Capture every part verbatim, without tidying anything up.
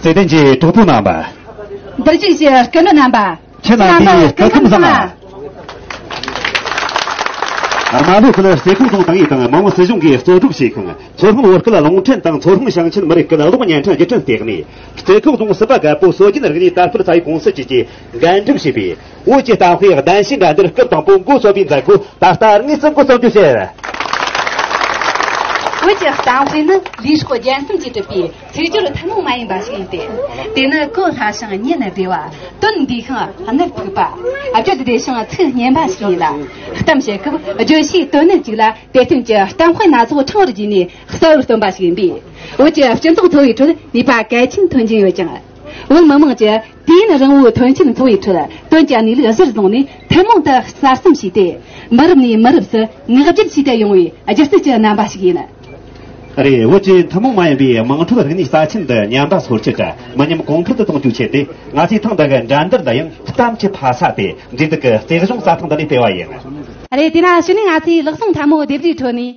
བརྩེ་ལྡན་གྱི་གྲོགས་པོ་རྣམ་པ། འདིར་བཞུགས་ཀྱི་སྐུ་མགྲོན་རྣམ་པ། ཁྱེད་རྣམ་པའི་སྐུ་ཁམས་བཟང་། རྨ་ལྷོ་ཁུལ་རྩེ་ཁོག་རྫོང་ཏང་ཨུད་དང་མི་དམངས་སྲིད་གཞུང་གིས་གཙོ་སྒྲུབ་བྱས་ཤིང་། མཚོ་སྔོན་བོད་སྐད་རླུང་འཕྲིན་དང་མཚོ་སྔོན་ཞིང་ཆེན་མི་རིགས་སྐད་གློག་བརྙན་འཕྲིན་སྒྱུར་སྐྲུན་ལྟེ་གནས། རྩེ་ཁོག་རྫོང་སྲིད་པ་རྒད་པོ་སྲོལ་རྒྱུན་རིག་གནས་དར་སྤེལ་ཚད་ཡོད་ཀུང་སི་བཅས་ཀྱིས་འགན་སྒྲུབ་བྱས་པའི་བོད་ཀྱི་གཏམ་དཔེ་གདན་ཞུའི་འགྲན་བསྡུར་སྐབས་དང་པོ་འགོ་བཙུགས་པའི་མཛད་སྒོ་ད་ལྟ་དངོས་སུ་འགོ་རྩོམ་རྒྱུ་བྱས། བོད་ཀྱི་གཏམ་དཔེ་ནི་ལུས་སྲོག་རྒྱན་གསུམ་གྱིས་གྲུབ་པའི་ཚིག་སྦྱོར་ཐུན་མོང་མ་ཡིན་པ་ཞིག་ཡིན་ཏེ། དེ་ནི་གོ་སླ་ཞིང་ཉན་བདེ་བ། དོན་འདས་ཤིང་གནད་ཕུག་པ། བརྗོད་བདེ་ཞིང་ཚིག་སྙན་པ་ཞིག་ཡིན་ལ། གཏམ་བཤད་སྐབས་བརྗོད་བྱའི་དོན་ནི་གཅིག་ལ། དེ་བསྟུན་གྱི་གཏམ་དཔེ་སྣ་ཚོགས་ཕྲེང་བར་བརྒྱུས་ནས་གསལ་བོར་སྟོན་པ་ཞིག་ཡིན་པས། བོད་ཀྱི་སྤྱི་ཚོགས་འཚོ་བའི་ཁྲོད་ནུས་པ་གལ་ཆེན་ཐོན་གྱིན་ཡོད་ཅིང་། བོད་མི་དམངས་ཀྱི་དུས་ཡུན་རིང་བོའི་ཐོན་སྐྱེད་འཚོ་བའི་ཁྲོད་དོན་གྱི་གནས་ལུགས་གཞིར་བཟུང་ནས་ཐུན་མོང་དུ་གསར་རྩོམ་བྱས་ཏེ། མི་རབས་ནས་མི་རབས་སུ་ངག་བརྗོད་བྱས་ཏེ་ཡོང་བའི་སྒྱུ་རྩལ་གྱི་རྣམ་པ་ཞིག་ཡིན། རེད། བོད་ཀྱི་ཐུན་མོང་མ་ཡིན་པའི་དམངས་ཁྲོད་རིག་གནས་རྩ་ཆེན་དུ་ཉམས་པ་སོར་ཆུད། མི་ཉམས་གོང་འཕེལ་དུ་གཏོང་རྒྱུའི་ཆེད་དུ། ང་ཚོས་ཐེངས་འདི་གི་འགྲན་བསྡུར་འདི་ཡང་གཏམ་གྱི་ཕ་ས་སྟེ། འབྲེལ་གཏུག་གི་རྩེ་གཞུང་རྩྭ་ཐང་འདི་ནས་སྤེལ་བ་ཡིན། རེད། དེས་ན་གཞུག་ནས་ང་ཚོས་ལག་ཟུང་ཐལ་མོ་རྡེབ་སྒྲའི་ཁྲོད་ནས།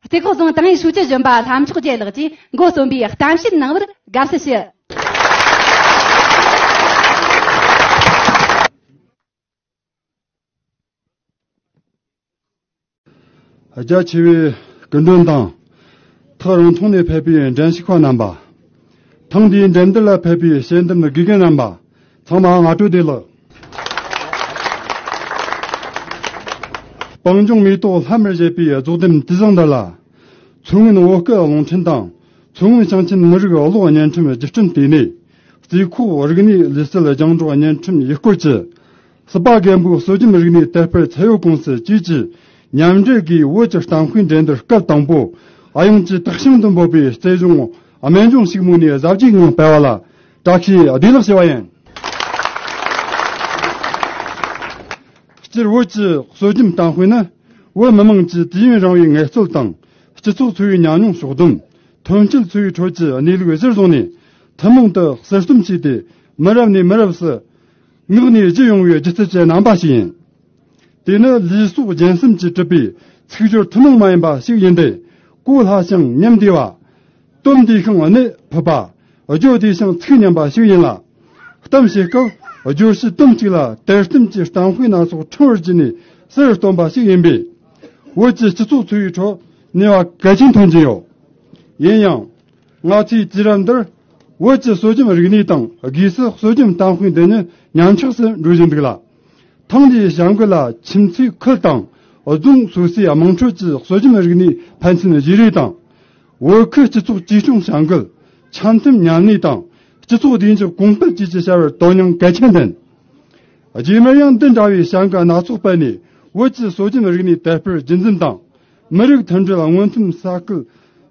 རྩེ་ཁོག་རྫོང་ཏང་ཨུའི་ཧྲུའུ་ཅི་གཞོན་པ་ལྷ་མཆོག་རྒྱལ་ལགས་ཀྱིས་འགོ་རྩོམ་པའི་གཏམ་བཤད་གནང་བར་དགའ་བསུ་ཞུ། རྒྱ་ཆེ་བའི་སྐུ་མགྲོན་དང་། ཐག་རིང་ཐུང་ནས་ཕེབས་པའི་འགྲན་ཞུགས་པ་རྣམ་པ། ཐེངས་འདིའི་འགྲན་བསྡུར་ལ་ཕེབས་པའི་དཔྱད་འདེམས་དགེ་རྒན་རྣམ་པ། ཚང་མ་སྔ་དྲོ་བདེ་ལེགས། སྤང་ལྗོངས་མེ་ཏོག་ལྷམ་མེར་བཞད་པའི་རྫོགས་ལྡན་དུས་བཟང་འདི་ལ། མཚོ་སྔོན་བོད་སྐད་རླུང་འཕྲིན་དང་། མཚོ་སྔོན་ཞིང་ཆེན་མི་རིགས་གློག་བརྙན་འཕྲིན་སྒྱུར་སྐྲུན་ལྟེ་གནས། རྩེ་ཁོག་རིག་གནས་ལུས་རྩལ་རྒྱང་སྒྲོག་བརྙན་འཕྲིན་ཡུལ་སྐོར་གྱི། སྲིད་པ་རྒན་པོའི་སྲོལ་རྒྱུན་རིག་གནས་དར་སྤེལ་ཚད་ཡོད་ཀུང་སི་བཅས་ཀྱིས་མཉམ་འབྲེལ་གྱིས་བོད་ཀྱི་གཏམ་དཔེ་འགྲན་བསྡུར་སྐབས་དང་པོ། ཨ་ཡོང་གི་དག་ཞིང་དུ་འབོད་པའི་རྩེ་གཞུང་སྨན་ལྗོངས་ཕྱུག་མོ་ནས་གཟབ་རྒྱས་ངང་སྤེལ་བ་ལ་བཀྲ་ཤིས་བདེ་ལེགས་ཞུ་བ་ཡིན། སྤྱིར་བོད་ཀྱི་སྲོལ་རྒྱུན་གཏམ་དཔེ་ནི། བོད་མི་དམངས་ཀྱི་དུས་ཡུན་རིང་བའི་ངལ་རྩོལ་དང་། སྤྱི་ཚོགས་འཚོ་བའི་ཉམས་མྱོང་ཕྱོགས་བསྡོམས། ཐོན་སྐྱེད་འཚོ་བའི་ཁྲོད་ཀྱི་གནས་ལུགས་གཞིར་བཟུང་ནས། ཐུན་མོང་དུ་གསར་རྩོམ་བྱས་ཏེ། མི་རབས་ནས་མི་རབས་སུ་ངག་ནས་བརྗོད་ཡོང་བའི་སྒྱུ་རྩལ་གྱི་རྣམ་པ་ཞིག་ཡིན། དེ་ནི་ལུས་སྲོག་རྒྱན་གསུམ་གྱིས་གྲུབ་པའི་ཚིག་སྦྱོར་ཐུན་མོང་མ་ཡིན་པ་ཞིག་ཡིན་ཏེ། གོ་སླ་ཞིང་ཉན་བདེ་བ། དོན་འདས་ཤིང་གནད་ཕུག་པ། བརྗོད་བདེ་ཞིང་ཚིག་སྙན་པ་ཞིག་ཡིན་ལ། གཏམ་བཤད་སྐབས་བརྗོད་བྱའི་དོན་གཅིག་ལ་དེར་སྟོན་གྱི་གཏམ་དཔེ་སྣ་ཚོགས་ཕྲེང་བར་བརྒྱུས་ནས་གསལ་བར་སྟོན་པ་ཞིག་ཡིན་པས། བོད་ཀྱི་སྤྱི་ཚོགས་འཚོ་བའི་ཁྲོད་ནུས་པ་གལ་ཆེན་ཐོན་གྱིན་ཡོད། ཡིན་ཡང་། ང་ཚོས་དུས་རབས་འདིར་བོད་ཀྱི་སྲོལ་རྒྱུན་རིག་གནས་དང་སྒོས་སུ་སྲོལ་རྒྱུན་གཏམ་དཔེ་འདི་ཉིད་ཉམས་ཆག་ཏུ་འགྲོ་བཞིན་འདུག་ལ། ཐེངས་འདིའི་བྱ་འགུལ་ལ་ཁྱིམ་མཚེས་ཁུལ་དང་རྫོང་སོ་སོའི་དམངས་ཁྲོད་ཀྱི་སྲོལ་རྒྱུན་རིག་གནས་ཕན་ཚུན་བརྗེ་རེས་དང་། བོད་ཁུལ་སྤྱི་ཚོགས་བཅོས་སྐྱོང་བྱ་འགུལ། འཆམ་མཐུན་མཉམ་གནས་དང་སྤྱི་ཚོགས་བདེ་འཇགས་གོང་སྤེལ་བཅས་ཀྱི་བྱ་བར་དོན་སྙིང་གལ་ཆེན་ལྡན། རྗེས་མར་ཡང་འདི་འདྲ་བའི་བྱ་འགུལ་སྣ་ཚོགས་སྤེལ་ནས་བོད་ཀྱི་སྲོལ་རྒྱུན་རིག་གནས་དར་སྤེལ་རྒྱུན་འཛིན་དང་། མི་རིགས་མཐུན་སྒྲིལ་སྔོན་ཐོན་ས་ཁུལ་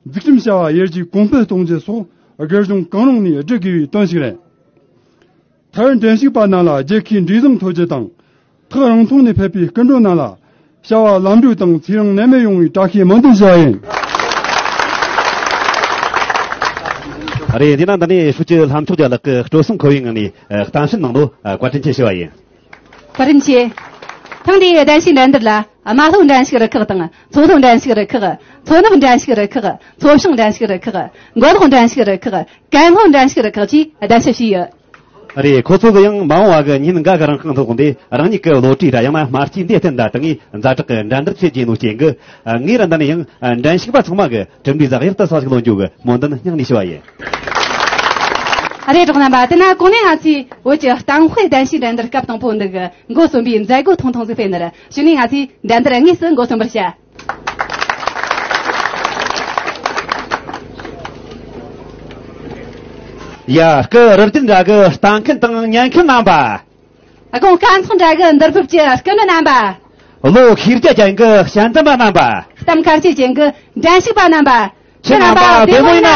འཛུགས་སྐྲུན་བྱ་བ་ཡར་རྒྱས་གོང་འཕེལ་གཏོང་རྒྱུ་སོགས་སྒེར་གཞུང་གང་རུང་ནས་བསྒྲུབ་དགོས་པའི་དོན་ཞིག་རེད། མཐར་འགྲན་ཞུགས་པ་རྣམས་ལ་རྒྱལ་ཁའི་འབྲས་བཟང་ཐོབ་རྒྱུ་དང་། ཐག་རིང་ཐུང་ནས་ཕེབས་པའི་སྐུ་མགྲོན་རྣམས་ལ་བྱ་བ་ལམ་འགྲོ་དང་ཚེ་རིང་ནད་མེད་ཡོང་བའི་བཀྲ་ཤིས་སྨོན་འདུན་ཞུ་བ་ཡིན། རེད། འདི་ན་འདི་ནས་ཧྲུའུ་ཅི་ལྷ་མཆོག་རྒྱལ་ལགས་ཀྱིས་སྤྲོ་སེམས་འཁོལ་བའི་ངང་ནས་གཏམ་བཤད་གནང་ནོ་བཀའ་དྲིན་ཆེ་ཞུ་བ་ཡིན། བཀའ་དྲིན་ཆེ། ཐེངས་འདིའི་གདན་ཞུའི་འགྲན་བསྡུར་ལ་རྨ་ལྷོ་འགྲན་ཞུགས་རུ་ཁག་དང་། མཚོ་ལྷོ་འགྲན་ཞུགས་རུ་ཁག་མཚོ་ནུབ་འགྲན་ཞུགས་རུ་ཁག་མཚོ་བྱང་འགྲན་ཞུགས་རུ་ཁག་མགོ་ལོག་འགྲན་ཞུགས་རུ་ཁག་ཀན་ལྷོ་འགྲན་ཞུགས་རུ་ཁག་བཅས་གདན་ཞུ་བྱས་ཡོད། རེད། ཁོ་ཚོ་གི་ཡང་མ་འོངས་བ་གི་ཉིན་འགའ་གི་རིང་ཁོང་ཚོ་གི་འདི་རང་ཉིད་ཀྱི་བློ་གྲོས་ར་ཡང་ན་སྨྲ་ལྕེ་འདི་བསྟན་ད་དང་ངས་ཛ་དྲག་གི་འགྲན་བསྡུར་བྱེད་རྒྱུ་ཡིན་ནོ་རྐྱེན་གི། ངས་ར་འདི་ནས་ཡང་འགྲན་ཞུགས་པ་ཚང་མ་གི་གྲུབ་འབྲས་གཟའ་གཡག་ཏུ་ས་ཞིག་ལོན་རྒྱུ་གི་སྨོན་འདུན་སྙིང་ནས་ཞུ་བ་ཡིན། ཨ་རེད། གྲོགས་རྣམ་པ། དེ་ན་གོང་ནས་ང་ཚོས་བོད་ཀྱི་གཏམ་དཔེ་གདན་ཞུའི་འགྲན་བསྡུར་སྐབས་དང་པོ་འདི་གི་འགོ་རྩོམ་པའི་མཛད་སྒོ་ཐུང་ཐུང་ཟིག་སྤེལ་ནི་རེད། གཞུག་ནས་ང་ཚོས་འགྲན་བསྡུར་དངོས་སུ་འགོ་རྩོམ་པར་བྱ། ཡ། སྐུ་རབ་རྒྱུན་འདྲ་གི་ལྟ་མཁན་དང་ཉན་མཁན་རྣམ་པ། དགོངས་དཀར་ཚོགས་འདྲ་གི་འདུར་ཕུབ་ཀྱི་སྐུ་མགྲོན་རྣམ་པ། བློ་ཤེས་རྒྱ་ཅན་གྱི་དཔྱད་འདེམས་པ་རྣམ་པ། གཏམ་ཁ་ཤས་ཅན་གྱི་འགྲན་ཞུགས་པ་རྣམ་པ། ཁྱེད་རྣམ་པ་བདེ་མོ་ཡིན་ན།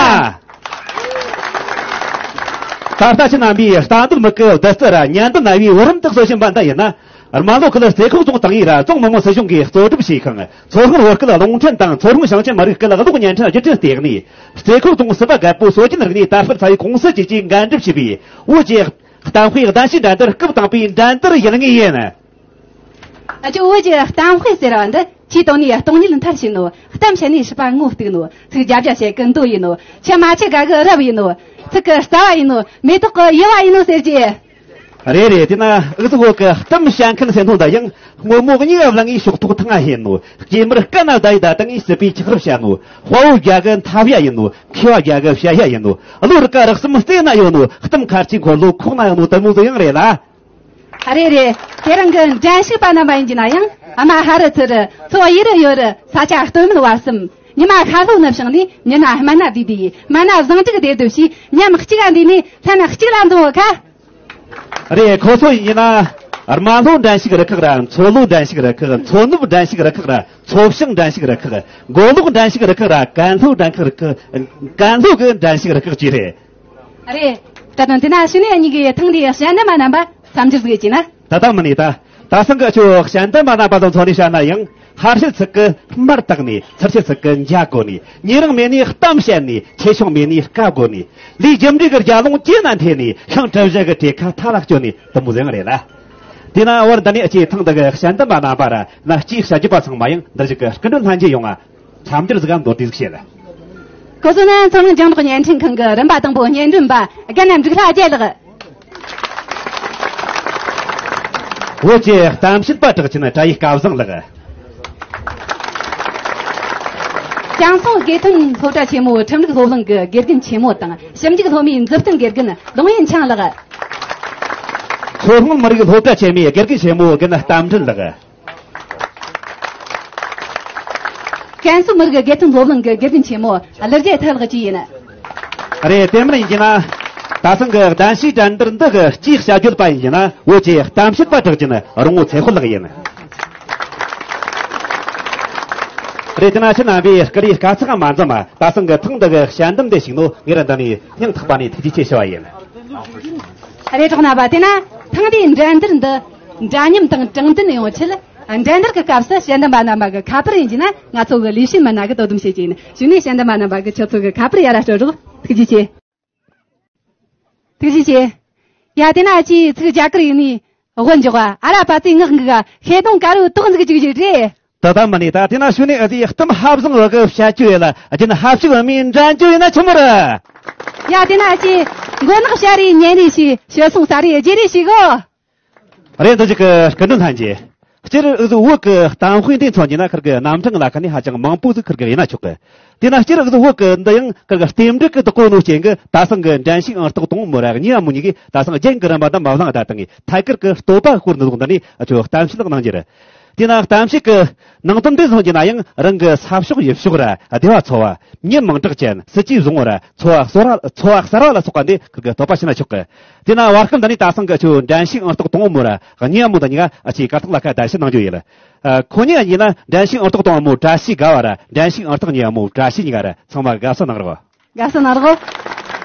ད་ལྟ་ཁྱེད་རྣམ་པས་ལྟ་འདོད་མེད་ཀི་བདུད་རྩི་ར་ཉན་འདོད་རྣ་བའི་བུ་རམ་དུ་གསོ་བཞིན་པ་འདི་ཡིན་ན། རྨ་ལྷོ་ཁུལ་རྩེ་ཁོག་རྫོང་ཏང་ཨུད་ར་རྫོང་མི་དམངས་སྲིད་གཞུང་གིས་གཙོ་སྒྲུབ་བྱས་ཤིང་། མཚོ་སྔོན་བོད་སྐད་རླུང་འཕྲིན་དང་མཚོ་སྔོན་ཞིང་ཆེན་མི་རིགས་སྐད་གློག་བརྙན་འཕྲིན་སྒྱུར་སྐྲུན་ལྟེ་གནས། རྩེ་ཁོག་རྫོང་སྲིད་པ་རྒད་པོ་སྲོལ་རྒྱུན་རིག་གནས་དར་སྤེལ་ཚད་ཡོད་ཀུང་སི་བཅས་ཀྱིས་འགན་སྒྲུབ་བྱས་པའི་བོད་ཀྱི་གཏམ་དཔེ་གདན་ཞུའི་འགྲན་བསྡུར་སྐབས་དང་པོའི་འགྲན་བསྡུར་ཡུལ་དངོས་ཡིན། ཨ་ཅོ། བོད་ཀྱི་གཏམ་དཔེ་ཟེར་བ་འདི་ཆོས་དང་ནས་སྟོང་ཉིད་མཐར་ཕྱིན་ནོ། གཏམ་བཤད་ནས་སྲིད་པ་ངོ་གཏུག་ནོ། ཚིག་རྒྱབ་རྒྱབ་བཤད་གི་མདོ་ཡིན་ནོ། ཆུ་མ་ཆུ་དགའ་གི་རབ་ཡིན་ནོ། ཚིག་གི་རྩ་བ་ཡིན་ནོ། མེ་ཏོག་གི་དབྱེ་བ་ཡིན་ནོ་ཟེར་གྱི། རེད་རེད། དེ་ན་ཨུ་ཚུགས་བོད་ཀྱི་གཏམ་བཤད་མཁན་ཟེར་ནོ་འདི་ཡང་སྔོན་མོ་གཉིས་ཀ་བླངས་ངའི་ཕྱོགས་ཐོག་ཐང་ང་ཡིན་ནོ། སྐྱེས་མར་སྐ་ན་ཟླ་ཡི་ཟླ་སྟེང་ངའི་སྲིད་པའི་ཆགས་རབས་བཤད་ནོ། དཔའ་བོ་རྒྱ་གི་མཐའ་བྱ་ཡིན་ནོ། མཁས་པ་རྒྱ་གི་བྱ་བྱ་ཡིན་ནོ། བློ་རིག་ག་རགས་སམ་བལྟས་ན་ཡོད་ནོ། གཏམ་ཁ་ཆེ་འཁོར་ལོ་ཁོག་ན་ཡོད་ནོ། དེ་མོ་ཟིག་ཡང་རེད་ལ། རེད་རེད། དེ་རིང་གི་འགྲན་ཞུགས་པ་རྣམ་པ་ཡིན་གྱི་ན་ཡང་། ཨ་མ་ཧ་རི་ཚུ་རི། མཚོ་ཡི་རི་ཡོད་རི། ས་ཆ་སྟོད་སྨད་བར་གསུམ། ཉི་མ་ཤར་ལྷོ་ནུབ་བྱང་ནས། ཉི་ན་སྨད་ན་བསྡུས་ཏེ། སྨད་ན་བཟང་དྲུག་སྡེ་བསྡུ་བྱས། མཉམ་གཅིག་ལ་འདུས་ནས་ལྷན་གཅིག་ལ་འཛོམས་ཡོད་ཁ། རེད། ཁོ་ཚོ་ཡིན་ན། རྨ་ལྷོ་འགྲན་ཞུགས་རུ་ཁག་ར། མཚོ་ལྷོ་འགྲན་ཞུགས་རུ་ཁག། མཚོ་ནུབ་འགྲན་ཞུགས་རུ་ཁག་ར། མཚོ་བྱང་འགྲན་ཞུགས་རུ་ཁག། མགོ་ལོག་འགྲན་ཞུགས་རུ་ཁག་ར། ཀན་ལྷོ་འགྲན་ཁག་རུ་ཁག། ཀན་ལྷོ་གི་འགྲན་ཞུགས་རུ་ཁག་བཅས་རེད། རེད། ད་དུང་དེ་ན་ཕྱི་ནས་གཉིས་ཀྱི་ཐེངས་འདིའི་དཔྱད་འདེམས་པ་རྣམ་པ་འཚམས་འདྲི་ཟིག་བྱས་ན། ད་ལྟ་མིན་ནས་ད། ད་སང་གི་ཆོ་དཔྱད་འདེམས་པ་རྣམ་པ་དང་མཚོན་ནས་བཤད་ན་ཡང་། ཧར་བཤད་ཚིག་གི་དམར་བཏགས་ནས། ཚུར་བཤད་ཚིག་གི་འཇའ་གོ་ནས། ཉེ་རིང་མེད་ནས་གཏམ་བཤད་ནས། ཆེ་ཆུང་མེད་ནས་སྐད་གོ་ནས། ལས་རྒྱུ་འབྲས་ཀྱི་རྒྱ་ལུང་ཇེ་ན་འཐེན་ནས། ཤིང་གྲུ་བཞི་གི་གྲས་ཁ་མཐའ་ལ་བསྐྱོད་ནས། དེ་མོ་ཟེར་ཡང་རེད་ལ། དེ་ན་བར་འདི་ནས་ཨ་ཅེ་ཐེངས་འདི་གི་དཔྱད་འདེམས་པ་རྣམ་པ་ར་ན་སྐྱེས་དཔྱད་བརྗོད་པ་ཚང་མ་ཡང་འདིར་ཞིག་གི་སྐུ་མགྲོན་ལྷན་རྒྱས་ཡོང་ང་། འཚམས་འདྲིར་ཟིག་ག་མདོར་བསྡུས་ཟིག་བྱེད་ལ། ཁོ་ཚོ་ནི་མཚོ་སྔོན་རྒྱང་སྒྲོག་བརྙན་འཕྲིན་ཁང་གི་རིམ་པ་དང་པོ་བརྙན་སྒྲོན་པ་རྒན་འབྲུག་ལྷ་རྒྱལ་ལགས། བོད་ཀྱི་གཏམ་བཤད་པ་གྲགས་ཅན་བཀྲ་ཡི་སྐལ་བཟང་ལགས། ཞང་སོང་དགེ་ཐོན་སློབ་གྲྭ་ཆེན་མོའི་ཁྲིམས་ལུགས་སློབ་གླིང་གི་དགེ་རྒན་ཆེན་མོ་དང་ཞིབ་འཇུག་སློབ་མའི་མཛུབ་སྟོན་དགེ་རྒན་ལུང་ཡིན་ཆང་ལགས། མཚོ་སྔོན་མི་རིགས་སློབ་གྲྭ་ཆེན་མོའི་དགེ་རྒན་ཆེན་མོ་རྒན་རྟ་མགྲིན་ལགས། ཀན་སུའུ་མི་རིགས་དགེ་ཐོན་སློབ་གླིང་གི་དགེ་རྒན་ཆེན་མོ་ཀླུ་རྒྱལ་ཐར་ལགས་བཅས་ཡིན། རེད། དེ་མིན་ཡིན་གྱི་ན། ད་ཐེངས་ཀྱི་གདན་ཞུའི་འགྲན་བསྡུར་འདི་གི་སྤྱིའི་བྱ་སྤྱོད་པ་ཡིན་གྱི་ན། བོད་ཀྱི་གཏམ་བཤད་པ་གྲགས་ཅན་རོང་བོ་ཚེ་དཔལ་ལགས་ཡིན། རེད། དེ་ན་ཁྱེད་རྣམ་པས་སྐུ་རིའི་དཀའ་ཚེགས་མ་འཛེམས་མ། ད་ཐེངས་ཀྱི་ཐེངས་འདི་གི་དཔྱད་འདེམས་འདི་ཞིག་ནོ། ངེད་ར་འདི་ནས་སྙིང་ཐག་པ་ནས་ཐུགས་རྗེ་ཆེ་ཞུ་བ་ཡིན། རེད། གྲོགས་རྣམ་པ། དེ་ན་ཐེངས་འདིའི་འགྲན་བསྡུར་འདི་འདྲ་མཉམ་དང་དྲང་བདེན་ཡོང་ཆེད། འགྲན་བསྡུར་གྱི་སྐབས་སུ་དཔྱད་འདེམས་པ་རྣམ་པ་གི་ཁ་པར་ཡིན་གྱི་ན། ང་ཚོ་གི་ལས་བྱེད་མི་སྣ་གིས་དོ་དམ་བྱེད་ཀྱི་ཡིན། གཞུག་ནས་དཔྱད་འདེམས་པ་རྣམ་པ་གིས་ཁྱོད་ཚོ་གི་ཁ་པར་ཡར་ར་སྤྲོད་རོགས། ཐུགས་རྗེ་ཆེ། ཐུགས་རྗེ་ཆེ། ཡ། དེ་ན་ཅིའི་ཚིག་རྒྱ་གར་ཡིག་ནས་དབུ་འཇོག་པ། ཨ་ར་པ་ཙི་ངག་འགུག་ག་ཤེ་དུང་དཀར་བོའི་ཏོག་འཛུགས་ཅིག་ཅིག་རེད། ད་ལྟ་མ་ནི་ད། དེ་ན་གཞུག་ནས་ཨ་ཙི་གཏམ་ཧབ་བཟང་བ་གི་བཤད་རྒྱུ་ཡོད་ལ། རྒྱུན་ཧབ་ཤུགས་བ་མིའི་འགྲན་རྒྱུ་ཡིན་ན་ཆི་མོ་རེད། ཡ། དེ་ན་ཅི་མགོ་ནག་བྱ་རེ་ཉན་རེ་ཞིག་ཤོད་སོང་ས་རེ་རྗེ་རེ་ཞིག་གོ། རེད། འདི་ཅིག་གི་སྐུ་མགྲོན་ལྷན་རྒྱས། སྤྱིར་ཨུ་ཚོ་བོད་ཀྱི་གཏམ་དཔེ་འདི་མཚོན་གྱི་ན་ཁིར་གི་རྣམ་གྲངས་ལ་ཁ་ནས་ཧ་ཅང་མང་པོ་ཟིག་ཁིར་གི་ཡིན་ན་ཆོག་གི། དེ་ན་སྤྱིར་ཨུ་ཚོ་བོད་ཀྱི་འདི་ཡང་ཁིར་གི་རྟེན་འབྲེལ་གྱི་བདག་པོ་ནོ་རྐྱེན་གྱིས། ད་སང་གི་འགྲན་ཞུགས་ཨང་རྟགས་དང་པོ་མོ་ར་གཉིས་པ་མོ་གཉིས་ཀྱིས་ད་སང་རྒྱན་གྱི་རིམ་པ་འདི་མ་བླངས་ད་བཏང་ངས་ཐད་ཀར་གྱི་བསྟོད་པ་ཤོར་ནི་ལོག་འདི་ནས་ཨ་ཆོ་གཏམ་བཤད་གནང་རྒྱུ་རེད། དེ་ན་གཏམ་བཤད་ཀྱི་ནང་དོན་འདི་མཚོན་གྱི་ན་ཡང་རང་གི་ས་ཕྱོགས་ཡུལ་ཕྱོགས་ར་སྡེ་བ་ཚོ་བ། མྱི་མིང་གྲགས་ཅན། སྲིད་ཇུས་བཟང་བོ་ར་འཚོ་བ་གསར་བ། འཚོ་བ་གསར་བ་ལ་སོགས་པ་འདི་ཁིར་གི་བསྟོད་པ་བྱས་ན་ཆོག་གི། དེ་ན་བར་སྐབས་འདི་ནས་ད་སང་གི་ཆོ་འགྲན་ཞུགས་ཨང་རྟགས་དང་པོ་མོ་ར་གཉིས་པ་མོ་དང་གཉིས་ཀ་ཨ་ཆེ་དཀའ་ཐག་ལ་ཁ་གདན་ཞུ་གནང་རྒྱུ་ཡིན། ཨ། ཁོ་གཉིས་ཡིན་ན་འགྲན་ཞུགས་ཨང་རྟགས་དང་པོ་བཀྲ་ཤིས་དགའ་བ་ར་འགྲན་ཞུགས་ཨང་རྟགས་གཉིས་པ་མོ་བཀྲ་ཤིས་གཉིས་ཀ་ར་ཚང་མ་དགའ་བསུ་གནང་རོགས། དགའ་བསུ་གནང་རོགས།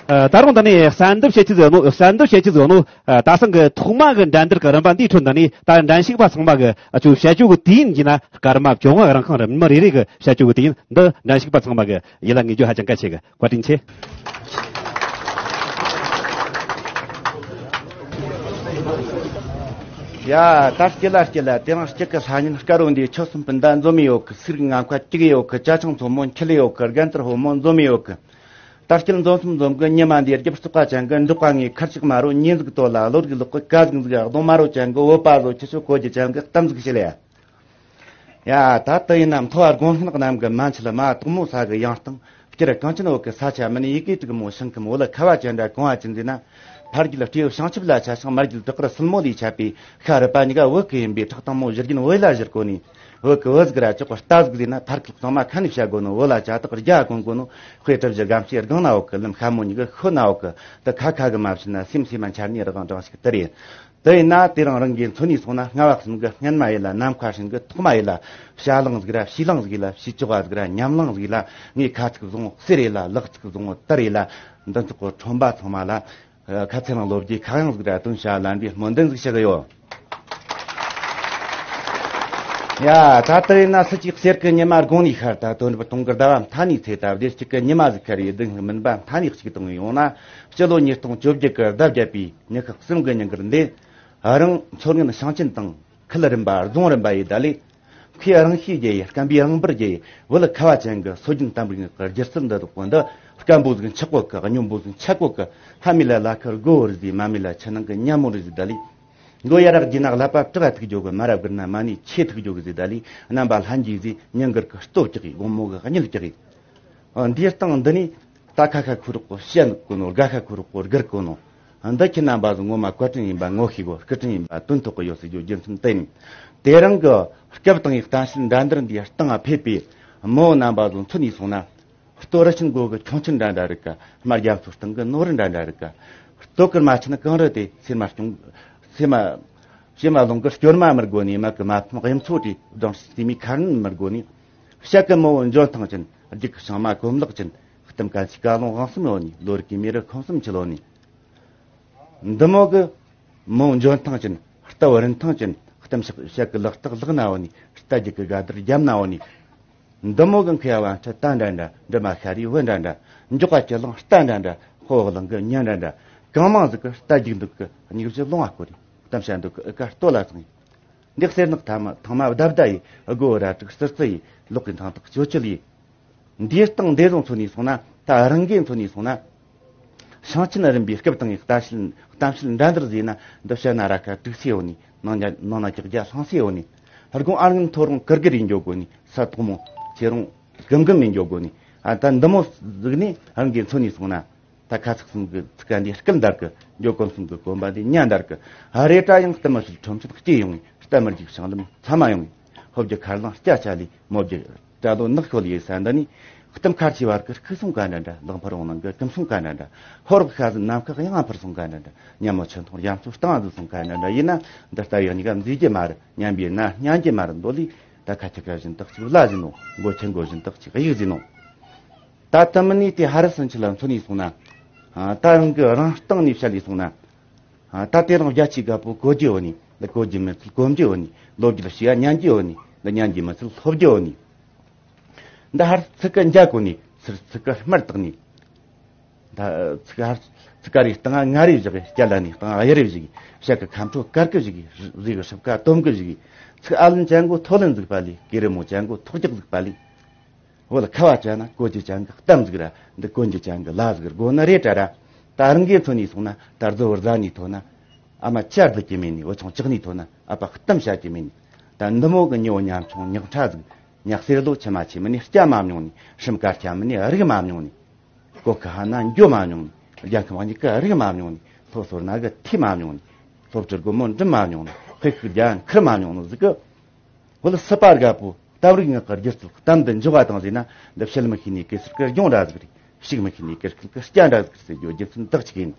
ཨ། ད་རུང་འདི་ནས་གསལ་འདེབས་བྱེད་རྒྱུ་ཟེར་ནོ། གསལ་འདེབས་བྱེད་རྒྱུ་ཟེར་ནོ། ཨ། ད་སང་གི་ཐོག་མ་གི་འགྲན་བསྡུར་གི་རིམ་པ་འདིའི་ཁྲོད་འདི་ནས་ད་འགྲན་ཞུགས་པ་ཚང་མ་གི་ཨ་ཆོ་བཤད་རྒྱུ་གི་དུས་ཡུན་གྱི་ན་སྐར་མ་བཅོ་ལྔ་རིང་ཁང་རིམ་མི་རེ་རེ་གི་བཤད་རྒྱུ་གི་དུས་ཡུན་འདི་འགྲན་ཞུགས་པ་ཚང་མ་གི་ཡིད་ལ་ངེས་རྒྱུ་ཧ་ཅང་གལ་ཆེ་གི། བཀའ་དྲིན་ཆེ། ཡ། ད་སྐྱིད་ལ་སྐྱིད་ལ། དེ་རིང་སྐྱིད་གི་ལྷ་ཉིན་དཀར་བོ་འདིའི་ཆུ་གསུམ་སྤུན་ཟླ་འཛོམས་ཡོད་གི། སུག་རིགས་ངམ་ཁ་སྐྱུག་ཡོད་གི། ཅ་ཆང་མཚོ་མོ་འཁྱིལ་ཡོད་གི། རྒན་དར་ཕོ་མོ་འཛོམས་ཡོད་གི། ད་སྐྱིད་འཛོམས་སུམ་འཛོམས་གི་ཉི་མ་འདིའི་རྒྱབ་ལྟོགས་པ་ཅན་གི་འབྲོག་པ་ངའི་ཁར་ཅིག་མ་རོ་ཉིན་ཟིག་ལྟོ་ལ་ལོ་རིག་ལོག་གི་ཀ་ཟིག་ཟིག་གདོང་མ་རོ་ཅན་གི་བོད་པ་བཟོ་ཁྱི་ཆོ་གོ་རྒྱུ་ཅན་གི་གཏམ་ཟིག་བཤད་ལ་ཡ། ཡ། ད་དེ་ཡིན་ན་མཐོ་བ་དགོན་སྔགས་རྣམས་ཀྱི་མན་ཆད་མ། དོག་མོ་ས་གི་ཡང་སྟེང་སྤྱིར་གངས་ཅན་བོད་ཀྱི་ས་ཆ་མིན་ཡི་གེ་དྲུག་མོ་ཞིང་ཁམས་བོད་ལ་ཁ་བ་ཅན་འདྲ་གང་བ་ཅན་འཛིན་ན། ཕ་རྒྱུད་སྤྲེའུ་བྱང་ཆུབ་ལ་ཆ་ཞིང་། མ་རྒྱུད་བྲག་དཀར་སིལ་མོ་ལས་ཆད་པའི་ཤ་རུས་པ་གཉིས་ཀ་བོད་ཀྱི་ཡིན་པའི་ཁྲག་དང་མོ་བཞུར་རྒྱུན་བོད་ལ་བཞུར་གོ་ནས། བོད་ཀྱི་བུ་ཟིག་ར་ཅོག་རྟ་ཟིག་ཟིན་ན་ཕར་ཁུག་ཚང་མ་ཁ་ནས་བཤད་དགོས་ནོ། བོད་ལ་ཇ་དག་རྒྱ་གོན་དགོས་ནོ། དཔེ་གྲུབ་བཞི་སྒམ་ཕྱེ་སྒང་ན་འོག་གི། ལམ་ཤ་མོ་གཉིས་ཀྱི་ཤོད་ན་འོག་གི། དེ་ཁ་ཁ་གི་མ་བྱིན་ན་སེམས་སེམས་མ་འཆར་ནས་རང་དྲང་ཞིག་དེ་རེད། དེ་ཡིན་ན་དེ་རིང་རང་གིས་མཚོན་ནས་སོང་ན། རྔ་བ་གསུམ་གི་སྔན་མ་ཡིན་ལ། ནམ་མཁའ་སྲིན་གི་ཐོག་མ་ཡིན་ལ། བྱ་གླང་ཟིག་ར་བྱིས་གླང་ཟིག་ཡིན་ལ། བྱིས་ཅོག་ག་ཟིག་ར་ཉམས་གླང་ཟིག་ཡིན་ལ། ངའི་ཁ་ཚིག་བཟང་བོ་གསེར་ཡིན་ལ། ལག་ཚིག་བཟང་བོ་དར་ཡིན་ལ། འདི་ཚོགས་གི་ཁྲོམ་པ་ཚང་མ་ལ། ཨ། ཁ་ཚེ་རིང་ལོ་རྒྱུས་ཁ་གཡང་ཟིག་ར་སྟོན་བྱ་ལ་འདིའི་སྨོན་འདུན་ཟིག་ཞུ་གི་ཡོད། ཡ། ད་ལྟ་ཡིན་ན་སྲིད་ཀྱི་གསེར་གྱི་ཉི་མ་དགུང་ནས་ཤར། ད་དོན་གྲུབ་སྟོང་གི་ཟླ་བ་མཐའ་ནས་ཚེས། ད་བདེ་སྐྱིད་ཀྱི་ཉི་མ་ཟིག་ཁར་ཡི། སྡུག་བསྔལ་མུན་པ་མཐའ་ནས་གཅིག་བཏང་ཡོང་ན། སྤྱི་ལོ་ཉིས་སྟོང་བཅོ་བརྒྱད་ཀྱི་ཟླ་བརྒྱད་པའི་ཉི་ཤུ་གསུམ་གྱི་ཉིན་དཀར་འདི། རང་མཚོ་སྔོན་ཞིང་ཆེན་དང་ཁུལ་རིམ་པ་རྫོང་རིམ་པ་ཡི་བརྡ་ལས། མཁས་རང་ཤེས་རྒྱས་ཡི། སྐམ་པའི་རང་འབུར་རྒྱས་ཡི། བུ་ལ་ཁ་བ་ཅན་གི་སྲོལ་རྒྱུན་གཏམ་རིག་གི་སྒྱུ་རྩལ་འདི་དག་པོ་འདི། སྐམ་པོ་ཟིག་འཁྱག་གོ་གི། སྙོམས་པོ་ཟིག་འཆག་གོ་གི། ལྷ་མི་ལ་ལ་ཁར་སྒོ་བར་ཟིག་མ་མི་ལ་ཆུ་ནང་གི་ཉ་མོ་རེད་ཟིག་ད་ལི། མགོ་ཡར་རག་རྒྱུ་ན་ཀླད་པ་བྲག་ཐུག་འཇོག་གི། མ་རབས་གིར་ན་མ་ནི་ཆེ་ཐུག་འཇོག་གི་ཟིག་ད་ལི། རྣམ་པ་ལྷན་རྒྱས་ཟིག་ཉིན་དཀར་གི་སྟོབས་ཀྱག་གི། དགོང་མོ་གི་གཉིད་ཀྱག་གི། འདིའི་སྟེང་འདི་ནི། ད་ཁ་ཁ་ཁུ་རོག་གོ་བཤད་གོ་ནོ། དགའ་ཁ་ཁུ་རོག་གོ་སྒུར་གོ་ནོ། འདི་ཁྱེད་རྣམ་པ་ཚོ་ངོ་མ་བཀའ་དྲིན་ཡིན་པ་ངོ་ཤེས་གོ། སྐུ་དྲིན་ཡིན་པ་དོན་ཐོག་གི་ཡོད་ཟེར་རྒྱུ་རྒྱུ་མཚན་དེ་ནི། དེ་རིང་གི་སྐབས་དང་ཡི་གཏམ་བཤད་འདྲ་འདིར་འདིའི་སྟེང་ཕེབས་པའི་མོ་རྣམ་པ་ཚོ་མཚོན་ནས་སོང་ན། ལྟོ་རི་ཆེན་སྒོ་གི་ཁྱུང་ཆེན་འདྲ་འདྲ་རིག་ག། རྨ་རྒྱ་མཚོ་སྟེང་གི་ནོར་རི་འདྲ་འདྲ་རིག་ག། ལྟོ་ཀིར་མ་ཆེན་གངས་རི་དེ་སེར་མ་སྐྱོང་། སེར་མ། སེར་མ་ལུང་གི་སྐྱོར་མ་མི་དགོ་ནི། མ་གི་མ་ཕམ་གཡུ་མཚོ་དེ་སྦྲང་སེ་མི་ཁར་ནི་མི་དགོ་ནི། ཤ་ཀི་མོ་འཇོན་ཐང་ཅན། རྒྱུག་གི་ཤང་མ་གོམ་ལག་ཅན། གཏམ་གན་ཆི་ཀ་ལོང་དབང་གསུམ་ཡོད་ནི། ལོ་རིག་གི་མི་རི་ཁོང་གསུམ་ཆི་ལོ་ནི། འདི་མོ་གི་མོ་འཇོན་ཐང་ཅན། རྟ་བ་རིན་ཐང་ཅན། གཏམ་ཤག་ཤག་གི་ལག་རྟགས་ལག་ན་བ་ནི། རྟ་རྒྱུག་གི་དགའ་དར་རྒྱབ་ན་བ་ནི། འདི་མོ་གི་མཁས་བ་འཁྲི་རྟ་འདྲ་འདྲ། འདྲི་མ་ཤ་རི་བུ་འདྲ་འདྲ། མགྱོགས་པ་ཅི་ལང་རྟ་འདྲ་འདྲ། ཕོ་བ་ལང་གི་ཉ་འདྲ་འདྲ། གང་མང་ཟིག་གི་རྟ་རྒྱུག་འདུག་གི་སྙིང་རྗེ་ལོང་བ་སྐོར་རེད། གཏམ་བཤད་འདུག་གི་ཨི་ཀ་ལྟོ་ལ་སོང་ཡིན། འདི་གསེར་ནག་ཐ་མ་ཐང་མ་བདའ་བདའ་ཡི། སྒོ་ར་དྲུག་སིར་སི་ཡི། ལོག་གི་འཐང་ཐག་ཅོ་ཅོ་ལི། འདིའི་སྟེང་འདི་བཟུང་ཚོ་ནས་སོང་ན། ད་རང་གིས་ཚོ་ནས་སོང་ན། ཞིང་ཆེན་རིམ་པའི་སྐབས་དང་གི་གཏམ་བཤད་གཏམ་བཤད་འདྲ་འདིར་བཟོས་ན། འདི་བཤད་ན་ར་ཁ་དུག་སེ་ཡོད་ནི། ནང་ཉ་ནང་ན་ཀྱག་རྒྱ་ལྷང་སེ་ཡོད་ནི། སྒོང་ཨར་ངན་ཐོ་རུང་ཀིར་ཀིར་ཡིན་འཇོག་དགོ་ནི། ས་ཐོག་མོ་ཆེ་རུང་སྒམ་སྒམ་ཡིན་འཇོག་དགོ་ནི། ཨ་ད་འདི་མོ་ཟིག་ནི་རང་གིས་ཚོ་ནས་སོང་ན། ད་ཁ་ཚིག་གསུམ་གི་ཚིག་ཀ་འདི་སྐད་འདར་གི། འཇོག་གོམ་གསུམ་གི་གོམ་པ་འདི་ཉ་འདར་གི། ཨ་རེ་ཏྲ་ཡང་གཏམ་མ་ཤུལ་ཁྲོམ་ཆུ་སྐྱེ་ཡོང་ངི། རྟ་མི་རྒྱུག་ཤང་ལམ་ཚ་མ་ཡོང་ངི། ཧོབ་རྒྱུ་ཁར་ལང་སྐྱ་ཆ་ལི། མོ་རྒྱུ་ཏྲ་ལོ་ནག་ཤོ་ལི་ཡི་ས་འདི་ནི། གཏམ་ཁར་ཆེ་བར་གི་སྐུ་སྲུང་ཀ་འདྲ་འདྲ། ལག་འཕར་འོང་ནང་གི་ཀུན་སྲུང་ཀ་འདྲ་འདྲ། ཧོ་རོག་ཤ་ཟི་ནམ་མཁའ་གཡང་འཕར་སོང་ཀ་འདྲ་འདྲ། ཉ་མོ་ཆུ་མཐོང་རྒྱ་མཚོ་སྟེང་འཛུལ་སོང་ཀ་འདྲ་འདྲ་ཡིན་ན། འདི་ལྟ་ཡག་གཉིས་ཀ་མཛེས་རྒྱུ་མ་རེད། ཉན་པའི་ན་སྙན་རྒྱུ་མ་རེད། མདོ་ལི། ད་ཁ་ཁྱི་ཁ་བཞིན་དག་ཅིག་བླ་ཟིན་ནོ། མགོ་ཁྱི་མགོ་བཞིན་དག་ཅིག་གཡུག་ཟིན་ནོ། ད་དུ་མི་ནི་དེ་ཧ་རི་སུན་ཆི་ལ་མཚོན་ནས་སོང་ན། ཨ། ད་རང་གི་རང་སྟེང་ནས་བཤད་ལས་སོང་ན། ཨ། ད་དེ་རང་རྒྱ་ཆེ་དགའ་པོ་གོ་རྒྱུ་ཡོད་ནི། འདི་གོ་རྒྱུ་མི་ཚུལ་གོམ་རྒྱུ་ཡོད་ནི། ལོ་རྒྱུས་ལ་ཤེས་ཡ་ཉན་རྒྱུ་ཡོད་ནི། འདི་ཉན་རྒྱུ་མི་ཚུལ་སློབ་རྒྱུ་ཡོད་ནི། འདི་ཧར་ཚིག་གི་འཇའ་གོ་ནི། ཚིར་ཚིག་གི་སྨྲར་བཏགས་ནི། ད་ཚིག་ཧར་ཚིག་ཀ་རེ་སྟེང་ང་རེ་བཞག་གི། སྐྱ་ལ་ནི་སྟེང་གཡུ་རེ་བཞག་གི། ཞག་གི་ཁམ་ཁྲོ་དཀར་གི་བཞག་གི། རི་གི་སྲིབ་ཀ་དོམ་གི་བཞག་གི། ཚིག་ཨ་ལན་ཅན་གོ་ཐོ་ལན་ཟིག་པ་ལི། ཀེ་རི་མོ་ཅན་གོ་ཐོག་རྒྱག་ཟིག་པ་ལི། བོད་ཁ་བ་ཅན་ན་གོ་རྒྱུ་ཅན་གི་གཏམ་ཟིག་ར། འདི་གོན་རྒྱུ་ཅན་གི་ལ་ཟིག་ར་དགོ་ནི་རེད་དྲ་ར། ད་རང་གིས་མཚོན་ནས་སོང་ན། ད་རྫོ་བར་ཟ་ནས་ཐོན་ན། ཨ་མ་ཅར་བུད་ཀྱི་མེད་ནི། བུ་ཆུང་ལྕགས་ནས་ཐོན་ན། ཨ་ཕ་གཏམ་བཤད་ཀྱི་མེད་ནི། ད་འདི་མོ་གི་ཉི་འོ་ཉམ་ཆུང་ཉག་ཕྲ་ཟིག། ཉག་སེར་ལོ་ཆི་མ་ཆི་མི་ནི་སྐྱ་མ་མྱོང་ནི། སྲིམ་དཀར་ཆ་མི་ནི་རིག་མ་མྱོང་ནི། གོ་ཁ་ཧ་ན་འགྱོ་མ་མྱོང་ནི། རྒྱལ་ཁམས་གཉིས་ཀ་རིག་མ་མྱོང་ནི། སློབ་གསོ་ན་གི་ཐི་མ་མྱོང་ནི། སློབ་གྲྭར་སྒོ་མོ་འགྲིམ་མ་མྱོང་ནི། དཔེ་ཤུགས་རྒྱ་འཁུར་མ་མྱོང་ནི་ཟིག་གི། བོད་སྲིད་པ་དགའ་པོ་གཏམ་རིག་ངག་གི་སྒྱུ་རྩལ་གཏམ་འདི་འཇོག་པ་དང་ཟེར་ན། འདི་བཤད་མི་ཤེས་ནི་གེ་སར་གི་སྒྲུང་འདྲ་ཟིག་རེད། ཞིག་མི་ཤེས་ནི་གེ་སར་གི་སྐྱ་འདྲ་ཟིག་ཟེར་རྒྱུ་རྒྱུ་མཚན་དག་ཅིག་ཡིན།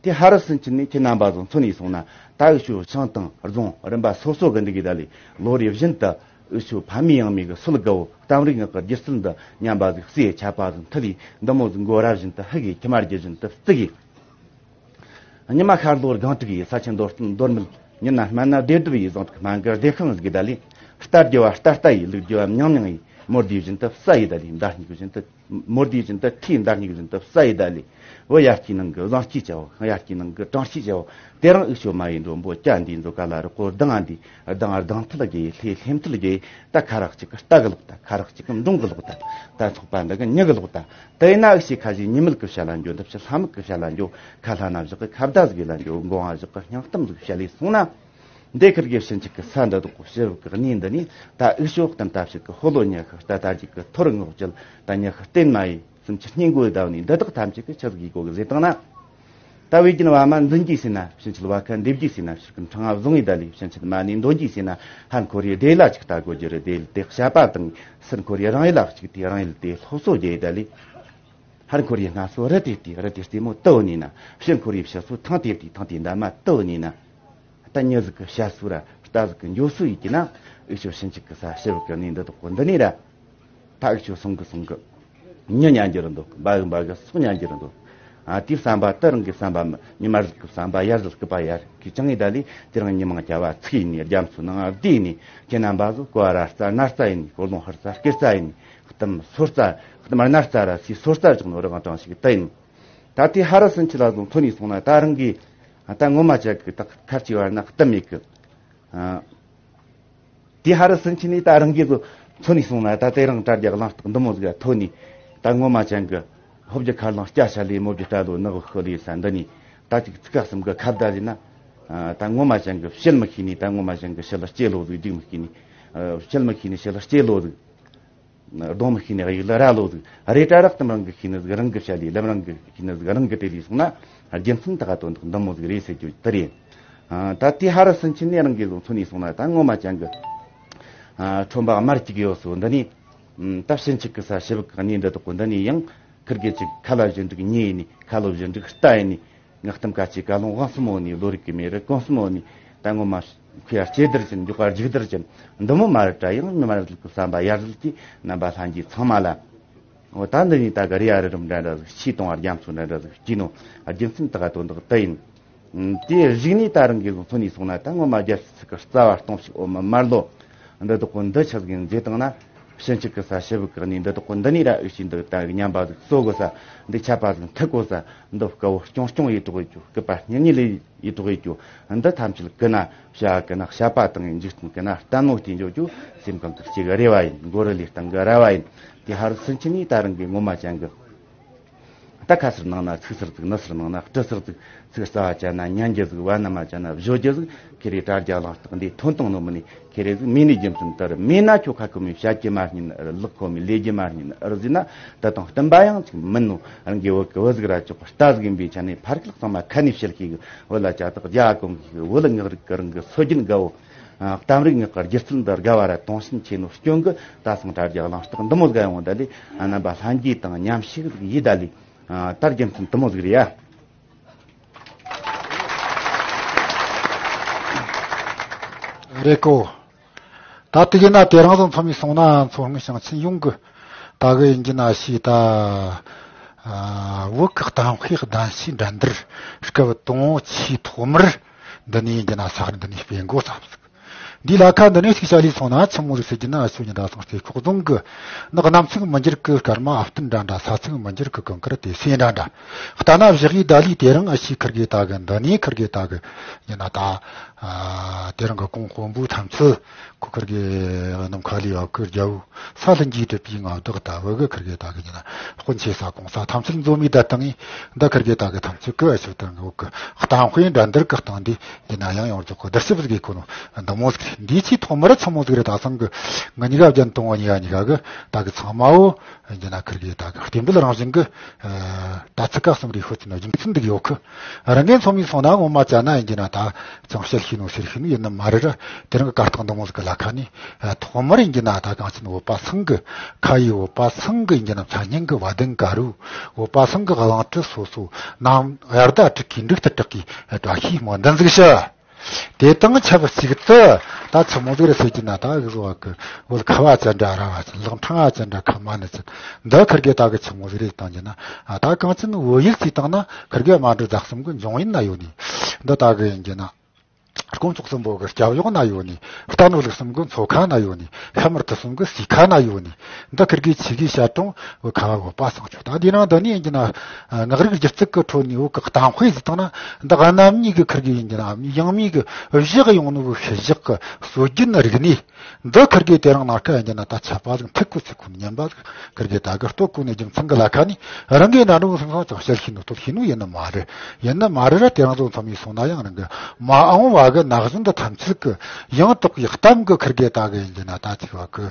དེ་ཧ་རི་སུན་ཆི་ནི་ཁྱེད་རྣམ་པ་ཚོ་མཚོན་ནས་སོང་ན། ད་འུ་ཆོ་ཤང་དང་རྫོང་རིམ་པ་སོ་སོ་གི་འདི་གི་ད་ལས་ལོ་རེ་བཞིན་དུ་འུ་ཆོ་ཕ་མེས་ཡང་མེས་གི་སྲོལ་དགའ་བོ་གཏམ་རིག་ངག་གི་སྒྱུ་རྩལ་འདི་ཉམས་པ་ཟིག་སའི་ཆད་པ་ཟིག་མཐུད་ལས། འདི་མོ་ཟིག་མགོ་རབ་བཞིན་དུ་ཕུག་གི། ཁྱི་མ་རྒྱུ་བཞིན་དུ་བརྩི་གི། ཉི་མ་ཤར་ལྷོ་སྒང་དྲུག་ཡི། ས་ཆེན་མདོ་སྟོད་མདོ་སྨད། ཉི་ཟླ་སྨད་ན་སྡེ་བདུན་ཡི། ཟངས་དཀར་སྨན་གི་སྡེ་ཤང་ཟིག་ད་ལི། རྟ་རྒྱུ་བ་རྟ་རྟ་ཡི། ལུག་རྒྱུ་བ་མྱང་མྱང་ཡི། མོར་དེ་བཞིན་དུ་བསད་ཡི་ད་ལི། མདའ་སྨྱུག་བཞིན་དུ། མོར་དེ་བཞིན་དུ་ཁྲིའི་མདའ་སྨྱུག་བཞིན་དུ་བསད་ཡི་ད་ལི། བུ་ཡར་སྐྱེས་ནང་གི་བཟང་སྐྱེས་བྱའོ། ཡར་སྐྱེས་ནང་གི་གྲངས་སྐྱེས་བྱའོ། དེ་རིང་འུ་ཆོ་མ་ཡི་མགྲོན་པོ་སྐྱ་འདི་མཛོ་ཀ་ལ་རི་ཀོ་ལྡང་ང་འདི། ལྡང་ང་ལྡང་ཐལ་རྒྱུ་ཡི། ལྷེ་ལྷེམ་ཐལ་རྒྱུ་ཡི། ད་ཁ་རག་ཅིག་གི་རྟ་གི་ལོག་ད། ཁ་རག་ཅིག་གི་འབྲོང་གི་ལོག་ད། ད་ཚོགས་པ་འདི་གི་མྱི་གི་ལོག་ད། དེ་ན་འུ་ཆོས་ཁ་ཞིག་ཉི་མིལ་གི་བཤད་ལ་འགྱོ། འདི་ཕྱི་ལྷ་མིག་གི་བཤད་ལ་འགྱོ། ཁ་ལྷ་ན་བཞག་གི་ཁ་བརྡ་ཟིག་ལ་འགྱོ། འགོང་བ་བཞག་གི་སྙིང་གཏམ་ཟིག་བཤད་ལས་སོང་ན། འདི་ཁིར་གི་ཕྱིན་ཆད་གི་ས་འདི་དོག་གོ་ཕྱི་རབས་གི་གནས་འདི་ནས། ད་འུ་ཆོ་གཏམ་ལྟ་བྱེད་གི་ཕོ་ལོ་ཉི་ཤུ་རྟ་དར་རྒྱུག་གི་ཐོ་རུ་ངོགས་བཅད། ད་ཉི་ཤུ་བསྟན་མ་ཡི་སུམ་ཅུ་སྙིང་མགོའི་ཟླ་བ་ནས། འདི་དག་ཐམས་ཅད་གི་ཆི་ཟིག་ཡི་གོ་གི་ཟེར་བཏང་ན། ད་བོད་ཀྱི་བ་མ་འཛིན་གྱིས་ཟེར་ན། ཕྱིན་ཆད་བ་ཁ་འདེབས་ཀྱིས་ཟེར་ན། ཕྱིར་གི་འཕྲང་ང་བཟུང་ཡི་ད་ལི། ཕྱིན་ཆད་མ་ནི་འདོན་གྱིས་ཟེར་ན། ཧར་འཁོར་ཡི་སྡེ་ལ་གཅིག་ལྟ་དགོས་རྒྱུ་རེད། སྡེ་དེ་བཤད་པ་དང་། ཚུར་འཁོར་ཡི་རང་ཡུལ་ལ་གཅིག་དེ་རང་ཡུལ་དེ་སློབ་གསོ་རྒྱུ་ཡི་ད་ལི། ཧར་འཁོར་ཡི་སྔ་སོ་རི་དེ་དེ། རི་དེ་རྩེ་མོ་དུ་བོ་ནི་ན། ཕྱིར་འཁོར་ཡི་ཕྱི་སོ་ཐང་དེ་དེ། ཐང་དེ་འདབ་མ་དུ་བོ་ནི་ན། ད་མྱི་ཟིག་གི་བཤད་སྲོལ་ར་རྟ་ཟིག་གི་འགྱོ་སྲོལ་ཡིན་གྱི་ན། འུ་ཆོ་ཕྱིན་ཆད་གི་ས་ཕྱི་རབས་གི་གནས་འདི་དག་གོ་འདི་ནས་ར། ད་འུ་ཆོ་སོང་གི་སོང་གི། མྱི་ཉན་རྒྱུ་རེད་འདུག་འབའ་གི་འབའ་གི་སོག་ཉན་རྒྱུ་རེད་འདུག་ཨ། དེའི་བསམ་པ་དེ་རང་གི་བསམ་པ་མི། ཉི་མ་རིལ་གི་བསམ་པ་ཡར་རིལ་སྐུད་པ་ཡར་གི་ཅང་ཡི་ད་ལི། དེ་རིང་ཉི་མ་རྒྱ་བ་ཚིག་ཡིན་ནི། རྒྱ་མཚོ་ནང་བསྡུས་ནི། ཁྱེད་རྣམ་པ་ཚོ་གོ་བ་ར་རྩ་ན་རྩ་ཡིན་ནི། ཀོ་ལོང་ཧར་རྩ་སྐེ་རྩ་ཡིན་ནི། གཏམ་སོར་རྩ། གཏམ་སྣ་རྩ་ར་སའི་སོར་རྩ་བཅུག་ནོ་རི་གང་གྲངས་ཤིག་ད་ཡིན། ད་དེ་ཧ་ར་སུན་ཆི་ལ་ཟུང་ཐོན་ནས་སོང་ན། ད་རང་གི་ད་ངོ་མ་ཅག་གི་ད་ཁར་ཅི་བར་ན་གཏམ་མེད་གི། ཨ། དེ་ཧ་རི་སུན་ཆི་ནས་ད་རང་གིས་ཚོ་མཚོན་ནས་སོང་ན། ད་དེ་རིང་དྲ་རྒྱ་གླེང་སྟེགས་འདི་མོ་ཟིག་ཐོན་ནས། ད་ངོ་མ་ཅན་གི་ཧོབ་རྒྱ་ཁ་རླངས་སྐྱ་ཤ་ལས་མོ་རྒྱ་སྐྲ་ལོ་ནག་ཤོ་ལས་ས་འདི་ནས། ད་ཅིག་ཚིག་ཁ་གསུམ་གི་ཁ་བརྡ་བྱས་ན། ད་ངོ་མ་ཅན་གི་བཤད་མི་ཤེས་ནས། ད་ངོ་མ་ཅན་གི་ཤི་ལ་སྐྱེ་ལོ་ཟིག་སྡིག་མི་ཤེས་ནས། བཤད་མི་ཤེས་ནས་ཤི་ལ་སྐྱེ་ལོ་ཟིག་གདོང་མི་ཤེས་ནས་གཡུག་ལ་ར་ལོ་ཟིག་རེ་གྲ་རག་གཏམ་རང་གི་ཤེས་ནི་ཟིག་རང་གི་བཤད་ལས། ལམ་རང་གི་ཤེས་ནི་ཟིག་རང་གི་དེ་ལས་སོང་ན། རྒྱུ་མཚན་དག་དོན་དག་འདི་མོ་ཟིག་རེད་ཟེར་རྒྱུ་དེ་རེད། ད་དེ་ཧ་རི་སུན་ཆི་ནས་རང་གིས་བཟུང་མཚོན་ནས་སོང་ན། ད་ངོ་མ་ཅན་གི་ཁྲོན་པ་དམར་གཅིག་ཡོད་སོ་འདི་ནས། ད་ཕྱིན་ཆད་གི་ས་ཞི་བ་གི་གནས་འདི་དག་གོ་འདི་ནས་ཡང་ཁིར་གེ་ཅིག་ཁ་ལ་བཞིན་འགྲིག་ཉེ་ཡིན་ནི། ཁ་ལོ་བཞིན་འགྲིག་རྟ་ཡིན་ནི། ངག་གཏམ་ཁ་ཆེ་ཀ་ལོང་དབང་གསུམ་འོ་ནི། བློ་རིག་གི་མེ་རི་གོང་གསུམ་འོ་ནི། ད་ངོ་མ་ཁུ་ཡ་སྐྱེ་དར་ཅན། མགྱོགས་པ་རྒྱུག་དར་ཅན་འདི་མོ་མ་རེད་དྲ། ཡང་མི་མ་རེད་གི་བསམ་པ་ཡར་ཟིལ་གྱི་རྣམ་པ་ལྷན་རྒྱས་ཚང་མ་ལ། འོ་ད་འདི་ནས་ད་ག་རི་ཡ་རི་རིམ་འདྲ་འདྲ་ཟིག་ཆེས་གཏོང་བ་རྒྱ་མཚོ་འདྲ་འདྲ་ཟིག་སྐྱིད་ནོ། རྒྱུ་མཚན་དག་དོན་དག་དེ་ཡིན། དེ་གཞུག་ནས་ད་རང་གིས་བཟུང་མཚོན་ནས་སོང་ན། ད་ངོ་མ་རྒྱལ་སྲིད་ཚིག་གི་རྩ་བ་སྟོང་ཞིག་འོ་མ་མར་ལོ་འདི་དག་གོ་འདི་ཆ་ཟིག་མཛེས་བཏང་ན། ཕྱིན་ཆད་གི་ས་ཞི་བ་གི་གནས་འདི་དག་གོ་འདི་ནས་ར་འུ་ཤི་འདི་ད་ཉམས་པ་ཟིག་གསོ་དགོས་ས། འདི་ཆད་པ་ཟིག་མཐུད་དགོས་ས། འདི་དཀའ་བོ་སྐྱོང་སྐྱོང་ཡེ་དྲག་ཡེ་རྒྱུ། སྐུད་པ་སྙིང་ཉེ་ལེ་ཡེ་དྲག་ཡེ་རྒྱུ། འདི་ཐམས་ཅད་ཀུན་ན་བྱ་ཀུན་ན་བྱ་བ་དང་འཇིག་རྟེན་ཀུན་ན་བརྟན་གནོད་བསྟན་འཇོག་རྒྱུ། སེམས་གང་གི་གཅིག་རེ་བ་ཡིན། མགོ་རུ་ལས་སྟེང་གི་རེ་བ་ཡིན། དེ་ཧ་རི་སུན་ཆི་ནས་ད་རང་གི་ངོ་མ་ཅན་གི། ད་ཁ་ཟུར་ནང་ན་ཚིག་ཟུར་ཟིག་ནི་ཟུར་ནང་ན་སྤྲི་ཟུར་ཟིག་ཚིག་རྩ་བ་ཅན་ན་ཉན་རྒྱུ་ཟིག་བ་ན་མ་ཅན་ན་བཞོ་རྒྱུ་ཟིག་ཁེ་རེ་དྲ་རྒྱ་གླེང་སྟེགས་འདི་ཐོན་བཏང་ནོ་མིན་ནི། ཁེ་རེ་ཟིག་མིན་ནི་རྒྱུ་མཚན་ལྟར། མེད་ན་ཁྱོད་ཁ་ཁོ་མི་བཤད་རྒྱུ་མ་རྙེད། ལག་ཁོ་མི་ལས་རྒྱུ་མ་རྙེད་ཟེར་ན། ད་དང་བསྟུན་པ་ཡང་ཅིག་མིན་ནོ། རང་གི་བུ་གི་བུ་ཟིག་ར་ཅོག་རྟ་ཟིག་ཡིན་པའི་ཆ་ནས་ཕར་ཁ་ཚང་མ་ཁ་ནས་བཤད་ཤེས་གི། བུ་ལ་ལྕགས་ཐག་རྒྱ་གོང་གི། བུ་ལ་ངག་རིག་གི་རང་གི་སྲོལ་རྒྱུན་དགའ་བོ། ཨ། གཏམ་རིག་ངག་གི་སྒྱུ་རྩལ་འདི་དགའ་བ་ར་དུང་ཞེན་ཆེ་ནོ་སྐྱོན་གི། ད་སང་དྲ་རྒྱ་གླེང་སྟེགས་འདི་མོ་དགའ་ཡོང་ད་ལི། ཨ། རྣམ་པ་ལྷན་རྒྱས་དང་མཉམ་ཞུགས་ཟིག་ཡིད་ད་ལི། ཨ། ད་རྒྱུ་མཚན་དུ་མོ་ཟིག་རེད་ཡ། རེད་གོ། ད་དེ་གི་ན་དེ་རིང་བཟོ་མཚོ་མི་སོང་ན་མཚོ་སྔོན་ཞིང་ཆེན་ཡོངས་གི་ད་གི་ཡིན་གྱི་ན་ཤི་ད། ཨ། བོད་གི་གཏམ་དཔེ་གདན་ཞུའི་འགྲན་བསྡུར་སྐབས་དང་པོ་ཆེས་ཐོག་མར་འདི་ནས་ཡིན་གྱི་ན་ས་གནས་འདི་ནས་སྤེལ་འགོ་བརྩམས་ཟིག་འདི་ལ་ཁ་འདི་ནས་ཞིག་བྱ་ལས་སོང་ན་ཆི་མོ་ཟིག་ཟེར་གྱི་ན། ཨ་ཆོ་ཉི་ཟླ་སང་སྟེ་ཁོག་རྫོང་གི་ནག་གནམ་ཚིག་མི་འགྱུར་གི་སྐར་མ་ཨ་བཏུན་འདྲ་འདྲ། ས་ཚིག་མི་འགྱུར་གི་གངས་དཀར་དེ་སེ་འདྲ་འདྲ། ལྟ་ན་བཞག་ཡི་ད་ལི་དེ་རིང་ཨ་ཤི་ཁིར་གི་ད་གི་འདི་ནས་ཁིར་གི་ད་གི་ཡིན་ན་ད། ཨ། དེ་རིང་གི་གོང་དཔོན་པོའི་ཐམས་ཅད་ཁོ་ཁིར་གི་ནམ་མཁའ་ལས་ཡོད་གི་རྒྱལ་པོ། ས་ལྷུན་གྱིས་གྲུབ་པའི་མངའ་བདག་ད་བོད་གི་ཁིར་གི་ད་གི་ཉིན་དཔོན་ཆེ་ས་གོང་ས་ཐམས་ཅད་འཛོམས་མི་ད་དང་ངི་འདི་ཁིར་གི་ད་གི་ཐམས་ཅད་གི་ཨ་ཆོ་དང་གི་བོད་གི་གཏམ་དཔེ་འགྲན་བསྡུར་གི་སྟེང་འདི་ཡིན་ན་ཡང་ཡོངས་རྫོགས་གི་བསྡུར་ཞིབ་ཟིག་གི་གོ་ནོ་འདི་མོ་ཟིག་རེད། འདི་ཆེས་ཐོག་མར་ཆི་མོ་ཟིག་རེད། ད་སང་གི་ང་གཉིས་ཀ་རྒྱན་གཏོང་བ་གཉིས་ཀ་གཉིས་ཀ་གི་ད་གི་ཚང་མའོ་ཡིན་ན་ཁིར་གི་ད་གི་རྟེན་འབྲེལ་རང་བཞིན་གི་ད་ཚིག་ཁ་གསུམ་རེ་ཤོད་ཚུལ་ན་རྒྱུ་མཚན་འདུག་ཡོད་གི། རང་ངན་ཚོ་མི་སོང་ན་ངོ་མ་ཅན་ན་ཡིན་གྱི་ན་ད་ཅང་བཤད་ཤེས་ནོ་ཟེར་ཤེས་ནོ་ཡིན་ནི་མ་རེད་ར། དེ་རིང་གི་གར་སྟེགས་འདི་མོ་ཟིག་གི་ལ་ཁ་ནས་ཐོག་མར་ཡིན་གྱི་ན་ད་གངས་ཅན་བོད་པ་ཚང་གི་ཁ་ཡི་བོད་པ་ཚང་གི་ཡིན་གྱི་ན་མཚན་སྙན་གི་བ་དན་དཀར་རུ་བོད་པ་ཚང་གི་གླིང་ཕྲན་སོ་སོ་ནམ་དབྱར་ཟླ་དྲུག་གི་འབྲུག་ཏུ་གྲགས་གི་བཀྲ་ཤིས་སྨོན་འདུན་ཟིག་ཞུ། དེ་དང་ཆབས་ཅིག་ཏུ་ད་ཆི་མོ་ཟིག་རེད་ཟེར་གྱི་ན། ད་གི་བཟོ་བ་གི་བོད་ཁ་བ་ཅན་འདྲ་ར་བ་ཅན། གླིང་ཕྲན་བ་ཅན་འདྲ་ཁ་མ་ནི་ཅན། འདི་ཁིར་གི་ད་གི་ཆི་མོ་ཟིག་རེད་བཏང་གྱི་ན། ད་གངས་ཅན་བོད་ཡུལ་ཅིག་བཏང་ན་ཁིར་གི་མ་འབྲུ་བདག་གསུམ་གི་འབྱུང་ཡུལ་ན་ཡོད་ནི། འདི་ད་གི་ཡིན་གྱི་ན། དཀོན་མཆོག་གསུམ་པོ་གི་སྐྱབས་གཡོག་ན་ཡོད་ནི། རྟ་ནོར་ལུག་གསུམ་གི་མཚོ་ཁ་ན་ཡོད་ནི། ཤ་མར་དུ་གསུམ་གི་སུས་ཁ་ན་ཡོད་ནི། འདི་ཁིར་གི་ཆི་གི་བཤད་གྲོང་བོད་ཁ་བ་བོད་པ་སང་ཆོག་ད་འདི་ནང་འདི་ནི་ཡིན་གྱི་ན། ངག་རིག་སྒྱུ་རྩལ་གི་ཁྲོད་ནས་བོད་གི་གཏམ་དཔེ་ཟིག་བཏང་ན། འདི་གནམ་མྱི་གི་ཁིར་གི་ཡིན་གྱི་ན་ཡང་མྱི་གི་བཞག་ཡོང་ནོ་གི་ཤི་བཞག་གི་སྲོལ་རྒྱུན་རིག་གནས། འདི་ཁིར་གི་དེ་རིང་ནངས་ཁ་ཡིན་གྱི་ན་ད་ཆད་པ་ཟིག་མཐུད་གོ་ཚིག་ཁོ་ནས་ཉན་པ་ཟིག་ཁིར་གི་ད་གི་ལྟོ་གོ་ནས་རྒྱུ་མཚན་གི་ལ་ཁ་ནས་རང་གི་ན་འགྲོ་སོང་སོང་ཅང་བཤད་ཤེས་ནོ་ཐོབ་ཤེས་ནོ་ཡིན་ནི་མ་རེད། ཡིན་ནི་མ་རེད་ར། དེ་རིང་བཟོ་མཚོ་མི་སོང་ན་ཡང་རང་གི་མ་འོངས་བ་གི་ན་གཞོན་འདི་ཐམས་ཅད་གི་ཡང་དག་པའི་གཏམ་གི་ཁིར་གི་ད་གི་ཡིན་གྱི་ན་ད་ཅིག་བ་གི་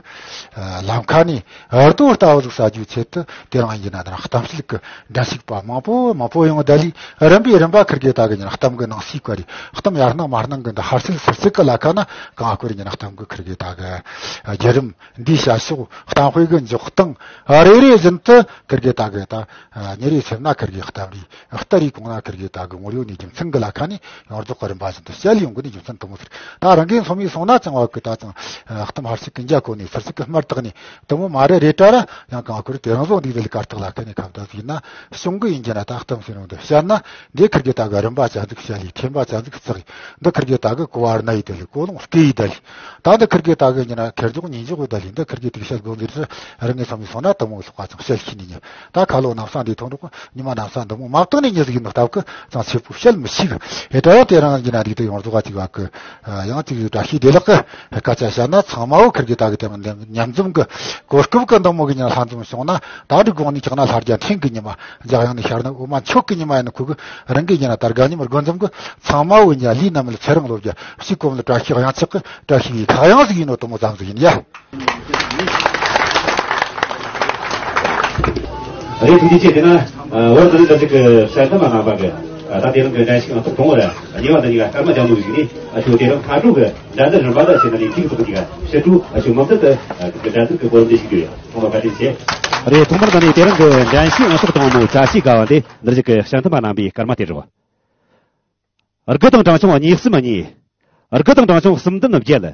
ལམ་ཁ་ནས་རྡོ་ལྟ་བུ་ཟིག་ཟ་རྒྱུའི་ཆེད་དུ་དེ་རིང་ཡིན་གྱི་ན་ད་རང་གཏམ་བཤད་གི་འགྲན་ཞུགས་པ་མང་པོ་མང་པོ་ཡོང་ད་ལི། རིམ་པས་རིམ་པ་ཁིར་གི་ད་གི་ཡིན་གཏམ་གི་ནང་སྲིད་ག་རེ་གཏམ་ཡར་སྣང་མར་སྣང་གི་འདི་ཧར་སིལ་ཚུར་སིལ་གི་ལ་ཁ་ན་གང་ཁོར་ཡིན་གཏམ་གི་ཁིར་གི་ད་གི་བརྒྱུད་རིམ། འདིའི་བྱ་ཕྱོགས་གཏམ་དཔེ་གི་འཇོག་སྟངས་རེ་རེ་བཞིན་དུ་ཁིར་གི་ད་གི་ད་ཉིན་རེ་ཕྱིན་ན་ཁིར་གི་གཏམ་རེ། ལྟ་རེ་གོང་ན་ཁིར་གི་ད་གི་ངོར་ཡོད་ནི་རྒྱུ་མཚན་གི་ལ་ཁ་ནས་ཡོངས་རྫོགས་གི་རིམ་པ་བཞིན་དུ་བཤད་ལས་ཡོང་གི་ནི་རྒྱུ་མཚན་དུ་མོ་ཟེར། ད་རང་གི་མཚོ་མི་སོང་ན་ཅང་བ་གི་ད་ཅང་གཏམ་ཧར་སིག་གི་འཇའ་གོ་ནས་ཚུར་སིག་གི་སྨྲ་བཏགས་ནས་དུ་མོ་མ་རེད་རེད་དྲ་ར། ཡང་གང་ཁོར་དེ་རང་བཟོ་འདི་ལ་གར་སྟེགས་ལ་ཁ་ནས་ཁ་བརྡ་ཟིག་ན་གཞུང་གི་ཡིན་གྱི་ན་ད་གཏམ་ཟེར་ཡོང་དུ་བཤད་ན། འདི་ཁིར་གི་ད་གི་རིམ་པ་ཅན་ཟིག་བཤད་ལས་ཐེམ་པ་ཅན་ཟིག་བརྩེགས། འདི་ཁིར་གི་ད་གི་གོ་བར་ན་ཡི་དེ་ལས་གོ་ལོང་སྐེ་ཡི་ད་ལས། ད་འདི་ཁིར་གི་ད་གི་ཉིན་ན་ཁེར་འཇོག་ཉིན་འཇོག་གི་ད་ལས། འདི་ཁིར་གི་དུག་ཤ་སྒོ་འཛིར་རི་རི་ངའི་ཚོ་མི་སོང་ན་དུ་མོ་ལོག་པ་ཙང་བཤད་ཤི་ནི་ཉི་ད་ཁ་ལོ་ནམ་སང་འདི་ཐོན་འགྲོ་གི་ཉི་མ་ནམ་སང་འདི་མོ་མ་བཏང་ནི་ཉི་ཟིག་ཡིན་ནོ་སྟབས་གི་ཙང་ཚེ་ཕུག་བཤད་མི་ཤིག་ཨེ་ད་ཡང་དེ་རང་ཉིན་ན་འདི་དུ་ཡོང་རྫོགས། པ་ཐིག་བ་གི་ཡང་ཅིག་བཀྲ་ཤིས་བདེ་ལེགས་ཀྱི་སྐད་ཆ་བཤད་ན། ཚང་མ་བོ་ཁིར་གི་ད་གི་དེ་མཉམ་འཛོམས་ཀྱི་གོ་སྐབས་ཀྱི་འདང་མོ་གི་ཉིན་ལྷན་འཛོམས་བྱུང་ན། ད་འགྲིག་གོང་ནས་ཆགས་ན་ལྷ་རྒྱལ་འཕྲིན་གྱི་ཉི་མ། འཇམ་དབྱངས་ནས་ཤར་ན་འོ་མ་མཆོག་གི་ཉི་མ་ཡིན་ན། ཁོ་གི་རང་གི་ཉིན་ན་ད་དགའ་ཉི་མར་འགོ་འཛོམས་གི། ཚང་མ་བོ་ཉ་ལི་ན་མི་ལ་ཚེ་རིང་ལོ་བརྒྱ་ཕྱི་གོམ་ལ་བཀྲ་ཤིས་གཡང་ཆགས་གི། བཀྲ་ཤིས་ཀྱི་ཁ་གཡང་ཟིག་ཡིན་ནོ་དུ་མོ་ཙམ་ཟིག་ཡིན་ཡ། རེད། ཐུགས་རྗེ་ཆེ། དེ་ན་བར་དུ་ད་ཅིག་གི་གསལ་གཏམ་རྣམ་པ་གི་ད་དེ་རིང་གི་འགྲན་ཞུགས་ཨང་རྟགས་དང་པོ་ར་གཉིས་པ་འདི་གཉིས་ཀ་སྐར་མ་རྒྱག་མུས་ཞིག་ནས། ཨ་ཆོ་དེ་རིང་ཕ་ཕྲུག་གི་འགྲན་བསྡུར་རིམ་པ་དང་བྱས་ན་ནས་ཐིག་ཐོག་གི་ཕྱི་དྲོ་ཨ་ཆོ་མུ་མཐུད་དུ་གི་འགྲན་བསྡུར་གི་གོ་རིམ་འདི་ཞིག་ཡོད། ཐོག་མ་བཀའ་དྲིན་ཆེ། རེད། ཐོག་མར་ད་ནས་དེ་རིང་གི་འགྲན་ཞུགས་ཨང་རྟགས་དང་པོ་བཀྲ་ཤིས་དགའ་བ་འདི་འདིར་གཅིག་གི་གཞལ་འདེམས་པ་རྣམ་པའི་སྐར་མ་དེ་རེད། དགུ་དང་གྲངས་ཆུང་གཉིས་གསུམ་གཉིས། དགུ་དང་གྲངས་ཆུང་གསུམ་བདུན་བརྒྱད།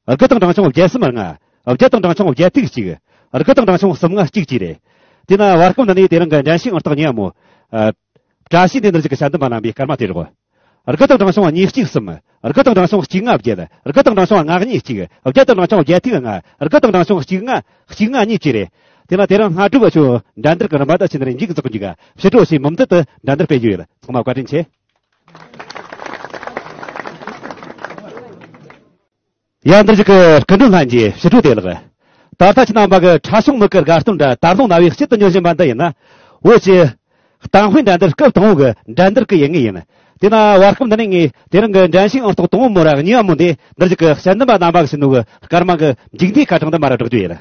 དགུ་དང་གྲངས་ཆུང་བརྒྱད་གསུམ་ལྔ། བརྒྱད་དང་གྲངས་ཆུང་བརྒྱད་ཐིག་གཅིག། དགུ་དང་གྲངས་ཆུང་གསུམ་ལྔ་གཅིག་བཅས་རེད། དེས་ན་བར་སྐབས་འདི་ནས་དེ་རིང་གི་འགྲན་ཞུགས་ཨང་རྟགས་གཉིས་པ་མོ། ཨ། བཀྲ་ཤིས་འདི་འདིར་གཅིག་གི་གཞལ་འདེམས་པ་རྣམ་པའི་སྐར་མ་དེ་རེད། དགུ་དང་གྲངས་ཆུང་གཉིས་གཅིག་གསུམ། དགུ་དང་གྲངས་ཆུང་གཅིག་ལྔ་བརྒྱད། དགུ་དང་གྲངས་ཆུང་ལྔ་གཉིས་གཅིག། བརྒྱད་དང་གྲངས་ཆུང་བརྒྱད་ཐིག་ལྔ། དགུ་དང་གྲངས་ཆུང་གཅིག་ལྔ་གཅིག་ལྔ་གཉིས་བཅས་རེད། དེས་ན་དེ་རིང་སྔ་དྲོ་བ་ཆོ་འགྲན་བསྡུར་གི་རིམ་པ་དང་བྱས་ན་རེ་འཇིག་རྫོགས་འཇིག་ག་ཕྱི་དྲོ་ཞིག་མུ་མཐུད་དུ་འགྲན་བསྡུར་སྤེལ་རྒྱུ་ཡོད། ཚང་མ་བཀའ་དྲིན་ཆེ། ཡ། འདིར་གཅིག་གི་སྐུ་མགྲོན་ལྷན་རྒྱས་ཕྱི་དྲོ་བདེ་ལེགས། ད་ལྟ་ཁྱེད་རྣམ་པ་གི་ཁྲ་ཆུང་མིག་གི་དགའ་སྟོན་འདྲ་དར་ལུང་ན་བའི་དཔྱིད་དུ་ཉོན་བཞིན་པ་འདི་ཡིན་ན། བོད་ཀྱི་གཏམ་དཔེ་འགྲན་བསྡུར་སྐབས་དང་པོ་གི་འགྲན་བསྡུར་གི་ཡུལ་དངོས་ཡིན། དེས་ན་བར་སྐབས་འདི་ནས་ངས་དེ་རིང་གི་འགྲན་ཞུགས་ཨང་རྟགས་དང་པོ་མོ་ར་གཉིས་པ་མོ་འདི་འདིར་གཅིག་གི་གཞལ་འདེམས་པ་རྣམ་པ་གི་ཕྱི་ནང་གི་སྐར་མ་གི་མཇུག་མཐའི་ཁ་གྲངས་འདི་མར་ར་བསྒྲག་རྒྱུ་ཡིན།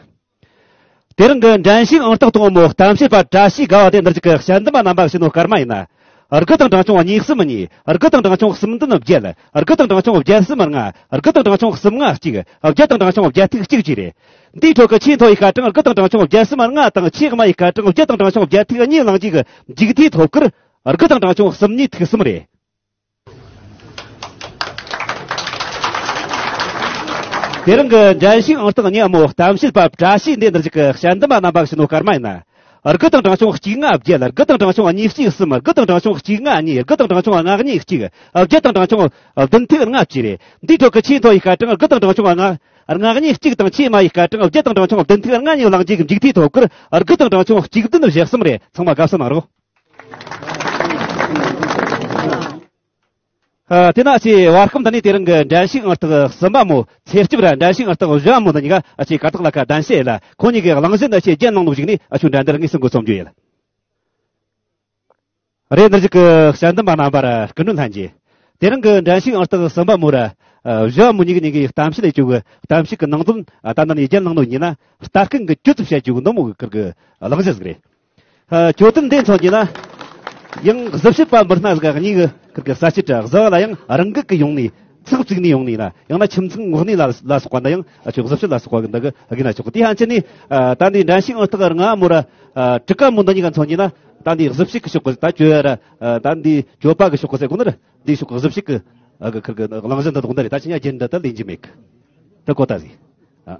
དེ་རིང་གི་འགྲན་ཞུགས་ཨང་རྟགས་དང་པོ་མོ་གཏམ་བཤད་པ་བཀྲ་ཤིས་དགའ་བ་དེ་འདིར་གཅིག་གི་གཞལ་འདེམས་པ་རྣམ་པ་ཕྱི་ནང་སྐར་མ་ཡིན་ན། དགུ་དང་གྲངས་ཆུང་གཉིས་གསུམ་གཉིས། དགུ་དང་གྲངས་ཆུང་གསུམ་བདུན་བརྒྱད། དགུ་དང་གྲངས་ཆུང་བརྒྱད་གསུམ་ལྔ། དགུ་དང་གྲངས་ཆུང་གསུམ་ལྔ་གཅིག། བརྒྱད་དང་གྲངས་ཆུང་བརྒྱད་ཐིག་གཅིག་བཅས་རེད། འདིའི་ཁྲོད་ཀྱི་ཆེས་མཐོ་བའི་སྐར་གྲངས་དགུ་དང་གྲངས་ཆུང་བརྒྱད་གསུམ་ལྔ་དང་། ཆེས་དམའ་བའི་སྐར་གྲངས་བརྒྱད་དང་གྲངས་ཆུང་བརྒྱད་ཐིག་གཉིས་བླངས་རྗེས་ཀྱི་མཇུག་མཐའི་ཐོབ་སྐར་དགུ་དང་གྲངས་ཆུང་གསུམ་གཉིས་ཐིག་གསུམ་རེད། དེ་རིང་གི་འགྲན་ཞུགས་ཨང་རྟགས་གཉིས་པ་མོ་གཏམ་བཤད་པ་བཀྲ་ཤིས་འདི་འདིར་གཅིག་གི་གཞལ་འདེམས་པ་རྣམ་པ་ཕྱི་ནང་སྐར་མ་ཡིན་ན། དགུ་དང་གྲངས་ཆུང་གཅིག་ལྔ་བརྒྱད། དགུ་དང་གྲངས་ཆུང་གཉིས་གཅིག་གསུམ། དགུ་དང་གྲངས་ཆུང་གཅིག་ལྔ་གཉིས། དགུ་དང་གྲངས་ཆུང་ལྔ་གཉིས་གཅིག། བརྒྱད་དང་གྲངས་ཆུང་བདུན་ཐིག་ལྔ་བཅས་རེད། འདིའི་ཁྲོད་ཀྱི་ཆེས་མཐོ་བའི་སྐར་གྲངས་དགུ་དང་གྲངས་ཆུང་ལྔ་ལྔ་གཉིས་གཅིག་དང་། ཆེས་དམའ་བའི་སྐར་གྲངས་བརྒྱད་དང་གྲངས་ཆུང་བདུན་ཐིག་ལྔ་གཉིས་བླངས་རྗེས་ཀྱི་མཇུག་མཐའི་ཐོབ་སྐར་དགུ་དང་གྲངས་ཆུང་གཅིག་བདུན་བཞི་གསུམ་རེད། ཚང་མ་དགའ་བསུ་གནང་རོགས། ཨ། དེ་ན་ཅིག་བར་སྐབས་འདི་ནས་དེ་རིང་གི་འགྲན་ཞུགས་ཨང་རྟགས་གསུམ་པ་མོ་ཚེ་སྐྱིད་ར་འགྲན་ཞུགས་ཨང་རྟགས་བཞི་བ་མོ་འདི་གཉིས་ཀ་ཨ་ཅིག་གར་སྟེགས་ལ་ཁ་གདན་ཞུ་ཡེད་ལ། ཁོང་གཉིས་ཀྱི་གླེང་གཞི་འདི་ཅིག་རྒྱན་གནང་ནོ་ཞིག་ནས་ཨ་ཆོ་འགྲན་བསྡུར་དངོས་སུ་འགོ་རྩོམ་རྒྱུ་ཡིན། རེད། འདིར་གཅིག་གི་གཞལ་འདེམས་པ་རྣམ་པར་སྐུ་མགྲོན་ལྷན་རྒྱས། དེ་རིང་གི་འགྲན་ཞུགས་ཨང་རྟགས་གསུམ་པ་མོ་ར་ཨ་བཞི་བ་མོ་གཉིས་ཀྱི་གཉིས་ཀྱི་གཏམ་བཤད་ལས་ཆོག་གི། གཏམ་བཤད་ཀྱི་ནང་དོན་ཨ་ད་ནང་ནས་རྒྱན་གནང་ནོ་ཡིན་ན། ལྟ་མཁན་གྱིས་ཁྱོད་ཚོ་བཤད་རྒྱུ་གི་འདི་མོ་གི་ཁུར་གི་གླེང་གཞི་ཟིག་རེད། ཨ། གྱོད་དོན་འདི་མཚོན་གྱི་ན། ཡང་གཟི་བྱད་པ་འབུར་སྣ་ཟིག་གཉིས་ཀྱི་ཁུར་གི་ས་བཅད་ར་གཟུ་བ་ལ་ཡང་རང་འགུལ་གྱི་ཡོང་ནས་ཚག་བཙུགས་ནས་ཡོང་ནས་ན། ཡང་ན་ཁྱིམ་ཚང་ངོ་གནས་ལ་ལ་སོགས་པ་འདི་ཡང་ཨ་ཆོ་གཟི་བྱད་ལ་སོགས་པ་འདི་གི་ཨ་གི་ན་ཆོག་གི། དེ་ཡང་ཅི་ནས་ཨ་ད་འདི་འགྲན་ཞུགས་ཨང་རྟགས་ལྔ་མོ་ར་ཨ་དྲུག་པ་མོ་འདི་གཉིས་ཀ་མཚོན་གྱི་ན། ད་འདི་གཟི་བྱད་ཀྱི་ཕྱོགས་ཀྱི་ད་གྱོད་ར་ཨ་ད་འདི་གྱོད་པ་གི་ཕྱོགས་ཀྱི་ཟེར་གོ་ནི་ར། འདི་ཕྱོགས་ཀྱི་གཟི་བྱད་ཀྱི་ཨ་གི་ཁུར་གི་གླེང་གཞི་འདི་དག་འདི་རེད། ད་ཅི་ཉ་རྒྱན་འདི་ད་ལེན་གྱི་མེད་གི། ད་གོ་ད་ཟིག་ཨ།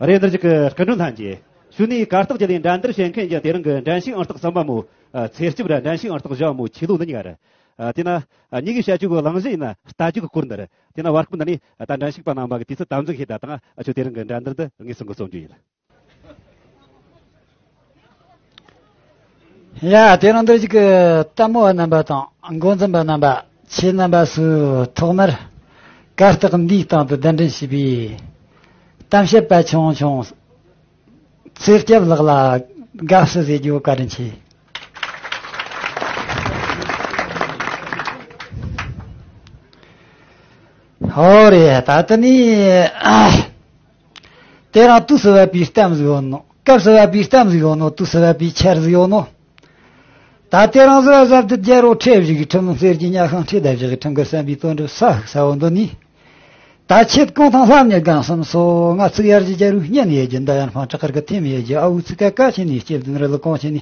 རེད། འདིར་གཅིག་གི་སྐུ་མགྲོན་ལྷན་རྒྱས། གཞུག་ནས་གར་སྟེགས་བརྒྱུད་ལས་འགྲན་བསྡུར་བྱེད་མཁན་གྱི་དེ་རིང་གི་འགྲན་ཞུགས་ཨང་རྟགས་གསུམ་པ་མོ་ཨ་ཚེ་སྐྱིད་ར་འགྲན་ཞུགས་ཨང་རྟགས་བཞི་བ་མོ་ཆོས་ལུགས་འདི་གཉིས་ཀ་རེད། ཨ་དེས་ན་ཨ་གཉིས་ཀྱིས་བཤད་རྒྱུ་གི་གླེང་གཞི་ཡིན་ན་ལྟ་རྒྱུ་གི་སྐོར་འདི་རེད། དེས་ན་བར་སྐབས་འདི་ནས་ཨ་ད་འགྲན་ཞུགས་པ་རྣམ་པ་གི་དུས་ཚོད་དམ་འཛིན་བྱེད་ད་དང་ཨ་ཆོ་དེ་རིང་གི་འགྲན་བསྡུར་འདི་དངོས་སུ་འགོ་རྩོམ་རྒྱུ་ཡིན། ཡ། དེ་རིང་འདིར་གཅིག་གི་ལྟད་མོ་བ་རྣམ་པ་དང་འགོ་འཛིན་པ་རྣམ་པ། ཁྱེད་རྣམ་པ་ཚོས་ཐོག་མར་གར་སྟེགས་འདིའི་སྟེང་དུ་གདན་འདྲེན་བྱས་པའི་གཏམ་བཤད་པ་ཆུང་ཆུང་ཚེ་སྐྱབས་ལགས་ལ་དགའ་བསུ་ཞུ་རྒྱུ་བཀའ་དྲིན་ཆེ། ཧོ་རེད། ད་ལྟ་ནི་ཨ། དེ་རིང་དུས་སུ་བབ་པའི་གཏམ་ཟིག་ཡོད་ནོ། སྐབས་སུ་བབ་པའི་གཏམ་ཟིག་ཡོད་ནོ། དུས་སུ་བབ་པའི་ཆར་ཟིག་ཡོད་ནོ། ད་དེ་རིང་གཟའ་གཟའ་བདུད་རྒྱལ་པོ་ཁྲི་བཞི་གི་ཁྲིམས། གསེར་གྱི་ཉ་ཤིང་ཁྲི་ལྡེ་བཞི་གི་ཁྲིམས་ཀྱི་བསམ་པའི་དོན་གྲུབ་ས་ས་བོ་འདི་ནས། ད་ཆེད་གང་དང་ལྷ་མྱི་གང་གསུམ་སོ། ང་ཚིག་ཡར་གྱི་རྒྱལ་པོའི་གཉེན་ཡེད་རྒྱུ། འདི་ཡར་འཕང་བྲག་དཀར་གི་ཐེམ་ཡེད་རྒྱུ། ཨ་འུ་ཚིག་ཀ་ཀ་ཆེ་ནས་སྐྱེ་བདུན་རི་ལ་གོང་ཆེ་ནས།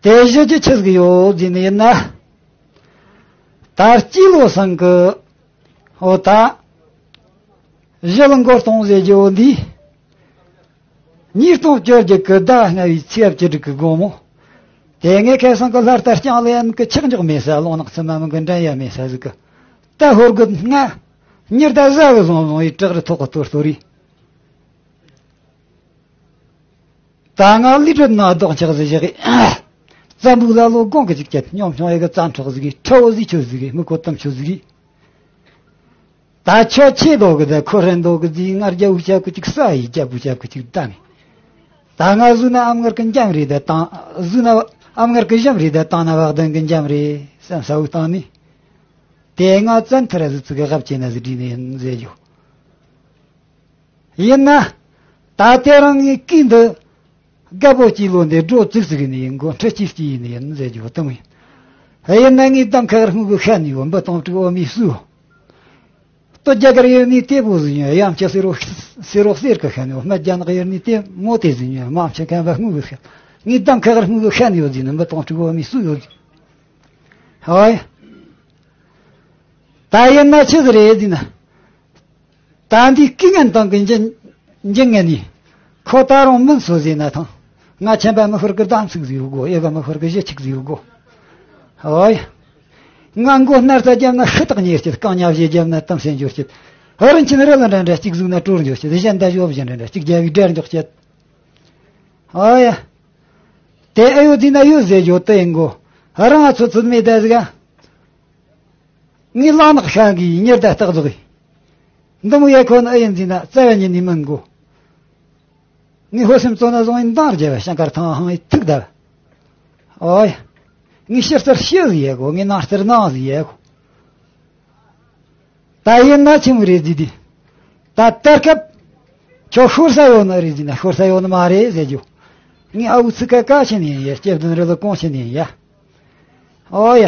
དེ་བཞི་རྒྱུ་ཆི་ཟིག་ཡོད་ཟེར་ནི་ཡིན་ན། ད་སྤྱི་ལོ་སང་གི་ཨོ་ད། གཞི་ལ་མགོ་སྟོང་ཟེར་རྒྱུ་འདི། ཉིས་སྟོང་བཅོ་བརྒྱད་ཀྱི་ཟླ་ལྔ་བའི་ཚེས་བཅུ་དྲུག་གི་དགོང་མོ། དེ་ངས་ཁ་སང་གི་ལྷ་རྟ་རྐྱང་ལེན་གི་ཆག་འཇོག་མེད་ས། ལོང་ནག་ཚི་མ་མི་གི་འགྲན་ཡ་མེད་ས་ཟིག་གི། ད་ཧོར་གི་ང་ཉི་ཟླ་གཟའ་གི་བཟུང་བཟུང་བའི་བྲག་རི་ཐོག་གི་གཏོར་གཏོར་རི། ད་ང་ལི་གྲོད་ན་རྡོག་ཆག་ཟིག་བཞག་གི། རྩམ་པའི་ལ་ལོ་སྒོང་གི་ཅིག་བཅད། སྙོམ་བྱུང་ཡི་གི་རྩམ་ཁྲག་ཟིག་གི་ཁྲ་བོ་ཟིག་ཆུ་ཟིག་གི་མི་ཁོ་གཏམ་ཆུ་ཟིག་གི། ད་ཁྱོད་ཆེ་དོ་གི་ད་ཁོ་ཧྲན་དོ་གི་ཟིག་ང་རྒྱ་བུ་ཆ་གི་ཅིག་ས་ཡི་རྒྱ་བུ་ཆ་གི་ཅིག་ད་ནི། ད་ང་བཟོས་ན་ཨམ་ངར་གི་འཇམ་རེད། ད་བཏང་བཟོས་ན་ཨམ་ངར་གི་ཞིམ་རེད། ད་བཏང་ན་བག་ལྡན་གི་འཇམ་རེད་བསམ་ས་བུ་བཏང་ནི། དེ་ང་བཙན་ཐར་ཟིག་ཚིག་གི་རབ་ཆེ་ན་ཟིག་བྲིས་ནི་ཡིན་ཟེར་རྒྱུ། ཡིན་ན། ད་དེ་རིང་ངའི་སྐུ་འདི། རྒད་པོ་སྐྱེས་ལོ་འདི་སྒྲོ་བཙུགས་ཟིག་ནི་ཡིན་གོ། འཕྲུལ་སྐྱེས་སྐྱེས་ནི་ཡིན་ཟེར་རྒྱུ་དེ་མོ་ཡིན། ཡིན་ན་ངའི་གདམ་ཁ་ར་སྔུ་གི་ཤ་ནི་ཡོད། འབུ་དང་དྲུག་འོ་མའི་སུ། སྟོད་རྒྱ་གར་ཡོད་ནི་དེ་པོ་ཟིག་ཡོད། ཡང་ཁྱེད་སེ་རོ་སེ་རོ་གསེར་གི་ཤ་ནི་ཡོད། སྨད་རྒྱ་ནག་ཡོད་ནི་དེ་མོ་དེ་ཟིག་ཡོད། མ་ཆེ་མཁན་པ་སྔུ་གི་ཤ། ངའི་གདམ་ཁ་ར་སྔུ་གི་ཤ་ནི་ཡོད་ཟིག་ནི་འབུ་དང་དྲུག་འོ་མའི་སུ་ཡོད་ཟིག། ཧོ་ཡ། ད་ཡིན་ན་ཆི་ཟིག་རེད་ཟིག་ན། ད་འདི་སྐུ་ངན་དང་གི་འཇིན་འཇིན་ངན་ནི། ཁོ་ད་རུང་མིན་སོ་ཟེར་ན་ཐང་། ང་ཆེན་པ་མི་ཤོར་གི་གདམ་ཚིག་ཟིག་ཡོད་གོ། ཨེ་ག་མི་ཤོར་གི་གཞི་ཆིག་ཟིག་ཡོད་གོ། ཨོ་ཡ། ང་མགོ་སྣར་ས་རྒྱབ་ན་ཤི་ཐག་ཉེ་སྐྱེད། རྐང་ཉག་བཞི་རྒྱབ་ན་གཏམ་སེན་འབྱོར་སྐྱེད། ཧ་རིན་ཆེན་རི་ལ་འདྲ་འདྲ་གཅིག་ཟུག་ན་གྲོར་འབྱོར་སྐྱེད། གཞན་ད་ཞོབ་བཞིན་འདྲ་འདྲ་གཅིག་རྒྱབ་བའི་དགྲར་འཇོག་སྐྱེད། ཨོ་ཡ། དེ་ཨེ་ཡོད་ཟིན་ན་ཡོད་ཟེར་རྒྱུ་དེ་ཡིན་གོ། ཧ་རང་ང་ཚོ་ཚོད་མེད་ད་ཟིག་ཨ། ངའི་ལག་ནག་ཤ་གིས་ཉེར་ད་སྟག་རྫོགས་ཡིན། འདི་མོ་ཡ་ཁོ་ན་ཨེ་ཡིན་ཟིན་ན་རྩ་བ་ཉིད་ནས་མིན་གོ། ངའི་ཧོ་སེམས་བཙོ་ན་བཟུང་ཡིན་མདངས་རྒྱལ་བ་ཤང་དཀར་ཐང་ཧང་ཡི་ཐུག་ད། ཨོ་ཡ། ངའི་ཕྱི་རྩར་ཕྱི་ཟིག་ཡ་གོ། ངའི་ནང་རྩར་ནང་ཟིག་ཡ་གོ། ད་ཡིན་ན་ཆི་མོ་རེད་ཟིག་དེ། ད་ལྟར་སྐབས། ཁྱོད་ཤོར་ས་ཡོད་ནི་རེད་ཟིན་ན་ཤོར་ས་ཡོད་ནི་མ་རེད་ཟེར་རྒྱུ། ངའི་ཨ་བུ་ཚུགས་ཀ་ཀ་ཆེན་ཡིན་ཡ། སྐྱེ་བདུན་རི་ལ་གོང་ཆེན་ཡིན་ཡ། ཨོ་ཡ།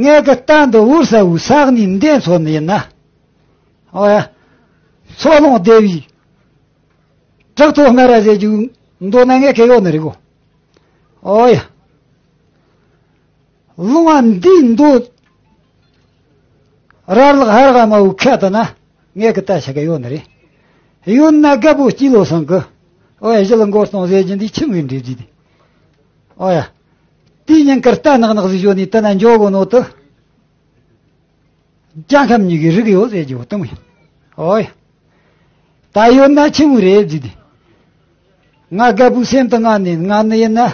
ངས་གི་རྟ་འདི་འུར་ས་བུ་ས་གནས་འདན་ཚོ་ནི་ཡིན་ན། ཨོ་ཡ། མཚོ་ལྷུང་སྡེ་བའི། བྲག་ཐོག་སྨ་ར་ཟེར་རྒྱུ། མདོ་ན་ངས་གི་ཡོད་ནི་རེད་གོ། ཨོ་ཡ། ལུང་བ་འདིའི་མདོ། ར་ལག་ཧ་ར་ག་མ་བུ་ཁ་ད་ན། ངས་གི་ལྟ་ཆ་ག་ཡོད་ནི་རེད། ཡོད་ན་རྒད་པོ་སྐྱིད་ལོ་སང་གི། ཨོ་ཡ། གཞི་ལ་མགོ་སྟོང་ཟེར་གྱིན་འདི་ཆི་མོའི་འདྲེ་ཟིག་དེ། ཨོ་ཡ། དེའི་ཉིན་དཀར་རྟ་ནག་ནག་ཟིག་བཞོན་ནས་ལྟ་ན་འཇོག་གོ་ནོ་དུ། རྒྱལ་ཁམས་གཉིས་ཀྱི་རིགས་ཡོད་ཟེར་རྒྱུ་དུ་མོ་ཡིན། ཨོ་ཡ། ད་ཡོད་ན་ཆི་མོ་རེད་ཟིག་དེ། ང་རྒད་པོའི་སེམས་དུ་ང་ནི་ང་ནི་ཡིན་ན།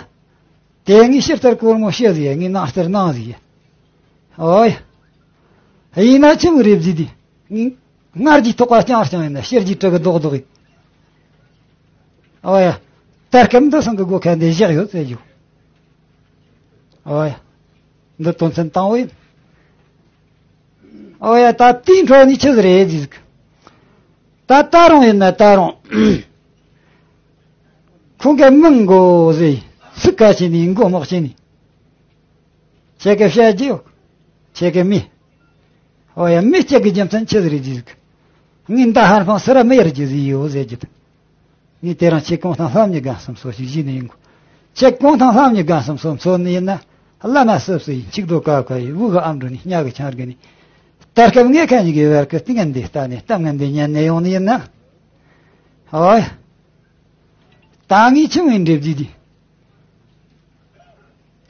དེ་ངའི་ཕྱི་ལྟར་སྒོར་མོ་ཕྱེད་ཟིག་ཡ། ངའི་ནང་ལྟར་ནང་ཟིག་ཡ། ཨོ་ཡ། ཡིན་ན་ཆི་མོ་རེད་ཟིག་དེ། ངའི་སྔར་གྱི་ཐོག་ཀ་རྐྱང་རྐྱང་ཡིན་ན་ཕྱིར་གྱི་གྲི་གི་རྡོག་རྡོག་ཡིན། ཨོ་ཡ། ད་སྐབས་འདི་སང་གི་སྒོ་ཁ་འདི་བཞག་ཡོད་ཟེར་རྒྱུ། ཨོ་ཡ། འདི་དོན་ཚན་དང་པོ་ཡིན། ཨོ་ཡ། ད་དེའི་འཕྲོ་ནས་ཆི་ཟིག་རེད་ཟིག། ད་ད་རུང་ཡིན་ན་ད་རུང་། ཁོང་གི་མིང་མགོ་ཟེར། ཚིག་ཀ་ཆེ་ནི་མགོ་མོག་ཆེ་ནི། ཁྱེད་ཀྱི་བཤད་རྒྱུ། ཁྱེད་ཀྱི་མི། ཨོ་ཡ། མི་གཅིག་གི་རྒྱུ་མཚན་ཆི་ཟིག་རེད་ཟིག། ངས་མདའ་ཧར་འཕང་སི་ར་མི་ཡར་རྒྱུ་ཟིག་ཡོད་ཟེར་རྒྱུ་དང་། ངས་དེ་རིང་ཁྱེད་གུང་ཐང་ལྷམ་གཉིས་སྒང་གསུམ་སོ་ཞིག་བཞེས་ནི་ཡིན་གོ། ཁྱེད་གུང་ཐང་ལྷམ་གཉིས་སྒང་གསུམ་སོ་འཚོལ་ནི་ཡིན་ན། བླ་མ་སུ་སུ་ཡིན། ཆིག་རྡོ་ཀ་ཀ་ཡིན། བུ་གི་ཨམ་འགྲོ་ནི། ཉ་གི་ཆང་རྒྱུ་ནི། ད་སྐབས་ངས་ཁ་གཉིས་ཀྱི་བར་གྱི་གཏིང་ངན་འདི་ལྟ་ནས་གཏམ་ངན་འདི་ཉན་ནས་ཡོང་ནི་ཡིན་ན། ཨོ་ཡ། ད་ངས་ཆི་མོའི་འདྲེ་བརྫིས་དེ།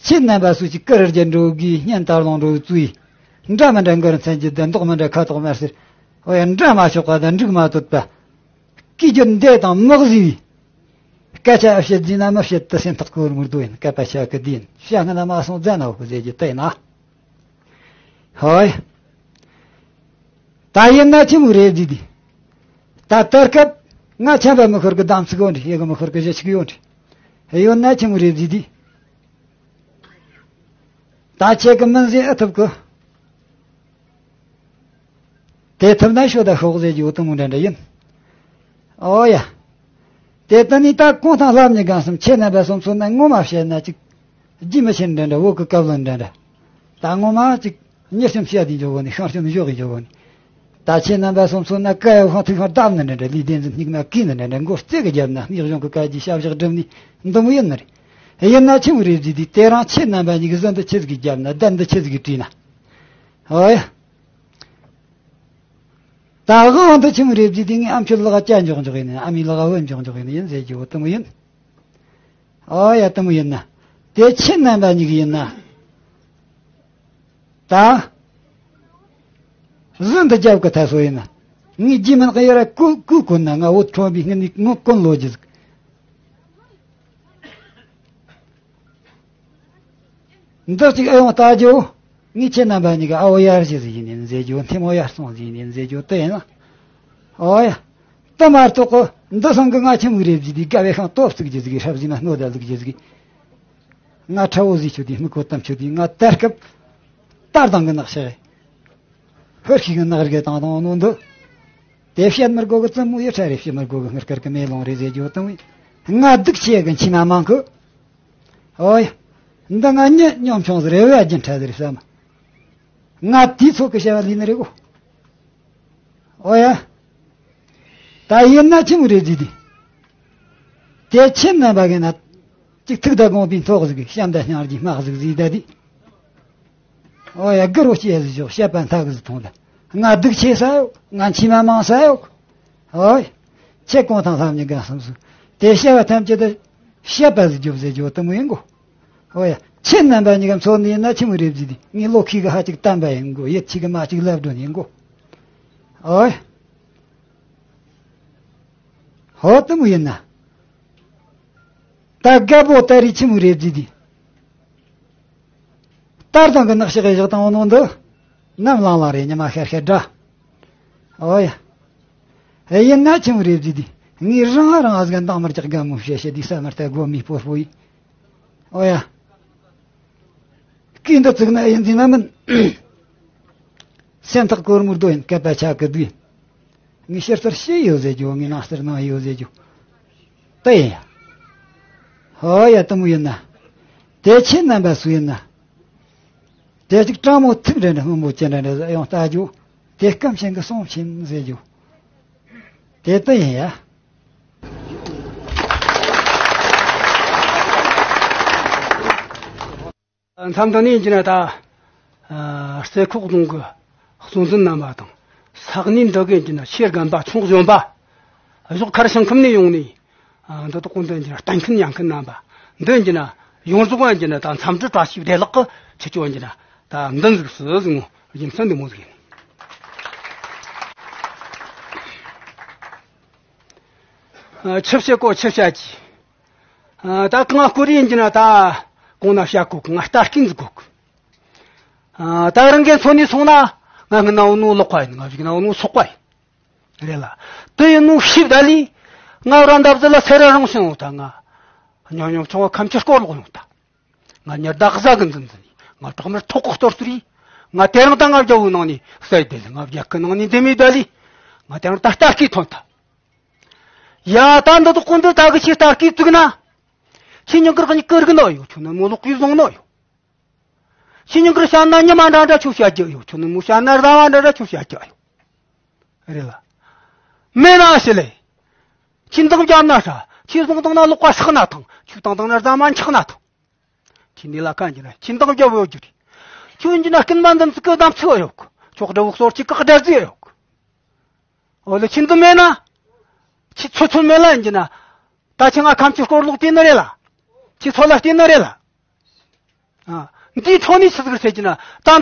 ཁྱེད་རྣམ་པ་སུ་ཞིག་ཀི་རི་རྒྱལ་འགྲོ་གི་སྙན་དར་ལོང་འགྲོ་བཙུགས། འདྲ་མི་འདྲ་མགར་མཚན་གྱི་བདེ། མདོག་མི་འདྲ་ཁ་དོག་དམར་སེར། ཨོ་ཡ། འདྲ་མ་ཆོག་པ་དང་འགྲིག་མ་དོད་པ། སྐད་རྒྱུད་འདས་དང་མི་གཟིགས་པའི། སྐད་ཆ་བཤད་རྫིས་ན་མི་བཤད་དུ་སེམས་ཐག་གོར་མོར་རྡོ་ཡིན། སྐད་པ་ཆག་གི་བདེན་བཤད་སྔ་ན་མ་སོང་རྫ་ན་འོག་གི་ཟེར་གྱི་ལྟ་ཡིན་ན། ཧོ་ཡ། ད་ཡིན་ན་ཆི་མོ་རེད་ཟིག་དེ། ད་ལྟར་སྐབས་ང་ཆམ་པ་མི་ཤོར་གི་གདམ་ཚིག་ཡོད་འདྲི། ཡེ་གི་མི་ཤོར་གི་གཞི་ཆིག་ཡོད་འདྲི། ཡོད་ན་ཆི་མོ་རེད་ཟིག་དེ། ད་ཁྱེད་ཀྱི་མིན་ཟིག་ཨེ་ཐུབ་གི། དེ་ཐུབ་ན་ཤོད་ད་ཤོག་ཟེར་རྒྱུ་དུ་མོ་འདྲ་འདྲ་ཡིན། ཨོ་ཡ། དེ་ལྟ་ནི་ད་གུང་ཐང་ལྷ་མྱི་གང་སམ་ཁྱེད་རྣམ་པ་སོམ་སོ་ན་ངོ་མ་བཤད་ན་ཅིག་རྒྱུས་མི་ཆེན་འདྲ་འདྲ། བོད་ཀྱི་བཀའ་བློན་འདྲ་འདྲ། ད་ངོ་མ་ཅིག་མྱི་སེམས་བཤད་དེ་འཇོག་གོ་ནི། ཤང་སེམས་འཇོག་གི་འཇོག་གོ་ནི། ད་ཁྱེད་རྣམ་པ་སོམ་སོ་ན་བཀའ་ཡོད་ཤང་ཐུག་ཤང་བརྡབ་ནི་འདྲ་འདྲ། ལུས་བདེན་འཛིན་སྙིགས་མ་གིས་ནི་འདྲ་འདྲ། མགོ་རྩེ་གི་རྒྱབ་ན་སྙིགས་གཞུང་གི་བཀའ་རྒྱའི་ཞབས་བཞག་སྒྲུབ་ནི་འདི་མོ་ཡིན་ནི་རེད། ཡིན་ན་ཆི་མོ་རེད་ཟིག་དེ། དེ་རང་ཁྱེད་རྣམ་པ་གཉིས་ཀྱི་གཟི་འདི་ཆི་ཟིག་གིས་རྒྱབ་ན། བརྡ་འདི་ཆི་ཟིག་གིས་བྲིས་ན། ཨོ་ཡ། ད་དབང་འདི་ཆི་མོ་རེད་ཟིག་དེ། ངའི་ཨ་མཆོད་ལག་ཅ་འཇོག་འཇོག་ཡིན་ནི། ཨ་མའི་ལག་བུ་འཇོག་འཇོག་ཡིན་ནི་ཡིན་ཟེར་རྒྱུ་བོ་དེ་མོ་ཡིན། ཨོ་ཡ། དེ་མོ་ཡིན་ན། དེ་ཁྱེད་རྣམ་པ་གཉིས་ཀྱི་ཡིན་ན། ད་གཟི་འདི་རྒྱབ་ཀྱི་ཐ་སོ་ཡིན་ན། ངའི་རྒྱུས་མིན་གི་ཡོད་ར་ཀུ་ཀུ་གོན་ན། ང་བོད་ཁྲོན་པའི་སྔུན་ནས་ངོ་གོན་ལོ་རྒྱུ་ཟིག། འདི་གཅིག་ཨེ་ཡོང་ལྟ་རྒྱུ། ངས་ཁྱེད་རྣམ་པ་གཉིས་ཀ་ཨ་བོ་ཡར་བཞི་ཟིག་ཡིན་ནས་མཛེས་རྒྱུ། མཐེ་མོ་ཡར་སོང་ཟིག་ཡིན་ནས་མཛེས་རྒྱུ་དེ་ཡིན་ལ། ཨོ་ཡ། དེ་མ་གཏོགས་གི་འདི་སང་གི་ང་ཆི་མོ་རེད་བརྗེས་དུས་དགའ་བའི་ཤིང་ཏོག་བཙུགས་རྒྱུ་ཟིག་ཧྲབ་ཟིག་མ་སྣོད་ད་བླུགས་རྒྱུ་ཟིག་ང་ཁྲ་བོ་ཟིག་ཆུ་དུས་མི་གོ་གཏམ་ཆུ་དུས་ང་དར་སྐབས་དར་དང་གི་ནག་ཤེས། ཧོར་ཤིག་གི་ནག་རིགས་དང་དང་ནོ་འདི། དེ་བཤད་མི་དགོས་གི་བཙུན་མོ་ཡི་ཁྲ་རེ་བཤད་མི་དགོས་གི་ངར་དཀར་གི་མེ་ལོང་རེ་ཟེར་རྒྱུ་དང་བས། ང་སྡུག་ཆེ་གི་མཆི་མ་མང་གི། ཨོ་ཡ། འདི་ང་མྱི་ཉམ་ཆུང་ཟེར་རེ་བ་རྒྱུན་ཁྲ་ཟེར་བསམ། ང་དུས་ཚོད་ཀྱི་བྱ་བ་ལས་ནི་རེད་གོ། ཨོ་ཡ། ད་ཡིན་ན་ཆི་མོ་རེད་ཟེར་དུས། དེ་ཁྱེད་རྣམ་པ་གི་ན། གཅིག་ཐུག་ད་དགོངས་པའི་ཐོག་ཟིག་གི་བྱམས་ད་སྙིང་རྗེའི་དམག་ཟིག་ཟིག་ད་དུས། ཨོ་ཡ། དགུ་རོ་སྐྱེ་ཟིག་ཞོག་བཤད་པ་མཐའ་གི་ཟིག་ཐོང་ད། ང་སྡུག་ཆེ་ས་ཡོད། ང་མཆི་མ་མང་ས་ཡོད། ཨོ་ཡ། ཁྱེད་གོང་ཐང་ལྷམ་གཉིས་ག་བསམ་སོང་། དེ་བཤད་པ་ཐམས་ཅད་དུ་བཤད་པ་ཟིག་རྒྱོབ་ཟེར་རྒྱོ་དུ་མོ་ཡིན་གོ། ཨོ་ཡ། ཁྱེད་རྣམ་པ་གཉིས་ཀ་མཚོན་ནས་ཡིན་ན་ཆི་མོ་རེད་ཟེར་དུས་ངས་བློ་ཁེ་གི་ཧ་ཅིག་བསྟན་པ་ཡིན་གོ། ཡིད་ཆེ་གི་མ་ཅིག་ལབ་སྒྲོན་ཡིན་གོ། ཨོ་ཡ། ཧོ་དུ་མོ་ཡིན་ན། ད་རྒད་པོ་ད་རེས་ཆི་མོ་རེད་ཟེར་དུས། ལྟར་དང་གི་ནག་ཤག་གི་བཞག་དང་འོ་ནོ་འདི། ནམ་ལང་ལང་རེད་ཉི་མ་ཤར་ཤར་འདྲ། ཨོ་ཡ། ཨེ་ཡིན་ན་ཆི་མོ་རེད་ཟེར་དུས། ངས་རང་རང་ཨ་ཟིག་འདང་མི་རྒྱག་དགའ་མོ་བཤད་བཤད་དུས་ས་མར་ལྟ་དགོ་མི་སྤོར་སྤོ་ཡིན། ཨོ་ཡ། སྐད་འདི་བཙུགས་ན་ཡིན་ཟིན་ན་མིན། སེམས་ཐག་གོར་མོར་རྡོ་ཡིན་སྐད་པ་ཆག་གི་དུས། ངས་ཕྱིར་ཚུར་བཤད་ཡོད་ཟེར་རྒྱུ། ངས་ནང་ཚུར་ནང་ཡོད་ཟེར་རྒྱུ། དེ་ཡིན་ཡ། ཧོ་ཡ་དུ་མོ་ཡིན་ན། དེ་ཁྱེད་རྣམ་པ་སུ་ཡིན་ན། དེ་ཅིག་སྤྲང་མོ་ཐུག་འདྲ་འདྲ་སྔོན་མོ་ཅི་འདྲ་འདྲ་ཡང་ལྟ་རྒྱུ། དེ་སྐམ་ཞིང་གི་སོང་ཕྱིན་ཟེར་རྒྱུ། དེ་དུ་ཡིན་ཡ། མཚམས་འདི་ནས་ཡིན་གྱི་ན་ད། རྩེ་ཁོག་རྫོང་གི་གཙོ་འཛིན་རྣམ་པ་དང་ས་གནས་འདི་གའི་ཡིན་གྱི་ན་ཆེད་རྒན་པ་ཆུང་གཞོན་པ། གཞོགས་མཁར་ཞིང་ཁམས་ནས་ཡོང་ནས། འདི་དག་གོ་འདི་ཡིན་གྱི་ན་གཏན་འཁེལ་ཉན་མཁན་རྣམ་པ། འདི་ཡིན་གྱི་ན་ཡོངས་རྫོགས་ཡིན་གྱི་ན་ད་འཚམས་འདྲི་བཀྲ་ཤིས་བདེ་ལེགས་ཀྱི་ཆེད་སྐྱོད་ཡིན་གྱི་ན་ད་འདི་ཟིག་སུ་ཟིག་ངོ་རྒྱུ་མཚན་འདི་མོ་ཟིག་ཡིན། ཆི་བཤད་གོ་ཆི་བཤད་ཀྱི། ད་གང་སྐོར་ཡིན་གྱི་ན་ད་གོང་ན་བཤད་གོ་གང་ལྟ་སྐྱིན་ཟིག་གོ་གི། ད་རང་གི་མཚོན་ནས་སོང་ན་ང་ངི་ནའུ་ནུ་ལོག་པ་ཡིན། ང་བཞུགས་ནའུ་ནུ་སོག་པ་ཡིན། རེད་ལ། དེ་ཡིན་ནོ་ཤིབ་ད་ལི། ང་རང་འདབས་ཟི་ལ་སེ་ར་རང་ཤང་ཡོང་ད་ང་། ཉོ་ཉོ་ཆུང་བ་ཁམས་ཀྱི་སྐོར་ལོག་ཡོང་ད། ང་ཉི་ཟླ་གཟའ་གི་འཛིན་འཛིན་ནི། ང་བྲག་དམར་ཐོག་ཁོག་གཏོར་གཏོར་ཡིན། ང་དེ་རིང་ད་ང་རྒྱལ་བོའི་ནང་ནས་གསལ་བསྡད་ལ། ང་རྒྱལ་ཁའི་ནང་ནས་འདི་མི་བསྡད་ལི། ང་དེ་རིང་ད་ལྟ་སྐྱིད་ཐོན་ད། ཡ་ད་འདི་དག་ཀུན་འདི་ད་གི་ཆེ་ལྟ་སྐྱིད་བཙུགས་ན། ཁྱེད་ཉིན་དཀར་གཉིས་ཀི་རིག་ནོ་ཡོད། ཁྱོད་ནི་མོ་ལོག་གི་བཟུང་ནོ་ཡོད། ཁྱེད་ཉིན་དཀར་བཤད་ན་ཉི་མ་འདྲ་འདྲ་ཁྱོད་བཤད་རྒྱུ་ཡོད། ཁྱོད་ནི་མོ་བཤད་ན་རྫ་བ་འདྲ་འདྲ་ཁྱོད་བཤད་རྒྱུ་ཡོད། རེད་ལ། མེད་ན་ཞི་ལེ། ཁྱེད་འདང་རྒྱབ་ན་ཧྲ། ཁྱེད་བཟུང་བཏང་ན་ལོག་པ་ཧྲག་ན་ཐང་། ཁྱོད་བཏང་བཏང་ན་རྫ་མ་འཁྱག་ན་ཐང་། ཁྱེད་འདི་ལ་ཁ་འགྱུར་ན་ཁྱེད་འདང་རྒྱབ་ཡོད་རྒྱུ་རེད། ཁྱོད་འགྱུར་ན་རྐུན་མ་འདི་ཚིག་གི་གདམ་ཚིག་ཡོད་གི། ཁྱོད་འདྲ་བོ་གསོར་ཅིག་གི་དགྲ་རྫས་ཡོད་གི། འོ་ལེ་ཁྱེད་འདི་མེད་ན། ཁྱེད་ཚོ་ཚོ་མེད་ལ་འགྱུར་ན། ད་ཁྱེད་ང་ཁམས་ཀྱི་སྐོར་ལོག་བལྟས་ནི་རེད་ལ། ཁྱེད་ཚོ་ལ་བལྟས་ནི་རེད་ལ། ཨ། འདིའི་ཐོག་ནས་ཆི་ཟིག་ཟེར་གྱི་ན་ད་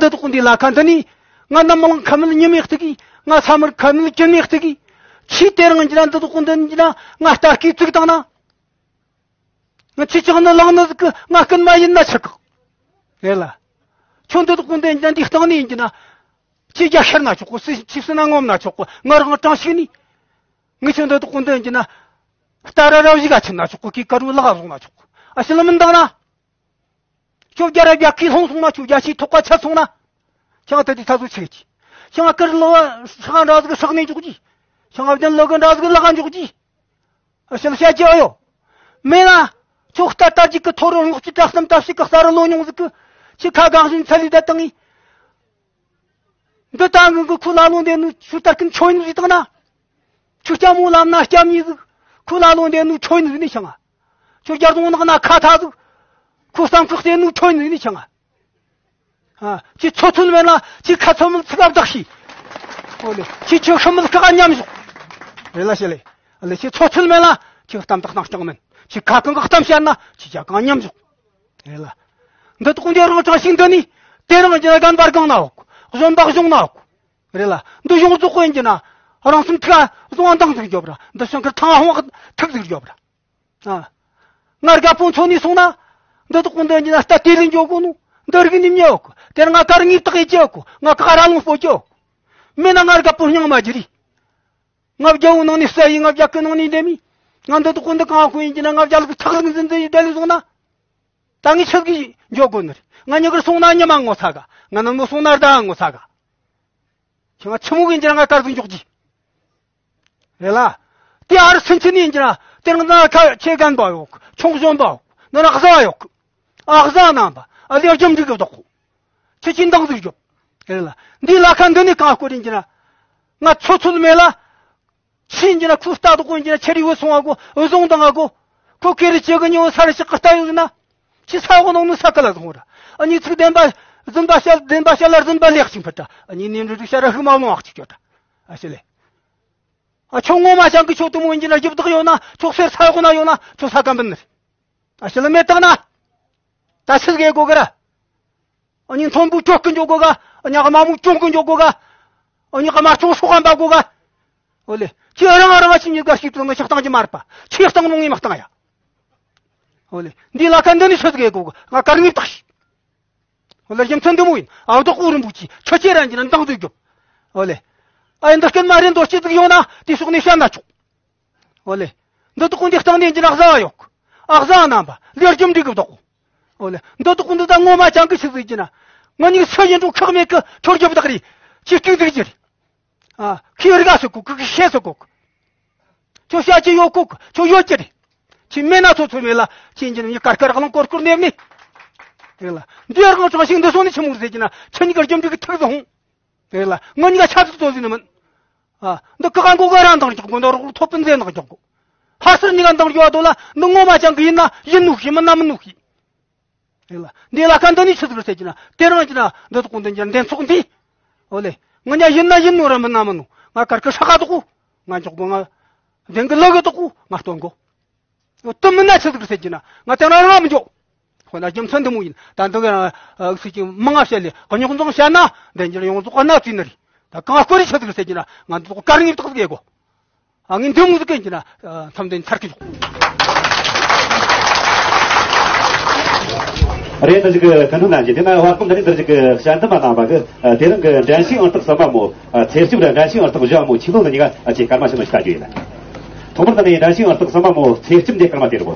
འདི་དག་འདི་ལ་ཁ་འདི་ནས་ང་ནམ་མ་ལངས་ཁ་མིན་ཉི་མའི་གཏིག་གིས། ང་ས་མར་ཁ་མིན་གྱི་མའི་གཏིག་གིས། ཁྱེད་དེ་རིང་འགྱུར་ན་འདི་དག་འདི་འགྱུར་ན་ང་ལྟ་སྐྱིད་བཙུགས་བཏང་ན། ང་ཁྱེད་ཅག་ནི་ལངས་ནི་ཟིག་གི་ང་རྐུན་མ་ཡིན་ན་ཆི་གི། རེད་ལ། ཁྱོད་འདི་དག་འདི་འགྱུར་ན་འདི་སྟེང་ནས་ཡིན་གྱི་ན། ཁྱེད་རྒྱ་ཤར་ན་ཆོག་གོ། སི་ཆིབས་སི་ན་ངོམ་ན་ཆོག་གོ། ང་རང་དྲང་ཞིག་ནི། ངས་ཁྱོད་འདི་དག་འདི་འགྱུར་ན། རྟ་ར་ར་བཞི་ག་ཁྱེར་ན་ཆོག་གོ། ཁྱེད་ཀ་རུ་ལག་བཟུང་ན་ཆོག་གོ། ཨ་ཤི་ལ་མིན་འདང་ན། ཁྱོད་རྒྱ་ར་རྒྱ་ཁྱི་ལྷུང་སོང་ན། ཁྱོད་རྒྱ་ཁྱིའི་ཐོག་ཁ་ཆད་སོང་ན། ཁྱང་ད་དེ་ཐ་ཚོ་ཆེ་གི། ཁྱང་ཀིར་ལོ་ཧྲག་འདྲ་ཟིག་ཧྲག་ནས་འཇོག་གི། ཁྱང་བདེན་ལོ་གི་འདྲ་ཟིག་ལག་འཇོག་གི། ཨ་ཤི་ལ་བཤད་ཀྱི་ཨ་ཡོ། མེད་ན། ཁྱོད་ལྟ་ལྟ་ཅིག་གི་ཐོ་རུ་ལོག་ཅིག་བཀྲ་གསུམ་བཀྲ་ཤིས་ཀྱི་རྩ་རུ་ལོ་ཉུང་ཟིག་གི། ཁྱི་ཁ་གང་བཞིན་ཚ་ལི་ད་བཏང་ངི། འདི་ལྟ་ངུ་གི་ཁུ་ལ་ལོང་དེ་ནུ་ཆུ་ལྟར་ཀུན་ཆོས་ནུ་ཟིག་བཏང་ན། ཆུ་སྐྱ་མོ་ལམ་ན་སྐྱ་མྱི་ཟིག། ཁུ་ལ་ལོང་དེ་ནུ་ཆོས་ནུ་ནི་ཆང་ང་། ཆུ་རྒྱ་རྫོང་ནག་ན་ཁ་ཐ་ཟིག། ཁུ་སམ་ཁུ་སྟེ་ནུ་ཆོས་ནུ་ནི་ཆང་ང་། ཨ། ཁྱི་ཚོ་ཚུལ་མེད་ན་ཁྱི་ཁ་ཚོ་མིན་ཚིག་ཨ་བདག་ཤི། ཨོ་ལེ། ཁྱི་ཆུ་ཤི་མིན་ཁ་ག་མཉམ་བཞག། རེ་ལ་ཤི་ལེ། ཨ་ལེ་ཁྱི་ཚོ་ཚུལ་མེད་ན་ཁྱི་གཏམ་དག་སྣང་སྐྱང་མིན། ཁྱི་ཁ་གང་གི་གཏམ་བཤད་ན་ཁྱི་རྒྱ་གང་མཉམ་བཞག། རེད་ལ། འདི་དག་འདི་རང་དྲང་ཞིག་འདི་ནི། དེ་རང་རྒྱ་རྒན་པར་གང་ན་འོག། གཞོན་པ་གཞུང་ན་འོག། རེད་ལ། འདི་གཞུང་རྫོགས་ཀྱི་ཡིན་གྱི་ན། རང་སེམས་ཐུགས་བཟང་འདང་ཟིག་རྒྱོབ་ར། འདི་ཤང་ཁར་ཐང་ཧོང་ཐུག་ཟིག་རྒྱོབ་ར། ཨ། ང་རྒད་པོ་མཚོན་ནས་སོང་ན། འདི་དག་འདི་ཡིན་གྱི་ན་ལྟ་དེ་ལས་འཇོག་དགོས་ནོ། དེ་རིགས་ནི་ཉེ་ཡོད་གི། དེར་ང་གར་ངེས་བཏགས་ཡེ་ཅེ་ཡོད་གི། ང་ག་ར་ལུང་སྤོ་ཅེ་ཡོད་གི། མེད་ན་ང་རྒད་པོ་སྙིང་མ་རྒྱུ་རེད། ང་རྒྱལ་བོ་ནང་ནས་བསད་ཡིན། ང་རྒྱལ་ཁབ་ནང་ནས་འདེམས་ཡིན། ང་འདི་དག་ཀུན་འདི་གང་ཁོ་ཡིན་གྱི་ན། ང་རྒྱལ་ལ་ཐག་རིང་འཛིན་འཛིན་ཡི་བསྡད་ལས་བཟུང་ན། ད་ངས་ཆི་གི་འཇོག་དགོས་ནི་རེད། ང་ཉི་གར་སོང་ན་ཉི་མ་ངོ་ཚ་ག། ང་ནམ་མོ་སོང་ན་ཟླ་བ་ངོ་ཚ་ག། ཁྱེད་ང་ཆི་མོ་གི་འགྱུར་ང་གར་གི་འཇོག་གྱི། རེད་ལ། དེ་ཨ་རི་སུན་ཆི་ནས་འགྱུར་ན་དེ་རིང་ང་ཁ་ཆེ་རྒན་པ་ཡོད། ཆུང་གཞོན་པ་ཡོད། ནི་ར་བཟའ་ཡོད། ཨ་བཟའ་རྣམ་པ་ཨ་ལེ་རྒྱུ་འབྲས་གི་བདག་གོ། ཁྱེད་ཀྱིས་འདང་ཟིག་རྒྱོབ། རེད་ལ། འདི་ལ་ཁ་འདི་ནས་གང་སྐོར་ཡིན་གྱི་ན། ང་ཚོ་ཚོད་མེད་ལ། ཕྱིན་གྱི་ན་ཁུ་ལྟ་དོ་ཀུན་གྱི་ན་ཆེ་རི་བུ་སོང་བ་གོ། འུ་ཟོང་དང་ང་གོ། ཁོ་ཁེ་རི་ཅི་གི་ཉོ་ས་རི་ཞིག་གི་ལྟ་ཡོད་ན། ཕྱི་ས་འོག་ནང་ནི་ས་ཀ་ལ་སོང་ར། ཨ་ནི་ཚིག་བདེན་པ་རྫུན་པ་བཤད། བདེན་པ་བཤད་ལ་རྫུན་པ་ལེགས་ཤིག་ཕུད་དྲ། ཨ་ནི་ནི་འབྲུ་རིགས་བཤད་ར་ཧུ་མ་མོ་ཨག་ཅིག་སྐྱོ་དྲ། ཨ་ཤི་ལེ། ཨ་ཁྱོད་ངོ་མ་ཅང་གི་ཁྱོད་དུ་མོ་ཡིན་གྱི་ན་རྒྱུ་བདག་ཡོད་ན། ཁྱོད་སེར་ས་འོག་ན་ཡོད་ན་ཁྱོད་ས་ཀ་འབུད་ནི་རེད། ཨ་ཤི་ལེ་མེད་དང་ན། ད་ཆི་ཟིག་ཡེ་གོ་གི་ར། ཨ་ནི་མཐོན་པོ་གྱོག་གི་འཇོག་གོ་ག། ཨ་ནི་དམའ་མོ་གྱོང་གི་འཇོག་གོ་ག། ཨ་ནི་དམར་ཆུང་སྲོག་གམ་པ་གོ་ག། ཨོ་ལེ། ཁྱེད་རང་རང་ཆི་ཉིད་ག་ཤིག་ཏུ་ནི་ཤག་སྟངས་ཀྱི་མ་རེད་པ། ཁྱེད་སྟངས་རུང་ངས་མ་སྟངས་ཡ། ཨོ་ལེ། འདི་ལ་ཁ་འདི་ནི་ཆི་ཟིག་ཡེ་གོ་གི། ང་གར་ངེས་བཏགས་ཤིག། ཨོ་ལེ། རྒྱུ་མཚན་འདི་མོ་ཡིན། ཨ་བདག་པོ་རིན་པོ་ཆེ་ཁྱོད་ཁྱེད་རང་གྱི་ན་འདང་དུ་རྒྱོབ། ཨོ་ལེ། ཨ་ཡིན་འདི་སྐད་མ་རེད་འདོད་ཅི་ཟིག་ཡོད་ན་དེ་ཕྱོགས་ནས་བཤད་ན་ཆོག། ཨོ་ལེ། འདི་དག་ཀུན་འདི་སྟེང་ནས་འགྱུར་ན་བཟའ་བ་ཡོད། ཨ་བཟའ་བ་རྣམ་པ་ལེགས་རྒྱུ་འབྲས་གི་བདག་གོ། ཨོ་ལེ། འདི་དག་ཀུན་འདི་ད་ངོ་མ་ཅང་གི་ཆི་ཟིག་གྱི་ན། ང་གཉིས་སུ་ཡིན་འགྲོ་ཁག་མེད་གི་ཁྱོད་རྒྱུ་བདག་རེད། ཁྱེད་སྐྱིད་སྡུག་གྱི་རེད། ཨ་ཁྱེད་རིག་ག་སུ་གོ་གི་ཤེས་སུ་གོ་གི། ཁྱོད་བཤད་ཀྱི་ཡོད་གོ་གི། ཁྱོད་ཡོད་ཀྱི་རེད། ཁྱེད་མེད་ན་ཚོ་ཚོ་མེད་ལ་ཁྱེད་འགྱུར་ན་ཡི་གར་གར་རླངས་སྐོར་སྐོར་གནས་ནི། རེད་ལ། འདི་ཡར་ངོ་ཅང་ཞིག་འདི་སོང་ནི་ཆི་མོ་ཟེར་གྱི་ན། ཁྱེད་གཉིས་ཀ་རྒྱུ་འབྲས་གི་ཐུག་ཟིག་ཧོང་། རེད་ལ། ང་གཉིས་ཀ་ཆབ་སྲིད་བཟོ་ཟིན་ནི་མིན། ཨ། འདི་ཀི་ཀ་མགོ་ག་རང་འདང་རྒྱག་དགོ། འདི་རོགས་ཐོབ་པི་མཛེས་འདང་རྒྱག་དགོ། ཧ་སར་གཉིས་ཀ་འདང་རྒྱག་དོ་ལ་འདི་ངོ་མ་ཅང་གི་ཡིན་ན་ཡིན་ནུ་ཤི་མིན་ན་མིན་ནུ་ཤི། རེད་ལ། འདི་ལ་ཁ་འདི་ནི་ཆི་ཟིག་རེད་ཟེར་གྱི་ན། དེ་རང་གྱི་ན་འདི་དག་གོ་འདི་འཇར་འདེན་ཚོགས་འདི། ཨོ་ལེ། ང་གཉིས་ཡིན་ན་ཡིན་ནུ་ར་མིན་ན་མིན་ནུ། ང་གར་གི་ཧྲ་ག་དག་གོ། ང་འཇོག་གོ། ང་འདེང་གི་ལག་གི་དག་གོ། ང་སྟོན་གོ། དུ་མིན་ན་ཆི་ཟིག་ཟེར་གྱི་ན་ང་དེ་རང་རང་མི་འཇོག། ཁོ་ན་རྒྱུ་མཚན་འདི་མོ་ཡིན། ད་འདི་ག་རང་ཨ་ཟིག་གི་མང་ང་བཤད་ལེ་རྙོག་འཛིང་བཤད་ན་འདི་འགྱུར་ཡོངས་རྫོགས་ག་ན་བཙུན་ནི་རེད། ད་གང་སྐོར་རེ་ཆི་ཟིག་ཟེར་གྱི་ན་ང་འདི་ཚོ་གར་ངེས་བཏགས་ཟིག་ཡེ་གོ། ཨ་ངས་འདི་མོ་ཟིག་གན་གྱི་ན་མཚམས་འདི་ཚར་གི་འཇོག། རེད། ད་ཅིག་གི་ཁ་འཐུང་ནང་གི་དེ་ན་བར་སྐོམ་འདི་ནི་འདིར་ཅིག་གི་ཞལ་འདེབས་མ་གནང་བ་གི་དེ་རིང་གི་འགྲན་ཞུགས་ཨང་རྟགས་གསུམ་པ་མོ་ཚེ་སྐྱིད་ར་འགྲན་ཞུགས་ཨང་རྟགས་བཞི་བ་མོ་ཆོས་ལོ་འདི་གཉིས་ཀ་ཅིག་སྐར་མ་ཕྱི་ནང་ཞིག་ལྟ་རྒྱུ་ཡིན། ཐོག་མར་ད་ནི་འགྲན་ཞུགས་ཨང་རྟགས་གསུམ་པ་མོ་ཚེ་སྐྱིད་འདི་སྐར་མ་དེ་རུ་བོ།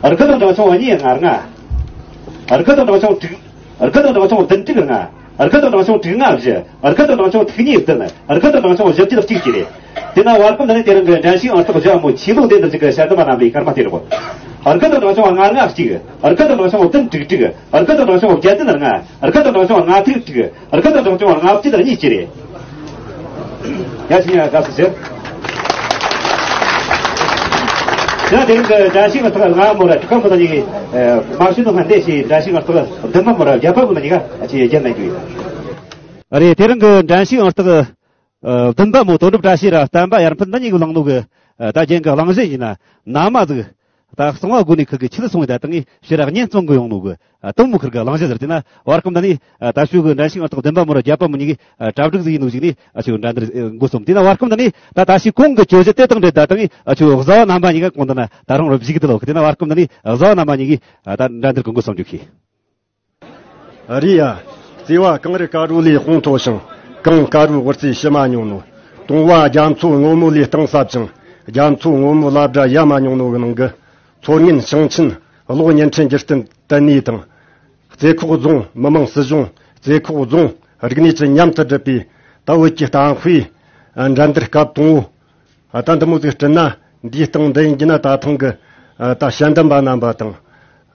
དགུ་དང་གྲངས་ཆུང་གཉིས་ལྔ་ལྔ། དགུ་དང་གྲངས་ཆུང་དྲུག་དགུ་དང་གྲངས་ཆུང་བདུན་དྲུག་ལྔ། དགུ་དང་གྲངས་ཆུང་དྲུག་ལྔ་བཞི། དགུ་དང་གྲངས་ཆུང་དྲུག་གཉིས་བདུན། དགུ་དང་གྲངས་ཆུང་བཞི་བརྒྱད་གཅིག་བཅས་རེད། དེ་ན་བར་སྐོམ་ད་ནི་དེ་རིང་གི་འགྲན་ཞུགས་ཨང་རྟགས་བཞི་བ་མོ་ཆོས་ལོ་འདི་འདིར་ཅིག་གི་ཞལ་འདེབས་མ་གནང་བའི་སྐར་མ་དེ་རུ་བོ། དགུ་དང་གྲངས་ཆུང་ལྔ་ལྔ་གཅིག་དགུ་དང་གྲངས་ཆུང་བདུན་དྲུག་དྲུག་དགུ་དང་གྲངས་ཆུང་བརྒྱད་བདུན་ལྔ། དགུ་དང་གྲངས་ཆུང་ལྔ་དྲུག་དྲུག་དགུ་དང་གྲངས་ཆུང་ལྔ་བཅུ་དང་གཉིས་བཅས་རེད། ཡ་ཞིག་ཡ་དགའ་བསུ་ཆེ། ཡང་དེ་རིང་གི་འགྲན་ཞུགས་ཨང་རྟགས་ལྔ་མོ་ར་དྲུག་པ་མོ་ད་གཉིས་ཀྱི་མ་ཤུལ་དུ་སྔ་འདས་ཤིག་འགྲན་ཞུགས་ཨང་རྟགས་བདུན་པ་མོ་ར་བརྒྱད་པ་མོ་ད་གཉིས་ཀ་ཨ་ཆེ་རྒྱན་ལེན་རྒྱུ་ཡིན། རེད། དེ་རིང་གི་འགྲན་ཞུགས་ཨང་རྟགས་བདུན་པ་མོ་དོན་གྲུབ་བཀྲ་ཤིས་ར་བསྟན་པ་ཡར་འཕེལ་འདི་གཉིས་ཀྱིས་བླངས་ནོ་གི་ད་རྒྱན་གི་གླེང་གཞི་ཡིན་ན་ན་མ་ཟིག་ད་གསང་བ་དགོན་ནས་ཁུར་གི་ཆི་ལ་སོང་བའི་ད་ཏང་ངི་ཕྱིར་ར་གཉེན་བཙོང་གི་ཡོང་ནོ་གི་ཨ་དུམ་བུ་ཁུར་གི་གླེང་གཞི་ཟེར། དེ་ན་བར་སྐོམ་ད་ནི་ཨ་ད་ཞུ་གི་འགྲན་ཞུགས་ཨང་རྟགས་བདུན་པ་མོ་ར་བརྒྱད་པ་མོ་གཉིས་ཀྱི་ཨ་གྲ་སྒྲིག་ཟིག་ཡིན་ནོ་ཞིག་ནི་ཨ་ཆུ་འགྲན་བསྡུར་འགོ་རྩོམ། དེ་ན་བར་སྐོམ་ད་ནི་ད་ད་ཞིག་གོང་གི་བཅོས་བཞི་དེ་དང་འབྲེལ་ད་ཏང་ངི་ཨ་ཆུ་བཟའ་བ་རྣམ་པ་གཉིས་ཀ་གོང་ད་ན་ད་རང་རུ་བཞིག་གི་དུ་ལོ་གི། དེ་ན་བར་སྐོམ་ད་ནི་ཨ་བཟའ་བ་རྣམ་པ་གཉིས་ཀྱི་ཨ་ད་འགྲན་བསྡུར་གི་འགོ་རྩོམ་རྒྱུ་ཁི། རེད་ཡ། བརྩེ་བ་གངས་རི་དཀར་པོ་ལས་དཔུང་མཐོ་ཞིང་། གངས་དཀར་པོའི་དབུ་རྩེ་ཕྱི་མ་མྱོང་ནོ། གཏོང་བ་རྒྱ་མཚོ་སྔོན་མོ་ལས་གཏིང་ཟབ་ཅིང་། རྒྱ་མཚོ་སྔོན་མོ་ལ་བརྒྱ་ཡ་མ་མྱོང་ནོ་གི་ནང་གི། མཚོ་སྔོན་ཞིང་ཆེན་གློག་བརྙན་འཕྲིན་སྒྱུར་རྟེན་ལྟེ་གནས་དང་། རྩེ་ཁོག་རྫོང་མི་དམངས་སྲིད་གཞུང་རྩེ་ཁོག་རྫོང་རིག་གནས་ཅན་མཉམ་དུ་སྒྲུབ་པའི་ད་བོད་ཀྱི་གཏམ་དཔེ་འགྲན་བསྡུར་སྐབས་དང་བོ། ཨ་ད་འདི་མོ་ཟིག་བསྐྲུན་ན་འདིའི་སྟེང་འདི་ཡིན་གྱི་ན་ད་ཐེངས་གི་ཨ་ད་ཞལ་འདེམས་པ་རྣམ་པ་དང་།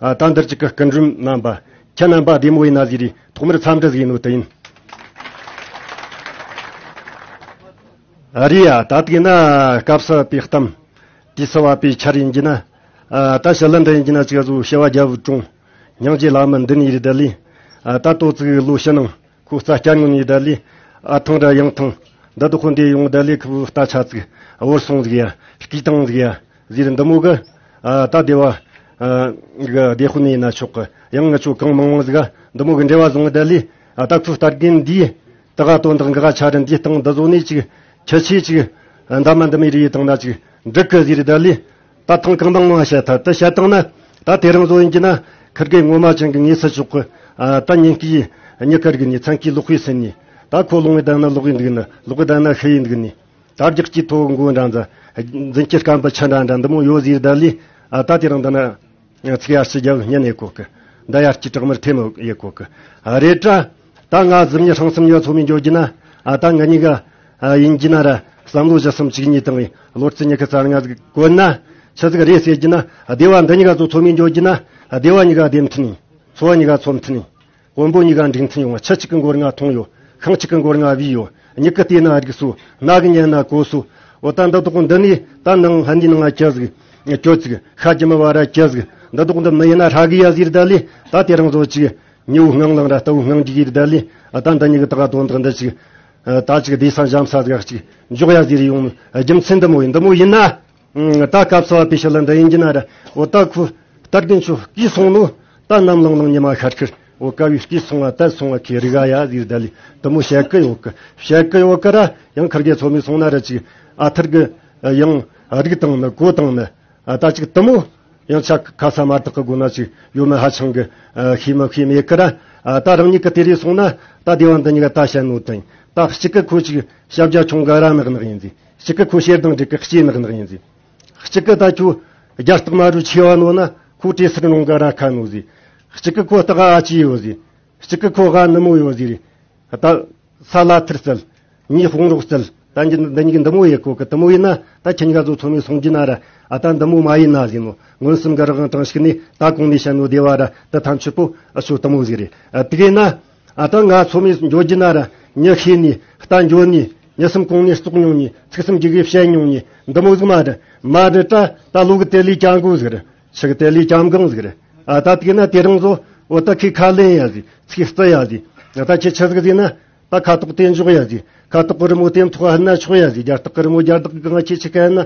ཨ་ད་འདིར་ཅིག་གི་སྐུ་མགྲོན་རྣམ་པ་ཁྱེད་རྣམ་པ་བདེ་མོ་ཡིན་ན་ཟིག་རེད། ཐོག་མར་འཚམས་འདྲི་ཟིག་ཡིན་ནོ་དེ་ཡིན། ཨ་རེད་ཡ། ད་དེ་ན་སྐབས་སུ་བབ་པའི་གཏམ། དུས་སུ་བབ་པའི་ཆར་ཡིན་གྱི་ན། ཨ་ད་ཞི་ལི་འདི་ཡིན་གྱི་ན་ཅིག་བཟོ་བྱ་བ་རྒྱ་བོད་གྲོང་སྙིང་རྗེ་ལ་མི་འདི་ནས་རེད་ད་ལི། ཨ་ད་ཏོ་ཙིག་ལོ་ཕྱི་ནང་ཁོ་རྩ་སྐྱ་ངོ་ནས་ད་ལི། ཨ་ཐང་ར་ཡང་ཐང་འདི་དུ་ཁོ་འདི་ཡོང་ད་ལི་ཁུ་རྟ་ཆ་ཙིག་བོར་སོང་ཟིག་ཡ། སྐྱིད་ཏང་ཟིག་ཡ་ཟིག་འདི་མོ་གི། ཨ་ད་སྡེ་བ་ཨ་གི་སྡེ་དཔོན་ཡིན་ན་ཆོག་གི། ཡང་ང་ཆོ་གང་མང་མང་ཟིག་འདི་མོ་གི་འབྲེལ་བ་བཟུང་ད་ལི། ཨ་ད་ཁུ་རྟ་རྒན་འདིས་ད་ག་དོན་དག་འགག་ཆ་ར་འདིའི་སྟེང་འདི་བཟོ་ནས་ཅིག་ཁྱི་ཆེ་ཅིག་འདམ་མ་འདི་མི་རི་ཡི་དང་ན་ཅིག་འགྲིག་གི་ཟིག་རེད་ད་ལི། ད་ཐང་གང་མང་མང་བཤད་ཐལ། ད་བཤད་བཏང་ན་ད་དེ་རིང་བཟོ་ཡིན་གྱི་ན་ཁིར་གེ་ངོ་མ་ཅན་གི་ངེས་སུ་ཆོག་གི། ཨ། ད་ཉིན་གི་མྱི་ཁར་གི་ནི་མཚན་གི་ལོག་པའི་སེམས་ནི། ད་ཁོ་ལོང་བའི་ད་ན་ལོག་གི་འདུག་ནི། ལོག་གི་ད་ན་ཤི་ཡི་འདུག་ནི། ད་རྒྱག་གི་ཐོག་མགོ་འདྲ་འདྲ། འཛིན་གྱི་སྐམ་པ་ཆ་འདྲ་འདྲ་འདི་མོ་ཡོད་ཟེར་ད་ལི། ཨ། ད་དེ་རིང་འདི་ན་ཚིག་ཡར་ཅི་རྒྱབ་ཉན་ཡེ་གོ་གི། ད་ཡར་ཅི་དྲག་མར་ཐེ་མོ་ཡེ་གོ་གི། ཨ། རེད་དྲ། ད་ང་གཟུགས་ཉི་ཧྲང་སུམ་ཉི་ཚོ་མི་འཇོག་གི་ན། ཨ། ད་ང་གཉིས་ཀ་ཨ་ཡིན་གྱི་ན་ར། བསམ་བློ་བཞི་གསུམ་གཅིག་གཉིས་བཏང་བའི་ལོ་རྩི་ཉི་ཁ་རྩ་ལྔ་ཟིག་གོན་ན། ཆི་ཟིག་རེད་ཟེར་གྱི་ན། སྡེ་བ་འདི་གཉིས་ཀ་ཚོ་ཚོ་མི་འཇོག་གྱི་ན། སྡེ་བ་གཉིས་ཀ་སྡེ་མཐུན་ཡིན། ཚོ་བ་གཉིས་ཀ་ཚོ་མཐུན་ཡིན། དཔོན་པོ་གཉིས་ཀ་འགྲིག་མཐུན་ཡོང་བ། ཆུ་གཅིག་གི་མགོར་ང་འཐུང་ཡོད། ཤིང་གཅིག་གི་མགོར་ང་བུས་ཡོད། མྱིག་གི་བལྟས་ན་རིག་སོ། རྣ་གི་ཉན་ན་གོ་སོ། འོ་ད་འདི་དག་འདི་ནས་ད་ནང་ཧ་འདི་ནང་ང་ཁྱི་ཟིག་ཁྱོད་ཟིག་ཤ་ཇི་མི་བ་ར་ཁྱི་ཟིག་འདི་དག་འདི་མི་ཡིན་ན་ཧྲ་གི་ཡ་ཟིག་ར་ད་ལི། ད་དེ་རིང་བཟོ་ཅིག་ཉེ་བོ་ངང་ལང་ར་ལྟ་བུ་ངང་གི་ཡིར་ད་ལི། ཨ། ད་འདི་གཉིས་ཀྱི་ད་ག་དོན་དག་འདི་ཅིག་ཨ། ད་ཅིག་བདེ་ས་འཇམ་ས་ཟིག་ཅིག་འཇོག་ཡ་ཟིག་རེ་ཡོང་། ཨ། རྒྱུ་མཚན་འདི་མོ་ཡིན། འདི་མོ་ཡིན་ན། ཨ། ད་སྐབས་སུ་བ་པི་ཤ་ལ་འདི་ཡིན་གྱི་ན་ར། འོ་ད་ཁུ་རྟ་རྒན་ཆུ་སྐྱིད་སོང་ནོ། ད་ནམ་ལང་ལང་ཉི་མ་ཤར་ཁར། འོ་ཀ་བའི་སྐྱིད་སོང་བ་དལ་སོང་བ་ཁའི་རིག་ག་ཡ་ཟིག་ད་ལི། འདི་མོ་བཤད་གི་ཡོད་གི། བཤད་གི་ཡོད་གི་ར། ཡང་ཁར་གེ་ཚོ་མི་སོང་ན་ར་ཅིག་ཨ་ཐར་གི་ཡང་རིག་དང་ནི་གོ་དང་ནི། ཨ། ད་ཅིག་དུ་མོ། ཡང་ཆ་ཁ་ས་མ་དག་གི་སྒོ་ན་ཅིག་ཡོད་མེད་ཧ་ཅང་གི་ཨ་ཤེས་མི་ཤེས་མེད་ཀི་ར། ཨ། ད་རང་ཉིད་ཀི་དེ་རེ་སོང་ན་ད་སྡེ་བ་འདི་གཉིས་ཀ་ད་བཤད་ནོ་དང་། ད་གཅིག་གི་ཁོ་ཅིག་ཞབས་རྒྱ་ཆུང་ག་ར་ནག་ནག་ཡིན་ཟིག་གཅིག་གི་ཁོ་ཤེར་དང་འགྲིག་གི་ལྕེ་ནག་ནག་ཡིན་ཟིག་གཅིག་གི་ད་ཁྱོད་རྒྱ་སྟག་མ་རུ་ཆེ་བ་ནོ་ན་ཁོ་བྲེ་སེར་རོང་ག་ར་ཁ་ནོ་ཟིག་གཅིག་གི་ཁོ་སྟག་ཨ་ཅི་ཡོད་ཟིག་གཅིག་གི་ཁོ་ག་ནུ་མོ་ཡོད་ཟིག་ད་ས་ལ་ཐུར་སྩལ། ངའི་དཔུང་རོགས་སྩལ། ད་འདི་འདི་གཉིས་ཀྱི་འདི་མོ་ཡེ་གོ་གི། དུ་མོ་ཡིན་ན་ད་ཁྱེད་གཉིས་ཀ་ཚོ་ཚོ་མི་སོང་རྒྱུ་ན་ར། ཨ། ད་འདི་མོ་མ་ཡིན་ན་ཟིན་ནོ། མངོན་སུམ་གྱི་རང་དྲང་ཞིག་ནས་ད་གོང་ནས་བཤད་ནོ་སྡེ་བ་ར། ད་ཐམས་ཅད་པོ་ཨ་ཆོ་དུ་མོ་ཟིག་རེད། ཨ། དེ་གས་ན། ཨ། ད་ང་ཚོ་མི་འགྱོ་རྒྱུ་ན་ར། མྱི་ཤེས་ནི་རྟ་འགྱོ་ནི། མྱི་སེམས་གོང་ནས་བཙོག་མྱོང་ནི། ཚིག་སེམས་རྒྱུ་གས་བཤད་མྱོང་ནི། འདི་མོ་ཟིག་མ་རེད། མ་རེད་ད། ད་ལོ་གི་དེ་ལས་ཀྱང་གོ་ཟིག་རེད། ཆི་གི་དེ་ལས་ཀྱང་གང་ཟིག་རེད། ཨ། ད་དེ་གས་ན་དེ་རིང་བཟོ། འོ་ད་ཁི་ཁ་ལེན་ཡ་ཟིག་ཚིག་རྩི་ཡ་ཟིག་ད་ཁྱེད་ཆི་ཟིག་ཟིན་ན། ད་ཁ་དོག་དེ་འཇོག་ཡ་ཟིག་ཁ་དོག་གི་རི་མོ་དེ་ཐོག་ཧ་ན་ཆོག་ཡ་ཟིག་རྒྱ་སྟག་གི་རི་མོ་རྒྱ་སྟག་གི་ང་ཁྱེད་ཆི་ཁ་ན།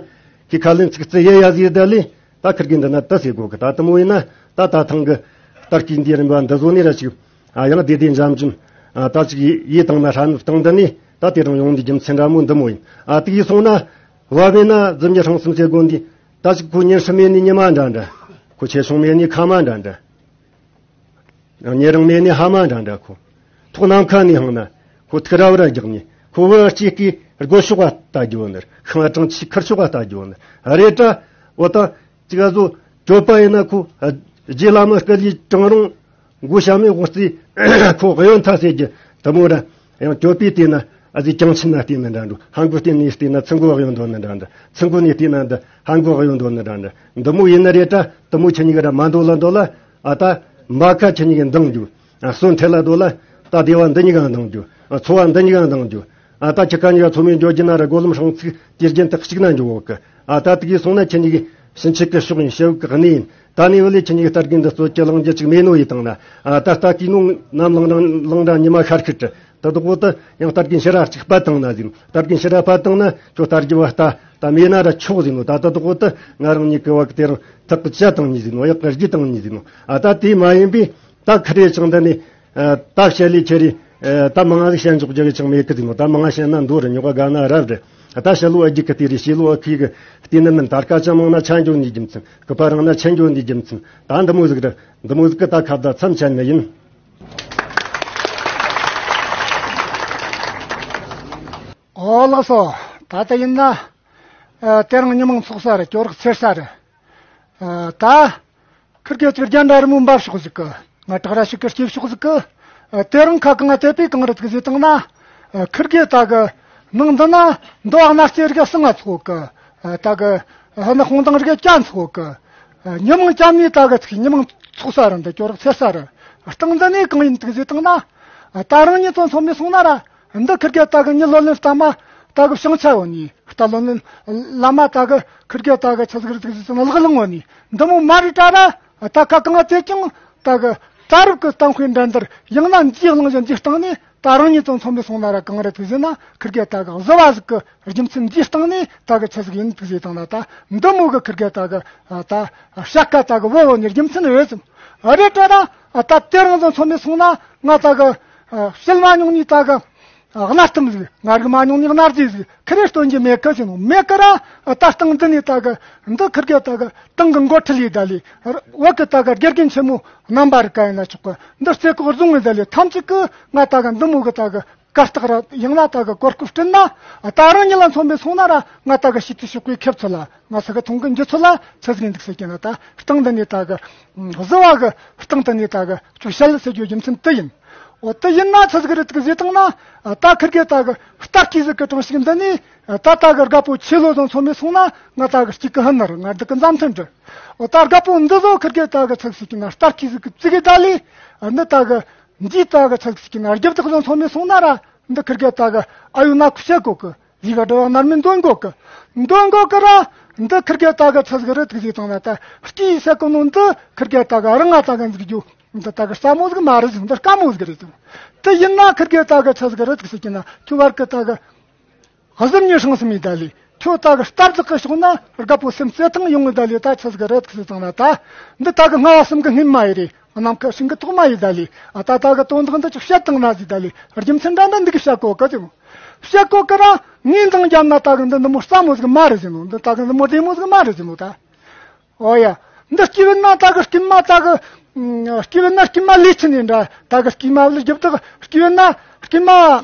ཁྱེད་ཁ་ལེན་ཚིག་རྩི་ཡེ་ཡ་ཟིག་ད་ལི། ད་ཁིར་གི་འདི་ན་ད་ཟེ་གོ་གི། ད་དུ་མོ་ཡིན་ན་ད་ད་ཐང་གི་ད་སྐྱིད་འདི་རིམ་པ་འདི་བཟོ་ནི་ར་ཅིག་ཨ། ཡང་བདེ་བདེ་འཇམ་འཇམ། ཨ། ད་ཅིག་ཡེ་ཡེ་བཏང་ན་ཧྲ་ནུབ་བཏང་འདི་ནི་ད་དེ་རང་ཡོང་འདི་རྒྱུ་མཚན་འདྲ་མོ་འདི་མོ་ཡིན། ཨ། དེ་ཡེ་སོང་ན་བ་མེད་ན་རྫུན་གྱི་ཧྲང་སུམ་ཟེ་གོ་འདི། ད་ཅིག་ཁོ་ཉིན་ཧྲི་མེད་ནི་ཉི་མ་འདྲ་འདྲ། ཁོ་ཆེ་ཆུང་མེད་ནི་ཁ་མ་འདྲ་འདྲ། ཉེ་རིང་མེད་ནི་ཧ་མ་འདྲ་འདྲ་ཁོ། ཐོག་ནམ་མཁའ་ནས་ཧང་ན། ཁོ་ཐུག་ར་བ་ར་རྒྱག་ནི། ཁོ་བུ་གཅིག་གིས་སྒོ་ཕྱོགས་ལ་ལྟ་རྒྱུ་ནི། ཤིང་གྲང་ཆེ་ཁར་ཕྱོགས་ལ་ལྟ་རྒྱུ་ནི། རེད་དྲ། འོ་ད། ཅི་ག་བཟོ། གྱོད་པ་ཡིན་ན་ཁོ། རྗེ་བླ་མ་སྐུ་ལུས་གྲང་རུང་། མགོ་ཞྭ་མོའི་དབུ་རྩེ། ཁོ་གཡོན་མཐའ་ཟེར་རྒྱུ། དུ་མོ་ར། ཡང་གྱོད་པའི་དེ་ན། ཨ་ཟི་གྱང་ཆེན་ན་བལྟས་ན་འདྲ་འགྲོ། ཧང་གོ་བལྟས་ནས་བལྟས་ན་ཚིག་མགོ་གཡོན་འདོན་ན་འདྲ་འདྲ། ཚིག་མགོ་ནས་བལྟས་ན་འདི་ཧང་གོ་གཡོན་འདོན་ན་འདྲ་འདྲ། འདི་མོ་ཡིན་ན་རེད་དྲ། དུ་མོ་ཁྱེད་གཉིས་ཀ་ར་མ་འདོད་ལ་འདོད་ལ། ཨ་ད། མ་ཁ་ཁྱེད་གཉིས་ཀ་འདང་རྒྱུ། ཨ་གསོན་ཐལ་ལ་འདོད་ལ། ད་སྡེ་བ་འདི་གཉིས་ཀ་འདང་རྒྱུ། ཨ་ཚོ་བ་འདི་གཉིས་ཀ་འདང་རྒྱུ། ཨ་ད་ཁྱེད་ཀ་གཉིས་ཀ་ཚོ་མི་འགྱོ་རྒྱུ་ན་ར་སྒོ་ལམ་ཧྲང་ཚིག་དེ་རྒྱན་དག་གཅིག་ན་འགྱོ་གི། ཨ་ད་དེ་གི་སོང་ན་ཁྱེད་གཉིས་ཀྱི་ཕྱིན་ཆད་ཀྱི་ཕྱོགས་ཡིན། ཞེ་བོ་གི་གནས་ཡིན། ད་ནི་བུ་ལས་ཁྱེད་གཉིས་ཀྱི་རྟ་རྒན་འདི་ཚོ་ཀྱི་ལང་རྒྱུ་ཅིག་མེད་ནོ་ཡིན་དང་ན། ཨ་ད་རྟ་གི་ནོ་ནམ་ལང་རང་ལང་ར་ཉི་མ་ཤར་ཁུལ་དུ་དུ་དོག་པོ་དུ་ཡང་རྟ་རྒན་ཕྱི་ར་གཅིག་པ་དང་ན་ཟིན། རྟ་རྒན་ཕྱི་ར་པ་དང་ན་ཁྱོད་རྟ་རྒྱུ་བ་རྟ་ད་མེད་ན་ར་ཆོག་ཟིན་ནོ། ད་དུ་དོག་པོ་དུ་ང་རང་གཉིས་ཀྱི་བ་གི་དེ་རང་ཐག་གི་ཅ་དང་གཉིས་ཟིན་ནོ། གཡག་གི་རྒྱུ་དང་གཉིས་ཟིན་ནོ། ཨ་ད་དེ་མ་ཡིན་པས། ད་ཁི་རེ་ཅང་ད་ནི། ཨ་ད་བཤད་ལས་ཁྱེད་རེ། ཨ་ད་མང་ང་བཤད་འཇོག་རྒྱུ་གི་ཅང་མེད་གི་དེ་ནོ། ད་མང་ང་བཤད་ན་འདོར་རེ་ཉོག་ག་ན་རབ་རེ། ད་བཤད་ལོ་ཨ་རྒྱུ་གི་དེ་རེ་བཤད་ལོ་ཨ་ཁི་གི་དེ་ནི་མིན། ད་སྐད་ཆ་མང་ན་ཆ་འཇོག་ནི་རྒྱུ་མཚན། གི་པ་རང་ན་ཆ་འཇོག་ནི་རྒྱུ་མཚན། ད་འདི་མོ་ཟིག་རེ། འདི་མོ་ཟིག་གི་ད་ཁ་བརྡ་མཚམས་ཆད་ནི་ཡིན། ཨོ་ལགས་སོ། ད་ལྟ་ཡིན་ན། ཨ་དེ་རིང་ཉི་མ་ཚོགས་ས་རེད། སྐྱོ་རག་འཚེར་ས་རེད། ཨ་ད། ཁིར་གེ་ཚིག་རྒྱ་འདྲ་རི་མོ་འབབ་ཕྱོགས་ཟིག་གི། ང་བྲག་ར་ཞིག་གི་སྐྱེས་ཕྱོགས་ཟིག་གི། ཨ་དེ་རིང་ཁ་གང་ང་དེ་པའི་གང་རེད་ཟིག་ཟེར་བཏང་ན། ཨ་ཁིར་གེ་ད་གི་ནང་འདི་ན་འདོ་བ་སྣ་རྩེ་རིག་ག་སང་ང་ཚོགས་གི། ཨ་ད་གི་ཧ་ན་ཧོང་དང་རིག་ག་ཅན་ཚོགས་གི། ཨ་ཉི་མ་ཅན་ནི་ད་གི་ཚིག་ཉི་མ་ཚོགས་ས་ར་འདི་སྐྱོ་རག་འཚེར་ས་ར། སྟངས་འདི་ནི་གང་ཡིན་ཟིག་ཟེར་བཏང་ན། ཨ་ད་རང་ཉིད་ཚོ་ཚོ་མི་སོང་ན་ར། འདི་ཁིར་གེ་ད་གི་ཉི་ལོ་ལོན་ལྟ་མ་ད་གི་བྱང་ཆ་ཡོད་ནི། རྟ་ལོ་ནི་བླ་མ་ད་གི་ཁིར་གེ་ད་གི་ཆི་ཟིག་རིག་ཟིག་ཟིག་ལག་ལང་ཡོད་ནི། འདི་མོ་མ་རི་ཏྲ་ར་ད་ཁ་གང་ང་དེ་ཀྱང་ད་གི་ད་རུབ་གི་སྟངས་ཁོའི་འགྲན་བསྡུར་ཡང་ན་འདིའི་གླེང་གཞི་འདིའི་སྟེང་ནས་ད་རང་ཉིད་དང་མཚུངས་པའི་སོང་ན་ར་གང་རེད་ཐུག་ཟིན་ན་ཁིར་གེ་ད་གི་གཟི་བ་ཟིག་གི་རྒྱུ་མཚན་འདིའི་སྟེང་ནས་ད་གི་ཆི་ཟིག་ཡིན་ཐུག་ཟིག་དང་ན་ད་འདི་མོ་གི་ཁིར་གེ་ད་གི་ད་བཤད་ཁ་ད་གི་བོ་བོ་ནི་རྒྱུ་མཚན་རེད་ཙམ་རེད་ཏྲ་ར་ད་དེ་རང་དང་མཚུངས་པའི་སོང་ན་ང་ད་གི་བཤད་མ་མྱོང་ནི་ད་གི་གནའ་གཏམ་ཟིག་ང་རིག་མ་མྱོང་ནི་གནའ་རྫས་ཟིག་ཁེར་རེ་སྟོན་རྒྱུ་མེད་གི་ཟེར་ནོ། མེད་གི་ར་ད་སྟེང་འདི་ནས་ད་གི་འདི་ཁིར་གེ་ད་གི་ཏང་གི་འགོ་ཁྲིད་ལས་ད་ལས་བོད་གི་ད་གི་དགེ་རྒན་ཆེན་མོ་རྣམ་པ་རིག་ག་ཡིན་ན་ཆོག་གི་འདི་རྩེ་ཁོག་བཟུང་ངེ་ད་ལས་ཐམས་ཅད་གི་ང་ད་གི་འདི་མོ་གི་ད་གི་གར་སྟེགས་ར་ཡང་ན་ད་གི་གོ་སྐབས་བསྐྲུན་ན་ད་རང་ཉིད་ལ་མཚོན་པའི་སོང་ན་ར་ང་ད་གི་ཤེས་ཚད་ཤོག་གི་ཁེབས་ཚུལ་ལ་ང་ས་གི་མཐོང་གི་འགྱུར་ཚུལ་ལ་ཆི་ཟིག་འདུག་ཟེར་གྱི་ན་ད་སྟེང་འདི་ནས་ད་གི་བཟི་བ་གི་སྟེང་འདི་ནས་ད་གི་ཅུ་ཤལ་ཟེར་རྒྱུ་རྒྱུ་མཚན་དེ་ཡིན། འོ་དེ་ཡིན་ན་ཆི་ཟིག་རེད་གི་ཟེར་བཏང་ན་ད་ཁིར་གེ་ད་གི་ལྟ་སྐྱིད་ཟིག་གི་གྲངས་ཤིག་འདི་ནས་ད་ད་གི་དགའ་པོ་ཆེ་ལོ་ཟིག་མཚོན་པའི་སོང་ན་ང་ད་གི་སྐྱིད་གི་ཧན་ནར་ང་འདི་གི་མཛའ་མཐུན་འདྲི། འོ་ད་དགའ་པོ་འདི་ཟོ་ཁིར་གེ་ད་གི་ཆི་ཟིག་གི་ན་ལྟ་སྐྱིད་ཟིག་གི་བརྩི་གི་ད་ལས་འདི་ད་གི་འདི་ད་གི་ཆི་ཟིག་གི་ན་རྒྱབ་དག་ཟིག་མཚོན་པའི་སོང་ན་ར་འདི་ཁིར་གེ་ད་གི་ཨ་ཡོད་ན་ཁུ་བཤད་གོ་གི་ལི་ག་འགྲོ་བ་ནར་མི་འདོན་གོ་གི་འདོན་གོ་གི་ར་འདི་ཁིར་གེ་ད་གི་ཆི་ཟིག་རེད་གི་ཟེར་བཏང་ན་ད་སྐྱིད་ཟེར་གོ་ནོ་འདི་ཁིར་གེ་ད་གི་རང་ང་ད་གི་འཛུགས་རྒྱུ། འདི་ད་གི་སླ་མོ་ཟིག་མ་རེད་ཟིག་འདི་དཀའ་མོ་ཟིག་རེད་ཟིག་དེ་ཡིན་ན་ཁིར་གེ་ད་གི་ཆི་ཟིག་རེད་ཟིག་ཟེར་གྱི་ན་ཁྱོད་བར་གི་ད་གི་གཟུར་གཉིས་ཧྲང་སུམ་ཡིན་ད་ལི་ཁྱོད་ད་གི་སྟབས་ཟིག་གི་ཕྱོགས་ན་དགའ་པོ་སེམས་བརྩེ་ཐང་ཡོང་ངི་ད་ལི་ད་ཆི་ཟིག་རེད་ཟིག་ཟེར་ན་ད་འདི་ད་གི་སྔ་བ་གསུམ་གི་སྔོན་མ་ཡི་རེད། ནམ་མཁའ་ཤིང་གི་ཐོག་མ་ཡི་ད་ལི་ཨ་ད་ད་གི་དོན་དག་འདི་ཅིག་བཤད་བཏང་ན་ཟིག་ད་ལི་རྒྱུ་མཚན་འདྲ་འདྲ་འདི་གི་བཤད་གོ་གི་ཟིག་བཤད་གོ་གི་ར་ངས་འདང་རྒྱབ་ན་ད་གི་འདི་འདི་མོ་སླ་མོ་ཟིག་མ་རེད་ཟིག་ནོ། འདི་ད་གི་འདི་མོ་བདེ་མོ་ཟིག་མ་རེད་ཟིག་ནོ་ད། ཨོ་ཡ། འདི་སྐྱེས་བུ་ན་ད་གི་སྐྱེས་མ་ད་གི་ཨ་སྐྱེས་བུ་ན་སྐྱེས་མ་ལས་ཆི་ནི་འདྲ་ད་གི་སྐྱེས་མ་ལས་རྒྱབ་ད་གི་སྐྱེས་བུ་ན་སྐྱེས་མ་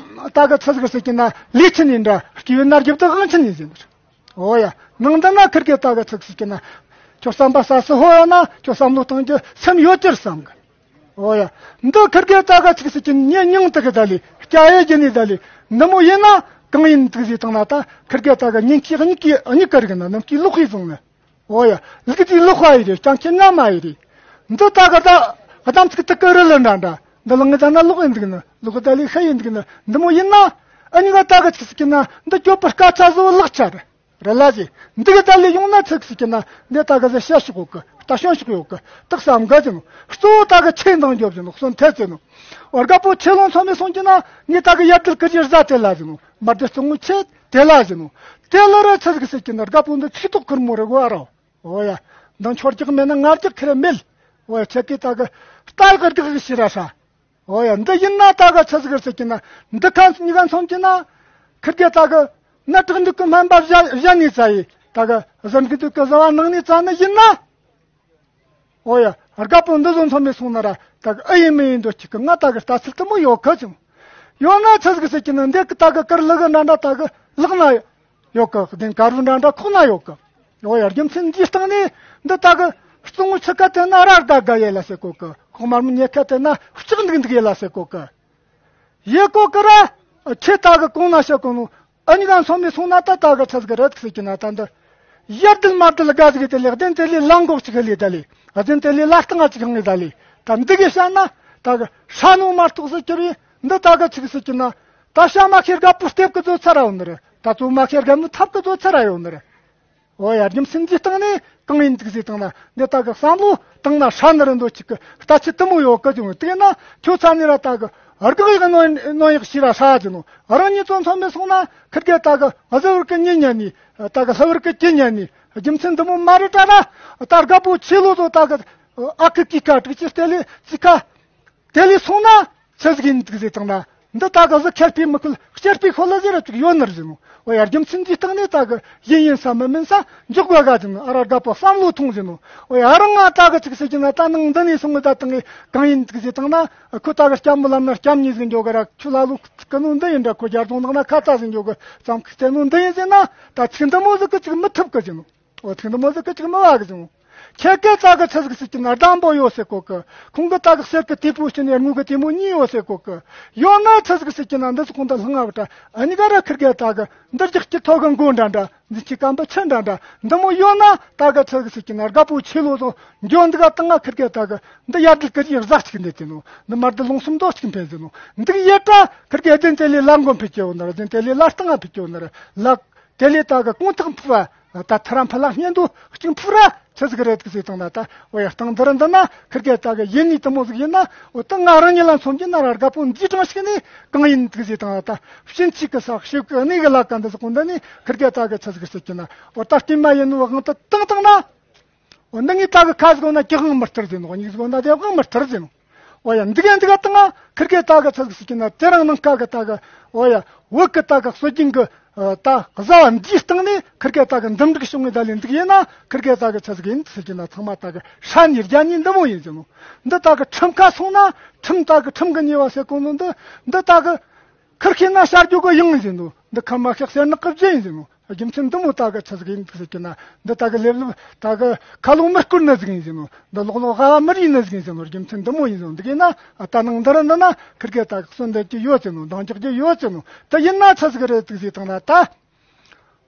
ད་གི་ཆི་ཟིག་ཟེར་གྱི་ན་ལས་ཆི་ནི་འདྲ་སྐྱེས་བུ་ན་རྒྱབ་ད་གི་ཆི་ནི་ཟིན་འདྲ། ཨོ་ཡ། ནང་འདི་ན་ཁིར་གེ་ད་གི་ཆི་ཟིག་ཟེར་གྱི་ན་ཁྱོད་བསམ་པ་ས་སུ་ཧོ་ཡ་ན་ཁྱོད་བསམ་བློ་གཏོང་རྒྱུ་སེམས་ཡོད་ཀྱི་རེད་བསམ་གི་ཨོ་ཡ། འདི་ཁིར་གེ་ད་གི་ཆི་ཟིག་ཟེར་གྱི་ན་ཉིན་ཉིན་ད་གི་ད་ལི་སྐྱ་ཡེ་གྱི་ནི་ད་ལི་འདི་མོ་ཡིན་ན་གང་ཡིན་ད་གི་ཟེར་བཏང་ན་ད་ཁིར་གེ་ད་གི་ཉིན་གཅིག་གཉིས་ཀྱི་གཉིས་ཀ་རིག་ན་ནམ་གྱི་ལོག་ཡི་བཟུང་ནི། ཨོ་ཡ། ལུག་དེའི་ལོག་པ་ཡི་རེད། རྐྱང་ཁྱེད་ང་མ་ཡི་རེད། འདི་ད་ག་ད་གདམ་ཚིག་ཏི་ཀི་རི་ལི་འདྲ་འདྲ། འདི་ལ་ངི་ད་ན་ལོག་ཡིན་འདུག་ནི། ལོག་ད་ལི་ཤ་ཡིན་འདུག་ནི། འདི་མོ་ཡིན་ན། ཨ་ནི་ག་ད་ག་ཚིག་ཟིག་གི་ན་འདི་སྐྱོབ་པར་དཀའ་ཚ་བཟོ་ལག་ཆ་རེད། རེད་ལ་ཟེ། འདི་ག་ད་ལི་ཡོང་ན་ཚིག་ཟིག་གི་ན་འདི་ད་ག་ཟེ་བཤད་ཤོག་གི་ད་བཤད་ཤོག་ཡོད་གི་ད་བསམ་ག་ཟེ་ནོ། གཙོ་བོ་ད་ག་ཆེ་འདང་རྒྱོབ་ཟེ་ནོ། གསོན་ཐལ་ཟེ་ནོ། འོ་དགའ་པོ་ཆེ་ལོང་ཚོ་མི་སོང་གི་ན་ངས་ད་ག་ཡར་དིར་ཀི་ཅི་རྫ་དེ་ལ་ཟེ་ནོ། མར་དེ་སྟོང་ངོ་ཆེ་དེ་ལ་ཟེར་ནོ། དེ་ལ་ར་ཆི་ཟིག་ཟེར་གྱི་ན་དགའ་པོ་འདི་ཚིག་ཐོག་ཁུར་མོ་རེ་གོ་ཨ་རོ། ཨོ་ཡ། འདི་མཆོར་རྒྱག་མེད་ན་ངར་རྒྱག་ཁེ་རེ་མེད། ཨོ་ཡ་ཁྱེད་ཀྱིས་ད་གི་རྟ་གི་རྒྱག་གི་ཤི་ར་ཧྲ། ཨོ་ཡ་འདི་ཡིན་ན་ད་ག་ཆི་ཟིག་ཟེར་གྱི་ན་འདི་ཁ་གཉིས་ཀ་མཚོན་གྱི་ན། ཁིར་གེ་ད་གི་ན་དྲག་འདུག་གི་སྨན་པ་བཞག་བཞག་ནས་ཙ་ཡི་ད་གི་གཟར་གི་འདུག་གི་བཟའ་བ་ནང་ནས་ཙ་ནི་ཡིན་ན། ཨོ་ཡ། དགའ་པོ་འདི་ཚོ་མཚོན་མི་སོང་ན་ར་ད་གི་ཨེ་ཡིན་མི་ཡིན་འདོད་ཅིག་གི་ང་ད་གི་ལྟ་ཚུལ་དུ་མོ་ཡོད་གི་ཅུང་། ཡོད་ན་ཆི་ཟིག་ཟེར་གྱི་ན་འདི་གི་ད་གི་དཀར་ལི་གི་འདྲ་འདྲ་ད་གི་ལག་ན་ཡོད་གི་གདན་དཀར་བོ་འདྲ་འདྲ་ཁོག་ན་ཡོད་གི། ཨོ་ཡ་རྒྱུ་མཚན་འདིའི་སྟེང་ནས་འདི་ད་གི་གཙང་བོ་ཆུ་ཁ་དེ་ན་ར་དགའ་དགའ་ཡེ་ལ་ཟེར་གོ་གི་ཁོག་དམར་མོ་ཉེ་ཁ་དེ་ན་ལྕགས་འདུག་འདུག་ཡེ་ལ་ཟེར་གོ་གི། ཡེ་གོ་གི་ར། ཁྱེད་ད་གི་གོང་ན་བཤད་གོ་ནོ། ཨ་ནི་གང་སོང་མི་སོང་ན་ད་ད་གི་ཆི་ཟིག་རེད་ཟེར་གྱི་ན་ད་འདི། ཡར་དིལ་མར་དིལ་དགའ་ཟིག་དེ་ལས་གདན་དེ་ལས་ལང་གོག་ཅིག་ལས་ད་ལས། གདན་དེ་ལས་ལ་སྟེང་ང་ཅིག་ཧང་ངེ་ད་ལས། ད་འདི་གི་བཤད་ན་ད་གི་ཧྲ་ནོ་མ་གཏོགས་ཟེར་གྱི་རེད། འདི་ད་གི་ཆི་ཟིག་ཟེར་གྱི་ན། ད་བཤད་མ་ཁྱེར་དགའ་པོ་ལྟེབ་གི་བཟོ་ཚར་ར་ཡོང་ནི་རེད། ད་ཚོ་མ་ཁྱེར་དགའ་མི་ཐབ་གི་བཟོ་ཚར་ར་ཡོང་ནི་རེད། ཨོ་ཡ་རྒྱུ་མཚན་འདིའི་སྟེང་ནས་གང་ཡིན་འདུག་ཟེར་བཏང་ན་འདི་ལྟ་གི་བསམ་བློ་བཏང་ན་ཧྲ་ནི་རེད་འདོད་ཅིག་གི་ལྟ་ཆེ་དུ་མོ་ཡོད་གི་ཅུང་དེ་ན་ཁྱོད་ཚ་ནི་ར་ལྟ་གི་རྒག་ཡག་གནོན་གནོན་ཡག་ཤི་ར་ཧྲ་ཅི་ནོ། རང་ཉིད་ཚོ་མཚོན་མི་སོང་ན་ཁིར་གེ་ལྟ་གི་གཟི་བར་གི་ཉིན་ཉན་ནི་ལྟ་གི་ལྷ་བར་གི་དཀྱིལ་ཉན་ནི་རྒྱུ་མཚན་དུ་མོ་མ་རེད་དྲ་ར་ལྟ་དགའ་པོ་ཆེ་ལོ་ཚོ་ལྟ་གི་ཨ་ཁི་ཀི་ཀ་དྲུག་ཅི་སྟེ་ལི་ཅི་ཁ། དེ་ལས་སོང་ན་ཆི་ཟིག་ཡིན་འདུག་ཟེར་བཏང་ན། འདི་ལྟ་གི་གཟི་ཁྱེར་པའི་མི་ཁུལ་སྐྱེར་པའི་ཁོ་ལ་ཟེར་ར་ཅིག་ཡོད་ནི་རེད་ཟེར་ནོ། འོ་ཡ་རྒྱུ་མཚན་འདིའི་སྟེང་ནས་ལྟ་གི་ཡིན་ཡིན་ས་མིན་མིན་ས་འཇོག་དགོས་ག་ཟེར་ནོ། ཨ་ར་དགའ་པོ་བསམ་བློ་ཐོངས་ཟེར་ནོ། འོ་ཡ་རང་ང་ལྟ་གི་ཅིག་ཟེར་གྱི་ན་ད་ནང་འདི་ནས་སོང་གི་ད་བཏང་གི་གང་ཡིན་འདུག་ཟེར་བཏང་ན་ཁོ་ལྟ་གི་སྐྱ་མོ་ལམ་ན་སྐྱ་མྱི་ཟིག་འཇོག་གི་ར་ཁྱོད་ལ་ལུག་གི་ནོ་འདི་ཡིན་འདྲ་ཁོ་རྒྱ་རྫོང་ནང་ན་ཁ་ཚ་ཟིག་འཇོག་གི་ཙམ་གི་བལྟས་ནོ་འདི་ཡིན་ཟེར་ན་ད་ཚིག་འདི་མོ་ཟིག་གི་ཅིག་མི་ཐུབ་གི་ཟེར་ནོ། འོ་ཐེངས་འདི་མོ་ཟིག་གི་ཅིག་མི་བ་གི་ཟེར་ནོ། ཁྱེད་ཀྱིས་ལྟ་གི་ཆི་ཟིག་ཟེར་གྱི་ན་ལྡང་པོ་ཡོད་ཟེར་གོ་གི། ཁོང་གི་ལྟ་གི་གསེར་གི་དེ་པོ་ཅི་ནས་དངུལ་གི་དེ་མོ་གཉིས་ཡོད་ཟེར་གོ་གི། ཡོད་ན་ཆི་ཟིག་ཟེར་གྱི་ན་འདི་ཟིག་ཁོང་ད་ལྷང་ང་བ་ད་ཨ་ནི་ག་ར་ཁིར་གེ་ལྟ་གི་འདི་རྒྱག་གི་ཐོ་གི་མགོ་འདྲ་འདྲ་འདི་ཅི་སྐམ་པ་ཆུ་འདྲ་འདྲ་འདི་མོ་ཡོད་ན་ལྟ་གི་ཆི་ཟིག་ཟེར་གྱི་ན་དགའ་པོ་ཆེ་ལོ་ཚོ་འགྱོ་འདི་ག་བཏང་ང་ཁིར་གེ་ལྟ་གི་འདི་ཡར་འདི་ཀི་ཅི་རྫ་ཅིག་འདི་དེ་ནོ། འདི་མར་འདི་ལུང་སུམ་མདོ་ཅིག་འཕེན་ཟེར་ནོ། འདི་གི་ཡེ་ཏྲ་ཁིར་གེ་ཨེ་ཏེན་ཏེ་ལི་ལ་མགོ་འཕེན་གྱི་ཡོད་ན་ར་ཨེ་ཏེན་ཏེ་ལི་ལ་སྟེང་ང་འཕེན་གྱི་ཡོད་ན་ར་ལ། དེ་ལས་ད་གི་གོང་ཐག་འཕུར་བ། ད་ཐ་རམ་ཕ་ལ་བརྙན་དུ་གཅིག་འཕུར་ར་ཆི་ཟིག་རེད་གི་ཟེར་བཏང་ན་ད་འོ་ཡ་སྟེང་འདི་ར་འདི་ན་ཁིར་གེ་ད་གི་ཡིན་ནི་དུ་མོ་ཟིག་ཡིན་ན་འོ་ད་ང་རང་ཉིད་ལ་མཚོན་གྱི་ན་ར་དགའ་པོ་འདི་གྲངས་ཤིག་ནི་གང་ཡིན་གི་ཟེར་བཏང་ན་ད་ཕྱིན་ཆད་གི་ས་ཤིག་གི་གནས་གི་ལ་ཀ་འདི་ཟིག་གོ་འདི་ནི་ཁིར་གེ་ད་གི་ཆི་ཟིག་ཟེར་གྱི་ན་འོ་ད་སྐྱེས་མ་ཡིན་ནོ་དབང་དུ་བཏང་བཏང་ན་འོ་འདི་ངས་ད་གི་ཁ་ཟིག་གོ་ན་ཀྱི་དབང་མི་སྟེར་ཟེར་ནོ། གཉིས་ཟིག་གོ་ན་དེ་དབང་མི་སྟེར་ཟེར་ནོ། འོ་ཡ། འདི་ག་འདི་ག་བཏང་ང་ཁིར་གེ་ད་གི་ཆི་ཟིག་ཟེར་གྱི་ན། དེ་རིང་ནངས་ཀ་གི་ད་གི། འོ་ཡ། བོད་གི་ད་གི་སྲོལ་རྒྱུན་གི་ད་བཟའ་བ་འདིའི་སྟེང་ནས་ཁིར་གེ་ད་གི་འདུམ་འགྲིག་བྱུང་ངེ་ད་ལས་འདུག་ཡིན་ན། ཁིར་གེ་ད་གི་ཆི་ཟིག་ཡིན་ཟེར་གྱི་ན། ཚང་མ་ད་གི་ཧྲ་ནི་རྒྱ་ནི་འདི་མོ་ཡིན་ཟེར་ནོ། འདི་ད་གི་ཁྲིམས་ཁ་སོང་ན། ཁྲིམས་ད་གི་ཁྲིམས་གི་ཉེས་པ་ཟེར་གོ་ནོ་འདི། འདི་ད་གི་ཁིར་ཤེས་ན་བྱ་རྒྱུ་གི་ཡང་ཡིན་ཟེར་ནོ། འདི་ཁ་མ་ཤག་གསེར་ནག་གི་བརྗེ་ཡིན་ཟེར་ནོ། རྒྱུ་མཚན་འདི་མོ་ད་གི་ཆི་ཟིག་ཡིན་ཟེར་གྱི་ན། འདི་ད་གི་ལེབ་ལེབ་ད་གི་ཁ་ལོ་མི་བསྐུར་ནི་ཟིག་ཡིན་ཟེར་ནོ། འདི་ལོག་ལོག་ཧ་བ་མི་རིག་ནི་ཟིག་ཡིན་ཟེར་ནོ། རྒྱུ་མཚན་འདི་མོ་ཡིན་ཟེར་ནོ། འདི་གི་ཡིན་ན་ད་ནང་འདི་ར་འདི་ན་ཁིར་གེ་ད་གི་གསོན་འདེབས་ཀྱི་ཡོད་ཟེར་ནོ། འདང་རྒྱག་རྒྱུ་ཡོད་ཟེར་ནོ། ད་ཡིན་ན་ཆི་ཟིག་རེད་འདུག་ཟེར་བཏང་ན་ད།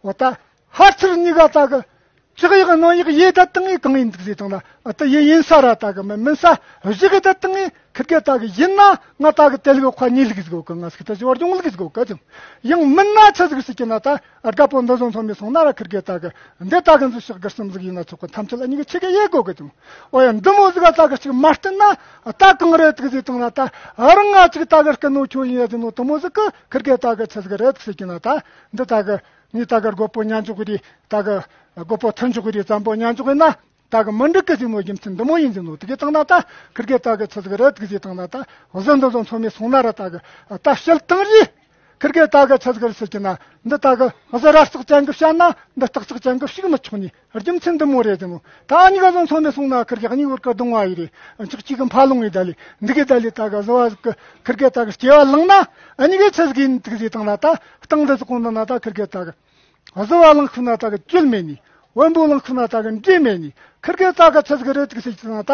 འོ་ད་ཧར་ཚུར་གཉིས་ཀ་ད་གི་ཅག་ཡག་གནོན་ཡག་ཡེ་ད་བཏང་ངེ་གང་ཡིན་འདུག་ཟེར་བཏང་ན། ཨ་ད་ཡིན་ཡིན་ས་ར་ད་གི་མིན་མིན་ས་བཞི་གི་ད་བཏང་ངེ་ཁིར་གེ་ད་གི་ཡིན་ན་ང་ད་གི་དེ་ལུགས་ཁ་ཉིད་ལུགས་ཟིག་གོ་གི། ང་ཟིག་ད་ཅི་བར་ཡོང་ལུགས་ཟིག་གོ་གི་ཅང་། ཡང་མིན་ན་ཆི་ཟིག་ཟེར་གྱི་ན། ད་རྒད་པོ་འདི་ཟོ་ཚང་མས་སོང་ན་ར་ཁིར་གེ་ད་གི་འདི་ད་གི་འཛུལ་ཞག་གི་གསུམ་ཟིག་ཡིན་ན་ཆོག་གི། ཐམས་ཅད་ཨ་ཉིད་གི་ཆི་གེ་ཡེ་གོ་གི་ཅང་། འོ་ཡ། འདི་མོ་ཟིག་ག་ད་གི་ཅིག་མ་བསྟུན་ན་ད་གང་རེད་འདུག་ཟེར་བཏང་ན། ད་རང་ང་ཅིག་ད་གི་སྐུ་ནོ་ཁྱོད་ཡིན་ཡ་ཟེར་ནོ། དེ་མོ་ཟིག་གི་ཁིར་གེ་ད་གི་ཆི་ཟིག་རེད་འདུག་ཟེར་གྱི་ན། ད་འདི་ད་གི་ངས་ད་གི་རྒོད་པོ་ཉན་འཇོག་གི་རེད། ད་གི་རྒོད་པོ་ཐོན་འཇོག་གི་རེད། བཙན་པོ་ཉན་འཇོག་ཡིན་ན་ད་གི་མི་འགྲིག་གི་ཟེར་ནོ། རྒྱུ་མཚན་འདི་མོ་ཡིན་ཟེར་ནོ། དེ་གི་བཏང་ན་ད་ཁིར་གེ་ད་གི་ཆི་ཟིག་རེད་འདུག་ཟེར་བཏང་ན། ད་བཟོ་འདི་བཟོ་ཚང་མས་སོང་ན་ར་ད་གི་ད་བཤད་བཏང་རེད། ཁིར་གེ་ད་གི་ཆི་ཟིག་རེད་ཟེར་གྱི་ན། འདི་ད་གི་བཟོ་ར་རྩག་ཅན་གི་བཤད་ན་འདི་སྟག་ཚག་ཅན་གི་ཞིག་མི་ཆོག་ནི། རྒྱུ་མཚན་འདི་མོ་རེད་ཟེར་ནོ། ད་ཨ་ཉི་ག་བཟོ་ཚང་མས་སོང་ན་ཁིར་གེ་ཨ་ཉི་བར་གི་གདུང་བ་ཡི་རེད། ཅིག་ཅིག་གི་འཕར་ལོང་ཡི་ད་ལི་འདི་གི་ད་ལི་ད་གི་བཟོ་བ་ཟིག་གི་ཁིར་གེ་ད་གི་སྐྱེ་བ་བླངས་ན་ཨ་ཉི་གི་ཆི་ཟིག་ཡིན་འདུག་ཟེར་བཏང་ན། ད་སྟེང་འདི་ཟིག་གོང་ན་ད་ཁིར་གེ་ད་གི་བཟོ་བ་བླངས་ཁུ་ན་ད་གི་བཅོལ་མེད་ནི། བོན་པོ་བླངས་ཁུ་ན་ད་གི་འདྲེ་མེད་ནི། ཁིར་གེ་ད་གི་ཆི་ཟིག་རེད་འདུག་ཟེར་གྱི་ན། ད་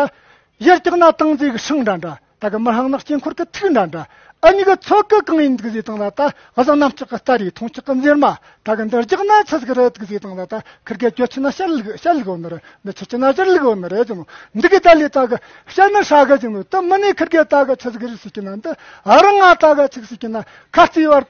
ཡར་བཀྱག་ན་ཏང་ཙེ་གི་ཧྲང་འདྲ་འདྲ། ད་གི་མི་ཧང་ནག་སྐྱེ་འཁོར་གི་ཐིག་འདྲ་འདྲ། ཨ་ཉི་གི་ཚོད་གི་གང་ཡིན་འདུག་ཟེར་བཏང་ན། ད་གཟའ་གནམ་ལྕགས་གི་སྟ་རེ། མཐོང་ལྕགས་གི་འཛེར་མ། ད་གི་འདི་རྒྱག་ན་ཆི་ཟིག་རེད་འདུག་ཟེར་བཏང་ན། ད་ཁིར་གེ་གྱོད་ཆི་ན་བཤད་ལུགས་བཤད་ལུགས་འོ་ནི་རེད། འདི་ཆི་ཆི་ན་བཤད་ལུགས་འོ་ནི་རེད་ཟེར་ནོ། འདི་གི་ད་ལི་ད་གི་བཤད་ན་ཧྲ་གི་ཟེར་ནོ། ད་མི་ནི་ཁིར་གེ་ད་གི་ཆི་ཟིག་རེད་ཟེར་གྱི་ན། འདི་ཨ་རང་ང་ད་གི་ཆི་ཟིག་གི་ན། ཁ་རྩི་བར་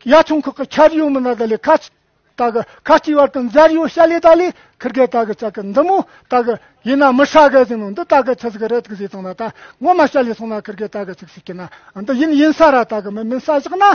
ཡ་ཆུང་ཁོག་གི་ཁྱར་ཡོང་མི་ན་ད་ལི་ཁ་ཆི། ད་གི་ཁ་ཆི་བར་གི་འཛར་ཡོ་བཤད་ལེ་ད་ལི་ཁིར་གེ་ད་གི་ཅག་གི་འདི་མོ་ད་གི་ཡིན་ན་མི་ཧྲ་གི་ཟེར་ནོ། འདི་ད་གི་ཆི་ཟིག་རེད་འདུག་ཟེར་བཏང་ན། ད་ངོ་མ་བཤད་ལེ་སོང་ན་ཁིར་གེ་ད་གི་ཆི་ཟིག་གི་ན། འདི་ཡིན་ཡིན་ས་ར་ད་གི་མིན་མིན་ས་བཞག་ན།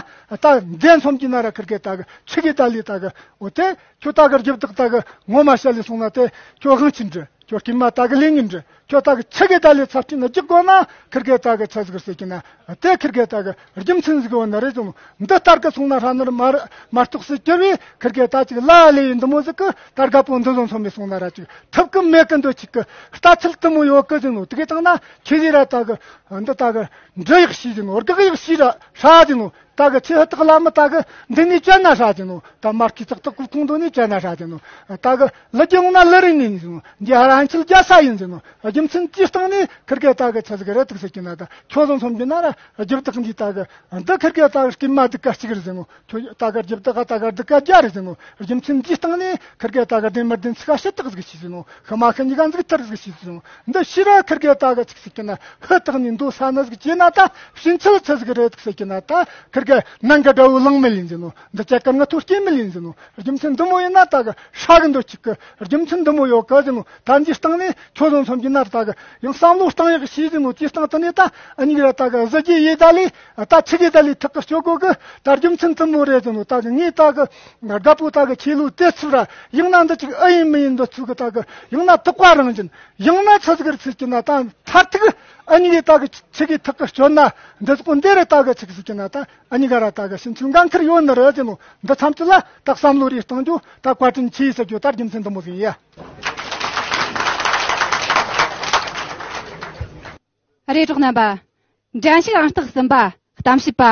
ད་འདི་མཚོན་གྱི་ན་ར་ཁིར་གེ་ད་གི་ཆི་གི་ད་ལི་ད་གི། འོ་དེ་ཁྱོད་ད་གི་རྒྱབ་དག་ད་གི་ངོ་མ་བཤད་ལེ་སོང་ན། དེ་ཁྱོད་དབང་ཆེན་འདྲི། ཁྱོད་སྐྱེས་མ་ད་གི་ལས་ངན་འདྲི། ཁྱོད་ད་གི་ཆི་གི་ད་ལི་ཚབ་ཆེན་ན་རྒྱག་དགོས་ན་ཁིར་གེ་ད་གི་ཆི་ཟིག་ཟེར་གྱི་ན། དེ་ཁིར་གེ་ད་གི་རྒྱུ་མཚན་ཟིག་འོ་ན་རེད་ཟེར་ནོ། འདི་ལྟར་གི་སོང་ན་ཧྲ་ནར་མ་མ་གཏོགས་སུ་གྱུར་བས། ཁིར་གེ་ད་ཅིག་ལ་ལས་ཡིན་འདི་མོ་ཟིག་གི་ད་རྒད་པོ་འདི་བཟོ་ཚང་མས་སོང་ན་ར་ཅིག་ཐུབ་གི་མེད་གི། འདི་ཅིག་གི་ལྟ་ཚུལ་དེ་མོ་ཡོད་གི་ཟེར་ནོ། དེ་གི་བཏང་ན་ཁྱེད་ཟིག་ར་ད་གི་འདི་ད་གི་འདྲི་ཡག་ཤེས་ཟེར་ནོ། དགག་ཡག་ཤེས་ར་ཧྲ་ཟེར་ནོ། ད་གི་ཆི་ཧི་ཏག་ལ་མི་ད་གི་འདི་ནས་བཅད་ན་ཧྲ་ཟེར་ནོ། ད་མར་ཁི་ཙག་ཏག་ཀུ་ཁུང་དོ་ནས་བཅད་ན་ཧྲ་ཟེར་ནོ། ད་གི་ལི་རྒྱུ་ན་ལི་རིང་ནས་ཟེར་ནོ། འདི་ཧ་ར་ཧན་ཆིལ་རྒྱ་ས་ཡིན་ཟེར་ནོ། རྒྱུ་མཚན་དེའི་སྟེང་ནས་ཁིར་གེ་ད་གི་ཆི་ཟིག་རེད་འདུག་ཟེར་གྱི་ན། ད་ཁྱོད་བཟོ་ཚང་གི་ན་ར་རྒྱབ་དག་འདི་ད་གི་འདི་ཁིར་གེ་ད་གི་སྐྱེས་མ་སྡུག་ག་གཅིག་རེད་ཟེར་ནོ། ཁྱོད་ད་གི་རྒྱབ་དག་ད་གི་སྡུག་ག་བརྒྱ་རེད་ཟེར་ནོ། རྒྱུ་མཚན་དེའི་སྟེང་ནས་ཁིར་གེ་ད་གི་བདེན་མི་བདེན་ཚིག་ག་ཤི་དག་ཟིག་ཤི་ཟེར་ནོ། ཤི་མ་ཤི་གཉིས་ཀ་འཛུགས་ཐར་ཟིག་ཤི་ཟེར་ནོ། འདི་ཤི་ར་ཁིར་གེ་ད་གི་ཆི་ཟིག་གི་ན། ཧི་ཐག་ནས་འདུག་ས་ན་ཟིག་བྱས་ན། ད་ཕྱིན་ཆད་ཆི་ཟིག་རེད་འདུག་ཟེར་གྱི་ན། ད་ཁིར་གེ་ནང་གི་དགྲ་བོ་ལང་མེད་ཡིན་ཟེར་ནོ། འདི་ཅག་གི་ངི་ཐོ་སྐྱེ་མེད་ཡིན་ཟེར་ནོ། རྒྱུ་མཚན་འདི་མོ་ཡིན་ན་ད་གི་ཧྲ་གི་འདོད་ཅིག་གི། རྒྱུ་མཚན་འདི་མོ་ཡོད་གི་ཟེར་ནོ། ད་འདིའི་སྟེང་ནས་ཁྱོད་བཟོ་ཚང་གི་ན་ར་ད་གི་ཡང་བསམ་བློ་བཏང་ཡག་ཤེས་ཟེར་ནོ། དེའི་སྟེང་དུ་ནས་ད་ཨ་ཉིག་ར་ད་གི་གཟི་བརྗིད་ཡེ་ད་ལི། ད་ཆི་གི་ད་ལི་ཐག་གི་གཅོད་དགོས་གི། ད་རྒྱུ་མཚན་འདི་མོ་རེད་ཟེར་ནོ། ད་གི་ངས་ད་གི་རྒད་པོ་ད་གི་ཁྱེད་ལོ་དེ་ཚུལ་ར་ཡང་ན་འདི་ཅིག་ཨེ་ཡིན་མི་ཡིན་འདི་ཚུལ་གི། ད་གི་ཡང་ན་དོགས་པ་རང་བཞིན། ཡང་ན་ཆི་ཟིག་རེད་ཟེར་གྱི་ན། ད་མཐར་ཐུག་ཨ་ཉིག་ད་གི་ཆི་གི་ཐག་གི་གཅོད་ན་འདི་ཟིག་གོ་འདི་རེད། ད་གི་ཆི་གི་ཟེར་གྱི་ན། ད་ཨ་ཉིག་ར་ད་གི་ཕྱིན་ཆད་འགན་ཁུར་ཡོད་ནི་རེད་ཟེར་ནོ། འདི་ཐམས་ཅད་ལ་ད་བསམ་བློ་རེ་གཏོང་རྒྱུ། ད་བཀའ་དྲིན་ཆེ་ཟེར་རྒྱུ། ད་རྒྱུ་མཚན་འདི་མོ་ཟིག་ཡིན་ཡ། རེད། གྲོགས་རྣམ་པ། འགྲན་ཞུགས་ཨང་རྟགས་གསུམ་པ་གཏམ་བཤད་པ་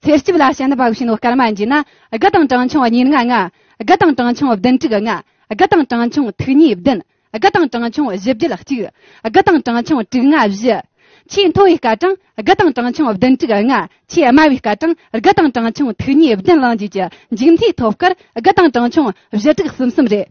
ཚེ་སྐྱིད་ལ་དཔྱད་འདེམས་པ་ཞུས་ནོ་སྐར་མ་བརྗེས་ན། དགུ་དང་གྲངས་ཆུང་ཉེར་ལྔ་ལྔ། དགུ་དང་གྲངས་ཆུང་བདུན་དྲུག་ལྔ། དགུ་དང་གྲངས་ཆུང་ཐིག་གཉིས་བདུན། དགུ་དང་གྲངས་ཆུང་བཞི་བརྒྱད་གཅིག། དགུ་དང་གྲངས་ཆུང་དྲུག་ལྔ་བཞི། ཆེས་མཐོ་བའི་སྐར་གྲངས་དགུ་དང་གྲངས་ཆུང་བདུན་དྲུག་ལྔ། ཆེས་དམའ་བའི་སྐར་གྲངས་དགུ་དང་གྲངས་ཆུང་ཐིག་གཉིས་བདུན་བླངས་རྗེས་ཀྱི་མཇུག་མཐའི་ཐོབ་སྐར་དགུ་དང་གྲངས་ཆུང་བཞི་དྲུག་གསུམ་གསུམ་རེད།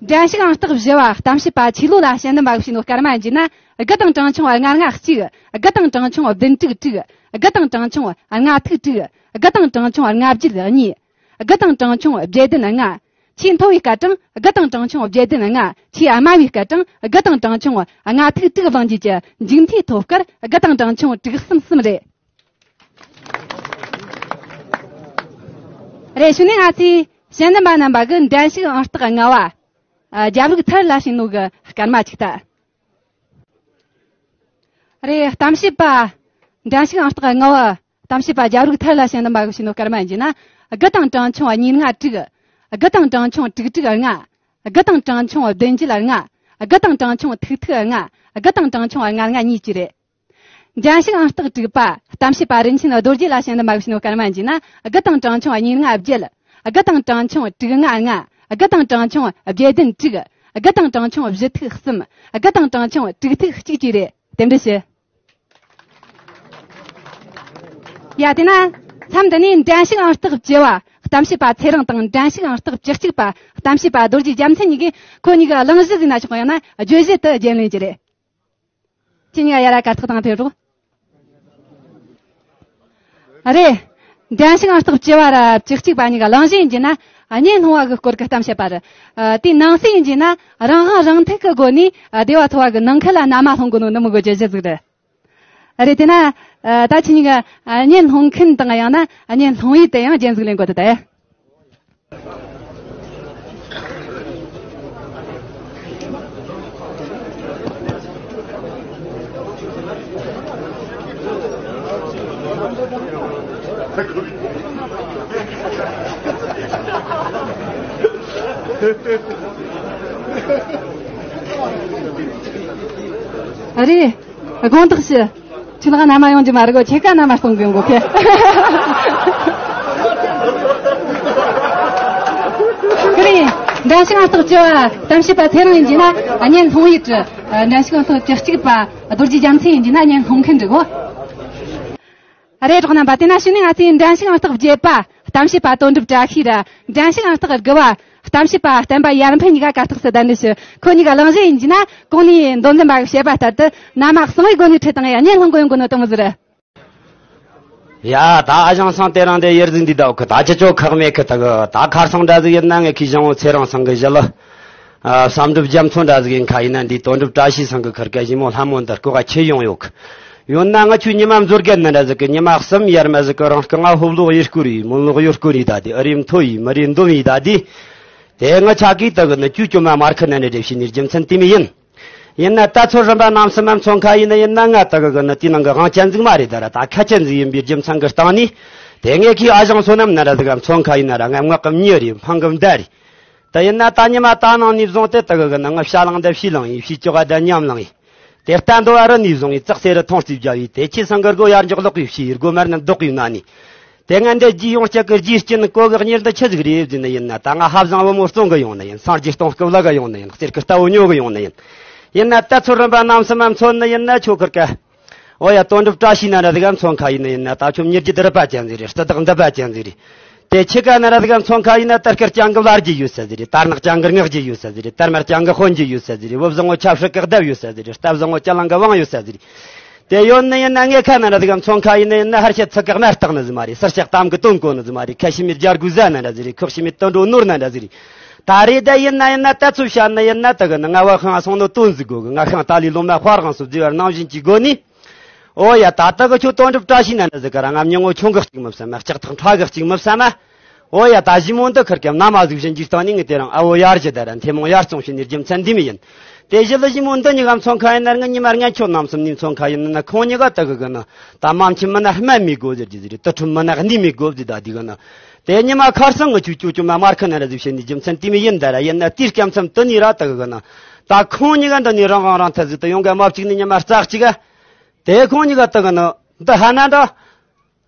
འགྲན་ཞུགས་ཨང་རྟགས་བཞི་བ་གཏམ་བཤད་པ་ཆོས་ལོ་ལ་དཔྱད་འདེམས་པ་ཞུས་ནོ་སྐར་མ་བརྗེས་ན། དགུ་དང་གྲངས་ཆུང་ལྔ་ལྔ་གཅིག། དགུ་དང་གྲངས་ཆུང་བདུན་དྲུག་དྲུག། དགུ་དང་གྲངས་ཆུང་ལྔ་ཐིག་དྲུག། དགུ་དང་གྲངས་ཆུང་ལྔ་བརྒྱད་གཉིས། དགུ་དང་གྲངས་ཆུང་བརྒྱད་བདུན་ལྔ། ཆེས་མཐོ་བའི་སྐར་གྲངས་དགུ་དང་གྲངས་ཆུང་བརྒྱད་བདུན་ལྔ། ཆེས་དམའ་བའི་སྐར་གྲངས་དགུ་དང་གྲངས་ཆུང་ལྔ་ཐིག་དྲུག་བླངས་རྗེས་ཀྱི་མཇུག་མཐའི་ཐོབ་སྐར་དགུ་དང་གྲངས་ཆུང་དྲུག་གསུམ་གསུམ་རེད། རེད། གཞུག་ནས་ང་ཚོས་དཔྱད་འདེམས་པ་རྣམ་པ་གི་འགྲན་ཞུགས་ཨང་རྟགས་ལྔ་བ། ཨ། རྒྱབ་ལོགས་ཐར་ལ་ཞིག་ནོ་གི་སྐར་མ་ཅིག་ལྟ། རེད། གཏམ་བཤད་པ་འགྲན་ཞུགས་ཨང་རྟགས་ལྔ་བ། གཏམ་བཤད་པ་རྒྱབ་རོགས་ཐར་ལ་ཞིང་འདི་མ་གི་ཞིག་ནོ་སྐར་མ་ཡིན་གྱི་ན། དགུ་དང་གྲངས་ཆུང་གཉིས་ལྔ་དྲུག་དགུ་དང་གྲངས་ཆུང་དྲུག་དྲུག་ལྔ། དགུ་དང་གྲངས་ཆུང་བདུན་བརྒྱད་ལྔ། དགུ་དང་གྲངས་ཆུང་ཐིག་ཐིག་ལྔ། དགུ་དང་གྲངས་ཆུང་ལྔ་ལྔ་གཉིས་བཅས་རེད། འགྲན་ཞུགས་ཨང་རྟགས་དྲུག་པ། གཏམ་བཤད་པ་རིན་ཆེན་རྡོ་རྗེ་ལ་ཞིང་འདི་མ་གི་ཞིག་ནོ་སྐར་མ་ཡིན་གྱི་ན། དགུ་དང་གྲངས་ཆུང་གཉིས་ལྔ་བརྒྱད། དགུ་དང་གྲངས་ཆུང་དྲུག་ལྔ་ལྔ། དགུ་དང་གྲངས་ཆུང་བརྒྱད་བདུན་དྲུག་དགུ་དང་གྲངས་ཆུང་བཞི་ཐིག་གསུམ། དགུ་དང་གྲངས་ཆུང་དྲུག་ཐིག་གཅིག་བཅས་རེད། རྟེན་འབྲེལ་ཞུ། ཡ། དེ་ན་མཚམས་འདི་ནས་འགྲན་ཞུགས་ཨང་རྟགས་བཅུ་བ་གཏམ་བཤད་པ་ཚེ་རིང་དང་འགྲན་ཞུགས་ཨང་རྟགས་བཅུ་གཅིག་པ་གཏམ་བཤད་པ་རྡོ་རྗེ་རྒྱལ་མཚན་གཉིས་ཀྱིས་ཁོ་གཉིས་ཀྱི་གླེང་གཞི་ཟིག་ན་ཆོག་ཡང་ན་བརྗོད་གཞི་དེ་རྒྱན་ལེན་གྱི་རེད། ཁྱེད་གཉིས་ཀ་ཡར་ར་གར་ཐག་དང་ཕེབས་རོགས། རེད། འགྲན་ཞུགས་ཨང་རྟགས་བཅུ་བ་ར་བཅུ་གཅིག་པ་གཉིས་ཀ་གླེང་གཞི་ཡིན་གྱི་ན། གཉེན་སློང་བ་གི་སྐོར་གྱི་གཏམ་བཤད་པ་རེད། ཨ། དེའི་ནང་གསེས་ཡིན་གྱི་ན། རང་དབང་རང་ཐག་གི་སྒོ་ནས། ཨ། སྡེ་བ་ཚོ་བ་གི་ནང་ཁུལ་ལ་མནའ་མ་སློང་དགོས་ནོ་འདི་མོ་གི་བརྗོད་གཞི་ཟིག་རེད། རེད། དེ་ན། ཨ། ད་ཁྱེད་གཉིས་ཀ། ཨ། གཉེན་སློང་མཁན་དང་ཡང་ན་གཉེན་སློང་ཡུལ་དེ་ཡང་རྒྱན་ཟིག་ལེན་དགོས་ད་ད། ཨ་རེད། དགོངས་དག་ཞུ། ཁྱེད་ལ་མནའ་མ་ཡོང་རྒྱུ་མ་རེད་གོ། ཁྱེད་ཀ་མནའ་མ་གཏོང་གི་ཡོང་གོ་ཁེ། ཀི་རིང་། འགྲན་ཞུགས་ཨང་རྟགས་བཅུ་བ་གཏམ་བཤད་པ་ཚེ་རིང་ཡིན་གྱི་ན་གཉེན་སློང་ཡུལ་གྱི། འགྲན་ཞུགས་ཨང་རྟགས་བཅུ་གཅིག་པ་རྡོ་རྗེ་རྒྱལ་མཚན་ཡིན་གྱི་ན་གཉེན་སློང་མཁན་འདྲི་གོ། རེད། གྲོགས་རྣམ་པ། དེ་ན་ཕྱི་ནས་ང་ཚོས་འགྲན་ཞུགས་ཨང་རྟགས་བརྒྱད་པ་གཏམ་བཤད་པ་དོན་གྲུབ་བཀྲ་ཤིས་ར། འགྲན་ཞུགས་ཨང་རྟགས་དགུ་བ་གཏམ་བཤད་པ་བསྟན་པ་ཡར་འཕེལ་གཉིས་ཀ་གར་སྟེགས་སུ་གདན་འདྲེན་ཞུ། ཁོ་གཉིས་ཀ་གླེང་གཞི་ཡིན་གྱི་ན། གོང་ནས་མདོ་འཛིན་པ་གིས་བཤད་པ་ལྟར་དུ་མནའ་མ་གསང་བའི་སྒོ་ནས་ཁྲིད་དང་ཡ་གཉེན་སློང་གི་ཡོང་གི་ནོ་དེ་མོ་ཟིག་རེད། ཡ། ད་ཨ་ཞང་སང་དེ་རིང་དེ་ཡར་ཟིག་འདི་ད་འོ་ཁི་ད་ཅི་ཅོ་ཁག་མེད་ཁི་ད་གི་ད་ཁར་སང་འདྲ་ཟིག་ཡིན་ན། ངས་ཁི་ཞང་བོ་ཚེ་རིང་སང་གི་ཞི་ལི། ཨ། བསམ་གྲུབ་རྒྱ་མཚོ་འདྲ་ཟིག་ཡིན་ཁ་ཡིན་ན། འདི་དོན་གྲུབ་བཀྲ་ཤིས་སང་གི་ཁར་ཀ་ཞི་མོ་ལྷ་མོ་འདི་སྐོ་ག་ཁྱེད་ཡོང་ཡོད་གི། ཡོད་ན་ང་ཆུ་ཉི་མ་མཛོར་གན་ན་འདྲ་ཟིག་གི་ཉི་མ་གསུམ་ཡར་མ་ཟིག་གི་རང་སྐུ་ང་ཧོབ་ལོག་ཡུལ་སྐོར་ཡིས་མོན་ལོག་ཡུལ་སྐོར་ཡིས་ད་དེ་ཨ་རིའི་མཐོ་ཡིས་མི་རིའི་འདོམ་ཡིས་ད་དེ། དེ་ང་ཆ་གིས་ད་གི་ནི་ཅུ་ཅུ་མ་མར་ཁི་ན་ནི་རེ་བྱིན་ནི་རྒྱུ་མཚན་དེ་མི་ཡིན། ཡིན་ན་ད་ཚོ་རིམ་པ་རྣམ་གསུམ་མ་མཚོན་ཁ་ཡིན་ན། ཡིན་ན་ང་ད་གི་གི་ནི་དེའི་ནང་གི་དབང་ཅན་ཟིག་མ་རེད། ད་ར་ད་ཁ་ཅན་ཟིག་ཡིན་པའི་རྒྱུ་མཚན་གི་སྟེང་ནས། དེ་ངས་ཁི་ཨ་ཞང་བསོད་ནམས་ན་ར་ཟིག་ག་མཚོན་ཁ་ཡིན་ན་ར། ང་ངག་གི་མྱི་རེད། སྨྲང་གི་མདའ་རེད། ད་ཡིན་ན་ད་ཉི་མ་ད་ནང་ནས་བཟུང་སྟེ་ད་གི་གི་ནི་ང་ཕྱ་ལང་འདི་ཕྱི་ལང་ཡིན། ཕྱི་ཅོག་ག་ད་ཉམས་ལང་ཡིན། དེ་ལྟ་འདོ་བ་རི་ནས་བཟུང་ཡིན། ཙག་སེ་རི་ཐོང་རྩིས་བརྒྱབ་ཡིན། དེ་ཁྱེད་སང་གི་སྒོ་ཡར་འཇོག་ལོག་ཡིན། ཕྱི་ཡི་སྒོ་མར་ནི་ལྡོག་ཡིན་ན་ནི། དེ་ང་འདི་རྒྱུས་ཡོངས་གཅིག་གི་རྒྱུས་སྐྱིན་གོ་གི་གཉེར་འདི་ཆི་ཟིག་རེད་ཟེར་ན། ཡིན་ན་ད་ང་ཧབ་བཟང་བུ་མོ་སྟོང་གི་ཡོང་ན་ཡིན། སངས་རྒྱས་སྟོང་སྐུ་བླ་གི་ཡོང་ན་ཡིན། གསེར་གི་རྟ་བོ་ཉོ་གི་ཡོང་ན་ཡིན། ཡིན་ན་ད་ཚོ་རིམ་པ་རྣམ་གསུམ་མ་མཚོན་ནི་ཡིན་ན་ཆོ་ཁར་ཀ། ཨོ་ཡ། དོན་གྲུབ་བཀྲ་ཤིས་ན་ར་ཟིག་ག་མཚོན་ཁ་ཡིན་ན། ཡིན་ན་ད་ཆོ་མྱི་རྒྱུད་རི་པ་ཅན་ཟིག་རེད། རྟ་བདག་འདི་པ་ཅན་ཟིག་རེད། དེ་ཁྱེད་ཀ་ན་ར་ཟིག་ག་མཚོན་ཁ་ཡིན་ན། དར་དཀར་ཅན་གི་བླ་རྒྱུ་ཡོད་ས་ཟིག་རེད། དར་ནག་ཅན་གི་ངག་རྒྱུ་ཡོད་ས་ཟིག་རེད། དར་དམར་ཅན་གི་དཔོན་རྒྱུ་ཡོད་ས་ཟིག་རེད། བུ་བཟང་བོ་ཆབ་སྲིད་གི་ལྡབ་ཡོད་ས་ཟིག་རེད། རྟ་བཟང་བོ་སྤྱི་གླང་གི་དབང་ཡོད་ས་ཟིག་རེད། དེ་ཡོད་ནི་ཡིན་ན་ངས་ཁ་ན་ར་ཟིག་ག་མཚོན་ཁ་ཡིན་ནི་ཡིན་ན། ཧར་ཤེད་ཚིག་གི་དམར་རྟགས་ནི་ཟིག་མ་རེད། སུར་ཤེད་གཏམ་གི་དོན་གོ་ནི་ཟིག་མ་རེད། ཁ་ཤི་མི་རྒྱ་དགུ་ཟ་ན་འདྲ་ཟིག་རེད། ཁོག་ཤི་མི་དུད་འགྲོ་ནོར་ན་འདྲ་ཟིག་རེད། ད་རེད། ད་ཡིན་ན་ཡིན་ན་ད་ཚོ་བཤད་ན་ཡིན་ན། ད་གི་ནི་ང་བ་ཤང་སོང་ནོ་དོན་ཟིག་གོ་གི། ང་ཤང་ཏཱ་ལའི་ལོ་མ་དཔའ་རང་སོ་བརྫི་བར་ནང་བཞིན་གྱི་སྒོ་ནས། ཨོ་ཡ། ད་ལྟ་གི་ཁྱོད་དོན་གྲུབ་བཀྲ་ཤིས་ན་འདྲ་ཟིག་ག་ར་ང་མྱི་ངོ་ཆུང་གི་གཅིག་མི་བསམ་མ། ལྕགས་ཐག་ཕྲ་གི་གཅིག་མི་བསམ་མ། ཨོ་ཡ། ད་ཞི་མོ་འདི་ཁུར་ཀ་མནའ་མ་ཟིག་བྱིན་རྒྱུའི་སྟེང་ནས་ངས་དེ་རིང་ཨ་བོ་ཡར་ཅི་ད་ར་མཐེ་མོང་ཡར་བཙོང་བྱས་ནས་རྒྱུ་མཚན་འདི་མི་ཡིན། དེ་བཞི་ལ་ཞི་མོ་འདི་གཉིས་ཀ་མཚོན་ཁ་ཡིན་ན། ང་ཉི་མ་ང་ཁྱོད་རྣམ་གསུམ་ནས་མཚོན་ཁ་ཡིན་ན། ཁོང་གཉིས་ཀ་ད་གི་གི་ནི་ད་མ་མཆིས་མི་ན་སྨན་མི་དགོས་ཟེར་རྒྱུ་ཟིག་རེད། དུ་ཁྲོད་མི་ན་གནས་མི་དགོས་ཟེར། ད་དེ་གི་ནི་དེ་ཉི་མ་ཁར་སང་ངི་ཆུ་ཅུ་ཅུ་མ་མར་ཁི་ན་ར་ཟིག་བྱས་ནས་རྒྱུ་མཚན་དེ་མི་ཡིན་ད་ར། ཡིན་ན་དེའི་སྐབས་མཚམས་དུ་ནས་ར་ད་གི་གི་ནི་ད་ཁོང་གཉིས་ཀ་འདི་ནས་རང་དབང་རང་ཐག་ཟིག་ཏུ་ཡོང་ག་མ་བཅུག་ནི་ཉི་མ་རྩ་གཅིག་ག། དེ་ཁོང་གཉིས་ཀ་ད་གི་ནི་འདི་ཧ་ན་འདྲ།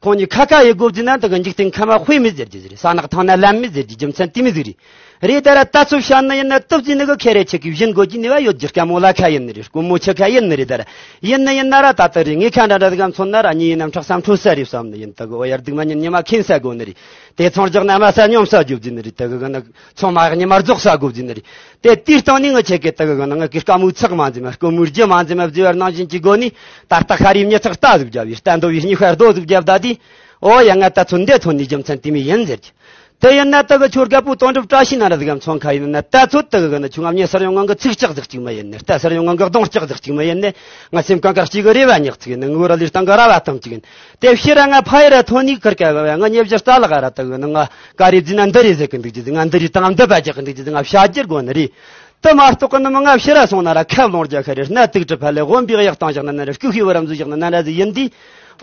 ཁོང་གཉིས་ཁ་ཁ་ཡི་དགོ་བརྫིས་ན། ད་གི་འཇིག་རྟེན་ཁ་མ་དཔེ་མི་ཟེར་རྒྱུ་ཟིག་རེད། ས་ནག་ཐང་ན་ལམ་མི་ཟེར་རྒྱུ་རྒྱུ་མཚན་དེ་མི་ཟིག་རེད། རེད། ད་ར་ད་ཚོ་བཤད་ན་ཡིན་ན་སྟབས་ཀྱིས་ནི་གི་ཁེ་རེ་ཆེ་གི་བཞིན་དགོ་གི་ནི་བ་ཡོད་རྒྱུ། དཀའ་མོ་ལ་ཁ་ཡིན་ནི་རེད། དཀོན་མོ་ཆེ་ཁ་ཡིན་ནི་རེད། ད་ར་ཡིན་ནི་ཡིན་ན་ར་ད་ད་རེད། ངས་ཁ་འདྲ་འདྲ་ཟིག་མཚོན་ན་ར་མྱི་ཡི་རྣམ་ཕྲག་བསམ་འཕྲོ་ས་རེད་བསམ་ནི་ཡིན། ད་གི་འོ་ཡར་སྡུག་མ་ཉིན་ཉི་མ་ཁེངས་ས་དགོ་ནི་རེད། དེ་ཚོང་རྒྱག་ན་དམའ་ས་སྙོམས་ས་རྒྱོབ་རྒྱུ་ནི་རེད། ད་གི་གི་ནི། ཚང་མ་ཉི་མ་རྫོགས་ས་དགོ་བརྫིས་ནི་རེད། དེ་དེའི་སྟེང་ནས་ངི་ཆེ་གེ་ད་གི་གི་ནི་ངི་གི་དཀའ་མོའི་ཚགས་མ་འཛིན་མ། དཀོན་མོའི་རྒྱུ་མ་འཛིན་མ་བརྫི་བར་ནང་བཞིན་གྱི་སྒོ་ནས། ད་ལྟ་ཤ་རིའི་མྱི་ཚགས་རྟ་ཟིག་བརྒྱབ་བས། རྟ་འདོ་བའི་སྙིགས་ཤ་རྡོ་ཟིག་བརྒྱབ་ད་དེ། ཨོ་ཡ། ང་ད་ཚོད་འདི་ཐོན་ནས་རྒྱུ་མཚན་དེ་མི་ཡིན་ཟེར་གྱི། དེ་ཡིན་ན་ད་གི་ཁྱོད་རྒད་པོ་དོན་གྲུབ་བཀྲ་ཤིས་ན་ར་ཟིག་ག་མཚོན་ཁ་ཡིན་ན། ད་ཚོད་ད་གི་གི་ནི་ཁྱོད་ང་མྱི་སར་ཡོང་ངང་གི་ཚིག་ལྕགས་ཟིག་གཅིག་མ་ཡིན་ནི། རྟ་སར་ཡོང་ངང་གི་གདོང་ལྕགས་ཟིག་གཅིག་མ་ཡིན་ནི། ང་སེམས་གང་ག་གཅིག་གི་རེ་བ་ཉག་ཅིག་ཡིན་ནི། ངོ་ར་ལི་སྟེང་གི་ར་བ་ཐམ་ཅིག་ཡིན། དེ་ཕྱིར་ར་ང་ཕ་ཡི་ར་ཐོན་ནས་ཁུར་ཀ་བ་བ་ང་ཉེ་བཞི་རྩ་ལག་ར་ད་གི་ནི་ང་ཀ་རེ་བརྫིས་ན་འདི་རེ་ཟེར་གི་འདུག་རྒྱུ་ཟིག་ང་འདི་རེ་དང་འདི་པ་རྒྱག་གི་འདུག་རྒྱུ་ཟིག་ང་བྱ་རྒྱུར་དགོ་ནི་རེད། དེ་མ་གཏོགས་གི་ནི་མི་ང་ཕྱིར་ར་སོང་ན་ར་ཁབ་ལོང་རྒྱག་ཁ་རེད། སྣ་དུག་གྲི་ཕ་ལས་དབོན་པའི་གཡག་བཏང་བཞག་ན་ན་ར་སྐུ་ཤི་བུ་རམ་ཟུ་བཞག་ན་ན་ར་ཟི་ཡིན་དུས།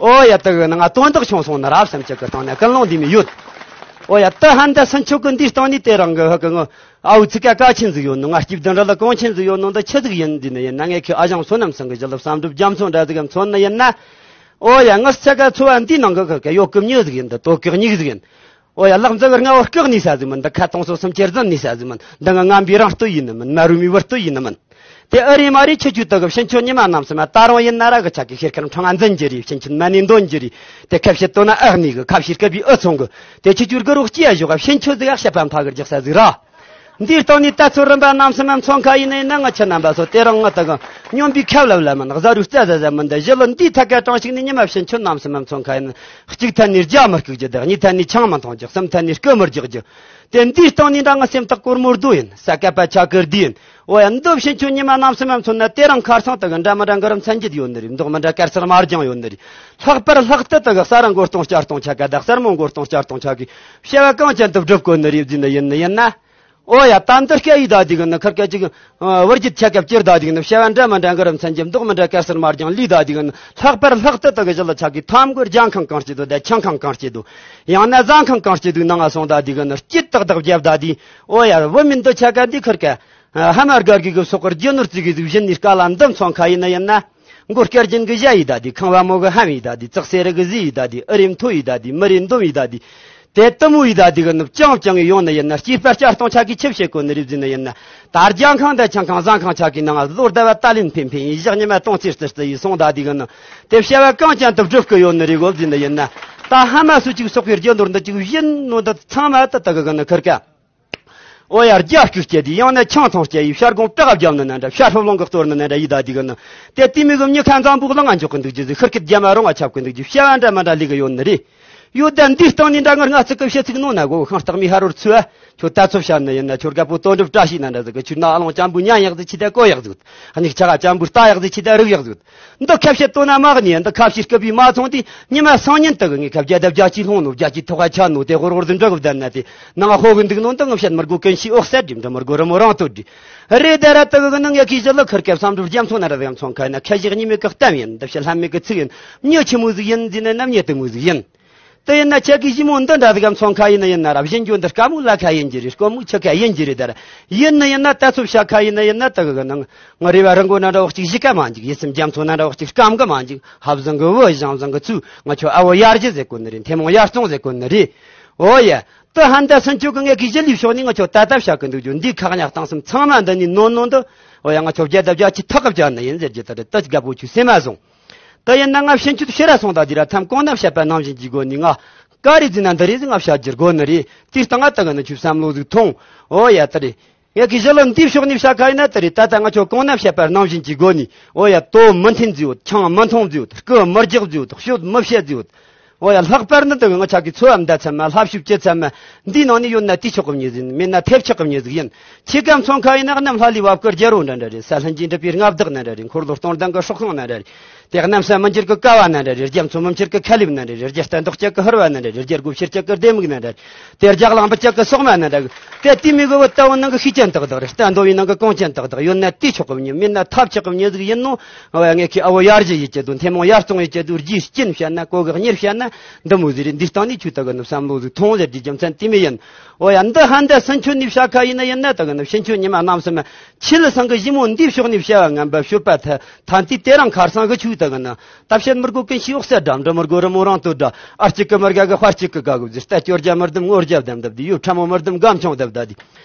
ཨོ་ཡ། དེ་གི་ནི་ང་དོན་དག་བྱུང་སོང་ན་ར་བསམ་ཆེ་གི་སྟེང་ནས་ཀུན་སློང་འདི་མི་ཡོད། ཨོ་ཡ། ད་ཧན་ད་སུན་ཆོད་གི་འདིའི་སྟེང་ནས་དེ་རང་གི་ཧ་གི་ངོ་ཨ་བུ་ཚིག་ཀ་ཀ་ཆེན་ཟིག་ཡོད་ནོ། ང་སྐྱིབས་དུ་འདྲ་ལ་གོང་ཆེན་ཟིག་ཡོད་ནོ། འདི་ཆི་ཟིག་ཡིན་འདི་ནི་ཡིན་ན། ངས་ཁི་ཨ་ཞང་བསོད་ནམས་སང་གི་ཞི་ལུ་བསམ་གྲུབ་རྒྱ་མཚོ་འདྲ་ཟིག་གམ་མཚོན་ནི་ཡིན་ན། ཨོ་ཡ། ངས་ཆ་ག་འཚོ་བ་འདིའི་ནང་གི་ཁི་ཀ་ཡོད་གི་མྱི་ཟིག་ཡིན། འདི་དོ་གི་གཉིས་ཟིག་ཡིན། ཨོ་ཡ། ལག་འཛིན་གི་རྔ་བོ་བཀག་ནི་ས་ཟིག་མིན། འདི་ཁ་སྟོང་སོ་སུམ་ཁྱེར་འཛིན་ནི་ས་ཟིག་མིན། འདི་ང་ངན་པའི་རང་བསྟོད་ཡིན་ནི་མིན། མ་རུ་མའི་བུ་བསྟོད་ཡིན་ནི་མིན། དེ་ཨ་རི་མ་རི་ཆི་ཆུ་དག་གི་ཕྱིན་ཆོད་ཉི་མ་རྣམས་སུ་མ་ད་རུང་ཡིན་ན་ར་གི་ཆ་གི་ཤེར་ཁར་འཕྲང་ང་འཛིན་གྱི་རེད། ཕྱིན་ཆད་མ་ནི་འདོན་གྱི་རེད། དེ་ཁ་བཤད་དོ་ན་ཨག་ནི་གི་ཁ་བཤད་སྐབས་པའི་ཨུ་ཚོང་གི་དེ་ཆི་ཆུར་གི་རོགས་སྐྱིད་ཨ་ཞོག་ཕྱིན་ཆོད་ཟིག་ཨག་བཤད་པ་མཐའ་གི་རྒྱག་ས་ཟིག་ར། འདིའི་སྟེང་ནས་ད་ཚོད་རིམ་པ་རྣམས་སུ་མ་མཚོན་ཁ་ཡིན་ན་ཡིན་ན། ང་ཆི་རྣམ་པ་སོ་དེ་རང་ང་དག་གི་སྙོམས་པའི་ཁབ་ལབ་ལ་མིན། གཟའ་རུ་རྩ་ཟ་ཟ་མིན། འདི་ཞི་ལུ་འདིའི་ཐད་ཀ་གྲངས་ཤིག་ནས་ཉི་མ་ཕྱིན་ཆོད་རྣམས་སུ་མ་མཚོན་ཁ་ཡིན་ན། གཅིག་ཐད་ནས་རྒྱ་མི་སྐུག་རྒྱུ་དང་། གཉིས་ཐད་ནས་ཆང་མི་འཐུང་རྒྱུ། གསུམ་ཐད་ནས་རྐུ་མི་རྒྱག་རྒྱུ། དེ་འདིའི་སྟེང་ནས་འདྲ་ང་སེམས་ཐག་གོར་མོ་རྡོ་ཡིན། ས་ཀ་པ་ཆ་ཀིར་དི་ཡིན། ཨོ་ཡ། འདི་ཕྱིན་ཆོད་ཉི་མ་རྣམས་སུ་མ་མཚོན་ན་དེ་རང་ཁར་སང་དག་གི་འདྲ་མི་འདྲ་གི་རིམ་མཚན་རྒྱུད་ཡོད་ནི་རེད། མདོག་མི་འདྲ་དཀར་སེར་དམར་ལྗང་ཡོད་ནི་རེད། ལྷག་པར་ལྷག་ཏུ་དག་གི་ས་ར་མགོ་སྟོང་སྐྱ་སྟོང་ཆ་ག་དག་སེར་མོ་མགོ་སྟོང་སྐྱ་སྟོང་ཆ་གི་བྱ་བ་གང་ཅན་དུ་སྒྲུབ་དགོས་ནི་རེད་ཟེར་ནི་ཡིན་ནི་ཡིན་ན། ཨོ་ཡ། ད་འདི་སྐད་ཡིག་ད་དེ་གི་ནི་ཁར་སྐད་ཅིག་བུ་རྒྱུད་ཆ་སྐབས་སྤྱིར་ད་དེ་གི་ནི་བྱ་བ་འདྲ་མི་འདྲ་གི་རིམ་མཚན་རྒྱུད། མདོག་མི་འདྲ་དཀར་སེར་དམར་ལྗང་ལི་ད་དེ་གི་ནི་ལྷག་པར་ལྷག་ཏུ་དག་གི་ཞི་ལུ་ཆ་གི་ཐམ་གི་རྒྱ་ཁང་གང་སྐྱིད་དུ་ད་ཆང་ཁང་གང་སྐྱིད་དུ། ཡང་ན་ཟ་ཁང་གང་སྐྱིད་དུ་ནང་ང་སོང་ད་དེ་གི་ནི་སྐྱིད་ཏག་ཏག་བརྒྱབ་ད་དེ། ཨོ་ཡ། བུ་མིན་དུ་ཆ་ག་འདི་ཁུར་ཀ་ཧ་མ་དགར་གི་གི་སོག་གི་རྒྱུ་ནོར་བརྩི་གི་ཟིག་བཞིན་ནི་དཀའ་ལ་འདི་མཚོན་ཁ་ཡིན་ན་ཡིན་ན། མགོ་སྐྱར་རྒྱན་གི་ཞྭ་ཡི་ད་དེ། ཁང་བ་མོ་གི་ཧམ་ཡི་ད་དེ། ཙག་སེ་རི་གི་ཟི་ཡི་ད་དེ། ཨུ་རིམ་ཐོ་ཡི་ད་དེ། མི་རེ་འདོམ་ཡི་ད་དེ། དེ་དུ་མོ་ཡི་ད་དེ་གི་ནི་བཅང་བཅང་ཡི་ཡོང་ནི་ཡིན་ན། སྐྱེས་པ་བསྐྱར་གཏོང་ཆ་གི་ཆི་བྱེད་གོ་ནི་རེད་ཟེར་ནི་ཡིན་ན། ད་རྒྱ་ཁང་ད་ཆང་ཁང་ཟ་ཁང་ཆ་གི་ནང་ང་ལོ་ཟླ་བ་ད་ལིན་ཕིན་ཕིན་ཡི་ཞག་ཉི་མ་སྟོང་ཚིར་ཚིར་ཚིར་ཡི་སོང་ད་དེ་གི་ནི་དེ་བྱ་བ་གང་ཅན་དུ་སྒྲུབ་གི་ཡོད་ནི་རེད་གོ་ཟེར་ནི་ཡིན་ན། ད་ཧ་མ་སུ་ཅིག་སོག་པའི་རྒྱུ་ནོར་འདི་ཅིག་བཞིན་ནོ་འདི་ཚང་མ་ད་ད་གི་གི་ནི་ཁུར་ཀ་ཨོ་ཡ། རྒྱ་སྐུག་སྐྱེ་དེ་ཡང་ན་ཆང་འཐུང་སྐྱེ་ཡི། བྱ་སྒོང་བྲག་བརྒྱབ་ནི་ན་འདྲ། བྱ་ཧྲོབ་ལོང་གི་གཏོར་ནི་ན་འདྲ་ཡི་ད་དེ་གི་ནི། དེ་དེ་མི་གི་མྱི་ཁ་འཛམ་བུ་གླང་ང་འཇོག་གི་འདུག་རྒྱུ་ཟིག་ཤིར་ཁིར་རྒྱ་མ་རོང་ང་ཁྱབ་གི་འདུག་རྒྱུ་བྱ་བ་འདྲ་མ་འདྲ་ལས་གི་ཡོད་ནི་རེད། ཡོད་ད་འདིའི་སྟེང་ནས་འདྲ་ངར་ང་ཚིག་གི་བཤད་ཚིག་ནོ་ན་གོ། ཤིང་སྟག་མི་ཧ་རོར་ཚུ་ཨ། ཁྱོད་ད་ཚོ་བཤད་ནི་ཡིན་ན། ཁྱོད་རྒད་པོ་དོན་གྲུབ་བཀྲ་ཤིས་ན་འདྲ་ཟིག་གི། ཁྱོད་ན་ཨ་ལོང་ཅམ་བུ་ཉན་ཡག་ཟིག་ཆི་ད་གོ་ཡག་ཟིག། ཨ་ནི་ཆ་ག་ཅམ་བུ་ལྟ་ཡག་ཟིག་ཆི་ད་རིག་ཡག་ཟིག། འདི་ཁ་བཤད་དོ་ན་མ་གི་ནི་འདི་ཁ་བཤད་སྐབས་བི་མ་ཚོང་དེ་ཉི་མ་སང་ཉིན་དུ་གི་ངའི་ཁ་བརྒྱ་དང་བརྒྱད་ཅུ་ལྷུང་ནོ། བརྒྱད་ཅུ་ཐོག་ཁ་ཆ་ནོ། དེ་ཧོར་ཧོར་དུ་འགྲོ་གི་བསྡད་ན་དེ་ནང་ཧོ་གི་འདུག་ནོ། འདི་ངི་བཤད་མི་དགོ་ཀུན་ཤི་ཨོག་སད་འགྲིམ་འགྲོ་མི་དགོ་རི་མོ་རང་ལྟོས་འདྲི། རེད་ད་ར་དུ་གི་ནང་ངས་ཁི་ཞི་ལ་ཁུར་སྐབས་བསམ་འགྲུབ་རྒྱ་མཚོ་ན་ར་ཟིག་མཚོན་ཁ་ན་ཁ་ཞིག་གཉིས་མེད་གི་གཏམ་ཡིན། འདི་བཤད་ལྷམ་མེད་གི་ཚིག་ཡིན། མྱི་ཆི་མོ་ཟིག་ཡིན་ཟེར་ན་ནམ་ཉེ་དུ་མོ་ཟིག་ཡིན། དེ་ཡིན་ན་ཁྱེད་ཀྱི་ཞི་མོ་འདི་འདྲ་ཟིག་མཚོན་ཁ་ཡིན་ན་ཡིན་ན་ར། བཞིན་རྒྱུ་འདི་དཀའ་མོ་ལ་ཁ་ཡིན་གྱི་རེད། དཀོན་མོ་ཆུ་ཁ་ཡིན་གྱི་རེད་ད་ར། ཡིན་ན་ཡིན་ན་ད་ཚོ་བྱ་ཁ་ཡིན་ན་ཡིན་ན་ད་གི་ནང་ང་རེ་བ་རི་མགོ་ན་འདྲ་བ་གཅིག་གཞི་ཁ་མ་འཇིག། ཡིད་སེམས་རྒྱ་མཚོ་ན་འདྲ་བ་གཅིག་སྐམ་གི་མ་འཇིག། ཧབ་བཟང་གི་བུ་ཞང་བཟང་གི་ཚུ། ང་ཁྱོད་ཨ་བོ་ཡར་རྒྱས་ཟེར་གོ་ནི་རེད། མཐེ་མོང་ཡར་གཏོང་ཟེར་གོ་ནི་རེད། ཨོ་ཡ། ད་ཧན་ད་སུན་ཆོད་གི་ངས་ཀྱི་ཞི་ལུའི་ཕྱོགས་ནས་ང་ཁྱོད་ད་ལྟ་བྱ་གི་འདུག་རྒྱུ་འདིའི་ཁག་ཉག་སྟངས་སམ་ཚང་མ་འདི་ནི་ནོ་ནོ་འདི། ཨོ་ཡ། ང་ཁྱོད་བརྒྱ་དང་བརྒྱད་ཅུ་ཐག་གི་བཅད་ནི་ཡིན་ཟེར་རྒྱུ་ད་རེད། ད་ཅི་དགའ་པོ་ཁྱོད་སེམས་མ་བཟུང་། ད་ཡིན་ན་ང་ཕྱིན་ཆད་ཕྱིར་ར་སོང་ད་དེ་ར་ཐམ་གོང་ན་བཤད་པ་ནང་བཞིན་གྱི་སྒོ་ནས་ང་ཀ་རེ་ཟིན་ན་འདི་རེ་ཟིན་ང་བཤད་རྒྱུར་དགོས་ནི་རེད། དེ་སྟེང་ང་ད་ག་ནི་ཁྱོད་བསམ་བློ་ཟིག་ཐོངས། ཨོ་ཡ། ད་རེད། ངས་ཀྱི་ཞི་ལ་འདི་ཕྱོགས་ནས་བཤད་ཁ་ཡིན་ན་ད་རེད། ད་ལྟ་ང་ཁྱོད་གོང་ན་བཤད་པ་ནང་བཞིན་གྱི་སྒོ་ནས། ཨོ་ཡ། དོ་མི་འཐེན་ཟིག་ཡོད། ཆང་མི་འཐུང་ཟིག་ཡོད། རྐུ་མི་རྒྱག་ཟིག་ཡོད། གཤོད་མི་བྱེད་ཟིག་ཡོད། ཨོ་ཡ། ལྷག་པར་ནི་ད་གི་ང་ཆ་གི་འཚོ་བ་འདི་ཚང་མ་ལྷ་བཤུས་ཀྱི་ཚང་མ་འདིའི་ནང་ནས་ཡོད་ན་དེ་ཆོག་གི་མྱི་ཟིག་ཡིན། མེད་ན་ཐེབས་ཆོག་གི་མྱི་ཟིག་ཡིན། ཁྱེད་ཀ་མཚོན་ཁ་ཡིན་ན་གནམ་ལྷ་ལས་བབས་ཀྱི་རྒྱལ་པོ་འདྲ་འདྲ་རེད། ས་ལྷུན་གྱིས་འགྲིབ་པའི་མངའ་བདག་འདྲ་འདྲ་རེད། འཁོར་ལོ་སྟོང་ལྡན་གྱི་སྲོག་ཤིང་འདྲ་འདྲ་རེད། དེ་གནམ་ས་མི་འགྱུར་གྱི་ཀ་བ་ན་འདྲ་རེད། རྒྱ་མཚོ་མི་འཆར་གྱི་ཁ་ལེབ་ན་འདྲ་རེད། རྒྱ་རྟ་འདོགས་བྱེད་ཀྱི་ཧར་བ་ན་འདྲ་རེད། རྒྱ་སྒོ་ཕྱིར་བྱེད་ཀྱི་ལྡེ་མིག་ན་འདྲ་རེད། དེ་རྒྱ་གླང་པོ་ཆེ་གི་སོག་མ་ན་འདྲ་གི། དེ་དེ་མི་གི་བུ་རྟ་བོ་ནང་གི་ཤི་ཅན་ཏག་ཏག་རེད། རྟ་འདོ་བའི་ནང་གི་གོང་ཅན་ཏག་ཏག་ཡོད་ན་དེ་ཆོག་གི་མྱི། མེད་ན་ཐབས་ཆག་གི་མྱི་ཟིག་ཡིན་ནོ། ཨ་ངས་ཁྱི་ཨ་བོ་ཡར་གྱི་ཡིད་ཀྱི་དུ། མཐེ་མོ་ཡར་གཏོང་ཡིད་ཀྱི་དུ། རྒྱུའི་སྐྱིན་བཤད་ན་གོ་གི་གཉེར་བཤད་ན་འདི་མོ་ཟིག་རེད། འདི་སྟེང་ནས་ཁྱོད་ད་གི་ནི་བསམ་བློ་ཟིག་ཐོངས་ཟེར་རྒྱུ་རྒྱུ་མཚན་དེ་མི་ཡིན། ཨོ་ཡ། འདི་ཧན་ད་སུན་ཆོད་ནས་བཤད་ཁ་ཡིན་ན་ཡིན་ན་ད་གི་ནི་ཕྱིན་ཆོད་ཉི་མ་རྣམས་སུ་མ་ཆི་ལི་སང་གི་ཞི་མོ་འདི་ཕྱོགས་ནས་བཤད་བ་ངན་པ་ཤོད་པ་ཐ་ཐན་ཏི་དེ་རང་ཁར་སང་གི་ཆུ་ད་གི་ནི། ད་བཤད་མི་དགོ་ཀུན་ཤི་འོག་ས་འགྲམ་འགྲམ་མི་དགོ་རི་མོ་རང་དུ་འདྲ། ཨར་གཅིག་གི་མི་དགའ་གི་དཔའ་གཅིག་གི་དགའ་གི་ཟེར། རྟ་སྐྱོར་རྒྱ་མི་བསྡམ་ངོ་རྒྱ་བསྡམ་བསྡམ་དེ་ཡུ་ཁྲ་མོ་མི་བསྡམ་སྒམ་ཆུང་བསྡམ་ད་དེ།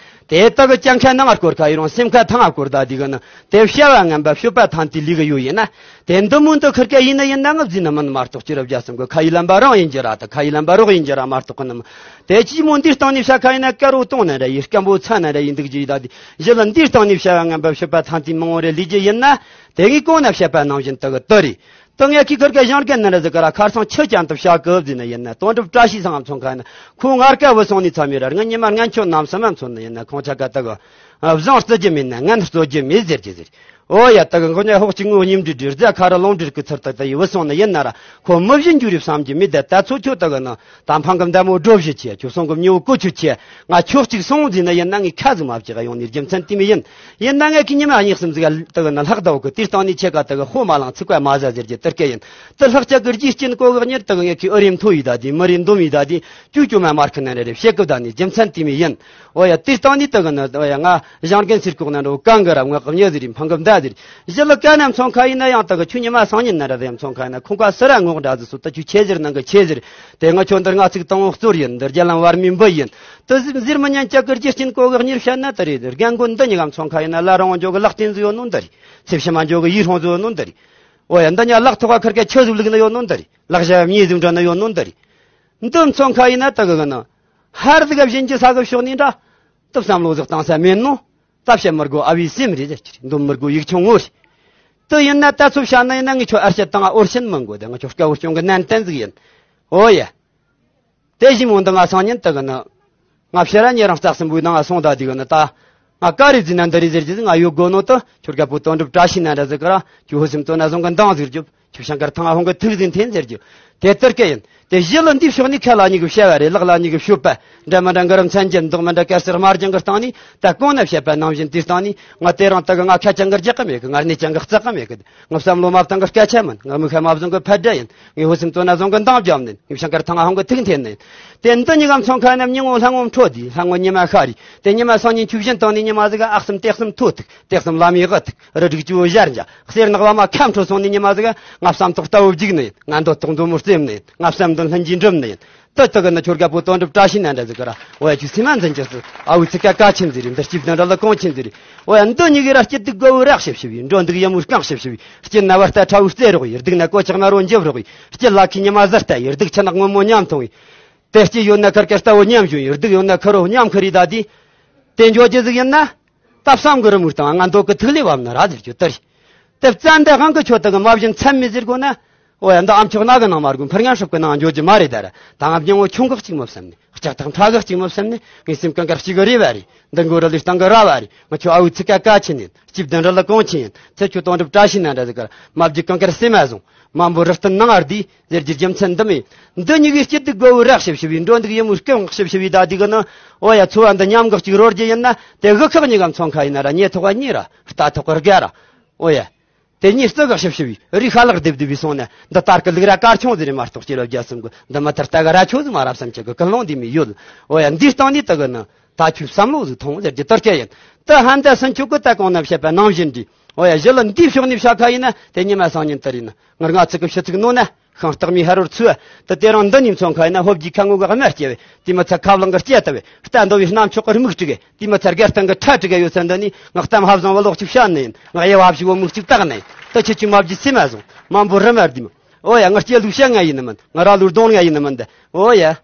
དེ་དག་གི་སྐྱ་ཁ་ནང་སྐོར་ཁ་ཡི་རང་སེམས་ཁ་ཐང་སྐོར་ད་དེ་གི་ནི། དེ་བྱ་བ་ངན་པ་ཤོད་པ་ཐང་དེ་ལི་གི་ཡོད་ཡིན་ན། དེ་འདི་མུན་དུ་ཁུར་ཀ་ཡིན་ན་ཡིན་ན་ངབ་ཟིན་ན་མིན་མ་གཏོགས་ཅི་རབ་རྒྱ་སེམས་གི་ཁ་ཡི་ལམ་པ་རང་ཡིན་གྱི་ར། ད་ཁ་ཡི་ལམ་པ་རོགས་ཡིན་གྱི་ར་མ་གཏོགས་གི་ནི་མ། དེ་ཅི་མོ་འདི་སྟེང་ནས་བྱ་ཁ་ཡིན་ན་དཀར་བོ་སྟོང་ན་འདྲ་ཡིན། སྐམ་པོ་ཚ་ན་འདྲ་ཡིན་འདུག་ཅི་ཡི་ད་དེ་ཞི་ལ་འདི་སྟེང་ནས་བྱ་བ་ངན་པ་ཤོད་པ་ཐང་དེ་མང་བོ་རེ་ལི་རྒྱུ་ཡིན་ན། དེ་ངས་གོང་ན་བཤད་པ་ནང་བཞིན་དུ་གི་དུ་རེད། ཏུ་ངས་ཁི་ཁུར་ག་ཞང་རྒན་ནི་ར་ཟི་ཀ་ར་ཁར་སང་ཆུ་ཅན་དུ་བྱ་གི་བཟི་ནི་ཡིན་ན། དོན་གྲུབ་བཀྲ་ཤིས་སང་ང་མཚོན་ཁ་ན་ཁོ་ངར་ཀ་བུ་སོང་ནི་ཚ་མི་ར་ང་ཉི་མ་ངན་ཆོ་ནམ་སི་མ་མཚོན་ནི་ཡིན་ན། ཁོང་ཆ་ཀ་ཏུ་གི་ བཟང་རྩི་རྒྱུ་མེད་ན་ངན་རྩོད་རྒྱུ་མེད་ཟེར་གྱི་ཟེར། ཨོ་ཡ། ད་གི་མགོ་ཉ་ཧོག་ཅིག་ངོ་སྙིམ་འདྲི་འདྲི་རྫ་ཁ་ར་ལོང་འདྲི་གི་ཚུར་ད་ད་ཡི་བུ་སོང་ནི་ཡིན་ན་ར་ཁོ་མི་བཞིན་འགྱུར་རེ་བསམ་གྱི་མེད། ད་ད་ཚོ་ཁྱོད་ད་གི་ནི་ད་འཕང་གི་མདའ་མོ་སྒྲོ་བཞི་ཆེ། ཁྱོད་སོང་གི་མྱི་བོ་ཀོ་ཆུ་ཆེ། ང་ཁྱོད་གཅིག་སོང་ཟིན་ན་ཡིན་ན་ངས་ཁ་ཟིག་མ་བཅག་ཡོང་ནི་རྒྱུ་མཚན་དེ་མི་ཡིན། ཡིན་ན་ངས་ཁི་ཉི་མ་གཉིས་གསུམ་ཟིག་ད་གི་ནི་ལྷག་ད་བོ་གི་དེ་སྟེང་ནས་ཁྱེད་ཀ་ད་གི་ཧོ་མ་ལང་ཚིག་པ་མ་ཟ་ཟེར་གྱི་དེར་སྐད་ཡིན། དེ་ལྷག་ཆ་གི་རྒྱུ་རྐྱེན་གོ་གི་གཉེར་ད་གི་ངས་ཁི་ཨུ་རེ་མཐོ་ཡི་ད་དེ་མི་རེ་འདོམ་ཡི་ད་དེ་ཅུ་ཅུ་མ་མར་ཁི་ན་རེ་རེ་བཤད་གི་ད་ནི་རྒྱུ་མཚན་དེ་མི་ཡིན། ཨོ་ཡ། དེ་སྟེང་ནས་ད་གི་ནི་ཨོ་ཡ། ང་ཞང་རྒན་སིར་ཀོག་ན་འགྲོ་གང་གི་ར་ངོ་གཉིས་ཟིར་འཕང་གི་མདའ་ཟིར། ཞི་ལི་ཀ་ན་མཚོན་ཁ་ཡིན་ན་ཡང་ད་གི་ཆུ་ཉི་མ་སང་ཉིན་ན་ར་ཡང་མཚོན་ཁ་ཡིན་ན་ཁོང་ཀ་སི་ར་ངོག་འདྲ་ཟི་སུ་ད་ཆུ་ཆེ་ཟིར་ནང་གི་ཆེ་ཟིར། དེ་ང་ཁྱོད་འདིར་ང་ཚིག་དང་བོ་གཙོར་ཡིན། འདིར་རྒྱ་ལམ་བར་མའི་འབུ་ཡིན། དུ་ཟིར་མི་ཉན་ཅག་གི་རྒྱུ་རྐྱེན་གོ་གི་གཉེར་བཤད་ན་ད་རེད། རྒན་རྒོན་འདི་གཉིས་ཀ་མཚོན་ཁ་ཡིན་ན་ལ་རང་འཇོག་གི་ལག་རྟེན་ཟིག་ཡོད་ནོ་འདི་རེད། ཚེ་ཕྱི་མ་འཇོག་གི་ཡིད་སྲུང་ཟིག་ཡོད་ནོ་འདི་རེད། ཨོ་ཡ། འདི་གཉིས་ལག་ཐོག་ཁར་ཁ་ཆུ་ཟིག་བླུག་ནི་ཡོད་ནོ་འདི་རེད། ལག་ཞྭ་མྱེ་ཟིག་འདྲ་ནི་ཡོད་ནོ་འདི་རེད། འདི་མཚོན་ཁ་ཡིན་ན་ད་གི་གི་ནི། ཧར་ཟིག་ག་བཞིན་གྱི་ས་གི་ཕྱོགས་ནས་འདྲ། དུ་བསམ་བློ་ཟིག་བཏང་ས་མེད་ནོ། ད་བཤད་མི་དགོས་ཨ་བའི་སེམས་རེད་ཟེར་གྱི་རེད། འདོམ་མི་དགོས་ཡིག་ཆུང་ངོ་རེད། དུ་ཡིན་ན་ད་ཚོ་བཤད་ན་ཡིན་ན་ངས་ཁྱོད་ཨར་ཤད་དང་ཨོར་ཤན་མི་དགོས། དེ་ང་ཁྱོད་དཀའ་བོ་སྐྱོང་གི་ནན་ཏན་ཟིག་ཡིན། ཨོ་ཡ། དེ་བཞིན་མོ་འདི་ང་སང་ཉིན་དུ་གི་ནི། ང་ཕྱིར་ར་ཉེ་རང་རྩ་གསུམ་པོའི་ནང་ང་སོང་ད་དེ་གི་ནི་ད། ང་ཀ་རེ་ཟིན་ན་འདི་རེད་ཟེར་གྱི་ང་ཡོད་དགོ་ནོ་དུ་ཁྱོད་དཀར་པོ་དོན་གྲུབ་བཀྲ་ཤིས་ན་འདྲ་ཟིག་གི་ར་ཁྱོད་ཧུ་སིམ་དོན་ན་བཟུང་གི་འདང་ཟིག་རྒྱུབ། ཁྱོད་ཤང་ཀར་ཐང་ཧོང་གི་ཐུགས་ཟིན་འཐེན་ཟེར་རྒྱུ། དེ་ལྟར་སྐད་ཡིན། དེ་གཞི་ལ་འདི་ཕྱོགས་ནས་ཁ་ལ་ཉིག་གི་བཤད་པ་རེད། ལག་ལ་ཉིག་གི་ཤོད་པ། འདྲ་མི་འདྲ་འགུལ་རམ་མཚན་ཅན་མདོག་མི་འདྲ་དཀར་སེར་དམར་ལྗང་གི་སྟེང་ནས་ད་གོང་ན་བཤད་པ་ནང་བཞིན་དེའི་སྟེང་ནས་ང་དེ་རིང་ད་གི་ང་ཁ་ཅང་གི་རྒྱག་གི་མེད་གི། ང་གནས་ཅང་གི་བརྩེགས་གི་མེད་གི། ང་བསམ་བློ་མ་བཏང་གི་སྐད་ཆ་མིན། ང་མི་ཁ་མ་བཟུང་གི་ཕ་དགྲ་ཡིན། ངས་ཧུ་སིམ་དོན་ན་བཟུང་གི་འདང་བརྒྱབ་ནས་ངས་ཤང་ཀར་ཐང་ཧོང་གི་ཐུགས་འཐེན་ནས། དེ་འདི་ཉི་གམ་ཚོང་ཁ་ན་མྱི་ངོ་ལྷ་ངོ་འཕྲོ་དེ་ལྷ་ངོ་ཉི་མ་ཤ་རི། དེ་ཉི་མ་སང་ཉིན་ཆུ་བཞིན་བཏང་ནས་ཉི་མ་ཟིག་ཨག་སམ་ཏེག་སམ་ཐོ་ཐུག་ཏེག་སམ་ལ་མི་ཧ་ཐུག་རི་སྒྲིག་ཅུ་བོ་ཞར་འཇག་གསེར་ནག་བ་མ་ཁ་འཕྲོ་སོང་ནས་ཉི་མ་ཟིག་ང་བསམ་ཐོག་ལྟ་བུ་བརྒྱུག་ནི་ཡིན། ང་འདོད་ཐོག་འདོད་མོ་རྩེམ་ནི་ཡིན། ང་བསམ་དོན་ལྷུན་གྱིས་འགྲུབ་ནི་ཡིན། ཏི་ཏི་གི་ནི་ཁྱོད་དཀར་པོ་དོན་གྲུབ་བཀྲ་ཤིས་ན་འདྲ་ཟིག་གི་ར། འོ་ཡ་ཁྱོད་སེམས་མ་འཛིན་ཅི་སི། ཨ་བུ་ཚིག་ཀ་ཀ་ཆེན་ཟིག་རེད། འདི་སྐྱིད་དང་འདྲ་ལ་གོང་ཆེན་ཟིག་རེད། འོ་ཡ་འདི་གཉིས་ཀྱི་ར་སྐྱིད་སྡུག་དགའ་བོ་རག་ཞིབ་ཞིབ་ཡིན། འགྲོ་འདུག་ཡ་མོ་རྐང་ཞིབ་ཞིབ་ཡིན། སྐྱིད་ན་བར་ལྟ་ཁྲ་བོའི་རྩེ་རོགས་ཡིན། སྡུག་ན་ཀོ་ཆག་ན་རོ་འཇིབ་རོགས་ཡིན། སྐྱིད་ལ་ཁའི་ཉི་མ་གཟར་ལྟ་ཡིན། སྡུག་ཆུ་ནག་སྔོན་མོ་ཉམ་ཐུང་ཡིན། དེ་སྐྱིད་ཡོད་ན་ཁར་ཁར་ལྟ་བོ་ཉམ་བཞིན་ཡིན། སྡུག་ཡོད་ན་ཁར་རོ་ཉམ་ཁར་ཡིན། ད་དེ་དེ་འཇོག་རྒྱུ་ཟིག་ཡིན་ན། ད་བསམ་གི་རི་མོ་དང་ང་འདོད་གི་ཐིག་ལེ་བབ་ན་ར་ཟེར་རྒྱུ་དེ་རེད། དེ་བཙན་དེ་དབང་གི་ཆོད་དེ་གི་མ་བཞིན་མཚམས་མི་ཟེར་དགོ་ན། ཨོ་ཡ་འདི་ཨམ་ཆོག་ན་གི་ནང་མ་རྒོ་འཕུར་ངན་སྲུབ་གི་ནང་འཇོག་རྒྱུ་མ་རེད་ད་ར། ད་ང་སྙིང་བོ་ཆུང་གི་གཅིག་མི་བསམ་ནས། ལྕགས་ཐག་ཕྲ་གི་གཅིག་མི་བསམ་ནས། ངའི་སེམས་གང་གར་གཅིག་གི་རེ་བ་རེད། འདི་མགོ་ར་ལུས་སྟེང་གི་ར་བ་རེད། ང་ཁྱོད་ཨ་བུ་ཚིག་ཀ་ཀ་ཆེན་ཡིན། སྐྱིད་དང་འདྲ་ལ་གོང་ཆེན་ཡིན། ཚེ་ཁྱོད་དོན་གྲུབ་བཀྲ་ཤིས་ན་འདྲ་ཟིག་གར་མ་བརྒྱུད་གང་གར་སེམས་མ་བཟུང་། མ་འབོར་རི་སྟེང་ནང་ཨར་དི་ཟེར་རྒྱུ་རྒྱུ་མཚན་འདི་མེད། འདི་གཉིས་ཀའི་སྐྱིད་སྡུག་དགའ་བོ་རག་ཞིབ་ཞིབ་ཡིན། འགྲོ་འདུག་ཡིན་མོ་སྐེམ་ཞིབ་ཞིབ་ཡིན། ད་འདི་གི་ནི་ཨོ་ཡ་འཚོ་བ་འདི་ཉམས་གི་གཅིག་རོལ་རྒྱུ་ཡིན་ན། དེ་དབུ་ཁག་གཉིས་ཀ་མཚོན་ཁ་ཡིན་ན་ར། ཉེ་ཐོག་ག་གཉིས་ར། རྟ་ཐོག་གི་དགའ་ར། ཨོ་ཡ། དེ་གཉིས་བརྩི་གི་ཞིབ་ཞིབ་ཡིན། རི་ཤ་ལག་རྡིབ་རྡིབ་ཡིན་སོང་ན་འདི་ལྟར་གི་ལུག་ར་དཀར་ཆུང་ཟིག་རེད་མ་གཏོགས་སྐྱེ་ལོ་བརྒྱ་གསུམ་གི་འདི་མ་ཐར་ལྟ་གི་ར་ཆོ་ཟིག་མ་རབ་བསམ་ཆེ་གི་ཀུན་སློང་འདི་མི་ཡོད། ཨོ་ཡ་འདིའི་སྟེང་ནས་དེ་གི་ནི། ད་ཁྱོད་བསམ་བློ་ཟིག་ཐོངས་ཟེར་རྒྱུ་དེ་སྐད་ཡིན། ད་ཧན་ད་སུན་ཆོག་གི་ད་གོང་ན་བཤད་པ་ནང་བཞིན་འདི། ཨོ་ཡ་གཞི་ལ་འདིའི་ཕྱོགས་ནས་བཤད་ཁ་ཡིན་ན་དེ་ཉི་མ་སང་ཉིན་དེ་རེད་ན། ངར་ང་ཚིག་གི་ཕྱི་ཚིག་ནོ་ན་ཤིང་སྟག་མའི་ཕ་རོལ་ཚུ། ད་དེ་རིང་འདི་ནས་མཚོན་ཁ་ཡིན་ན་ཧོབ་ཀྱི་ཁ་ངོ་གི་དམར་སྐྱེ་བས། དེ་མི་ཚད་ཁབ་ལང་གི་སྐྱེ་ལྟ་བས། རྟ་འདོ་བའི་གནམ་ཕྱོགས་གི་རྨིག་དྲུག་གས། དེ་མི་ཚད་སྒར་སྟེང་གི་ཁྲ་དྲུག་གས་ཡོད་ས་འདི་ནས་ངག་གཏམ་ཧ་བཟང་བ་ལོག་ཅིག་བཤད་ནི་ཡིན། ངག་དབྱེ་བ་བཞི་བོ་མིག་ཅིག་བཏགས་ནི་ཡིན། ད་ཁྱེད་ཀྱི་མ་བརྒྱུད་སེམས་མ་བཟུང་། མ་འབོར་རི་མ་རྡིམ། ཨོ་ཡ་ངར་སྐྱེ་ལུག་བཤད་ང་ཡིན་ནི་མིན། ང་ར་ལུག་གདོང་ང་ཡིན་ནི་མིན་ད། ཨོ་ཡ།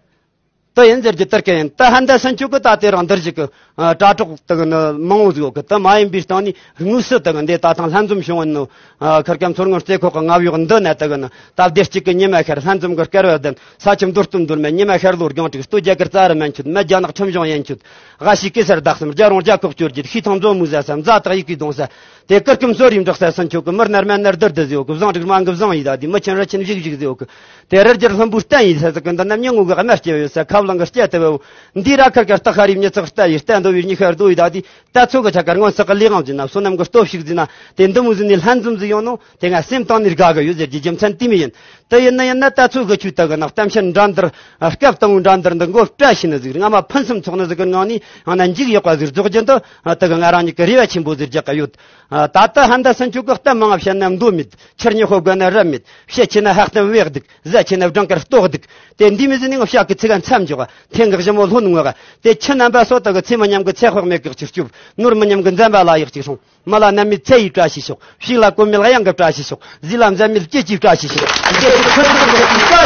ད་ཡིན་ཟེར་རྒྱུ་དེ་སྐད་ཡིན། ད་ཧན་ད་སུན་ཆོག་གི་ད་དེ་རིང་འདིར་ཞིག་གི་ཨ་དྲ་གྲོགས་དེ་གི་ནི་མང་བོ་ཟིག་ཡོད་གི། ད་མ་ཡིན་པའི་སྟེང་ནས་དངོས་སུ་དེ་གི་འདི་ད་ཐང་ལྷན་འཛོམས་བྱུང་བ་ནི། ཨ་ཁར་ཀམ་མཚོ་སྔོན་རྩེ་ཁོག་གི་རྔ་བ་གཡོག་འདི་ན་དེ་གི་ནི་ད་བདེ་སྐྱིད་ཀྱི་ཉི་མ་ཤར། ལྷན་འཛོམས་ཀྱི་སྐལ་བ་ལྡན། ས་ཁྱིམ་མདོ་སྟོད་མདོ་སྨད་ཉི་མ་ཤར་ལྷོ་སྒང་དྲུག་སྟོད་རྒྱ་གར་རྩ་རི་མན་ཆོད། སྨད་རྒྱ་ནག་ཁྲིམས་གཞུང་ཡན་ཆོད། རྔ་ཤི་གེ་སར་དྭགས་གསུམ། རྒྱ་རོང་རྒྱ་ཁོག་བཅོ་བརྒྱད། ཤིས་ཐང་མཛོ་མོའི་བཟའ་ས། མཛའ་དག་ཡི་གེའི་གདུང་ས། དེ་ཀིར་ཀིམ་སོ་རིམ་འབྲོག་ས་སུན་ཆོག་གི། མི་སྣར་མ་སྣར་དིར་དིར་ཟེར་ཡོད་གི། བཟང་དྲུག་མང་གི་བཟང་ཡི་ད་དེ། མི་ཆེན་རི་ཆེན་བཞུགས་བཞུགས་ཟེར་ཡོད་གི། དེ་རི་རྒྱལ་ལྷུན་པོའི་སྟན་ཡི་ས་ཟིག་གི་འདི་ན་མྱི་ངོ་གི་དམར་སྐྱེ་བ་ཡོད་ས། ཁབ་ལང་གི་སྐྱེ་ལྟ་བའོ། འདི་ར་ཁར་ཁར་སྟག་ཤ་རི་མྱི་ཚག་ལྟ་ཡི། རྟ་འདོ་བའི་ཉི་ཤར་རྡོ་ཡི་ད་དེ། ད་ཚོ་གི་ཆ་གར་སྔོན་བསགས་གི་ལས་དབང་ཟིན་ན། བསོད་ནམས་གི་སྟོབས་ཤུགས་ཟིན་ན། དེ་འདི་མོ་ཟིན་ནས་ལྷན་འཛོམས་ཟིག་ཡོང་ནོ་དེ་ང་སེམས་གཏིང་ནས་དགའ་གི་ཡོད་ཟེར་རྒྱུ་རྒྱུ་མཚན་དེ་མི་ཡིན། དེ་ཡིན་ན་ཡིན་ན་ད་ཚོ་གི་ཆུ་ད་གི་ནག་གཏམ་བཤད་འགྲན་བསྡུར་སྐབས་དང་བོའི་འགྲན་བསྡུར་འདི་མགོ་བཀྲ་ཤིས་ནི་ཟིག་སྔ་མ་ཕུན་སུམ་ཚོགས་ནི་ཟིག་གི་ངང་ནས་ཡང་ན་འཇུག་ཡག་པ་ཟིག་རྫོགས་རྒྱུ་འདི་ད་གི་ང་རང་ཉིད་ཀྱི་རེ་བ་ཆེན་པོ་ཟིག་རྒྱག་གི་ཡོད། ད་ལྟ་ཧན་ད་སུན་ཆོག་གི་གཏམ་མང་བཤད་ན་འདོད་མེད། ཆུར་ཉི་ཧོ་བརྒལ་ན་རབ་མེད། བཤད་ཆེ་ན་ཧ་གཏམ་བས་སྡུག་ཟ་ཆེ་ན་བྲང་དཀར་ལྟོགས་སྡུག་དེ་འདི་མི་ཟིན་ནི་ང་བཤད་གི་ཚིག་ག་མཚམས་འཇོག་ག་ཐེངས་གི་ཞི་མོ་ལྷོ་ནུ་ངོ་ག་དེ་ཆུ་རྣམ་པ་སོ་ད་གི་ཚེ་མི་ཉམས་གི་ཚེ་དཔག་མེད་གི་ཕྱིར་སྐྱོབ། ནོར་མི་ཉམས་གི་འཛེམ་པ་ལ་ཡག་ཅིག་སྲུང་། མི་ལ་ནད་མེད་ཚེ་ཡི་བཀྲ་ཤིས་ཤོག་ཕྱུགས་ལ་གོ་མེད་གཡང་གི་བཀྲ་ཤིས་ཤོག་ཟས་ལ་འཛད་མེད་སྐྱིད་ཀྱི་བཀྲ་ཤིས་ཤོག་བཀྲ་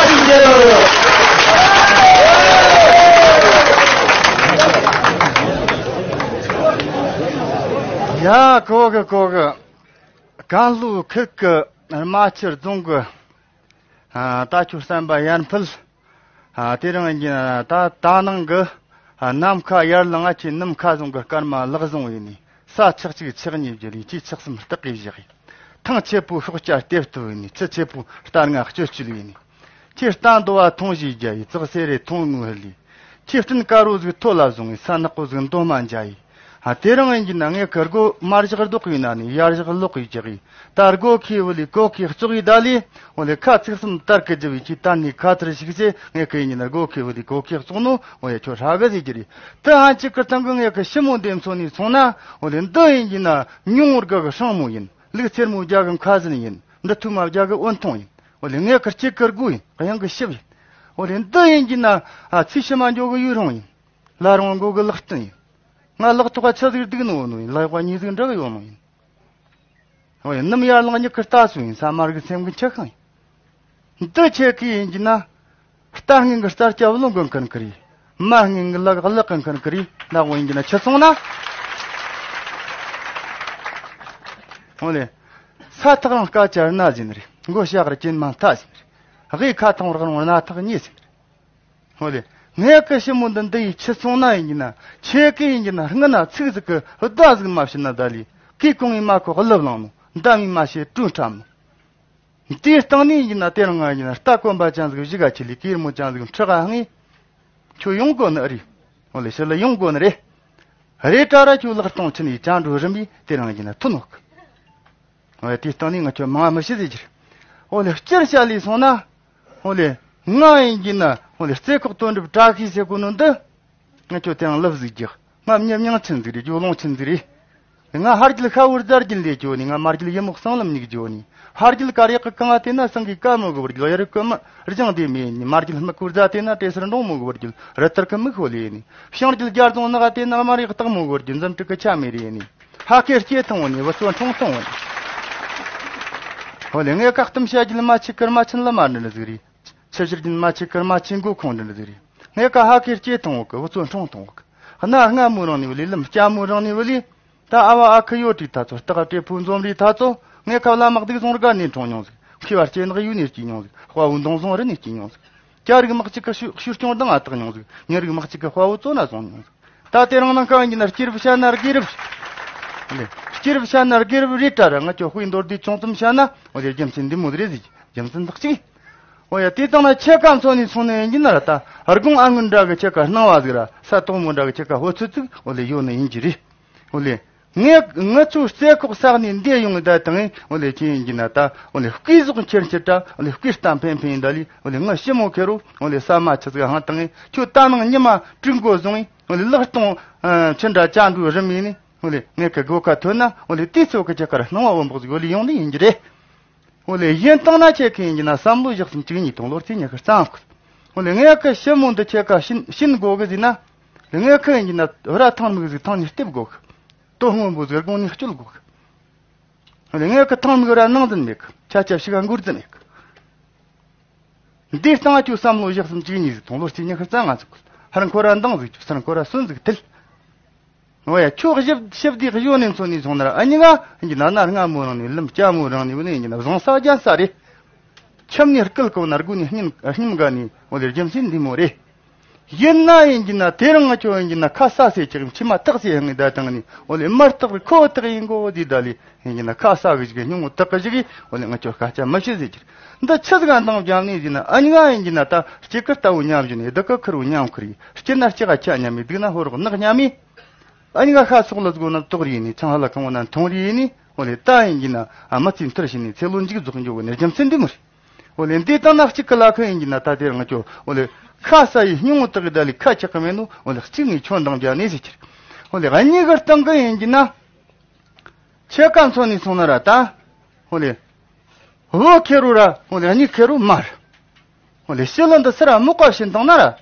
ཤིས་བདེ་ལེགས། ཡ་གོ་གི་གོ་གི། གངས་ལྷོའི་ཁུལ་གྱི་རྨ་ཆུ་རྫོང་གི་ཨ་ད་ཁྱོད་བསམ་པ་ཡར་འཕུལ། ཨ་དེ་རིང་ཡིན་ད་ད་ནང་གི་ ཨ། ནམ་མཁའ་ཡར་ལངས། ཨ། ཁྱེད་ནམ་མཁའ་བཟུང་གི་སྐར་མ་ལག་བཟུང་བས་ནི། ས་ཆག་གཅིག་ཆག་གཉིས་བརྒྱུད་ལས། ཁྱེད་ཆག་གསུམ་སྟག་གིས་བཞག་ཡིན། ཐང་ཆེ་པོའི་ཤོག་སྐྱ་ལྟེབ་ཏུ་བས་ནི། ཆུ་ཆེ་པོའི་རྟ་རྔ་སྤྱོད་སྤྱོད་བས་ནི། ཁྱེད་རྟ་འདོ་བ་ཐོང་བཞིས་རྒྱ་ཡི། ཙག་སེ་རེ་ཐོང་ངུ་ཧི་ལི། ཁྱེད་སྤྲིན་དཀར་བོ་ཟིག་ཐོད་ལ་བཟུང་བས། ས་ནག་པོ་ཟིག་འདོ་མ་འཇའ་ཡི། ཨ། དེ་རིང་ཡིན་གྱི་ན་ངེད་ཀྱི་སྒོ་དམར་ཞག་ལྡོག་ཡིན་ན་ནི། ཡར་ཞག་ལོག་གིས་རྒྱག་ཡི། ད་སྒོ་ཁའི་བུ་ལི་གོ་ཁའི་ཙོག་ཡི་ད་ལི། འོ་ལེ། ཁ་ཚིག་གསུམ་དར་གི་རྒྱུ་བའི་ཁྱི་ད་ནི་ཁ་ཐར་ཞིག་ཟེ། ངེད་ཀྱི་ཡིན་གྱི་ན་སྒོ་ཁའི་བུ་ལི་གོ་ཁའི་ཙོག་ནོ། འོ་ཡ། ཁྱོད་ཧྲ་གི་ཟེ་གྱི་རེད། དེ་ཧན་ཅིག་གི་སྟེང་གི་ངེད་ཀྱི་ཞི་མོ་འདེམས་ཚོ་ནས་སོང་ན། འོ་ལེ། འདི་ཡིན་གྱི་ན་ཉུང་ངུར་ག་གི་སྲང་མོ་ཡིན། ལུག་ཚེར་མོ་རྒྱ་གི་མཁའ་ཟིན་ཡིན། འདི་ཐུ་མ་རྒྱ་གི་འོན་ཐུང་ཡིན། འོ་ལེ། ངེད་ཀྱི་གཅིག་གི་དགུ་ཡིན། གཡང་གི་ཞིབ་ཡིན། འོ་ལེ། འདི་ཡིན་གྱི་ན། ཨ། ཚེ་ཕྱི་མ་འགྱོ་གི་ཡུལ་རུང་ཡིན། ལ་རུང་མགོ་གི་ལག་རྟེན་ཡིན། ང་ལག་ཐོག་ཆ་ཟིག་སྡུག་ནོ་ནོ་ཡིན། ལག་པ་གཉིས་ཟིག་འདྲ་གི་ཡོད་ནོ་ཡིན། འོ་ཡ། ནམ་ཡར་ལངས་མྱུ་གུ་རྟ་སོ་ཡིན། ས་དམར་གི་སེམས་གི་འཆི་ཤིང་ཡིན། འདི་ཁྱེད་ཀྱི་ཡིན་གྱི་ན། རྟ་སྔོན་གི་རྩར་སྐྱ་བུ་ལོང་གི་མཁན་གི་རེད། མ་སྔོན་གི་ལག་གླག་གི་མཁན་གི་རེད། ལག་བོ་ཡིན་གྱི་ན་ཆི་སོང་ན། འོ་ལེ། ས་ཐག་རིང་སྐད་ཆ་རྣ་ཟིན་རེད། མགོ་ཞག་རི་གྱེན་མ་མཐའ་ཟིན་རེད། དབུས་ཁ་ཐང་རག་རུང་སྣ་ཐག་ཉེ་ཟིན་རེད། འོ་ལེ། ངེད་ཀྱི་ཞི་མོ་འདི་འདི་ཡི་ཆི་སོང་ན་ཡིན་གྱི་ན། ཁྱེད་ཀྱི་ཡིན་གྱི་ན་སྔུན་ན་ཚིག་ཟིག་གི་བརྡ་ཟིག་མ་བྱིན་ན། ད་ལི་གི་གོང་ངི་མ་ཁོ་གླུ་བླངས་ནོ། འདམ་མི་མ་ཤེས་གྲོན་ཁྲམ་ནོ། དེའི་སྟེང་ནས་ཡིན་གྱི་ན་དེ་རིང་ང་ཡིན་གྱི་ན་རྟ་གོན་པ་ཅན་ཟིག་གཞུག་ག་ཆི་ལི་གེར་མོ་ཅན་ཟིག་ཁྲི་ག་ཧང་ངི། ཁྱོད་ཡོང་དགོ་ནི་ཨེ་རེད། འོ་ལེ། ཕྱི་ལ་ཡོང་དགོ་ནི་རེད། རེད་དྲ་ར་ཁྱོད་ལག་སྟོང་ཆི་ནི་ཅང་འགྲོ་རིམ་པས་དེ་རིང་ཡིན་གྱི་ན་ཐུ་ནོ་གི། འོ་ཡ། དེའི་སྟེང་ནས་ང་ཁྱོད་མང་མི་ཤི་ཟེར་གྱི་རེད། འོ་ལེ། སྤྱིར་བཤད་ལས་སོང་ན། འོ་ལེ། ང་ཡིན་གྱི་ན། འོ་ལེ། རྩེ་ཁོག་དོན་གྲུབ་བཀྲ་ཤིས་ཟེར་གོ་ནོ་འདི། ང་ཁྱོད་དེའང་ལབ་ཟིག་རྒྱག་ང་མྱི་མྱང་ཆེན་ཟིག་རེད། རྒྱུ་ལོང་ཆེན་ཟིག་རེད། ང་ཧར་རྒྱུད་ཤ་བོ་རྫ་རྒྱུད་ལས་གྱོ་ནི། ང་མར་རྒྱུད་ཡི་མུག་སང་ལམ་ཉིག་གྱོ་ནི། ཧར་རྒྱུད་དཀར་ཡག་གི་གང་ང་དེ་ན་སང་གི་ཀ་མོ་གི་བར་རྒྱུད། ཡ་རི་ཀོ་མ་རྒྱང་དེ་མེ་ནི། མར་རྒྱུད་སྨུག་གི་བར་རྫ་དེ་ན་ཏྲེ་སར་འབྲོང་མོ་གི་བར་རྒྱུད། རི་ལྟར་གི་མིག་ཧོ་ལེ་ནི། བྱང་རྒྱུད་རྒྱ་རྫོང་ནག་དེ་ན་དམར་ཡག་སྟག་མོ་གི་བར་རྒྱུད། འཛམ་གྲུ་གི་ཆ་མེ་རེ་ནི། ཧ་ཁེ་སྐྱེ་ཐང་བོ་ནི། བུ་ཚོ་འཁྲུངས་ཐང་བོ་ནི། ཧོ་ལེ། ངས་ཀ་གཏམ་བཤད་རྒྱུད་མ་ཆིག་ཀར་མ་ཆིན་ལ་མ་འདྲི་ནི་ཟིག་རེད། ཆི་ཞིར་རྒྱུན་མ་ཆི་ཀར་མ་ཆི་མགོ་ཁོང་འདྲི་འདྲི་རེད། ངས་ཀ་ཧ་ཁེར་སྐྱེས་ཐོང་བོ་གི། བུ་ཚོ་འཁྲུངས་ཐོང་བོ་གི། གནའ་སྔ་མོ་རང་ནས་བུ་ལི། ལམ་སྐྱ་མོ་རང་ནས་བུ་ལི། ད་ཨ་བ་ཨ་ཁུ་ཡོད་དྲིས་ཐ་ཚོ། སྟག་བྲེ་ཕུ་འཛོམས་རིས་ཐ་ཚོ། ངས་ཁ་བ་ལ་དམག་སྡུག་བཟུང་ར་ག་ནས་འཁྲུངས་མྱོང་ཟིག་མཁས་པ་སྐྱེ་ནག་ཡུལ་ནས་སྐྱེས་མྱོང་ཟིག་དཔའ་བོ་མདུང་བཟུང་རི་ནས་སྐྱེས་མྱོང་ཟིག་སྐྱ་རིགས་དམག་གཅིག་གི་ཤུ་ཤུ་སྐྱོང་དང་ང་བཏགས་མྱོང་ཟིག་ངའི་རིགས་དམག་གཅིག་གི་དཔའ་བོ་བཙོན་ན་བཟུང་མྱོང་ཟིག་ད་དེ་རིང་ནང་ཁ་ཡིན་གྱི་ན་སྐྱེས་རབས་བཤད་ན་དགེ་རབས། ལེ། སྐྱེས་རབས་བཤད་ན་དགེ་རབས་རེད་དྲ་ར། ང་ཁྱོད་དཔེ་མདོར་བསྡུས་ཆུང་ཙམ་བཤད་ན། འོ་དེ་རྒྱུ་མཚན་འདི་མོ་རེད་ཟིག་རྒྱུ་མཚན་དག་ཅིག་འོ་ཡ། དེ་དང་ན་ཁྱེད་ཀ་མཚོན་ནས་སོང་ནས་ཡིན་གྱི་ན་ར། ད་དགུང་ཨ་སྔོན་འདྲ་གི་ཁྱེད་ཀ་སྣང་བ་ཟིག་ར། ས་དོག་མོ་འདྲ་གི་ཁྱེད་ཀ་ཧོ་ཚུད་ཚུགས། འོ་ལེ། ཡོད་ནི་ཡིན་གྱི་རེད། འོ་ལེ། ངས་ང་ཚོའི་རྩེ་ཁོག་ས་ནས་འདས་ཡོང་ད་དང་། འོ་ལེ། ཁྱེད་ཡིན་གྱི་ན་ད། འོ་ལེ། སྐུའི་གཟུགས་འཁྱེར་འཁྱེར་དྲ། འོ་ལེ། སྐུའི་རྟ་འཕེན་འཕེན་ཡིན་ད་ལི། འོ་ལེ། ང་ཞི་མོ་ཁེ་རུ། འོ་ལེ། ས་མ་ཆི་ཟིག་ཧང་དང་། ཁྱོད་ད་ནང་ཉི་མ་དྲུག་མགོ་བཟུང་ཡིན། འོ་ལེ། ལག་སྟོང་ཆི་འདྲ་ཅང་འགྲོ་རིམ་ཡིན་ནི། འོ་ལེ། ངས་ཀི་སྒོ་ཁ་ཐོན་ན། འོ་ལེ། དུས་ཚོད་ཀྱི་ཆ་ཁར་སྣང་བ་འོན་པོ་ཟིག་འོ་ལེ་ཡོང་ནི་ཡིན་གྱི་རེད། འོ་ལེ། ཡིན་བཏང་ན་ཁྱེད་ཀྱི་ཡིན་གྱི་ན་བསམ་བློ་བཞག་སུམ་གཅིག་གཉིས་དང་ལོ་རྩིས་ཉི་ཤུ་རྩ་ཁུལ། འོ་ལེ། ངས་ཀི་ཞི་མོ་འདི་ཁྱེད་ཀ་བྱིན་བྱིན་དགོ་གི་ཟིན་ན། ལེ། ངས་ཀི་ཡིན་གྱི་ན་ར་ཐང་མིག་ཟིག་ཐང་ནས་ལྟེབ་དགོ་གི། དོ་སྔོན་པོ་ཟིག་དགུང་ནས་སྐྱོལ་དགོ་གི། འོ་ལེ། ངས་ཀི་ཐང་མིག་ར་ནང་འཛིན་མེད་གི། ཆ་ཆ་ཞིག་ག་འགུར་འཛིན་མེད་གི། འདིའི་སྟེང་ཁྱོད་བསམ་བློ་བཞག་སུམ་གཅིག་གཉིས་ཟིག་དང་ལོ་རྩིས་ཉི་ཤུ་རྩ་ལྔ་ཟིག་ཁུལ། ཧར་འཁོར་ར་འདང་ཟིག་ཆུ། ཚུར་འཁོར་ར་སོན་ཟིག་ཐལ། འོ་ཡ། ཁྱོད་ཞིབ་ཞིབ་དེ་གཞོན་ནས་མཚོན་ནས་སོང་ན་ར། ཨ་ཉི་ག་ཡིན་གྱི་ན་གནའ་སྔ་མོ་རང་ནས། ལམ་སྐྱ་མོ་རང་ནས་བུ་ནས་ཡིན་གྱི་ན་བཟང་ས་རྒྱན་ས་རེད། ཁྱིམ་ནས་སྐུལ་གོ་ན་སྒོ་ནས་སྙིང་སྙིང་ག་ནས། འོ་ལེ། རྒྱུ་མཚན་འདི་མོ་རེད། ཡིན་ན་ཡིན་གྱི་ན་དེ་རིང་ང་ཁྱོད་ཡིན་གྱི་ན་ཁ་ས་སེ་ཅིག་མཆི་མ་ཐག་སེ་ཧང་ངེ་ད་དང་ནི། འོ་ལེ། མར་ཐག་རི་ཁོ་ཐག་ཡིན་གོ་དེ་ད་ལི། ཡིན་གྱི་ན་ཁ་ས་གི་ཞིག་སྙིང་བོ་ཐག་གི་ཞིག་འོ་ལེ། ང་ཁྱོད་སྐད་ཆ་མི་བཤད་ཟེར་གྱི། འདི་ཆི་ཟིག་འདང་རྒྱབ་ནས་ཟེར་ན། ཨ་ཉི་ག་ཡིན་གྱི་ན་ད་སྐྱེ་ཀི་རྟ་བོ་ཉམས་བཞིན་ནས། སྡུག་གི་ཁུར་བོ་ཉམས་ཁུར་ཡིན། སྐྱེ་ན་སྐྱེ་ག་ཆ་ཉམས་མི། སྡུག་ན་ཧོ་རོག་ནག་ཉམས་མི། ཨ་ཉི་ག་ཤ་སོག་ལ་སྒོ་ན་དོག་རེ་ཡིན་ནི། ཆང་ཧ་ལ་གང་བོ་ན་འཐུང་རེ་ཡིན་ནི། འོ་ལེ། ད་ཡིན་གྱི་ན་ཨ་མི་ཚེ་མཐར་ཕྱིན་ནི་ཚེ་ལོ་མཇུག་རྫོགས་འགྱོ་གི་ནི་རྒྱུ་མཚན་འདི་མོ་རེད། འོ་ལེ། འདི་དང་ན་གཅིག་གི་ལ་ཁ་ཡིན་གྱི་ན་ད་དེ་རང་ཁྱོད། འོ་ལེ། ཁ་ས་ཡི་སྙིང་བོ་དག་གི་ད་ལི་ཁ་ཆག་གི་མེད་ནོ། འོ་ལེ། གཅིག་ནས་ཁྱོད་འདང་རྒྱབ་ནས་ཟེར་གྱི། འོ་ལེ། གཉིས་ཀ་སྟེང་གི་ཡིན་གྱི་ན། ཁྱེད་ཀ་མཚོན་ནས་སོང་ན་ར་ད། འོ་ལེ། བུ་ཁེ་རུ་ར། འོ་ལེ། གཉིས་ཁེ་རུ་མར། འོ་ལེ། ཕྱི་ལ་འདི་སི་ར་མི་ཀ་བྱིན་བཏང་ན་ར།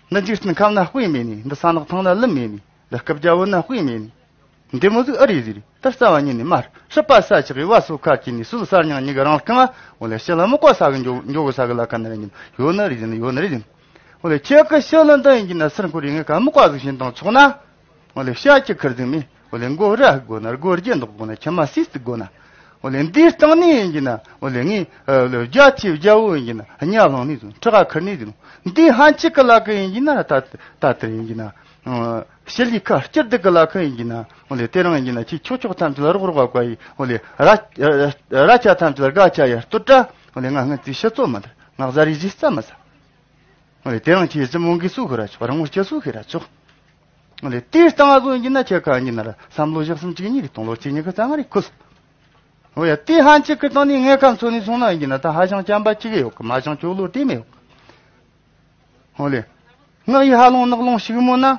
འདི་འཇིག་རྟེན་ཁམས་ན་དཔེ་མེད་ནི། འདི་ས་ནག་ཐང་ན་ལི་མེད་ནི། འདི་སྐབས་རྒྱ་བོད་ན་དཔེ་མེད་ནི། འདི་མོ་ཟིག་ཨ་རེ་ཟིག་རེད། ད་རྩ་བ་ཉིད་ནས་མར། སྲིད་པ་ས་ཆགས་པའི་བ་སོ་ཁ་གྱིས་ནི། སུ་གསར་རྙིང་གཉིས་ཀ་རང་རྐང་། འོ་ལེ། ཕྱི་ལ་མི་ཀ་ས་གི་འགྱོ་འགྱོ་གི་ས་གི་ལ་ཁ་ན་རེ་ཉིན་ཡོད་ན་རེ་ཟིན། ཡོད་ན་རེ་ཟིན། འོ་ལེ། ཁྱེད་ཀ་ཕྱི་ལ་འདི་ཡིན་གྱི་ན་སིར་འཁོར་རེ་ངེད་ཀ་མི་ཀ་ཟིག་བྱིན་བཏང་ཆོག་ན། འོ་ལེ། ཤ་ཁྱི་ཁུར་ཟིག་མེད། འོ་ལེ། མགོ་ར་དགོ་ན་སྒོ་རྒྱན་འདོགས་དགོ་ན་ཁྱི་མ་སིས་ཏི་དགོ་ན། འོ་ལེ་འདིའི་སྟེང་ནས་ཡིན་གྱི་ན། འོ་ལེ་ངས་ཨ་ལེ་རྒྱ་ཆེ་རྒྱ་བོ་ཡིན་གྱི་ན་གཉའ་བླངས་ནས་ཟུང་ཁྲག་ཁུར་ནས་ཟུང་འདིའི་ཧན་ཆི་ཀི་ལ་ཀི་ཡིན་གྱི་ན། ད་ད་དེར་ཡིན་གྱི་ན། ཞི་ལི་ཁ་སྐྱིད་སྡུག་གི་ལ་ཁ་ཡིན་གྱི་ན། འོ་ལེ་དེ་རིང་ཡིན་གྱི་ན་ཁྱེད་ཆོག་ཆོག་ཐམས་ཅད་རོགས་རོགས་བ་བཀའ་ཡིས། འོ་ལེ་ར་ར་ཆ་ཐམས་ཅད་དགའ་ཆ་ཡ་ལྟོས་དྲ། འོ་ལེ་ང་སྔོན་ཙི་ཤི་ཚོ་མི་འདུག་ང་བཟའ་རིགས་ཞིག་རྩ་མི་ཟ། འོ་ལེ་དེ་རིང་ཁྱེད་ཅི་མོང་གི་སུ་ཁུར་ར་ཆོག་རང་ངོ་སྐྱེ་སུ་ཁེ་ར་ཆོག་འོ་ལེ་དེའི་སྟེང་ང་བཟོ་ཡིན་གྱི་ན་ཁྱེད་ཁ་ཡིན་གྱི་ན་ར་བསམ་བློ་བཞག་སུམ་གཅིག་གཉིས་རེ་གཏོང་ལོ་གཅིག་གཉིས་ཀ་ཙང་རེ་ཁུལ། འོ་ཡ་དེ་ཧན་ཆི་ཀི་སྟེང་ནས་ངས་ཁ་མཚོན་ནས་སོང་ན་ཡིན་གྱི་ན། ད་ཧ་ཅང་བྱམས་པ་གཅིག་ཡོད་གི། མ་ཅང་སྐྱོ་ལོ་དེ་མེད་གི། འོ་ལེ། ངག་ཡིད་ཧ་ལོང་ནག་ལོང་ཞིག་མོ་ན།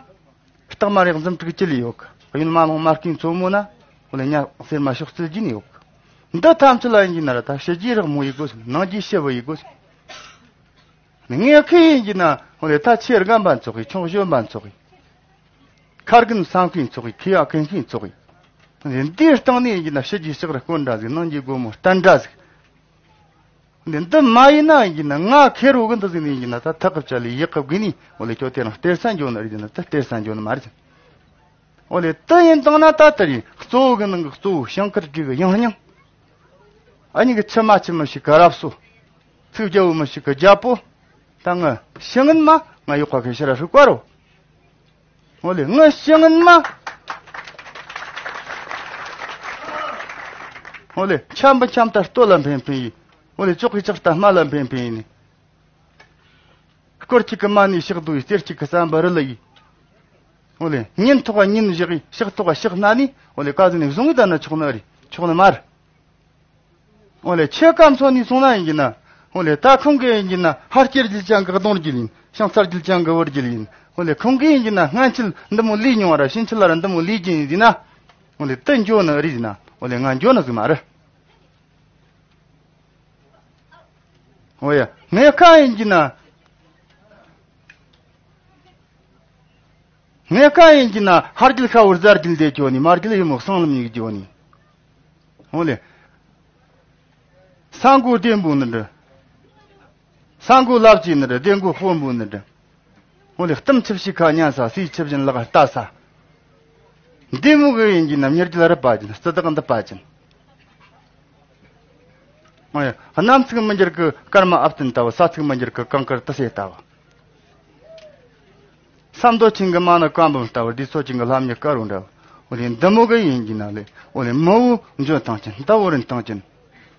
སྟག་མ་རེག་འཛུམ་དྲུག་ཅི་ལས་ཡོད་གི། གཡོན་མ་ལོང་མ་སྐྱིན་ཚོ་མོ་ན། འོ་ལེ་ཉ་སེར་མ་ཤོག་རྩི་རྒྱུ་ནས་ཡོད་གི། འདི་ཐམས་ཅད་ལ་ཡིན་གྱི་ན་ར་ད་ཕྱི་རྒྱུད་རག་མོ་ཡི་དགོས། ནང་རྒྱུད་ཞི་བ་ཡི་དགོས། ངས་ཁི་ཡིན་གྱི་ན། འོ་ལེ་ད་ཆེ་རྒན་པ་ཚོགས་གི། ཆུང་གཞོན་པ་ཚོགས་གི། ཁ་རྒན་བསམ་མཁན་ཚོགས་གི། ཁི་ཡ་མཁན་མཁན་ཚོགས་གི། འདིའི་སྟེང་ནས་ཡིན་གྱི་ན་ཕྱི་རྒྱུད་ལྕགས་རི་སྐོར་འདྲ་ཟིག་ནང་རྒྱུད་སྒོ་མོ་བསྟན་འདྲ་ཟིག་འདི་འདི་མ་ཡིན་ན་ཡིན་གྱི་ན། ང་ཁེར་རོ་གི་འདི་ཟིག་ནས་ཡིན་གྱི་ན། ད་ཐག་གི་བཅད་ལས་ཡག་གི་དགོས་ནི། འོ་ལེ་ཁྱོད་དེ་རིང་སྟེར་ས་འགྱོ་ནི་རེད་ན། ད་སྟེར་ས་འགྱོ་ནི་མ་རེད། འོ་ལེ་དེ་ཡིན་དང་ན་ད་དེ་རིང་གཙོ་བོ་གི་ནང་གི་གཙོ་བོ་ཞིང་ཁར་བྲིས་གི་ཡང་སྙིང་། ཨ་ནི་གི་ཆུ་མ་ཆུ་མི་ཞིག་གི་རབ་སོ། ཚིག་རྒྱ་བོ་མི་ཞིག་གི་རྒྱ་པོ། ད་ང་ཤི་ངན་མ་ང་ཡོག་ཁ་ཁེ་ཤི་ར་ཧྲུ་ཀ་རོ། འོ་ལེ་ངི་ཤི་ངན་མ། འོ་ལེ་འཆམ་པ་འཆམ་ལྟ་ལྟོ་ལ་འཕེན་འཕེན་ཡིན། འོ་ལེ་ཅོག་གི་ཅག་ལྟ་སྨ་ལ་འཕེན་འཕེན་ཡིན། སྐོར་གཅིག་གི་མ་ནི་ཕྱག་རྡོ་ཡིན། གསེར་གཅིག་གི་ཟམ་པ་རི་ལ་ཡིན། འོ་ལེ་ཉིན་ཐོག་ཉིན་བཞག་ཡིན། ཕྱག་ཐོག་ཕྱག་སྣ་ནི། འོ་ལེ་ཀ་ཟི་ནས་བཟུང་གི་ད་ན་ཆོག་ནི་རེད། ཆོག་ནི་མ་རེད། འོ་ལེ་ཁྱེད་ཀ་མཚོན་ནས་སོང་ན་ཡིན་གྱི་ན། འོ་ལེ་ད་ཁོང་གིས་ཡིན་གྱི་ན་ཧར་སྐྱེར་རྒྱུད་ཅན་གི་གདོང་རྒྱུད་ཡིན། ཤིང་རྩ་རྒྱུད་ཅན་གི་བུ་རྒྱུད་ཡིན། འོ་ལེ་ཁོང་གིས་ཡིན་གྱི་ན་སྔན་ཆད་འདི་མོ་ལས་མྱོང་བ་ར་ཕྱིན་ཆད་ལ་ར་འདི་མོ་ལས་རྒྱུ་ཡིན་ཟེར་ན། འོ་ལེ་དེ་འགྱོ་ནི་རེད་ཟེར་ན། འོ་ལེ་ང་འགྱོ་ནི་ཟིག་མ་རེད། འོ་ཡ་ངས་ཁ་ཡིན་གྱི་ན། ངས་ཀ་ཡིན་གྱི་ན་ཧར་རྒྱུད་ཤ་བོར་ཟར་རྒྱུད་འདེད་ཅོ་ནི། མར་རྒྱུད་ཡི་མོ་གསང་ལམ་ཡིག་ཅོ་ནི། འོ་ལེ། ས་མགོ་བདེན་པོ་ནི་འདྲ། ས་མགོ་ལབ་ཅི་ནི་འདྲ། བདེན་མགོ་དཔོན་པོ་ནི་འདྲ། འོ་ལེ་གཏམ་ཆུ་བྱི་ཁ་ཉན་ས། སུའི་ཆུ་བཞིན་ལག་ལྟ་ས། འདི་མོ་གི་ཡིན་གྱི་ན་མྱུར་རྒྱུད་རི་པ་ཅན། རྩི་དག་འདི་པ་ཅན། ཨ་ཡ། གནམ་ཚིགས་མི་འགྱུར་གི་སྐར་མ་ཨབ་བརྟན་ལྟ་བུ། ས་ཚིགས་མི་འགྱུར་གི་གངས་དཀར་ཏི་སེ་ལྟ་བུ། ས་མདོ་ཆེན་གི་མ་ནི་བཀའ་འབུམ་ལྟ་བུ། སྡེ་ཚོ་ཆེན་གི་ལྷ་མྱི་དཀར་བོ་འདྲ་བུ། འོ་ལེ་འདི་མོ་གི་ཡིན་གྱི་ན་ལེ། འོ་ལེ་མི་བོ་འཇོན་ཐང་ཅན། ད་བོ་རིན་ཐང་ཅན།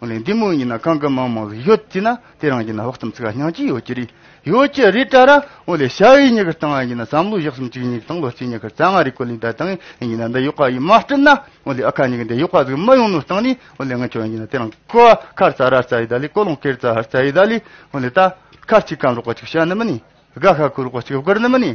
འོ་ལེ་འདི་མོ་ཡིན་ན་གང་གི་མང་མང་ཟིག་ཡོད་ཅེ་ན། དེ་རང་གྱི་ན་བག་གཏམ་ཚིག་སྙིང་རྗེ་ཡོད་ཀྱི་རེད། ཡོད་ཀྱི་རེད་ད་ར། འོ་ལེ་ཞ་ཡི་ཉི་གི་སྟེང་ཡིན་ན་བསམ་བློ་བཞག་སུམ་གཅིག་གཉིས་དང་ལོ་གཅིག་ཉི་གི་རྩ་ང་རེ་ཀོ་ལི་ད་དང་ཡིན་ན་འདི་ཡོག་པ་ཡི་མ་སྤྲིན་ན། འོ་ལེ་ཨ་ཁ་ཉི་གི་འདི་ཡོག་པ་ཟིག་མ་ཡོང་ནོ་སྟེང་ནི། འོ་ལེ་ང་ཆོ་ཡིན་ན་དེ་རང་ཀོ་ཁར་ཙ་ར་རྩ་ཡི་ད་ལི། ཀོ་ལོང་ཀེར་ཙ་ཧར་རྩ་ཡི་ད་ལི། འོ་ལེ་ད་ཁར་གཅིག་གམ་རོགས་པ་གཅིག་བཤད་ནི་མིན་ནི། དགའ་ཁ་ཁུ་རོགས་པ་གཅིག་བསྒར་ནི་མིན་ནི།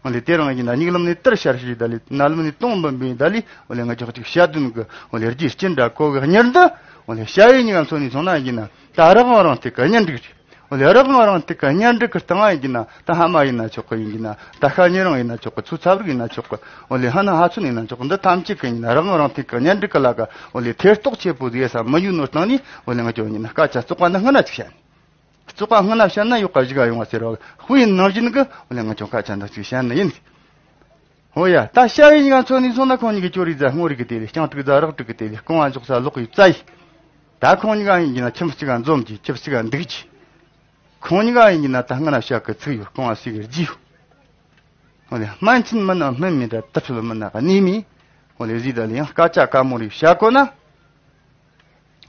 འོ་ལེ་དེ་རང་ཡིན་ན་མྱིག་ལམ་ནས་ཏིར་ཤར་ཤི་ད་ལི། རྣ་ལམ་ནས་གཏོང་འབུམ་འབུམ་ད་ལི། འོ་ལེ་ང་ཆོ་གཅིག་བཤད་དོན་གི། འོ་ལེ་རྒྱུ་རྐྱེན་འདྲ་ཀོ་གི་གཉེར་འདི། འོ་ལེ་ཞ་ཡི་ཉི་གམ་ཚོ་ནི་སོང་ན་ཡིན་ན་ད་རང་དབང་རང་ཐད་ཀ་གཉེར་འགྲིག་རེད། འོ་ལེ་རང་དབང་རང་ཐད་ཀ་གཉེར་འགྲིག་གི་སྟེང་ཡིན་གྱི་ན། ད་ཧ་མ་ཡིན་ན་ཆོག་གི་ཡིན་གྱི་ན། ད་ཤ་ཉེ་རང་ཡིན་ན་ཆོག་གི། ཚུ་ཚབ་རིགས་ཡིན་ན་ཆོག་གི། འོ་ལེ་ཧ་ན་ཧ་ཚུ་ཡིན་ན་ཆོག་གི། འདི་ཐམས་ཅད་ཀྱི་ཡིན་ན་རང་དབང་རང་ཐད་ཀ་གཉེར་འགྲིག་གི་ལ་ཀ། འོ་ལེ་ཐེ་གཏོགས་ཆེ་པོ་ཟིག་ཡེ་ས་མི་ཡོད་ནོ་སྟེང་ནི། འོ་ལེ་ང་ཆོ་ཡིན་ན་སྐད་ཆ་བཙོག་པ་འདི་སྔ་ན་ཅིག་བཤད་ནི། བཙོག་པ་སྔ་ན་བཤད་ན་ཡོག་པ་གཞི་ག་ཡོང་བ་ཟེར་རོ། དཔེ་ནང་བཞིན་གི། འོ་ལེ་ང་ཆོ་སྐད་ཆ་འདི་ཅིག་བཤད་ནི་ཡིན། འོ་ཡ། ད་ཤ་ཡི་ཉི་ག་ཚོ་ནི་སོང་ན་ཁོང་ཉི་གི་ཅོ་རི་ཛ་སྔོ་རི་གི་དེ་ལས། རྐྱང་ཏིག་ཛ་རག་ཏིག་གི་དེ་ལས། རྐང་བ་འཇོག་ས་ལོག་ཡི་བཙའ་ཡི། ད་ཁོང་ཉི་ག་ཡིན་གྱི་ན་ཁྱིམ་གཅིག་ག་འཛོམས་ཀྱི། ཁྱིམ་གཅིག་ག་འདུག་ཀྱི། ཁོང་ཉི་ག་ཡིན་གྱི་ན་ད་སྔ་ན་ཤ་གི་ཚིག་ཡོད། རྐང་བ་སི་གི་རྗེས་ཡོད། འོ་ལེ་སྨན་ཆེན་མི་ན་སྨན་མི་འདྲ། དུ་ཕྲུལ་མི་ན་གནས་མི། འོ་ལེ་ཟི་ད་ལེ་ཡང་སྐད་ཆ་དཀའ་མོ་རེ་བཤད་གོ་ན།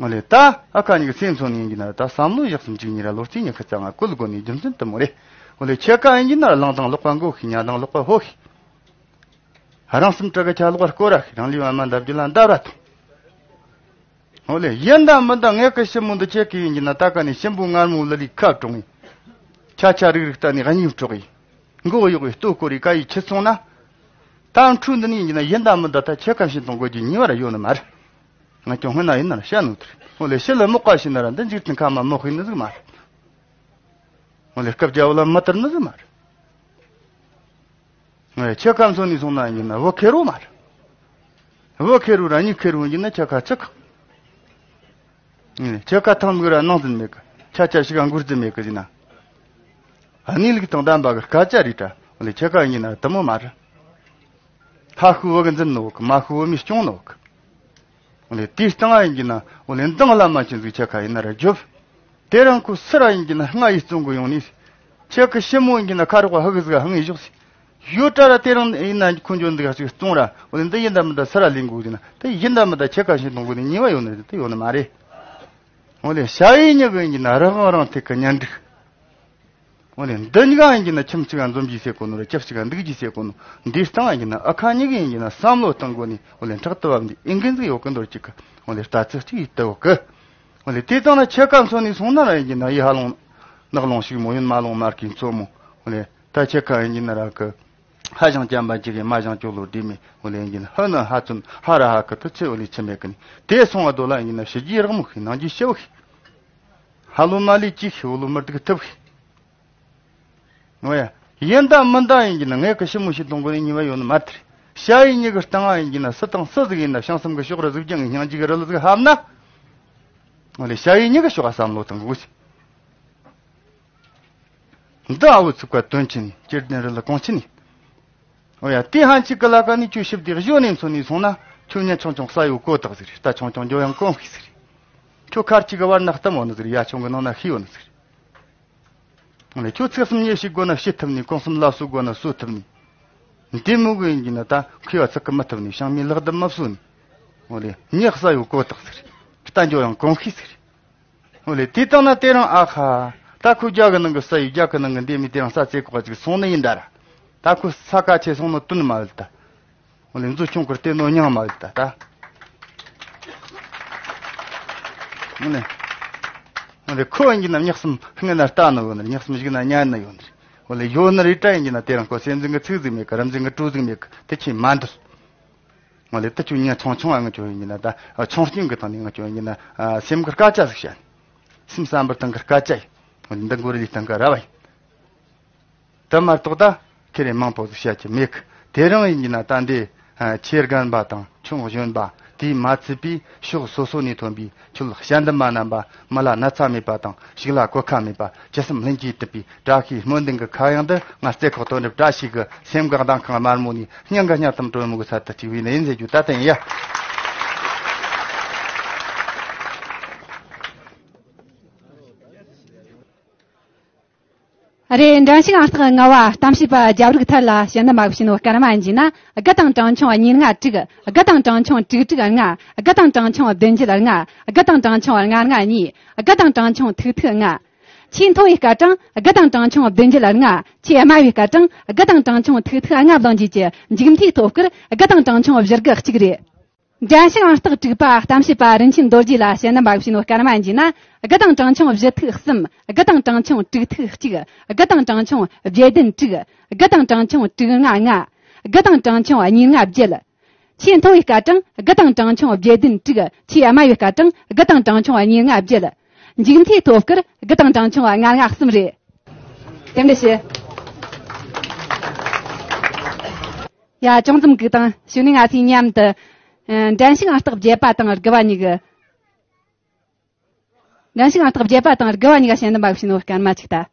འོ་ལེ་ད་ཨ་ཁ་ཉི་གི་སེམས་ཚོ་ནི་ཡིན་གྱི་ན་ད་བསམ་བློ་བཞག་སུམ་གཅིག་གཉིས་ར་ལོ་རྩིས་ཉི་ཁ་ཙ་ང་བཀོལ་དགོ་ནི་རྒྱུ་མཚན་དུ་མོ་རེད། འོ་ལེ་ཁྱེད་ཀ་ཡིན་གྱི་ན་ལང་དང་ལོག་པ་མགོ་ཤི། ཉ་དང་ལོག་པ་ཧོ་ཤི། རང་སེམས་དྲི་གི་ཆ་ལོག་པ་སྐོར་ར་ཤི། རང་ལུས་པ་མ་འདབ་རྒྱུ་ལ་འདབ་ར་ཐོང་། འོ་ལེ་ཡིན་ད་མིན་ད་ངས་ཀི་ཞི་མོ་འདི་ཁྱེད་ཀི་ཡིན་གྱི་ན། ད་ཀ་ནས་ཞིམ་པོ་མངར་མོ་ལི་ལི་ཁ་གྲོང་ངི། ཆ་ཆ་རིག་རིག་ལྟ་ནི་གཉིས་གྲོགས་ཡི། མགོ་གཡོག་གི་ལྟོ་སྐོར་རི་ཀ་ཡི་ཁྱི་སོང་ན། ད་འཕྲུལ་འདི་ནི་ཡིན་གྱི་ན་ཡིན་ད་མིན་ད་ད་ཁྱེད་ཀ་ཞིག་གཏོང་དགོས་ཀྱི་ཉེ་བར་ཡོད་ནི་མ་རེད། ང་ཀྱང་སྔོན་ན་ཡིན་ན་བཤད་ནོ་དེ་རེད། འོ་ལེ་ཕྱི་ལ་མོག་ག་ཤི་ན་ར་འདི་འཇིག་རྟེན་ཁ་མ་མོག་ཤི་ནི་ཟིག་མ་རེད། འོ་ལེ་སྐབས་རྒྱ་བོ་ལ་མི་ལྟར་ནི་ཟིག་མ་རེད། ཁྱེད་ཀ་མཚོན་ནས་སོང་ན་ཡིན་ན་བུ་ཁེར་རོ་མ་རེད། བུ་ཁེར་རོ་ར་མྱི་ཁེར་རོ་ཡིན་ན་ཁྱེད་ཀ་ཅི་ཁག་ཁྱེད་ཀ་ཐང་མིག་ར་ནང་འཛིན་མེད་གི། ཆ་ཆ་ཞིག་ག་འགུར་འཛིན་མེད་གི་ཟིན་ན། གནས་ལུགས་དང་ལྡན་པ་གི་སྐད་ཆ་རེད་དྲ། འོ་ལེ་ཁྱེད་ཀ་ཡིན་ན་དུ་མོ་མ་རེད། ལྷ་ཤུ་བུ་གི་འཛིན་ནོ་གི། མ་ཤུ་བུ་མི་སྐྱོང་ནོ་གི། འོ་ལེ་དེའི་སྟེང་ང་ཡིན་གྱི་ན་འོ་ལེ་མདང་བླ་མ་ཆེན་ཟིག་ཆ་ཁ་ཡིན་ན་ར་རྒྱོབ། དེ་རིང་ཁོ་སུ་ར་ཡིན་གྱི་ན་ང་ཡི་བཙོང་གི་ཡོང་ནི། ཁྱེད་ཀྱི་ཞི་མོ་ཡིན་གྱི་ན་ཁ་རོག་ཧ་གི་ཟིག་ཧང་ཡི་ཞོག་སི། ཡོད་དྲ་ར་དེ་རིང་ཡིན་ན་ཁོ་འཇོན་འདུག་ཡ་ཅིག་བཙོང་ར། འོ་ལེ་འདི་ཡིན་ད་མི་ད་སུ་ར་ལེན་དགོས་ཟེར་ན་དེ་ཡིན་ད་མི་ད་ཁྱེད་ཀ་ཞིག་གཏོང་དགོས་ནི་ཉེས་པ་ཡོད་ནི་རེད། དེ་ཡོད་ནི་མ་རེད། འོ་ལེ་ཞ་ཡི་ཉི་གི་ཡིན་གྱི་ན་རང་དབང་རང་ཐད་ཀྱི་གཉེན་སྒྲིག་འོ་ལེ་འདི་གཉིས་ཀ་ཡིན་གྱི་ན་ཁྱིམ་གཅིག་ག་འཛོམས་རྒྱུ་ཟེར་གོ་ནོ་ར་ཁྱབ་གཅིག་ག་འདུག་རྒྱུ་ཟེར་གོ་ནོ། འདིའི་སྟེང་ཡིན་གྱི་ན་ཨ་ཁ་གཉིས་ཀ་ཡིན་གྱི་ན་བསམ་བློ་གཏོང་དགོས་ནི། འོ་ལེ་ཕྲག་ཏུ་བབ་འདི་ཨེ་འགན་ཟིག་ཡོད་གི་འདོར་གཅིག་གི་འོ་ལེ་ལྟ་ཚུལ་གཅིག་ཡིད་དུ་འོག་གི་འོ་ལེ་དེ་དང་ན་ཁྱེད་ཀ་མཚོན་ནས་སོང་ན་ར་ཡིན་གྱི་ན་ཡི་ཧ་ལོང་ནག་ལོང་ཞིག་མོ་ཡོན་མ་ལོང་མར་གིན་མཚོ་མོ། འོ་ལེ་ད་ཁྱེད་ཀ་ཡིན་གྱི་ན་ར་གི་ཧ་ཞང་ཅམ་པ་གཅིག་གི་མ་ཞང་ཅོ་ལོ་དྲི་མེད། འོ་ལེ་ཡིན་གྱི་ན་ཧ་ན་ཧ་ཚོན་ཧ་ར་ཧ་གི་དུ་ཚེ་འོ་ལེ་ཆི་མེད་གི་ནི། དེ་སོང་བ་དོ་ལ་ཡིན་གྱི་ན་ཕྱི་རྒྱུའི་རག་མོ་ཤིག་ནང་རྒྱུའི་ཤི་བོ་ཤིག་ཧ་ལོ་མ་ལི་ཅིག་ཤི་འོ་ལོ་མི་སྡུག་ཐུབ་ཤིག་འོ་ཡ། ཡིན་ད་མིན་ད་ཡིན་གྱི་ན་ངས་ཀི་ཞི་མོ་ཞིག་གཏོང་དགོས་ནི་ཉེས་པ་ཡོད་ནི་མ་ཐེར། ཞ་ཡི་ཉི་གི་སྟེང་ང་ཡིན་གྱི་ན་སུ་དང་སུ་ཟིག་ཡིན་ན་བྱང་སེམས་ཀྱི་ཕྱོགས་ར་གཟུགས་ཀྱང་སྙིང་རྗེ་གི་རི་ལ་ཟིག་ཧབ་ན། འོ་ལེ་ཞ་ཡི་ཉི་གི་ཕྱོགས་བསམ་བློ་གཏོང་དགོས་ཤིག་འདི་ཨ་བོ་ཚུགས་པ་དོན་ཆེ་ནི་སྤྱིར་བདེན་རི་ལ་གོང་ཆེ་ནི། འོ་ཡ་དེ་ཧན་ཅིག་གི་ལ་ཀ་ནི་ཁྱོད་ཞིབ་དེ་གཞོན་ནས་མཚོན་ནས་སོང་ན་ཁྱོད་ཉན་ཆུང་ཆུང་ས་ཡོད་གོ་དག་ཟིག་རེད། རྟ་ཆུང་ཆུང་འགྱོ་ཡང་གོང་ཤིག་ཟིག་རེད། ཁྱོད་ཁར་ཅིག་གི་བར་ན་གཏམ་འོ་ནི་ཟིག་རེད། ཡ་ཆུང་གི་ནང་ན་ཤི་འོ་ནི་ཟིག་རེད། འོ་ལེ་ཁྱོད་ཚིག་གསུམ་ཉེས་ཤིག་དགོས་ན་ཤི་ཐུབ་ནི། གོང་གསུམ་ལ་སུ་དགོས་ན་སུ་ཐུབ་ནི། འདི་མོ་གི་ཡིན་གྱི་ན་ད་མཁས་པ་ཚིག་གི་མི་ཐུབ་ནི། བྱང་མའི་ལག་བརྡ་མ་བཟོ་ནི། འོ་ལེ་ཉེས་ས་ཡོད་གོ་དག་ཟིག་རེད། རྟ་འགྱོ་ཡང་གོང་ཤིག་ཟིག་རེད། འོ་ལེ་དེ་ལྟ་ན་དེ་རིང་ཨ་ཁ། ད་ཁོ་རྒྱ་གི་ནང་གི་ས་ཡི་རྒྱ་གི་ནང་གི་འདི་མི་དེ་རིང་ས་ཚེ་ཁོག་ཅིག་སོང་ནི་ཡིན་ད་ར། ད་ཁོ་ས་ཁ་ཆེ་སོང་ནོ་དོན་མ་ལ་ད། འོ་ལེ་འཛུལ་ཆུང་ཁུར་དེ་ནོ་མྱང་མ་ལ་ད་ད། འོ་ལེ། འོ་ལེ་ཁོ་ཡིན་གྱི་ན་ཉག་གསུམ་སྔ་ན་ལྟ་ནོ་ཡོད་ནི། ཉག་གསུམ་གཞུག་ན་ཉན་ནི་ཡོད་ནི། འོ་ལེ་ཡོད་ནི་རེད་དྲ་ཡིན་གྱི་ན་དེ་རིང་ཁོ་སེམས་འཛིན་གི་ཚིག་ཟིག་མེད་གི། རིམ་འཛིན་གི་གྲོས་ཟིག་མེད་གི། དེ་ཆེས་མ་འདུལ། ང་ལས་ད་ཁྱོད་ཉན་ཆུང་ཆུང་ཨ། ང་ཁྱོད་ཡིན་གྱི་ན་ད་ཆུང་སྐྱོན་གྱི་སྟེང་ནས་ང་ཁྱོད་ཡིན་གྱི་ན་སེམས་ཀྱི་སྐད་ཆ་ཟིག་བཤད། སེམས་བསམ་པར་སྟེང་གི་སྐད་ཆ་ཡིན། འདི་མགོ་རིལ་སྟེང་གི་ར་བ་ཡིན། དེ་མ་གཏོགས་ད་ཁྱེད་རེ་མང་པོ་ཟིག་བཤད་ཀྱི་མེད་གི། དེ་རིང་ཡིན་གྱི་ན་ད་འདི་ཆེ་རྒན་པ་དང་ཆུང་གཞོན་པ་དེས་མ་ཚད་པའི་ཕྱོགས་སོ་སོ་ནས་ཐོན་པའི་ཆོས་ལུགས་དཔྱད་འདེམས་པ་རྣམ་པ། མི་ལ་ན་ཚ་མེད་པ་དང་ཕྱུགས་ལ་གོད་ཁ་མེད་པ། ཇི་བསམ་ལྷུན་གྱིས་གྲུབ་པའི་བཀྲ་ཤིས་སྨོན་འདུན་གྱི་ཁ་གཡང་འདི། ང་རྩེ་ཁོག་དོན་གྲུབ་བཀྲ་ཤིས་ཀྱི་སེམས་ཀྱི་གདངས་ཁང་དམར་མོ་ནས་སྙིང་གི་སྙིང་གཏམ་དྲོན་མོ་གི་ཚལ་དུ་སྤྲུལ་བའི་ནད་ཡིན་ཟེར་རྒྱུ་ད་ལྟ་ཡིན་ཡ། རེད། འགྲན་ཞུགས་ཨང་རྟགས་ལྔ་བ་གཏམ་བཤད་པ་རྒྱབ་རིགས་ཐར་ལ་ཞལ་འདེབས་མ་བྱིན་ནོ་སྐར་མ་ཡིན་གྱི་ན། དགུ་དང་གྲངས་ཆུང་གཉིས་ལྔ་དྲུག་དགུ་དང་གྲངས་ཆུང་དྲུག་དྲུག་ལྔ། དགུ་དང་གྲངས་ཆུང་བདུན་བརྒྱད་ལྔ། དགུ་དང་གྲངས་ཆུང་ལྔ་ལྔ་གཉིས། དགུ་དང་གྲངས་ཆུང་ཐིག་ཐིག་ལྔ། ཆེས་མཐོ་བའི་སྐར་གྲངས་དགུ་དང་གྲངས་ཆུང་བདུན་བརྒྱད་ལྔ། ཆེས་དམའ་བའི་སྐར་གྲངས་དགུ་དང་གྲངས་ཆུང་ཐིག་ཐིག་ལྔ་བླངས་རྗེས་ཀྱི་མཇུག་མཐའི་ཐོབ་སྐར་དགུ་དང་གྲངས་ཆུང་བཞི་དགུ་གཅིག་རེད། འགྲན་ཞུགས་ཨང་རྟགས་དྲུག་པ་གཏམ་བཤད་པ་རིན་ཆེན་རྡོ་རྗེ་ལ་ཞལ་འདེབས་མ་བྱིན་ནོ་སྐར་མ་ཡིན་གྱི་ན། དགུ་དང་གྲངས་ཆུང་བཞི་ཐིག་གསུམ། དགུ་དང་གྲངས་ཆུང་དྲུག་ཐིག་གཅིག་དགུ་དང་གྲངས་ཆུང་བརྒྱད་བདུན་དྲུག་དགུ་དང་གྲངས་ཆུང་དྲུག་ལྔ་ལྔ། དགུ་དང་གྲངས་ཆུང་གཉིས་ལྔ་བརྒྱད། ཆེས་མཐོ་བའི་སྐར་གྲངས་དགུ་དང་གྲངས་ཆུང་བརྒྱད་བདུན་དྲུག་ཆེས་དམའ་བའི་སྐར་གྲངས་དགུ་དང་གྲངས་ཆུང་གཉིས་ལྔ་བརྒྱད། མཇུག་མཐའི་ཐོབ་སྐར་དགུ་དང་གྲངས་ཆུང་ལྔ་ལྔ་གསུམ་རེད། རྟེན་འབྲེལ་ཞུ། ཡ། ཅུང་ཙམ་སྒུག་དང་། གཞུག་ནས་ང་ཚོས་མཉམ་དུ། ཨ། འགྲན་ཞུགས་ཨང་རྟགས་བརྒྱད་པ་དང་དགུ་བ་གཉིས་ཀྱི། འགྲན་ཞུགས་ཨང་རྟགས་བརྒྱད་པ་དང་དགུ་བ་གཉིས་ཀ་ཞལ་འདེབས་མ་བྱིན་ནོ་སྐར་མ་གཅིག་ལྟ།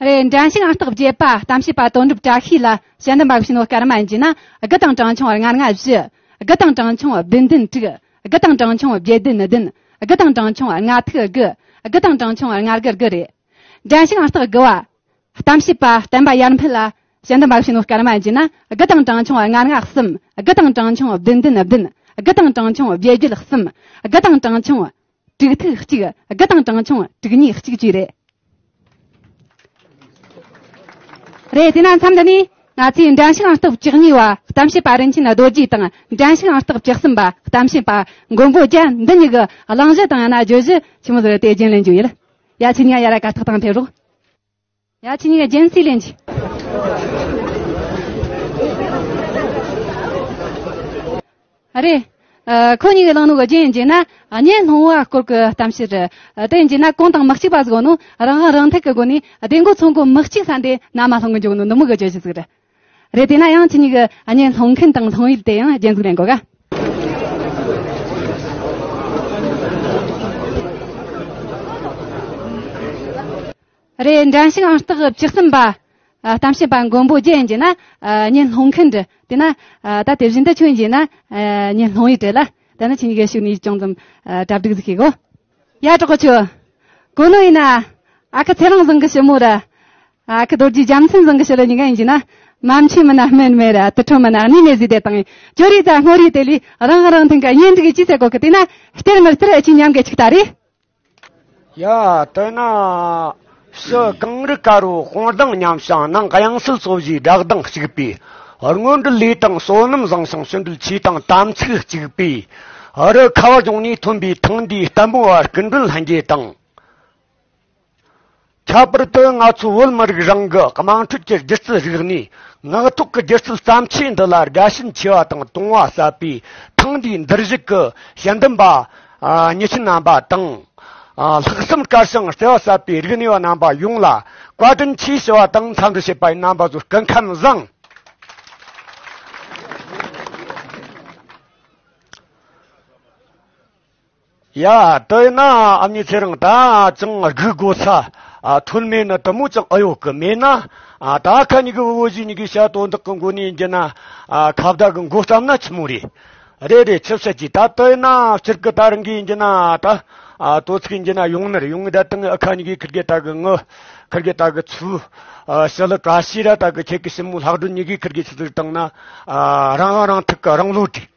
རེད། འགྲན་ཞུགས་ཨང་རྟགས་བརྒྱད་པ་གཏམ་བཤད་པ་དོན་གྲུབ་བཀྲ་ཤིས་ལ་ཞལ་འདེབས་མ་བྱིན་ནོ་སྐར་མ་ཡིན་གྱི་ན། དགུ་དང་གྲངས་ཆུང་ལྔ་ལྔ་བཞི། དགུ་དང་གྲངས་ཆུང་བདུན་བདུན་དྲུག་དགུ་དང་གྲངས་ཆུང་བརྒྱད་བདུན་བདུན། དགུ་དང་གྲངས་ཆུང་ལྔ་ཐིག་དགུ། དགུ་དང་གྲངས་ཆུང་ལྔ་དགུ་དགུ་རེད། འགྲན་ཞུགས་ཨང་རྟགས་དགུ་བ། གཏམ་བཤད་པ་བསྟན་པ་ཡར་འཕེལ་ལ་ཞལ་འདེབས་མ་བྱིན་ནོ་སྐར་མ་ཡིན་གྱི་ན། དགུ་དང་གྲངས་ཆུང་ལྔ་ལྔ་གསུམ། དགུ་དང་གྲངས་ཆུང་བདུན་བདུན་བདུན། དགུ་དང་གྲངས་ཆུང་བརྒྱད་བརྒྱད་གསུམ། དགུ་དང་གྲངས་ཆུང་དྲུག་ཐིག་གཅིག་དགུ་དང་གྲངས་ཆུང་དྲུག་གཉིས་གཅིག་བཅས་རེད། རེད། དེས་ན་མཚམས་འདི་ནས་ང་ཚོས་འགྲན་ཞུགས་ཨང་རྟགས་བཅུ་གཉིས་པ་གཏམ་བཤད་པ་རིན་ཆེན་རྡོ་རྗེ་དང་། འགྲན་ཞུགས་ཨང་རྟགས་བཅུ་གསུམ་པ་གཏམ་བཤད་པ་མགོན་པོ་རྒྱལ། འདི་གཉིས་ཀྱི་གླེང་གཞི་དང་ཡང་ན་བརྗོད་གཞི་ཆི་མོ་ཟིག་རེད་དེ་རྒྱུན་ལེན་རྒྱུ་ཡིན། ཡ། ཁྱེད་གཉིས་ཀ་ཡར་ར་གར་སྟེགས་སྟེང་ཕེབས་རོགས། ཡ། ཁྱེད་གཉིས་ཀ་རྒྱན་སྲིད་ལེན་གྱིས། རེད། ཨ། ཁོ་གཉིས་ཀྱིས་བླངས་ནོ་གི་རྒྱན་ཡིན་གྱི་ན་གཉེན་སློང་བ་སྐོར་གྱི་གཏམ་བཤད་རེད། དེ་ཡིན་གྱི་ན་གོང་དང་མི་གཅིག་པ་ཟིག་ནོ། རང་དབང་རང་ཐག་གི་སྒོ་ནས་བདེ་འགོད་ཚོང་སྒོ་མི་གཅིག་ས་འདི་ན་མ་ལྷུང་གི་འཇུག་ནོ་འདི་མོ་གི་བརྗོད་གཞི་ཟིག་རེད། རེད། དེས་ན་ཡང་ཁྱེད་གཉིས་ཀྱི་གཉེན་སློང་མཁན་དང་སློང་ཡུལ་དེ་ཡང་རྒྱན་ཟིག་ལེན་དགོས་ག། རེད། འགྲན་ཞུགས་ཨང་རྟགས་བཅུ་གསུམ་པ། ཨ། གཏམ་བཤད་པ་མགོན་པོ་རྒྱལ་ཡིན་གྱི་ན། ཨ། ཉན་སློང་མཁན་འདྲི། དེ་ན། ཨ། ད་དེ་བཞིན་དུ་ཁྱོད་ཡིན་གྱི་ན། ཨ། ཉན་སློང་ཡི་འདྲི་ལ། ད་ནི་ཁྱེད་གཉིས་ཀའི་ཤུགས་ནས་ཅུང་ཙམ། ཨ། གྲ་སྒྲིག་ཟིག་བྱེད་གོ། ཡ། གྲོགས་པོ་ཚོ། གོ་ནོ་ཡིན་ན། ཨ་ཁུ་ཚེ་རིང་བཟང་གི་ཞི་མོ་ར། ཨ་ཁུ་རྡོ་རྗེ་རྒྱལ་མཚན་བཟང་གི་ཞི་ལུ་གཉིས་ཀ་ཡིན་གྱི་ན། མ་མཆིས་མིན་ན་སྨན་མེད་ར། དུ་ཁྲོ་མིན་ན་གནས་མེད་ཟིག་དེ་དང་། ཅོ་རི་ཙ་སྔོ་རི་དེ་ལི་རང་རང་ཐེངས་ཀ་གཉེན་སྒྲིག་ཅི་ཟེར་གོ་གི། དེ་ན་སྟེར་མི་སྟེར་ཨ་ཅི་མཉམ་གི་ཆིག་ད་རེད། ཡ། དེ་ན་ཕྱི་གངས་རི་དཀར་པོ་དཔུང་གདང་མཉམ་ཞིང་ནང་གཡང་སིལ་སོ་བཞིའི་སྒྲ་གདངས་གཅིག་པའི། སྔོན་འགྲོ་ལས་དང་བསོད་ནམས་བཟང་ཞིང་ཕྱི་འགྲོ་ཆོས་དང་དམ་ཚིག་གཅིག་པའི། རི་ཁ་བ་ལྗོངས་ནས་ཐོན་པའི་ཐང་འདིའི་བརྟན་པོ་བ་སྐུ་མདུན་ལྷན་རྒྱས་དང་། ཁྱད་པར་དུ་ང་ཚོ་བོད་མི་རིགས་རང་གི་དམངས་ཁྲོད་ཀྱི་སྒྱུ་རྩལ་རིག་གནས་ངག་ཐོག་གི་སྒྱུ་རྩལ་བརྩམས་ཆོས་འདི་ལ་དགའ་ཞེན་ཆེ་བ་དང་དུང་བ་ཟབ་པའི་ཐང་འདིའི་འདིར་བཞུགས་ཀྱི་ཞལ་འདོན་པ། ཨ། མྱི་ཆེན་རྣམ་པ་དང་། ཨ། ལྷག་བསམ་དཀར་ཞིང་བརྩེ་བ་ཟབ་པའི་རིག་གནས་པ་རྣམ་པ་ཡོངས་ལ་བཀའ་དྲིན་ཆེ་ཞུ་བ་དང་འཚམས་འདྲི་བྱེད་པ་ཡིན། རྣམ་པ་ཚོ་སྐུ་ཁམས་བཟང་། ཡ། དེ་ཡིན་ན་ཨ་མྱེས་ཚེ་རིང་ད་ཅང་སྒུག་དགོས་ས། ཨ། ཐོན་མེད་ནི་དེ་མོ་ཅང་ཨེ་ཡོད་གི། མེད་ན། ཨ། ད་ཁ་གཉིས་ཀྱི་བུ་བོ་ཟིག་གཉིས་ཀྱི་བྱ་དོན་དག་གི་མགོ་ནས་ཡིན་གྱི་ན། ཨ། ཁ་བརྡ་གི་མགོ་བརྩམས་ན་ཆི་མོ་རེད། རེད་རེད། ཆི་བཤད་ཀྱི། ད་དེ་ཡིན་ན་སྤྱིར་གི་ད་རང་གི་ཡིན་གྱི་ན་ད། ཨ། དོ་ཚིགས་ཡིན་གྱི་ན་ཡོང་ནི་རེད། ཡོང་གི་ད་དང་ཨ་ཁ་གཉིས་ཀྱི་ཁིར་གི་ད་གི་ངུ། ཁིར་གི་ད་གི་ཚུ། ཨ། ཞི་ལུ་བཀྲ་ཤིས་ར་ད་གི་ཁྱེད་ཀྱི་ཞི་མོ་ལྷག་སྒྲོན་གཉིས་ཀྱི་ཁིར་གི་ཆི་ཟིག་བཏང་ན། ཨ། རང་དབང་རང་ཐུག་གི་རང་བློ་དྲིས།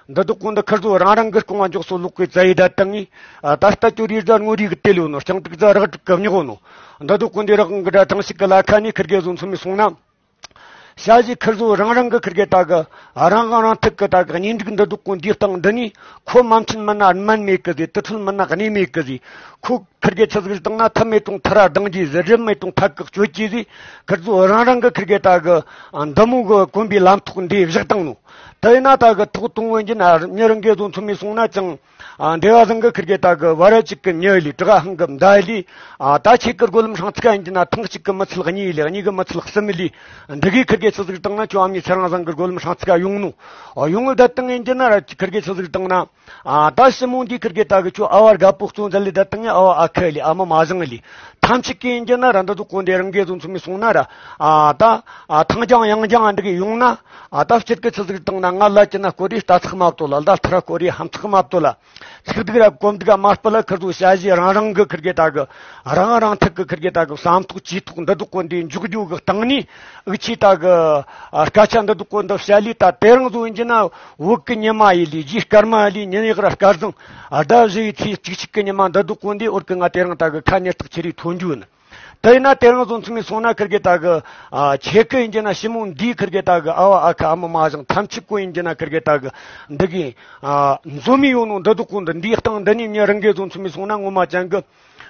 འདི་དག་ཀུན་འདི་ཁིར་ཚོ་རང་རང་གི་རྐང་བ་མགྱོགས་སོ་ལོག་གི་བཙལ་ཡི་ད་བཏང་ངས། ཨ། ད་ལྟ་ཅོ་རིའི་རྫ་སྔོ་རིའི་གི་དེ་ལོ་ནོ། སྤྱང་ཏིག་རྫ་རག་དྲུག་གི་མྱི་གོ་ནོ། འདི་དག་ཀུན་འདི་རག་གི་འདྲ་ཐང་ཞིག་གི་ལ་ཁ་ནས་ཁིར་གེ་བཟོ་མཚོན་མི་སོང་ན། ཞ་ཞི་ཁིར་ཚོ་རང་རང་གི་ཁིར་གེ་ད་གི་རང་དབང་རང་ཐུག་གི་ད་གི་གཉེན་སྒྲིག་འདི་དག་ཀུན་འདི་སྟེང་འདི་ནས་ཁོ་མ་མཐུན་མིན་ན་སྨན་མེད་གི་ཟེ། དུ་ཁྲོལ་མིན་ན་གནས་མེད་གི་ཟེ། ཁོ་ཁིར་གེ་ཆི་ཟིག་བཏང་ན་ཐབས་མེད་དང་ཐ་ར་སྡང་རྒྱུ་ཟེ། རི་མེད་དང་ཐག་གི་གཅོད་རྒྱུ་ཟེ། ཁིར་ཚོ་རང་རང་གི་ཁིར་གེ་ད་གི་འདི་མོ་གི་གོམ་པའི་ལམ་ཐོག་འདི་བཞག་བཏང་ནོ། དེ་ཡིན་ན་ད་གི་ཐོག་གཏོང་བོ་ཡིན་གྱི་ན་མྱི་རང་གི་བཟོ་མཚོན་མི་སོང་ན་ཅང་། ཨ། འདི་བ་ཟང་གི་ཁིར་གེ་ད་གི་བ་ར་ཅིག་གི་མྱི་ལི་བྲག་ཧང་གི་མདའ་ལི། ཨ། ད་ཁྱེད་ཀི་རྒོལ་ལམ་ཧྲང་ཚིག་ཡིན་གྱི་ན་ཐང་གཅིག་གི་མི་ཚུལ་གཉིས་ལི། གཉིས་གི་མི་ཚུལ་གསུམ་ལི། འདི་གི་ཁིར་གེ་ཆི་ཟིག་བཏང་ན་ཁྱོད་ཨ་མྱེས་ཚེ་རིང་བཟང་གི་རྒོལ་ལམ་ཧྲང་ཚིག་ཡོང་ནོ། ཨ། ཡོང་ངི་ད་བཏང་ཡིན་གྱི་ན་ར་ཁིར་གེ་ཆི་ཟིག་བཏང་ན། ཨ། ད་ཞི་མོ་འདི་ཁིར་གེ་ད་གི་ཁྱོད་ཨ་བ་རྒད་པོ་གཙོ་མཛད་ལི་ད་བཏང་ངི་ཨ་བ་ཨ་ཁུ་ལི་ཨ་མ་མ་བཟང་ལི། ཐམས་ཅད་ཀི་ཡིན་གྱི་ན་ར་འདི་དག་ཀུན་འདི་རང་གི་བཟོ་མཚོན་མི་སོང་ན་ར། ཨ། ད། ཨ། ཐང་རྒྱང་ཡང་རྒྱང་འདི་གི་ཡོང་ན། ཨ། ད་སྤྱིར་གི་ཆི་ཟིག་བཏང་ན་ང་ལ་ཅི་ན་སྐོར་རི་རྟ་ཚག་མ་བཏོ་ལ། ལ་ཐ་ར་སྐོར་རི་ཧམ་ཚག་མ་བཏོ་ལ། ཚིག་སྡུག་ར་གོམ་སྡུག་མ་སྤུ་ལ་ཁིར་ཚོ་ཞ་ཞི་རང་རང་གི་ཁིར་གེ་ད་གི་རང་རང་ཐུག་གི་ཁིར་གེ་ད་གི་བསམ་ཐོག་ཅི་ཐོག་འདི་དག་ཀུན་འདི་འཇུག་རྒྱུ་གི་སྟེང་ནས་འུ་ཆི་ད་གི། ཨ། སྐད་ཆ་འདི་དག་ཀུན་འདི་བཤད་ལི་ད་དེ་རིང་བཟོ་ཡིན་གྱི་ན་བོད་གི་ཉི་མ་ཡི་ལི་རྗེས་སྐར་མ་ཡི་ལི་ཉིན་ཡག་ར་སྐལ་བཟང་ཟླ་བཞི་ཡི་ཚེས་གཅིག་གཅིག་གི་ཉི་མ་འདི་དག་ཀུན་འདི་འུར་གི་ང་དེ་རིང་ད་གི་ཁ་ཉེར་ཐག་ཆེ་རི་ཐོན་རྒྱུ་ཡིན། དེ་ཡིན་ན་དེ་རིང་བཟོ་མཚོན་མི་སོང་ན་ཁིར་གེ་ད་གི། ཨ། ཁྱེད་ཀི་ཡིན་གྱི་ན་ཞི་མོ་འདིའི་ཁིར་གེ་ད་གི་ཨ་བ་ཨ་ཁུ་ཨ་མ་མ་བཟང་ཐམས་ཅད་ཀུན་ཡིན་གྱི་ན་ཁིར་གེ་ད་གི་འདི་གི། ཨ། འཛོམས་མི་ཡོང་ནོ་འདི་དག་ཀུན་འདི་འདིའི་སྟེང་འདི་ནས་མྱི་རང་གི་བཟོ་མཚོན་མི་སོང་ན་ངོ་མ་ཅན་གི།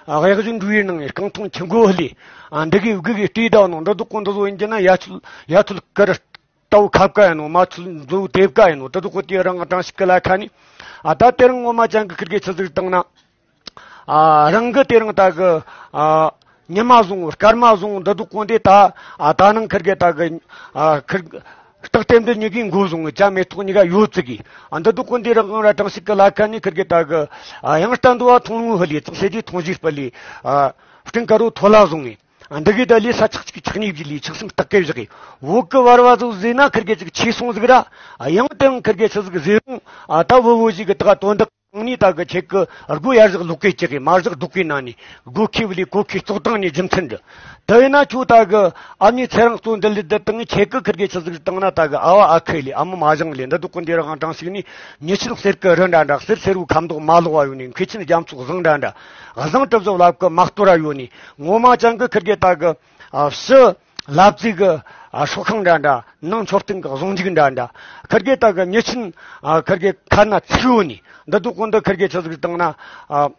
ཨ། གཡག་གཞུང་འགྲུལ་བའི་ནང་ངི་རྐང་འཐུང་ཁྱི་མགོ་ལི། ཨ། འདི་གི་སྒུག་གི་བལྟས་ད་ནོ་འདི་དག་ཀུན་འདི་བཟོ་ཡིན་གྱི་ན་ཡ་ཚུལ་ཡ་ཚུལ་ཀི་རི། ལྟ་བུ་ཁབ་ཀ་ཡིན་ནོ། མ་ཚུལ་མཛོ་དེབ་ཀ་ཡིན་ནོ། དེ་དག་ཀོ་དེ་རང་དྲང་ཞིག་གི་ལ་ཁ་ནི། ཨ། ད་དེ་རིང་ངོ་མ་ཅན་གི་ཁིར་གེ་ཆི་ཟིག་བཏང་ན། ཨ། རང་གི་དེ་རིང་ད་གི། ཨ། ཉི་མ་བཟུང་སྐར་མ་བཟུང་འདི་དག་ཀོ་འདི་ད། ཨ། ད་ནང་ཁིར་གེ་ད་གི། ཨ། ཁིར། སྟག་རྟེན་འདི་གཉིས་ཀའི་མགོ་བཟུང་ངི་ཅ་མེ་ཏོག་གཉིས་ཀ་ཡོད་ཙི་གི། ཨ། འདི་དག་ཀོ་འདི་རང་ར་དྲང་ཞིག་གི་ལ་ཁ་ནི་ཁིར་གེ་ད་གི། ཨ། ཡང་ལྟ་འདུ་བ་མཐོང་ངུ་ཧི་ལི་ཙག་སེ་དེ་མཐོང་ཞིག་སྤ་ལི། ཨ། སྤྲིན་དཀར་རོ་ཐོ་ལ་བཟུང་ངི། འདི་གི་ད་ལི་ས་ཆག་ཅིག་ཆག་ནི་བཞི་ལི་ཆག་སེམས་སྟག་གེ་བཞག་གི། བོད་གི་བར་བ་ཚོ་ཟེར་ན་ཁིར་གེ་ཅིག་ཆེ་སོང་ཟིག་ར། ཡང་དེང་ཁིར་གེ་ཆི་ཟིག་ཟེར་རུང་། ཨ། ད་བོད་བོད་ཞིག་གི་ད་དོན་དག་ནི་ད་གི་ཁྱེད་གི་སྒོ་ཡར་བཞག་ལོག་གེ་ཅིག་གི་མར་བཞག་རྡོག་གེ་ན་ནི་སྒོ་ཁེ་བ་ལི་གོ་ཁེ་བཙོག་དང་ནི་རྒྱུ་མཚན་འདི། དེ་ཡིན་ན་ཁྱོད་ད་གི་ཨ་མྱེས་ཚེ་རིང་གཙོ་འདི་ལི་འདི་དང་ཁྱེད་གི་ཁིར་གེ་ཆི་ཟིག་བཏང་ན་ད་གི་ཨ་བ་ཨ་ཁུ་ལི་ཨ་མ་མ་བཟང་ལི་འདི་དག་ཀོ་འདི་རང་དྲང་ཞིག་ནི། མྱི་ཆེན་གསེར་གི་རི་འདྲ་འདྲ། གསེར་སེར་བོ་ཁ་མདོག་མ་ལོག་བ་ཡོད་ནི། མཁས་ཆེན་རྒྱ་མཚོ་བཟང་འདྲ་འདྲ། བཟང་གྲུབ་བཟོ་ལབ་གི་མ་གཏོར་ར་ཡོད་ནི། ངོ་མ་ཅན་གི་ཁིར་གེ་ད་གི། ཨ། ཕྱི་ལབ་རྩེ་གི། ཨ། སྲོག་ཤིང་འདྲ་འདྲ། ནང་མཆོད་རྟེན་གི་གཟུངས་འཇུག་འདྲ་འདྲ། ཁིར་གེ་ད་གི་མྱི་ཆེན། ཨ། ཁིར་གེ་ཁ་ན་ཚིག་ཡོད་ནི། འདི་དག་ཀོ་འདི་ཁིར་གེ་ཆི་ཟིག་བཏང་ན། ཨ།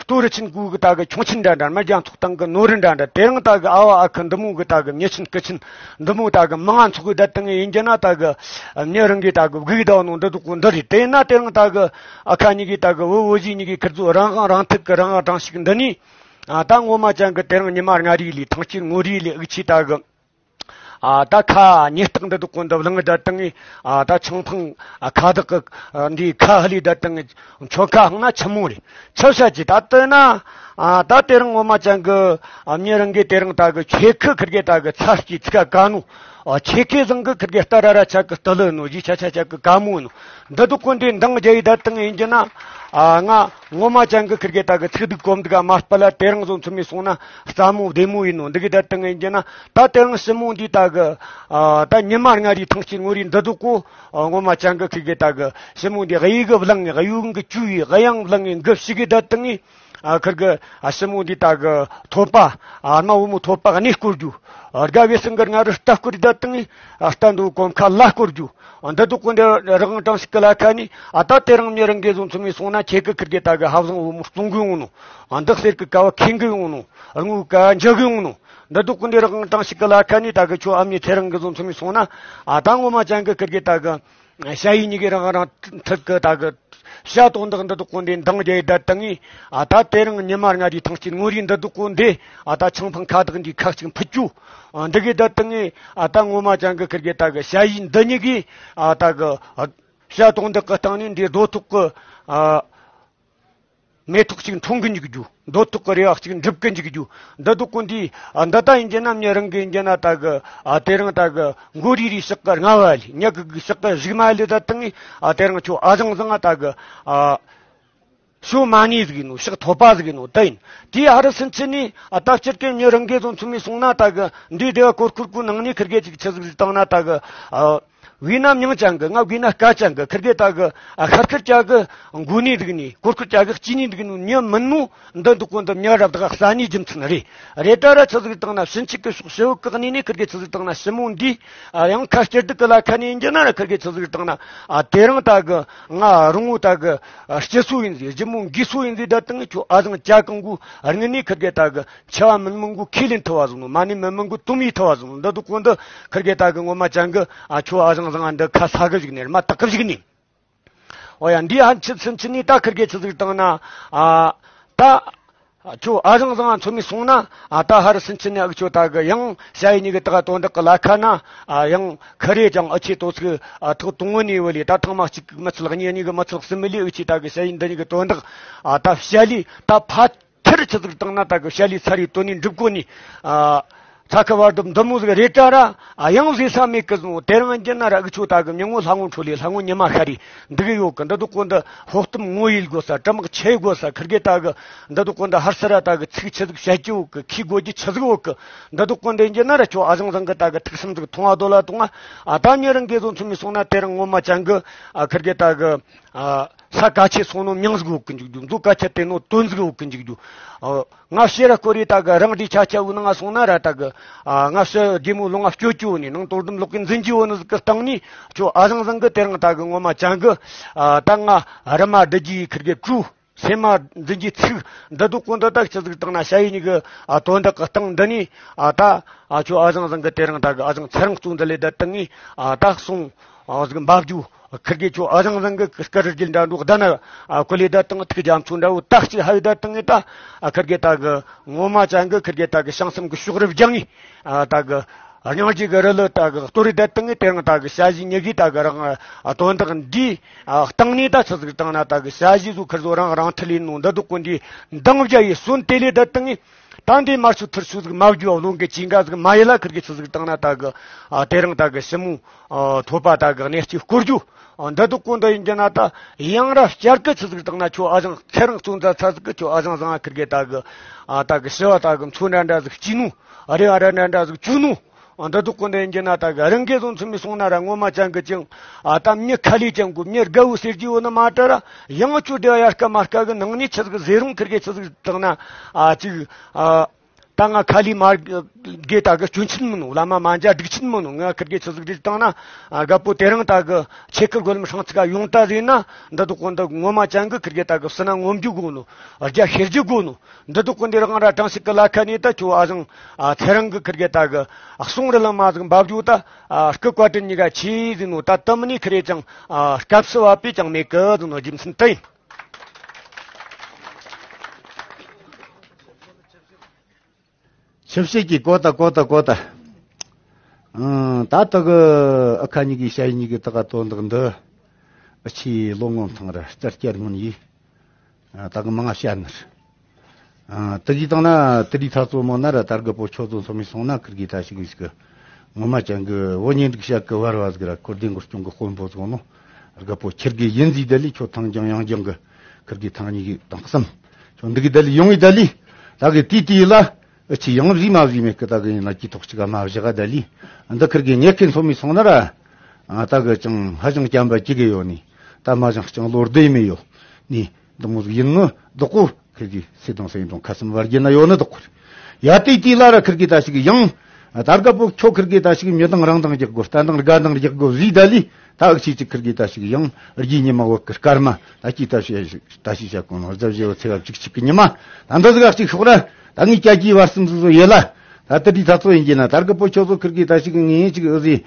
སྟོད་རི་ཆེན་ཀུ་གི་ད་གི་ཁྱུང་ཆེན་འདྲ་འདྲ། མི་རྒྱ་མཚོ་གཏིང་གི་ནོར་རི་འདྲ་འདྲ། དེ་རིང་ད་གི་ཨ་བ་ཨ་ཁུ་འདི་མོ་གི་ད་གི་མྱི་ཆེན་སྐུ་ཆེན་འདི་མོ་ད་གི་མང་ང་ཚོགས་གི་ད་དང་ཡིན་གྱི་ན་ད་གི་མྱི་རང་གི་ད་གི་སྒུག་ད་ནོ་འདི་དག་ཀོ་འདི་རེད། དེ་ན་དེ་རིང་ད་གི་ཨ་ཁ་གཉིས་གི་ད་གི་བུ་བོ་ཞིག་གཉིས་གི་ཁིར་ཚོ་རང་དབང་རང་ཐུག་གི་རང་དབང་དྲང་ཞིག་འདི་ནི། ཨ། ད་ངོ་མ་ཅན་གི་དེ་རིང་ཉི་མ་ལྔ་རེ་ལི་ཐང་སྐྱེས་ངོ་རེ་ལི་འུ་ཆི་ད་གི། ཨ་ད་ཁ་ཉེ་སྟག་འདི་དུ་ཀོ་འདི་བླངས་བསྡད་བཏང་ངས། ཨ་ད་ཆང་འཕང་ཨ་ཁ་དག་གི་ཨ་འདི་ཁ་ཧ་ལས་བསྡད་བཏང་ངས། མཆོད་ཁ་འཕངས་ན་ཆི་མོ་རེད། ཆི་བྱ་ཅི་ད་ལྟ་ན། ཨ་ད་དེ་རིང་ངོ་མ་ཅན་གི་ཨ་མྱི་རང་གི་དེ་རིང་ད་གི་ཆེ་ཁི་ཁིར་གི་ད་གི་ཚ་སྐྱི་ཚིག་ག་ནོ། ཨ་ཆེ་ཁི་བཟང་གི་ཁིར་གི་ལྟ་ར་ར་ཆ་གི་ལྟ་ལོ་ནོ། ཞི་ཆ་ཆ་ཆ་གི་ག་མོ་ནོ། འདི་དུ་ཀུན་དེ་འདང་རྒྱ་ཡི་ད་བཏང་ཡིན་གྱི་ན། ཨ་ང་ངོ་མ་ཅན་གི་ཁིར་གི་ད་གི་ཚིག་སྡུག་གོམ་འདུག་ག་མ་སྤ་ལ་དེ་རིང་བཟོ་མཚོན་མི་སོང་ན་རྩ་མོ་བདེ་མོ་ཡིན་ནོ། འདི་གི་ད་བཏང་ཡིན་གྱི་ན། ད་དེ་རིང་ཞི་མོ་འདི་ད་གི་ཨ་ད་ཉི་མ་ལྔ་རི་ཐང་སྐྱེ་ངོ་རི་འདི་དུ་ཀོ། ཨ་ངོ་མ་ཅན་གི་ཁིར་གི་ད་གི་ཞི་མོ་འདི་གཡུ་གི་བླངས་ངེ་གཡུ་གི་བཅུ་ཡི་གཡང་བླངས་ངེ་འགི་ཞིག་གི་ད་བཏང་ངེ། ཨ་ཁིར་གི་ཨ་ཞི་མོ་འདི་ད་གི་ཐོད་པ། ཨ་རྨ་བུ་མོ་ཐོད་པ་གནས་སྐོར་རྒྱུ། ཨ་དགའ་བའི་སེང་གི་ང་རུ་རྟ་སྐོར་ད་བཏང་ངེ། ཨ་རྟ་འདུག་གོམ་ཁ་ལ་སྐོར་རྒྱུ། ཨ་འདི་དུ་ཀུན་དེ་རང་གྲངས་ཤིག་གི་ལ་ཁ་ནི། ཨ་ད་དེ་རིང་མྱི་རང་གི་བཟོ་མཚོན་མི་སོང་ན་ཁྱེད་གི་ཁིར་གི་ད་གི་ཧ་བཟང་བུ་མོ་བཙོང་གི་ཡོང་ནོ། ཨ་འདི་གསེར་གི་ཀ་བ་ཁེངས་གི་ཡོང་ནོ། རྔུལ་ཀ་འཇག་གི་ཡོང་ནོ། འདི་དུ་ཀུན་དེ་རང་གྲངས་ཤིག་གི་ལ་ཁ་ནི་ད་གི་ཁྱོད་ཨ་མྱི་ཁྱེད་རང་གི་བཟོ་མཚོན་མི་སོང་ན། ཨ་ད་ངོ་མ་ཅན་གི་ཁིར་གི་ད་གི་ཞ་ཡི་གཉིས་ཀྱི་རང་རང་ཐུག་གི་ད་གི་ཤ་དོན་དག་འདི་དག་ཀུན་དེ་འདང་རྒྱ་ཡི་ད་བཏང་ངེ། ཨ་ད་དེ་རིང་ཉི་མ་ལྔ་རི་ཐང་སྐྱེ་ངོ་རི་འདི་དག་ཀུན་དེ། ཨ་ད་ཆང་འཕང་ཁ་དག་འདི་ཁ་གཅིག་འཕུད་རྒྱུ། ཨ་འདི་གི་ད་བཏང་ངེ། ཨ་ད་ངོ་མ་ཅན་གི་ཁིར་གི་ད་གི་ཞ་ཡི་འདི་གཉིས་ཀྱི་ཨ་ད་གི་ཤ་དོན་དག་གི་སྟེང་ནས་འདི་རྡོ་ཐོག་གི་ཨ། མེ་ཏོག་གཅིག་འཐུང་གི་འཇུག་རྒྱུ། རྡོ་ཐོག་གི་རེ་བ་གཅིག་འགྲུབ་གི་འཇུག་རྒྱུ། འདི་དུ་ཀུན་དེ། ཨ་འདི་ད་ཡིན་གྱི་ན་མྱི་རང་གི་ཡིན་གྱི་ན་ད་གི་ཨ་དེ་རིང་ད་གི་མགོ་རི་རི་ཞག་གི་རྔ་བ་ལི་ཉག་གི་ཞག་གི་གཞུག་མ་ལི་ད་བཏང་ངེ། ཨ་དེ་རིང་ཁྱོད་ཨ་བཟང་བཟང་ཨ་ད་གི་ཨ་ཤོ་མ་ནི་ཟིག་ཡིན་ནོ། ཤག་ཐོ་པ་ཟིག་ཡིན་ནོ། ད་ཡིན་དེ་ཧ་རི་སིན་ཆི་ནི། ཨ་ད་སྤྱིར་གི་མྱི་རང་གི་བཟོ་མཚོན་མི་སོང་ན་ད་གི་འདི་བདེ་བ་གོར་ཁུར་ཀུ་ནང་ནི་ཁིར་གི་ཅིག་ཆི་ཟིག་བཏང་ན་ད་གི་ཨ། བི་ན་མྱང་ཅན་གི་ང་བི་ན་སྐད་ཅན་གི་ཁིར་གི་ད་གི་ཨ་ཤར་ཁིར་ཅ་གི་མགོ་ནི་འདུག་ནི་གོར་ཁུར་ཅ་གི་སྐྱི་ནི་འདུག་ནི་མྱི་མིན་ནོ། འདི་འདུག་གོ་འདི་མྱི་རབས་དག་ས་ནི་རྒྱུ་མཚན་རེད། རེད་ད་ར་ཆི་ཟིག་བཏང་ན་ཕྱིན་ཆད་གི་ཕྱོགས་ཕྱི་བོ་བཀག་ནི་ནི་ཁིར་གི་ཆི་ཟིག་བཏང་ན་ཞི་མོ་འདི་ཨ་ཡང་ཁ་སྐྱེར་སྡུག་གི་ལ་ཁ་ནི་ཡིན་གྱི་ན་ར་ཁིར་གི་ཆི་ཟིག་བཏང་ན་ཨ་དེ་རིང་ད་གི་ང་རུང་བོ་ད་གི་ཨ་སྐྱི་སོ་ཡིན་ཟིག་རྒྱུ་མོ་འགི་སོ་ཡིན་ཟིག་ད་བཏང་ཁྱོད་ཨ་ཟང་ཅ་གང་གོ་རིང་ནི་ཁིར་གི་ད་གི་འཆི་བ་མིན་མིན་གོ་ཁས་ལེན་ཐུབ་བ་ཟིག་ནོ། མ་ནི་མིན་མིན་གོ་དུམ་ཡིས་ཐུབ་བ་ཟིག་ནོ། འདི་འདུག་གོ་འདི་ཁིར་གི་ད་གི་ངོ་མ་ཅན་གི་ཨ་ཁྱོད་ཨ་ཟང་ཟང་ཨ་འདི་ཁ་ས་གི་ཞིག་ནི་མ་དག་གི་ཞིག་ནི། ཨོ་ཡ་འདི་ཧ་ཆི་སིན་ཆི་ནི་ད་ཁིར་གི་ཆི་ཟིག་བཏང་ན་ཨ་ད་ཁྱོད་ཨ་ཟང་ཟང་ཨ་མཚོན་མི་སོང་ན་ཨ་ད་ཧ་རི་སིན་ཆི་ནི་ཨ་ཁྱོད་ད་གི་ཡང་ཞ་ཡི་གཉིས་གི་ད་ག་དོན་དག་གི་ལ་ཁ་ན་ཨ་ཡང་ཁ་རེ་ཅང་ཨ་ཆེ་ཏོ་ཚིག་ཨ་ཐོག་དུང་བོ་ནི་བོ་ལི་ད་ཐང་མ་གཅིག་མི་ཚིག་གཉིས་གཉིས་གི་མི་ཚིག་གསུམ་མི་ལི་ཨ་ཆེ་ད་གི་ཞ་ཡི་འདི་གཉིས་གི་དོན་དག་ཨ་ད་ཞ་ལི་ད་ཕ། ཁྱེར་ཆི་ཟིག་བཏང་ན་ད་གི་ཤ་ལི་ཚ་རི་དོ་ནི་འགྲུབ་གོ་ནི། ཨ་ཚ་ཁ་བར་དུ་འདི་མོ་ཟིག་རེད་ད་ར། ཨ་ཡང་ཟེ་ས་མེད་གི་ཟུང་དེ་རང་རྒྱུ་ན་ར་ཨུ་ཆོ་ད་གི་མྱི་ངོ་ལྷ་ངོ་འཕྲོ་ལི་ལྷ་ངོ་ཉི་མ་ཤ་རི་འདི་གི་ཡོད་གི། འདི་དུ་ཀོ་འདི་ཕོ་གཏམ་ངོ་ཡིད་དགོས་ས་གྲི་དམག་ཆེ་དགོས་ས་ཁིར་གི་ད་གི་འདི་དུ་ཀོ་འདི་ཧར་སི་ར་ད་གི་ཚིག་ཆི་ཟིག་བཤད་ཀྱི་ཡོད་གི། ཁི་དགོས་ཀྱི་ཆི་ཟིག་ཡོད་གི། འདི་དུ་ཀོ་འདི་རྒྱུ་ན་ར་ཁྱོད་ཨ་ཟང་ཟང་གི་ད་གི་ཐུགས་སེམས་ཟིག་ཐུང་བ་དོ་ལ་ཐུང་བ། ཨ་ད་མྱི་རང་གི་ཟོ་མཚོན་མི་སོང་ན་དེ་རང་ངོ་མ་ཅན་གི་ཨ་ཁིར་གི་ད་གི་ཨ་ས་ཀ་ཆེ་སོང་ནོ་མྱང་ཟིག་འོག་གི་འཇུག་རྒྱུ། མཛོ་ཀ་ཆེ་དེ་ནོ་དོན་ཟིག་འོག་གི་འཇུག་རྒྱུ། ཨ་ང་ཤེས་ར་ཀོ་རི་ད་གི་རང་འདྲི་ཆ་ཆ་འུ་ནང་ང་སོང་ན་ར་ད་གི་ཨ་ང་ཤེས་རྒྱལ་མོ་ལོ་ང་སྐྱོ་སྐྱོ་ནི་ནང་དོ་དམ་ལོག་གི་འཛིན་གྱི་འོ་ནི་ཟིག་གི་སྟེང་ནི་ཁྱོད་ཨ་ཟང་ཟང་གི་དེ་རང་ད་གི་ངོ་མ་ཅན་གི་ཨ་ད་ང་རི་མ་འདི་གྱི་ཁིར་གི་བཀྲུ། སེམས་མ་འཛིན་གྱི་ཚིག་འདི་དུ་ཀོ་འདི་ད་ཆི་ཟིག་བཏང་ན་ཞ་ཡི་གཉིས་གི་ཨ་དོན་དག་གི་སྟེང་འདི་ནི་ཨ་ད་ཨ་ཁྱོད་ཨ་ཟང་ཟང་གི་དེ་རང་ད་གི་ཨ་ཟང་ཚེ་རིང་གཙོ་འདི་ལས་ད་བཏང་ངི་ཨ་ད་སོང་ཨ་ཟིག་འབབ་རྒྱུ། ཁིར་གེ་ཁྱོད་ཨ་ཟང་ཟང་གི་སྐར་རྒྱུ་འདྲ་འགྲོ་ད་ན་ཨ་ཀོ་ལེ་ད་བཏང་ཐུག་རྒྱ་མཚོ་འདྲ་བོ་ད་གཅིག་ཧ་ཡི་ད་བཏང་ངི་ད་ཨ་ཁིར་གེ་ད་གི་ངོ་མ་ཅན་གི་ཁིར་གེ་ད་གི་བྱང་སེམས་གི་ཕྱོགས་རིས་རྒྱང་ངི་ཨ་ད་གི་སྙིང་རྗེ་གི་རི་ལི་ད་གི་གཏོར་རི་ད་བཏང་ངི་དེ་རང་ད་གི་ཞ་ཡི་གཉིས་གི་ད་གི་རང་ཨ་དོན་དག་འདི་ཨ་སྟེང་ནས་ད་ཆི་ཟིག་བཏང་ན་ད་གི་ཞ་ཡི་ཟུ་ཁིར་ཟོ་རང་རང་ཐི་ལི་ནོ་འདི་དུ་ཀོ་འདི་འདང་བརྒྱ་ཡི་སོན་དེ་ལས་ད་བཏང་ངི། ད་འདི་མར་ཆུ་ཐུར་ཆུ་ཟིག་མ་བརྒྱུ་བ་རླུང་གི་ཅིང་ག་ཟིག་མ་ཡི་ལ་ཁིར་གི་ཆི་ཟིག་བཏང་ན་ད་གི་ཨ་དེ་རིང་ད་གི་ཞི་མོ་ཨ་ཐོད་པ་ད་གི་གནས་སྐྱིད་སྐོར་རྒྱུ། ཨ་འདི་དུ་ཀོ་འདི་ཡིན་གྱི་ན་ད་ཡང་ར་བསྐྱར་གི་ཆི་ཟིག་བཏང་ན་ཁྱོད་ཨ་ཞང་ཚེ་རིང་གཙོ་མཛའ་ཚ་ཟིག་གི་ཁྱོད་ཨ་ཞང་བཟང་ཨ་ཁིར་གི་ད་གི་ཨ་ད་གི་ཞི་བ་ད་གི་མཚོ་འདྲ་འདྲ་ཟིག་སྐྱིད་ནོ། ཨ་རེ་ཨ་ར་འདྲ་འདྲ་ཟིག་བཅུག་ནོ། ཨ་འདི་དུ་ཀོ་འདི་ཡིན་གྱི་ན་ད་གི་རང་གི་བཟོ་མཚོན་མི་སོང་ན་ར་ངོ་མ་ཅན་གི་ཅང་ཨ་ད་མྱི་ཁ་ལས་ཅན་གོ་མྱི་དགའ་བོ་ཟེར་གྱི་ཡོད་ནི་མ་ད་ར་ཡང་ཁྱོད་བདེ་བ་ཡར་སྐ་མར་སྐ་གི་ནང་ནས་ཆི་ཟིག་ཟེར་རུང་ཁིར་གི་ཆི་ཟིག་བཏང་ན་ཨ་ཅིག་ཨ། ད་ང་ཁ་ལི་མ་དགེ་ད་གི་སྐྱོན་ཆེན་མིན་ནོ། བླ་མ་མ་འཇའ་སྒྲིག་ཆེན་མིན་ནོ། ང་ཁིར་གེ་ཆི་ཟིག་རེད་བཏང་ན་ཨ་རྒད་པོ་དེ་རིང་ད་གི་ཆེ་ཁི་རྒོལ་མི་ཧྲང་ཚིག་ག་ཡོང་ད་ཟེར་ན་འདི་དུ་ཀོ་འདི་ངོ་མ་ཅན་གི་ཁིར་གེ་ད་གི་བསོད་ནམས་ངོམ་རྒྱུ་དགོ་ནོ། རྒྱ་ཤེར་རྒྱུ་དགོ་ནོ། འདི་དུ་ཀོ་འདི་རང་ར་གྲངས་ཤིག་གི་ལ་ཁ་ནས་ད་ཁྱོད་ཨ་ཞང་ཨ་ཚེ་རིང་གི་ཁིར་གེ་ད་གི་ཨ་གསུང་རི་ལ་མ་ཟིག་འབབ་རྒྱུ་ད་ཨ་སྐུ་བཀའ་དྲིན་གཉིས་ཀ་ཆེ་ཟིག་ནོ། ད་ད་མི་ནི་ཁི་རེ་ཅང་ཨ་སྐབས་སུ་བབ་པས་ཅང་མེད་གི་ཟིག་ནོ། རྒྱུ་མཚན་དེ་ཡིན། ཆུ་བྱེད་ཀྱི་གོ་ད་གོ་ད་གོ་ད། ཨང་། ད་ལྟ་གི་ཨ་ཁ་གཉིས་ཀྱི་ཞ་ཡི་གཉིས་ཀྱི་ད་ག་དོན་དག་འདི། ཨ་ཆི་ལོ་ངོ་ཐང་ར་རྩར་བསྐྱར་སྔོན་ཡིས། ཨ་ད་གི་མང་ང་བཤད་ནི་རེད། ཨ་དེ་གི་སྟེང་ན་དེ་རིགས་ཐག་ཚོ་མོ་ན་ར་ད་རྒད་པོ་ཁྱོད་ཚོ་ཚོ་མི་སོང་ན་ཁིར་གི་ད་ཞིག་གི་ཞིག་གི་ངོ་མ་ཅན་གི་བོ་ཉེ་འགྲིག་བཤད་གི་བར་བ་ཟིག་ར་ཁོར་དེ་མགོ་སྐྱོང་གི་དཔོན་པོ་ཚོ་ནོ། རྒད་པོ་ཁྱེར་གི་ཡིན་ཟིག་ད་ལི་ཁྱོད་ཐང་ཀྱང་ཡང་ཀྱང་གི་ཁིར་གི་ཐང་གཉིས་གི་དང་གསུམ། ཁྱོད་འདི་གི་ད་ལི་ཡོང་ཡི་ད་ལི། ད་གི་དེ་དེ་ལ། ཨ་ཆི་ཡང་རི་མ་བཟི་མེད་ཀི་ད་གི་ཡིན་ན་ཀི་ཐོག་ཅིག་ག་མ་བཞག་ག་ད་ལི། འདི་ཁིར་གི་ངེད་ཀི་ཚོ་མི་སོང་ན་ར། ཨ་ད་གི་ཅང་ཧ་ཅང་སྐྱམ་པ་ཅིག་གི་ཡོད་ནི། ད་མ་ཅང་ཅང་ལོ་རྡེ་མི་ཡོད་ནི། འདི་མོ་ཟིག་ཡིན་ནོ་བདག་པོ་ཁིར་གི་སེ་དང་སེ་དང་ཁ་སམ་བར་གྱི་ན་ཡོད་ནི་བདག་པོ། ཡ་དེ་དེ་ལ་ར་ཁིར་གི་ད་ཞིག་ཡང་། ད་རྒད་པོ་ཁྱོད་ཁིར་གི་ད་ཞིག་མྱི་དང་རང་དང་རྒྱག་དགོ་རྟ་དང་རྒ་དང་རྒྱག་དགོ་བཟི་ད་ལི། ད་ཨུ་ཆི་ཅིག་ཁིར་གི་ད་ཞིག་ཡང་རྒྱུའི་ཉི་མ་བོད་ཀི་སྐར་མ་ད་ཅི་ད་ཞིག་ད་ཞིག་བྱ་གོ་ནོ་རྫ་བཞི་བོ་ཚེ་བ་གཅིག་གཅིག་གི་ཉི་མ། ད་འདི་ཟིག་གཅིག་ཤོག་ར། ད་ངའི་སྐྱ་ཀྱི་བར་གསུམ་ཟིག་ཟོ་ཡེ་ལ། ད་དེ་དུས་ད་ཚོ་ཡིན་གྱི་ན་ད་རྒད་པོ་ཁྱོད་ཚོ་ཁིར་གི་ད་ཞིག་ངའི་ཅིག་ཨུ་ཟི།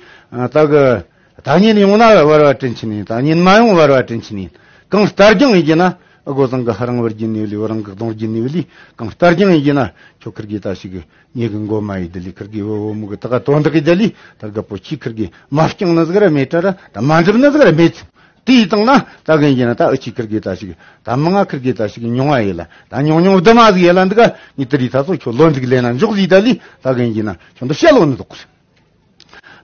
ད་གི། ད་ཉིན་ཡོང་ན་བར་བ་དྲིན་ཆེན་ཡིན། ད་ཉིན་མ་ཡོང་བར་བ་དྲིན་ཆེན་ཡིན། གང་ལྟར་ཀྱང་ཡིན་གྱི་ན། ཨ་གོ་ཚང་གི་ཧ་རང་བར་གྱི་ནི་ལི་བ་རང་གི་གདོང་གྱི་ནི་ལི། གང་ལྟར་ཀྱང་ཡིན་གྱི་ན། ཁྱོད་ཁིར་གི་ད་ཞིག་གི་ཉེ་གི་མགོ་མ་ཡི་དི་ལི་ཁིར་གི་བོ་བོ་མུ་གི་ད་ག་དོན་དག་གི་དི་ལི། ད་རྒད་པོ་ཁྱི་ཁིར་གི་མ་སྐྱང་ན་ཟིག་ར་མེད་དྲ་ར། ད་མ་འགྲུབ་ན་ཟིག་ར་མེད། དེའི་སྟེང་ན་ད་གིན་གྱི་ན་ད་ཨུ་ཆི་ཁིར་གི་ད་ཞིག་ད་མང་ང་ཁིར་གི་ད་ཞིག་ཉུང་བ་ཡེ་ལ། ད་ཉུང་ཉུང་བདུ་མ་ཟིག་ཡེ་ལ་འདི་ག་ཉི་དི་རི་ད་ཚོ་ཁྱོད་ལོ་འདི་གི་ལེ་ན་འཇོག་ཟིག་ད་ལི། ད་གིན་གྱི་ན་ཁྱོད་འདི་བཤད་ལོ་ནི་དོག་གི་རེད།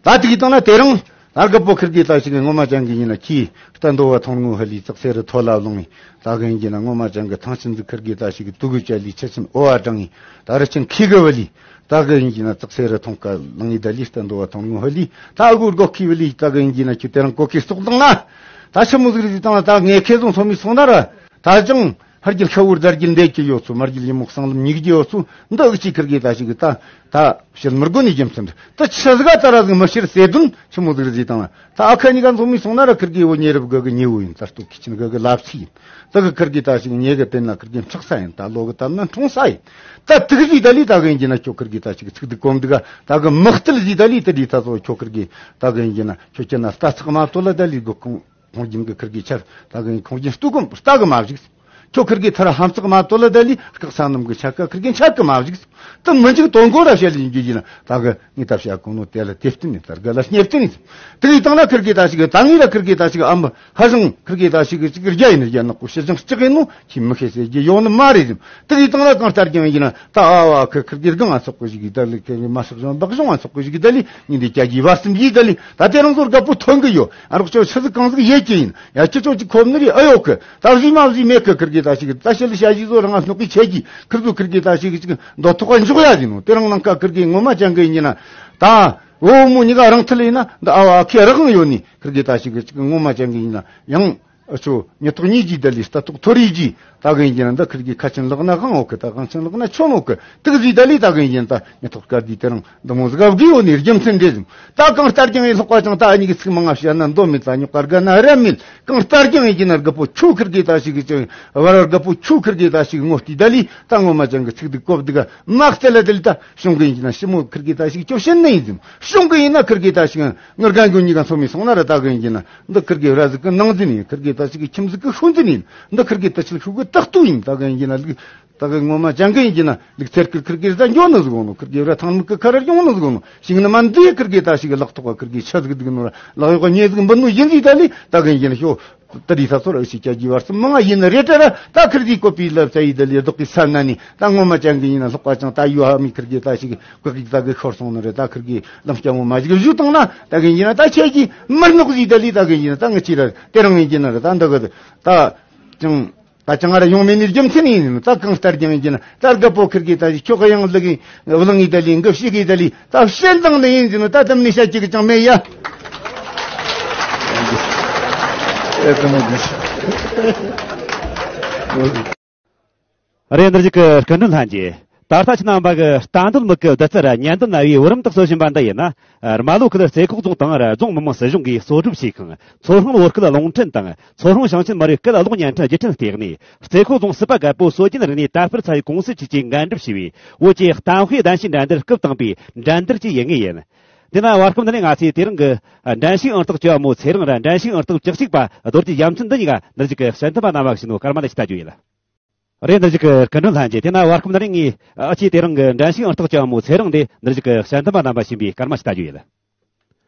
ད་དེ་གི་སྟེང་ན་དེ་རིང་ད་རྒད་པོ་ཁིར་གི་ད་ཞིག་ངོ་མ་ཅན་གི་ཡིན་ན་ཁྱི་རྟ་འདོ་བ་ཐོང་ངུ་ཧ་ལི་ཙག་སེ་རི་ཐོ་ལ་ལོང་ངི། ད་གིན་གྱི་ན་ངོ་མ་ཅན་གི་ཐང་ཆེན་ཟིག་ཁིར་གི་ད་ཞིག་དུ་གུ་ཅ་ལི་ཆེ་ཆེན་ཨོ་བ་དྲང་ངི། ད་རི་ཆེན་ཁི་གི་བ་ལི། ད་གི་ཡིན་གྱི་ན་ཙག་སེ་རི་ཐོང་ཀ་ལང་ངི་ད་ལི་རྟ་འདོ་བ་ཐོང་ངུ་ཧ་ལི། ད་ཨ་གུ་རྒོ་ཁི་བ་ལི། ད་གི་ཡིན་གྱི་ན་ཁྱི་དེ་རིང་གོ་ཁི་སོག་དང་ན། ད་ཆི་མོ་ཟིག་རི་ཟི་དང་ན་ད་ངས་ཁེ་བཟུང་ཚོ་མི་སོང་ན་ར། ད་ཅང་ཧར་གྱི་ཁ་འུར་དར་གྱི་འདེད་ཀྱི་ཡོད་ཚུལ། མར་གྱི་ཡི་མུག་སང་ལམ་མྱིག་གྱི་ཡོད་ཚུལ། འདི་ཨུ་ཅི་ཁིར་གི་ད་ཞིག་གི་ད་ད་བཤད་མི་དགོས་ནི་རྒྱུ་མཚན་རེད། ད་ཆི་ཟིག་ག་ད་ར་ཟིག་མི་ཤེས་ཟེར་དོན་ཆི་མོ་ཟིག་རེད་ཟེར་དང་། ད་ཨ་ཁ་གཉིས་ཀ་འཛོམས་མི་སོང་ན་ར་ཁིར་གི་བོ་ཉེ་རབས་གི་གི་ཉེ་བོ་ཡིན། ད་ལྟོ་ཁི་ཆིན་གི་གི་ལབ་ཚིག་ཡིན། ད་གི་ཁིར་གི་ད་ཞིག་ཉེ་གི་དེ་ན་ཁིར་གི་འཁྲུག་ས་ཡིན། ད་ལོ་གི་ད་ན་འཁྲུང་ས་ཡིན། ད་དུག་ཟིག་ད་ལི་ད་གི་ཡིན་གྱི་ན་ཁྱོད་ཁིར་གི་ད་ཞིག་ཚིག་དུ་གོམ་དུ་ག་ད་གི་དམག་རྟུལ་ཟིག་ད་ལི་ད་ལི་ད་ཚོ་ཁྱོད་ཁིར་གི་ད་གི་ཡིན་གྱི་ན་ཁྱོད་ཀྱི་ན་ལྟ་ཚག་མ་ཐོ་ལ་ད་ལི་གི་གོང་། ཁོང་རྒྱུན་གི་ཁིར་གི་ཆར་ད་གི་ཁོང་རྒྱུན་སྟུག་གོམ་ལྟ་གི་མ་བཞུགས། ཁྱོད་ཁིར་གི་ཐར་ཧམ་ཚག་མ་ཏོ་ལ་ད་ལི་སྐག་ས་རྣམས་གི་ཆ་ཀ་ཁིར་གི་འཆར་གི་མ་བཞུགས། ད་མི་འཇིག་དོན་གོ་ར་བཤད་ལ་ཡིན་རྒྱུ་ཡིན་ན་ད་གི་ངི་ད་བཤད་གོ་ནོ་དེ་ལ་དེ་བསྟུན་ནས་ད་གི་ལ་སྙེབ་བསྟུན་ནས། དེ་གི་སྟེང་ན་ཁིར་གི་ད་ཞིག་ད་ངི་ལ་ཁིར་གི་ད་ཞིག་ཨམ་ཧ་ཟང་ཁིར་གི་ད་ཞིག་ཅིག་རྒྱ་ཡིན་རྒྱ་ནག་པོ་ཤི་ཅང་ལྕགས་ཡིན་ནོ་ཁྱི་མི་ཤེས་ཟེར་རྒྱུ་ཡོང་ནི་མ་རེད་ཟིན། དེ་གི་སྟེང་ན་གང་ལྟར་ཀྱང་ཡིན་ན། ད་ཨ་བ་ཁི་ཁིར་གི་སྒང་ང་ཚོགས་གི་ཞིག་གི་ད་ལི་ཁི་མ་སག་གཞུང་བག་གཞུང་ང་ཚོགས་གི་ཞིག་གི་ད་ལི་ཉིན་དེ་སྐྱ་གི་བར་གསུམ་གྱི་ད་ལི་ད་དེ་རང་ཚོར་དགའ་པོ་ཐོན་གི་ཡོད། ཨ་རོགས་ཅོ་ཆི་ཟིག་གང་ཟིག་ཡེད་ཀྱི་ཡིན། ཡ་ཁྱི་ཅོ་ཅིག་ཁོམ་ནི་རི་ཨ་ཡོད་གི། ད་བཟི་མ་བཟི་མེད་གི། ཁིར་གི་ད་ཞིག་གི་ད་ཤི་ལི་ཤ་ཞི་ཟོ་རང་ང་སྣོག་གི་ཆེ་གི། ཁིར་ཚོ་ཁིར་གི་ད་ཞིག་གི་ཅིག་འདོ་ཐོག་ག་འཇོག་ཡ་ཟིན་ནོ། དེ་རང་ནང་ཀ་ཁིར་གི་ངོ་མ་ཅང་གི་ཡིན་ན་ད་འོ་མོ་གཉིས་ཀ་རང་ཐལ་ཡིན་ན་ད་ཨ་བ་ཁི་རག་ཡོད་ནི། ཁིར་གི་ད་ཞིག་གི་ཅིག་ངོ་མ་ཅང་གི་ཡིན་ན་ཡང་། ཨ་ཆོ་ཉི་ཐོག་གཉིས་ཀྱི་ད་ལི་རྟ་ཐོག་ཐོ་རིས་ཀྱི་ད་གིན་གྱི་ན་འདི་ཁིར་གི་ཁ་ཆེན་ལག་ན་གང་འོག་གི། ད་གང་ཆེན་ལག་ན་ཆོ་ནོག་གི། དུག་ཟིག་ད་ལི་ད་གིན་གྱི་ན་ད་ཉི་ཐོག་དཀར་དི་དེ་རང་འདི་མོ་ཟིག་ག་བགི་ཡོད་ནི་རྒྱུ་མཚན་འདྲེ་ཟིན། ད་གང་ལྟར་ཀྱང་ཡི་ལྷག་པ་ཅང་ད་ཨ་ཉི་གི་ཚིག་མང་ང་བཤད་ན་འདོ་མི་ད་ཉོག་གར་ག་ན་ར་མིན། གང་ལྟར་ཀྱང་ཡི་གྱི་ན་རྒད་པོ་ཆུ་ཁིར་གི་ད་ཞིག་གི་ཅང་བར་བར་རྒད་པོ་ཆུ་ཁིར་གི་ད་ཞིག་ངོ་སྟི་ད་ལི་ད་ངོ་མ་ཅང་གི་ཚིག་དི་ཀོབ་དི་ག་མག་སྟེ་ལ་ད་ལི་ད་གཞུང་གི་ཡིན་གྱི་ན་ཞི་མོ་ཁིར་གི་ད་ཞིག་ཅོ་ཤེན་ནི་ཡིན་ཟིན། གཞུང་གི་ཡིན་ན་ཁིར་གི་ད་ཞིག་ངར་གན་གོ་གཉིས་ཀ་ཚོ་མི་སོང་ན་ར་ད་གིན་གྱི་ན། འདི་ཁིར་གི་ར་ཟིག་གི་ནང་འཛིན་ཡིན། ཁིར་གི་ད་ཞིག་གི་ཁྱིམ་ཟིག་གི་ཤུགས་འཛིན་ཡིན། འདི་ཁིར་གི་ད་ཆིལ་ཤུགས་གི་རྟག་ཏུ་ཡིན། ད་གིན་གྱི་ན་ལུག་ད་གི་ངོ་མ་ཅང་གི་ཡིན་གྱི་ན་ལུག་ཚེར་ཁིར་ཁིར་གི་ར་འགྱོ་ནི་ཟིག་ཡོང་ནོ། ཁིར་གི་ར་ཐང་མིག་གི་ཁ་ར་ཡོང་ནི་ཟིག་ཡོང་ནོ། ཤིང་ནི་མ་འདི་ཁིར་གི་ད་ཞིག་གི་ལག་ཐོག་ག་ཁིར་གི་ཆ་ཟིག་འདུག་ནོ་ར་ལག་གཡོག་ག་ཉེ་ཟིག་འབུད་ནོ་ཡིན་ཟིག་ད་ལི་ད་གིན་གྱི་ན་ཤོ་ད་རི་ས་ཚོར་ཨུ་ཞིག་སྐྱ་གི་བར་སི་མང་ང་ཡིན་ནི་རེད་དྲ་ར། ད་ཁིར་གི་ཀོ་པི་ལབ་ཚ་ཡི་ད་ལི་བདག་གི་ས་ན་ནི་ད་ངོ་མ་ཅང་གི་ཡིན་ན་ལྷག་པ་ཅང་ད་ཡོ་ཧ་མི་ཁིར་གི་ད་ཞིག་གི་ཀོ་གི་ད་གི་ཤོར་སོང་ནི་རེད། ད་ཁིར་གི་ལམ་སྐྱ་མོ་མ་ཞིག་བཞུགས་བཏང་ན་ད་གིན་གྱི་ན་ད་ཁྱེད་ཀྱི་མར་ནོག་ཟིག་ད་ལི་ད་གིན་གྱི་ན་ད་ངི་ཅི་ར་དེ་རང་ངིན་གྱི་ན་ར་ད་འདི་གི་ད་ཅང་། ད་ཅང་ང་ར་ཡོང་མེད་ནི་རྒྱུ་མཚན་ཡིན། ད་གང་ལྟར་ཀྱང་ཡིན་གྱི་ན་ད་རྒད་པོ་ཁིར་གི་ད་ཁྱོད་ཀ་ཡང་ལུག་གི་བླང་ངི་ད་ལི་འགབ་ཤིག་གི་ད་ལི་ད་བཤད་དང་ནི་ཡིན་གྱི་ན་ད་དམ་ནི་ཤ་གཅིག་ཀྱང་མེད་ཡ། རེད། འདིར་གཅིག་གི་སྐུ་མགྲོན་ལྷན་རྒྱས། ད་ལྟ་ཁྱེད་རྣམ་པ་གི་ལྟ་འདོད་མི་གི་བདུད་རྩི་ར་ཉན་འདོད་ན་བའི་བུ་རམ་དག་གསོལ་བཞིན་པ་འདི་ཡིན་ན། རྨ་ལྷོ་ཁུལ་རྩེ་ཁོག་རྫོང་དང་རྫོང་མི་དམངས་སྲིད་གཞུང་གིས་གཙོ་སྒྲུབ་བྱས་ཤིང་། མཚོ་སྔོན་བོད་སྐད་རླུང་འཕྲིན་དང་མཚོ་སྔོན་ཞིང་ཆེན་མི་རིགས་སྐད་གློག་བརྙན་འཕྲིན་སྒྱུར་སྐྲུན་ལྟེ་གནས། རྩེ་ཁོག་རྫོང་སྲིད་པ་རྒད་པོ་སྲོལ་རྒྱུན་རིག་གནས་དར་སྤེལ་ཚད་ཡོད་ཀུང་སི་བཅས་ཀྱིས་འགན་སྒྲུབ་བྱས་པའི་བོད་ཀྱི་གཏམ་དཔེ་གདན་ཞུའི་འགྲན་བསྡུར་སྐབས་དང་པོའི་འགྲན་བསྡུར་གྱི་ཡུལ་དངོས་ཡིན། དེ་ན་བར་སྐབས་འདི་ནས་ང་ཚོས་དེ་རིང་གི་འགྲན་ཞུགས་ཨང་རྟགས་བཅུ་བ་མོ་ཚེ་རིང་ར་འགྲན་ཞུགས་ཨང་རྟགས་བཅུ་གཅིག་པ་རྡོ་རྗེ་ཡ་མཚན་འདི་གཉིས་ཀ་འདིར་གཅིག་གི་དཔྱད་འདེམས་པ་རྣམ་པ་ཞིག་ནོ་སྐར་མ་ལ་ཞིག་ལྟ་རྒྱུ་ཡིན། རེད། འདིར་གཅིག་གི་སྐུ་མགྲོན་ལྷན་རྒྱས། དེ་ན་བར་སྐབས་འདི་རིང་ངས་ཨ་ཆེ་དེ་རིང་གི་འགྲན་ཞུགས་ཨང་རྟགས་བཅུ་བ་མོ་ཚེ་རིང་འདི་འདིར་གཅིག་གི་དཔྱད་འདེམས་པ་རྣམ་པ་ཞིག་ཡིན་པའི་སྐར་མ་ཞིག་ལྟ་རྒྱུ་ཡིན།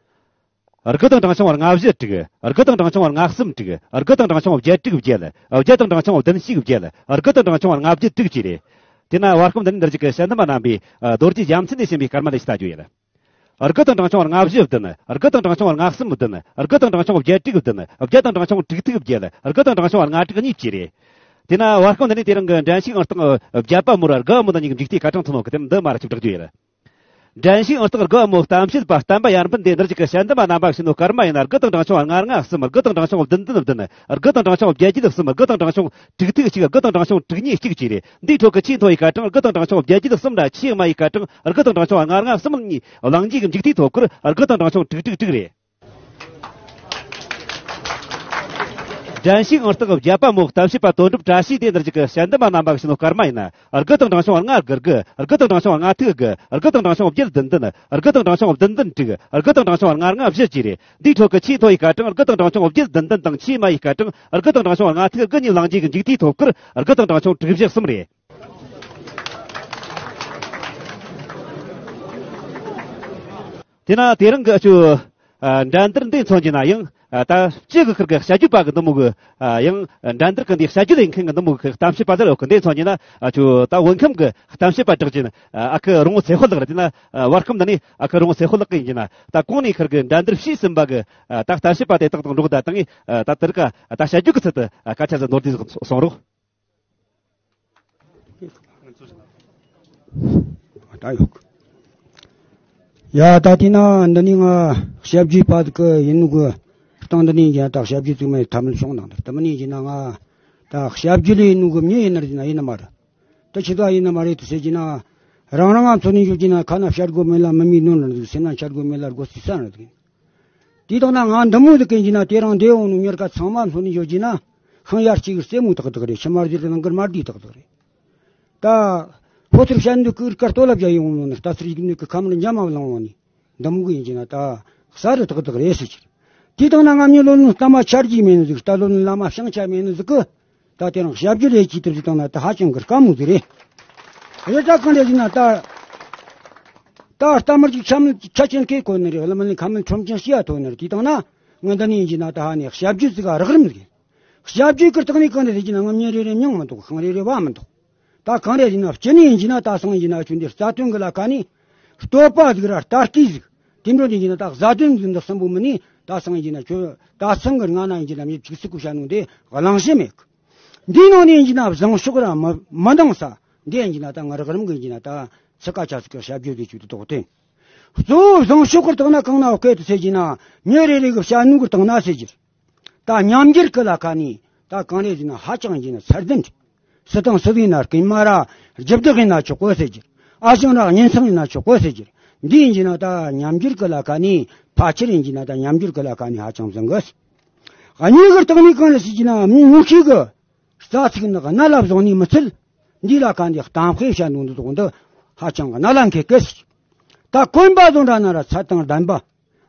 དགུ་དང་གྲངས་ཆུང་བ་ལྔ་བཞི་དྲུག་དགུ་དང་གྲངས་ཆུང་བ་ལྔ་གསུམ་དྲུག་དགུ་དང་གྲངས་ཆུང་བ་བརྒྱད་དྲུག་བརྒྱད། བརྒྱད་དང་གྲངས་ཆུང་བ་བདུན་གཅིག་བརྒྱད། བརྒྱད་དང་གྲངས་ཆུང་བ་ལྔ་བཅུ་དྲུག་བཅས་རེད། དེ་ན་བར་སྐབས་འདི་ནས་འདིར་གཅིག་གི་དཔྱད་འདེམས་པ་རྣམ་པས་ཨ་རྡོ་རྗེ་རྒྱལ་མཚན་ནས་བྱིན་པའི་སྐར་མ་ལ་ཞིབ་ལྟ་རྒྱུ་ཡིན། དགུ་དང་གྲངས་ཆུང་བ་ལྔ་བཞི་བདུན། དགུ་དང་གྲངས་ཆུང་བ་ལྔ་གསུམ་བདུན། དགུ་དང་གྲངས་ཆུང་བ་བརྒྱད་དྲུག་བདུན། བརྒྱད་དང་གྲངས་ཆུང་བ་དྲུག་དྲུག་བརྒྱད། དགུ་དང་གྲངས་ཆུང་བ་ལྔ་དྲུག་གཉིས་བཅས་རེད། དེ་ན་བར་སྐབས་འདི་ནས་དེ་རིང་གི་འགྲན་ཞུགས་ཨང་རྟགས་བརྒྱད་པ་མོ་ར་དགུ་བ་མོ་དང་གཉིས་ཀྱི་མཇུག་མཐའི་སྐར་གྲངས་ཐོན་ནོ་གི་དེ་འདི་མ་ར་ཞིབ་བསྒྲགས་རྒྱུ་ཡིན། འགྲན་ཞུགས་ཨང་རྟགས་དགུ་བ་མོ་གཏམ་བཤད་པ་བསྟན་པ་ཡར་འཕེལ་འདི་འདིར་གཅིག་གི་དཔྱད་འདེམས་པ་རྣམ་པ་ཞིག་ནོ་སྐར་མ་ཡིན་ན། དགུ་དང་གྲངས་ཆུང་བ་ལྔ་ལྔ་གསུམ། དགུ་དང་གྲངས་ཆུང་བ་བདུན་བདུན་བདུན། དགུ་དང་གྲངས་ཆུང་བ་བརྒྱད་བརྒྱད་གསུམ། དགུ་དང་གྲངས་ཆུང་དྲུག་དྲུག་གཅིག་དགུ་དང་གྲངས་ཆུང་དྲུག་གཉིས་གཅིག་བཅས་རེད། འདིའི་ཁྲོད་ཀྱི་ཆེས་མཐོ་བའི་སྐར་གྲངས་དགུ་དང་གྲངས་ཆུང་བརྒྱད་བརྒྱད་གསུམ་ར་ཆེས་དམའ་བའི་སྐར་གྲངས་དགུ་དང་གྲངས་ཆུང་བ་ལྔ་ལྔ་གསུམ་གཉིས། གླེང་བརྗོད་ཀྱི་མཇུག་མཐའི་ཐོབ་སྐར་དགུ་དང་གྲངས་ཆུང་དྲུག་དྲུག་དྲུག་རེད། འགྲན་ཞུགས་ཨང་རྟགས་བརྒྱད་པ་མོ་གཏམ་བཤད་པ་དོན་གྲུབ་བཀྲ་ཤིས་དེ་འདིར་གཅིག་གི་དཔྱད་འདེམས་པ་རྣམ་པ་ཞིག་ནོ་སྐར་མ་ཡིན་ན། དགུ་དང་གྲངས་ཆུང་བ་ལྔ་དགུ་དགུ། དགུ་དང་གྲངས་ཆུང་བ་ལྔ་དྲུག་དགུ། དགུ་དང་གྲངས་ཆུང་བ་བརྒྱད་བདུན་བདུན། དགུ་དང་གྲངས་ཆུང་བ་བདུན་བདུན་དྲུག། དགུ་དང་གྲངས་ཆུང་བ་ལྔ་ལྔ་བཞི་བཅས་རེད། འདིའི་ཁྲོད་ཀྱི་ཆེས་མཐོ་བའི་སྐར་གྲངས་དགུ་དང་གྲངས་ཆུང་བ་བརྒྱད་བདུན་བདུན་དང་། ཆེས་དམའ་བའི་སྐར་གྲངས་དགུ་དང་གྲངས་ཆུང་བ་ལྔ་དྲུག་དགུ་གཉིས། གླེང་བརྗོད་ཀྱི་མཇུག་མཐའི་ཐོབ་སྐར་དགུ་དང་གྲངས་ཆུང་དྲུག་བཞི་གསུམ་རེད། དེ་ན་དེ་རིང་གི་ཨ་ཆུ་ཨ་འགྲན་བསྡུར་འདི་མཚོན་གྱི་ན་ཡང་ཨ་ད་སྤྱི་གི་ཁུར་གི་དཔྱད་བརྗོད་པ་གི་འདི་མོ་གི་ཨ་ཡང་འགྲན་བསྡུར་གི་འདི་དཔྱད་བརྗོད་ལས་མཁན་གི་འདི་མོ་གི་གཏམ་བཤད་པ་ཟེར་ཡོད་གི། འདི་མཚོན་གྱི་ན་ཨ་ཆུ་ད་བོད་ཁམས་གི་གཏམ་བཤད་པ་གྲགས་ཅན་ཨ་ཁུ་རོང་བོ་ཚེ་དཔལ་ལགས་རེད། དེ་ན་ཨ་བར་ཁམས་འདི་ནས་ཨ་ཁུ་རོང་བོ་ཚེ་དཔལ་ལགས་ཡིན་གྱི་ན་ད་གོང་ནས་ཁུར་གི་འགྲན་བསྡུར་བྱས་ཟིན་པ་གི་ཨ་ད་གཏམ་བཤད་པ་དེ་དག་དང་འགྲོགས་ད་དང་ངས་ཨ་ད་དེར་ཀ་ད་དཔྱད་བརྗོད་གི་ཚུལ་དུ་ཨ་སྐད་ཆ་ཟིག་མདོར་བསྡུས་ཟིག་གསུང་རོགས། ད་ཡོད། ཡ་ད་དེ་ན་འདི་ནི་ང་དཔྱད་བརྗོད་པ་གི་ཡིན་ནོ་གི། སྟེང་འདི་ནི་ཡིན་ད་དཔྱད་བརྗོད་ཚིག་མེད་ཐ་མལ་བྱུང་དང་། དེ་མིན་ཡིན་ན་ང་ད་དཔྱད་བརྗོད་ལས་ཡིན་ནོ་གི་མྱི་ཡིན་ན་རེད་ན་ཡིན་ན་མ་རེད། ད་ཆི་ད་ཡིན་ན་མ་རེད་དུ་ཟེར་གྱི་ན། རང་རང་ང་ཚོ་ནི་ཡོད་ཀྱི་ན་ཁ་ན་བཤད་དགོས་མེད་ལ་མི་མིན་ནོར་ན་འདུག། སེམས་ན་འཆར་དགོས་མེད་ལ་སྒོ་ཟི་ས་ན་འདུག། དེ་དག་ན་ང་འདི་མོ་འདི་གན་གྱི་ན་དེ་རིང་འདི་འོང་ནུ་མྱུར་ཁ་ཚང་མ་འཚོ་ནི་ཡོད་ཀྱི་ན། ཤིང་ཡར་གཅིག་རྩེ་མོ་ཏག་ཏག་རེད། ཕྱི་མར་ཟེར་ནང་གི་མར་དུས་ཏག་ཏག་རེད། ད་ཕོ་ཚུར་བཤད་འདུག་གིར་ཀ་ལྟོ་ལབ་རྒྱ་ཡོང་ནུ་ན་ལྟ་ཚུར་ཡིག་ནུ་གི་ཁམ་ར་འཇམ་མ་བླང་བ་ནི་འདི་མོ་གི་ཡིན་གྱི་ན་ད་གསར་རི་ཏག་ཏག་རེད་ཟེར་གྱི། དེ་དག་ན་ང་མྱི་ལོ་ནུ་ལྟ་མ་ཆར་གྱི་མེད་ནི་ཟིག། ལྟ་ལོ་ནུ་བླ་མ་ཤིང་ཆ་མེད་ནི་ཟིག་གི། ད་དེ་རིང་ཞབས་ཀྱུ་ལས་ཀྱི་དེབ་ཅིག་བཏང་ན་ད་ཧ་ཅང་གི་དཀའ་མོ་ཟིག་རེད། རེད་ད་གང་རེད་ཟེར་ན་ད། ད་རྟ་དམར་གྱི་ཆ་མི་ཆ་ཆེན་ཁེ་གོ་ནི་རེད། བླ་མ་ལས་ཁ་མི་ཁྲོམ་ཆེན་ཤི་ཡ་ཐོན་ནི་རེད། དེ་བཏང་ན་ངས་འདི་ནས་ཡིན་གྱི་ན་ད་ཧ་ནས་ཞབས་ཀྱུ་ཟིག་ག་རག་རིམ་ཟིག། ཞབས་ཀྱུ་གི་རྟགས་ནི་གང་རེད་ཟེར་གྱི་ན་ང་མྱི་རེ་རེ་མྱང་མི་འདུག། ཤིང་རེ་རེ་བ་མི་འདུག། ད་གང་རེད་ཟེར་ན་སྤྱི་ནས་ཡིན་གྱི་ན་ད་སང་ཡིན་གྱི་ན་ཁྱོད་འདི་རྩ་དོན་གི་ལ་ཁ་ནི། བསྟོད་པ་ཟིག་ར་ལྟ་སྐྱེས་ཟིག། དེ་འདྲ་ཡིན་གྱི་ན་ད་བཟའ་དོན་ཟིག་འདི་གསུམ་པོ་མི་ནི་ད་སང་ཡིན་གྱི་ན་ཁྱོད་ད་སང་གི་ང་ན་ཡིན་གྱི་ན་མྱི་ཅིག་སི་ཀུ་བྱ་ནོ་འདི་གླེང་གཞི་མེད་གི། འདིའི་ནང་ནས་ཡིན་གྱི་ན་བཟང་ཕྱོགས་ར་མི་མི་འདང་ས་འདི་ཡིན་གྱི་ན་ད་ང་རག་རིམ་གི་ཡིན་གྱི་ན་ད་ཚི་ཀ་ཆ་ཟིག་གི་ཞབས་ཀྱུ་དེ་ཆུ་དུ་དོག་སྟེ། གཙོ་བོ་བཟང་ཕྱོགས་ཀྱི་རྟགས་ན་གང་ན་སྐད་དུ་ཟེར་གྱི་ན་མྱི་རེ་རེ་གི་བྱ་ནུ་གི་རྟགས་ན་ཟེར་གྱི། ད་ཉམས་འགྱུར་གི་ལ་ཁ་ནི་ད་གང་རེད་ཟེར་ན་ཧ་ཅང་ཡིན་ན་ཚར་ལྡན་རེད། སུ་དང་སུ་ཡིན་ན་རྐུན་མ་ར་རྒྱུ་བདག་ཡིན་ན་ཆོག་གོ་ཟེར་གྱི། ཨ་ཞང་ར་གཉེན་ཚང་ཡིན་ན་ཆོག་གོ་ཟེར་གྱི། འདི་ཡིན་གྱི་ན་ད་ཉམས་འགྱུར་གི་ལ་ཁ་ནི་ཕལ་ཆེར་ཡིན་གྱི་ན་ད་ཉམས་འགྱུར་གི་ལ་ཁ་ནི་ཧ་ཅང་བཟང་གི། གཉིས་ཀྱི་རྟགས་ནི་གང་རེད་ཟེར་གྱི་ན་མི་ངོ་ཤེས་གི། རྩ་ཚིག་ནི་གནད་ལ་བཟུང་ནི་མི་ཚུལ། འདི་ལ་ཁ་འདི་གཏམ་དཔེ་བཤད་འདུག་འདི་དོག་འདི་ཧ་ཅང་གི་གནད་ལ་འཁེལ་གི། ད་གོན་པ་བཟོ་འདྲ་ན་ར་ཚད་དང་ལྡན་པ།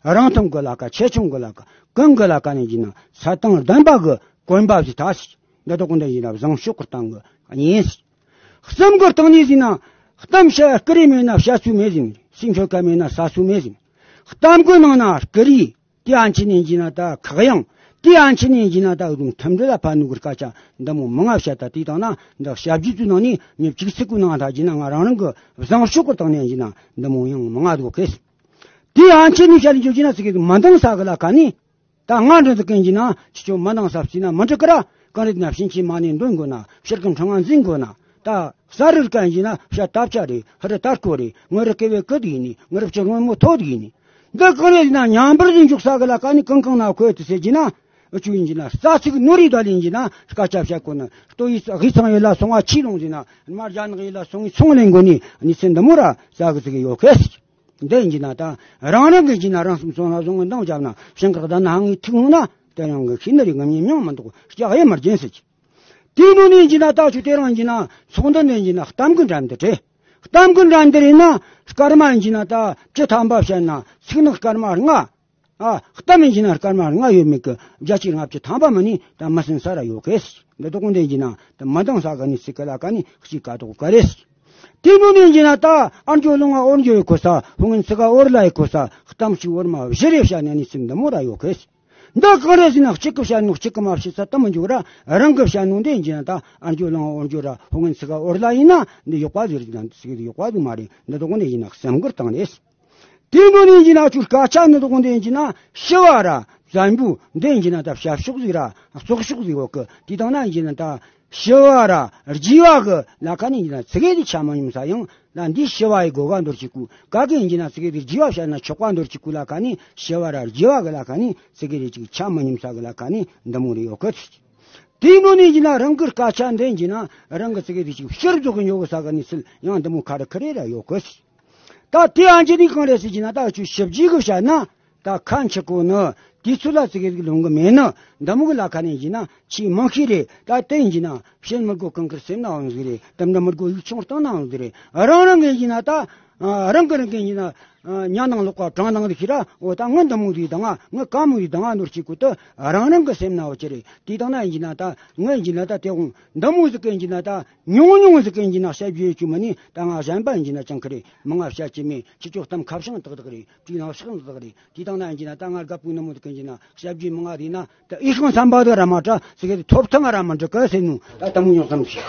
རང་མཐོང་གི་ལ་ཁ་ཆེ་ཆུང་གི་ལ་ཁ་གང་གི་ལ་ཁ་ནས་ཡིན་ན་ཚད་དང་ལྡན་པ་གི་གོན་པ་ཞིག་ད་ཞིག་འདི་དོག་འདི་ཡིན་ན་བཟང་ཕྱོགས་ཀྱི་སྟེང་གི་གཉེན་ཞིག། གསུམ་གི་སྟེང་ནས་ཡིན་ན་གཏམ་བཤད་སྐུ་རིས་མེད་ན་བཤད་ཚུལ་མེད་ཟིན། སེམས་ཤོད་ཀ་མེད་ན་ཟ་ཚུལ་མེད་ཟིན། གཏམ་གི་ནང་ན་སྐུ་རིས། དེ་ཨན་ཆི་ནས་ཡིན་ན་ད་ཁག་ཡང་། དེ་ཨན་ཆི་ནས་ཡིན་ན་ད་འུ་དུམ་ཐུམ་འདྲི་ལ་ཕ་ནུ་གུར་ཀ་ཆ་འདི་མོ་མི་ང་བཤད་ད་དེ་དང་ན་འདི་ཞབས་རྗེས་ཚོའི་ནང་ནས་ཉིན་གཅིག་ཚིག་གུ་ནང་ད་ཡིན་ན་ང་རང་རང་གི་བཟང་ཕྱོགས་གི་སྟེང་ནས་ཡིན་ན་འདི་མོ་ཡང་མི་ང་འདུག་གས། དེ་ཨན་ཆི་ནས་བཤད་ལ་འཇོག་ཡིན་ན་ཚིག་གི་མ་འདང་ས་གི་ལ་ཁ་ནས། ད་ང་འདྲི་འདུག་གན་ཡིན་ན་ཁྱི་ཆོ་མ་འདང་ས་བྱས་ན་མི་འགྲིག་གི་ར། གང་རེད་ན་ཕྱིན་ཆད་མ་ནས་འདོན་དགོས་ན་ཕྱིར་གི་འཕྲང་ང་འཛིན་དགོས་ན། ད་གསར་རིར་གན་ཡིན་ན་བཤད་ཐབས་ཆ་རེད། ཧ་རི་ད་སྐོ་རེད། ངོ་རི་སྐེ་བའི་ཀི་དུ་ཡིན་ནི་ངོ་རི་ཕྱི་སྔོན་མོ་ཐོ་དུ་ཡིན་ནི། འདི་གང་རེད་ན་ཉམས་པར་འཇུག་ས་གི་ལ་ཀ་ནི་གང་གང་ན་ཁོས་དུ་ཟེར་གྱི་ན། ཨ་ཆུ་ཡིན་གྱི་ན་རྩ་ཚིག་ནོར་རི་ད་ལ་ཡིན་གྱི་ན་སྐད་ཆ་བཤད་དགོས་ན་ལྟོ་ཡི་དབུས་གཙང་ཡུལ་ལ་སོང་བ་ཆི་ལོང་ཟེར་ན་མར་རྒྱ་ནག་ཡུལ་ལ་སོང་བའི་ཚོང་ལེན་དགོས་ནི་ནི་ཚེ་འདི་མོ་ར་ས་གི་ཚིག་ཡོད་ཁེ་ཟེར། འདི་ཡིན་གྱི་ན་ད་རང་རང་གི་ཡིན་གྱི་ན་རང་སེམས་སོང་ན་བཟུང་གི་འདང་བརྒྱབ་ན་ཞིང་ཁག་ད་ན་ཧང་ངི་ཐིག་ངུ་ན་དེ་རང་གི་ཤི་ན་རི་ངམ་ཉེ་མྱང་མི་འདུག་སྐྱག་ཡེ་མར་རྒྱན་ཟེར་གྱི། དེ་ནོ་ནི་ཡིན་གྱི་ན་ད་ཆུ་དེ་རང་ཡིན་གྱི་ན་ཚོགས་འདུ་འདི་ཡིན་གྱི་ན་གཏམ་གི་འགྲན་བསྡུར་རེད། གཏམ་གི་འགྲན་བསྡུར་ཡིན་ན་སྐར་མ་ཡིན་གྱི་ན་ད་བཅུ་ཐམ་པ་བཤད་ན་ཚིག་ནག་སྐར་མ་ལྔ། ཨ། གཏམ་ཡིན་གྱི་ན་སྐར་མ་ལྔ་ཡོད་མེད་ཀྱི་བརྒྱ་ཆ་ལྔ་བཅུ་ཐམ་པ་མ་ནི་ད་མི་སེམས་ས་ར་ཡོད་གས། འདི་དོག་འདི་ཡིན་གྱི་ན་ད་མ་འདང་ས་ག་ནི་སི་ཀ་ལ་ཀ་ནི་གཅིག་ཀ་དོག་ག་རེ་ཟེར། དེ་མོ་ནི་ཡིན་གྱི་ན་ད་ཨར་འཇོ་ལུང་ང་ཨོར་འཇོ་ཡི་གོ་ས་ཧུང་ངན་སི་ཀ་ཨོར་ལ་ཡི་གོ་ས་ གཏམ་གཅིག་བོར་མ་བཞི་རེ་བཤད་ན་ནི་སེམས་འདི་མོ་ར་ཡོད་གི། འདི་གང་རེད་ཟེར་ན། གཅིག་གི་བཤད་ནོ་གཅིག་གི་མ་བཤད་ས་དེ་མི་འཇུག་ར། རང་གི་བཤད་ནོ་འདི་ཡིན་གྱི་ན་ད་ཨ་འཇོ་ལང་འོར་འཇོ་ར་ཧོ་ངན་ཚིག་ག་འོར་ལ་ཡིན་ན་འདི་ཡོག་པ་ཟིག་རེད། ཟེར་གི་ཡོག་པ་ཟིག་མ་རེད། འདི་དོ་གོ་འདི་ཡིན་ན་སེམས་ཁུར་བཏང་རེད། དེ་འདྲ་ནི་ཡིན་གྱི་ན་ཁྱོད་སྐད་ཆ་ནི་དོ་གོ་འདི་ཡིན་གྱི་ན་ཞི་བ་ར་བཙན་པོ་འདི་ཡིན་གྱི་ན་ད་བཤད་ཕྱོགས་ཟིག་ར་བཙོག་ཕྱོགས་ཟིག་ཡོད་གི། དེ་དང་ན་ཡིན་གྱི་ན་ད་ཞི་བ་ར་རྒྱས་པ་གི་ལ་ཁ་ནས་ཡིན་གྱི་ན་ཚིག་གི་དེ་ཆ་མ་སྙོམས་ས་ཡང་། ད་འདི་ཞི་བ་ཡི་གོ་ག་འདོར་གྱི་གུ་ག་གི་ཡིན་གྱི་ན་ཚིག་གི་དེ་རྒྱས་པ་བཤད་ན་ཆོག་པ་འདོར་གྱི་གུ་ལ་ཁ་ནས། ཞི་བ་ར་རྒྱས་པ་གི་ལ་ཁ་ནས་ཚིག་གི་དེ་ཅིག་ཆ་མ་སྙོམས་ས་གི་ལ་ཁ་ནས་འདི་མོ་རེ་ཡོད་གི། དེ་འདྲ་ནི་ཡིན་གྱི་ན་རང་གི་སྐད་ཆ་འདི་ཡིན་གྱི་ན་རང་གི་ཚིག་གི་དེ་ཅིག་ཕྱིར་རྫོགས་གི་ཉོ་གི་ས་གི་ནི་སིལ་ཡང་འདི་མོ་ཁ་རི་ཁི་རེ་ར་ཡོད་གི། ད་དེ་ཨན་ཅི་ནི་གང་རེད་ཟེར་གྱི་ན། ད་ཁྱོད་ཞིབ་རྒྱས་གི་བཤད་ན་ད་ཁ་འཆི་གོ་ནི། དུས་ཚོད་ལ་ཚིག་གི་རིགས་ལོང་གི་མེད་ནི། འདི་མོ་གི་ལ་ཁ་ནས་ཡིན་གྱི་ན་ཆེས་མང་ཤོས་རེད། ད་དེ་ཡིན་གྱི་ན་བཤད་མི་དགོས་གང་གིར་སེམས་ན་འོང་ཟིག་རེད། དམ་དྲ་མི་དགོས་ཡིག་ཆུང་བཏང་ན་འོང་ཟིག་རེད། རང་རང་གི་ཡིན་གྱི་ན་ད་རང་གི་རང་གི་ཡིན་གྱི་ན་ཉ་ནང་ལོག་པ་བྲང་དང་དེ་ཤི་ར། འོ་ད་ངི་འདི་མོ་དེ་དང་ང་ངི་ག་མོ་དེ་དང་ང་ནོར་གྱི་གོ་ད་རང་རང་གི་སེམས་ན་འོ་ཅི་རེད། དེ་དང་ན་ཡིན་གྱི་ན་ད་ངི་ཡིན་གྱི་ན་ད་དེ་འོང་འདི་མོ་ཟིག་གི་ཡིན་གྱི་ན་ད། ཉུང་ཉུང་ཟིག་གི་ཡིན་གྱི་ན་བཤད་རྒྱུ་ཡོད་རྒྱུ་མ་ནི། ད་ང་གཞན་པ་ཡིན་གྱི་ན་ཅང་གི་རེད། མི་ང་བཤད་ཀྱི་མེད། ཁྱེད་ཅོག་གཏམ་ཁ་བྱང་ཏག་ཏག་རེད། དྲིས་ནང་ཤག་ཏག་ཏག་རེད། དེ་དང་ན་ཡིན་གྱི་ན་ད་ང་དགའ་པོའི་ནུ་མོ་དུ་གི་ཡིན་གྱི་ན་བཤད་རྒྱུའི་མི་ང་རེད་ན་ད་ཨི་ཤང་བསམ་པ་དུ་ར་མ་དྲ་ཟིག་གི་ཐོབ་ཐང་ར་མ་འགྲིག་གི་ཟེར་ནོ། ད་ད་མོ་ཉོག་ཙམ་ཞིག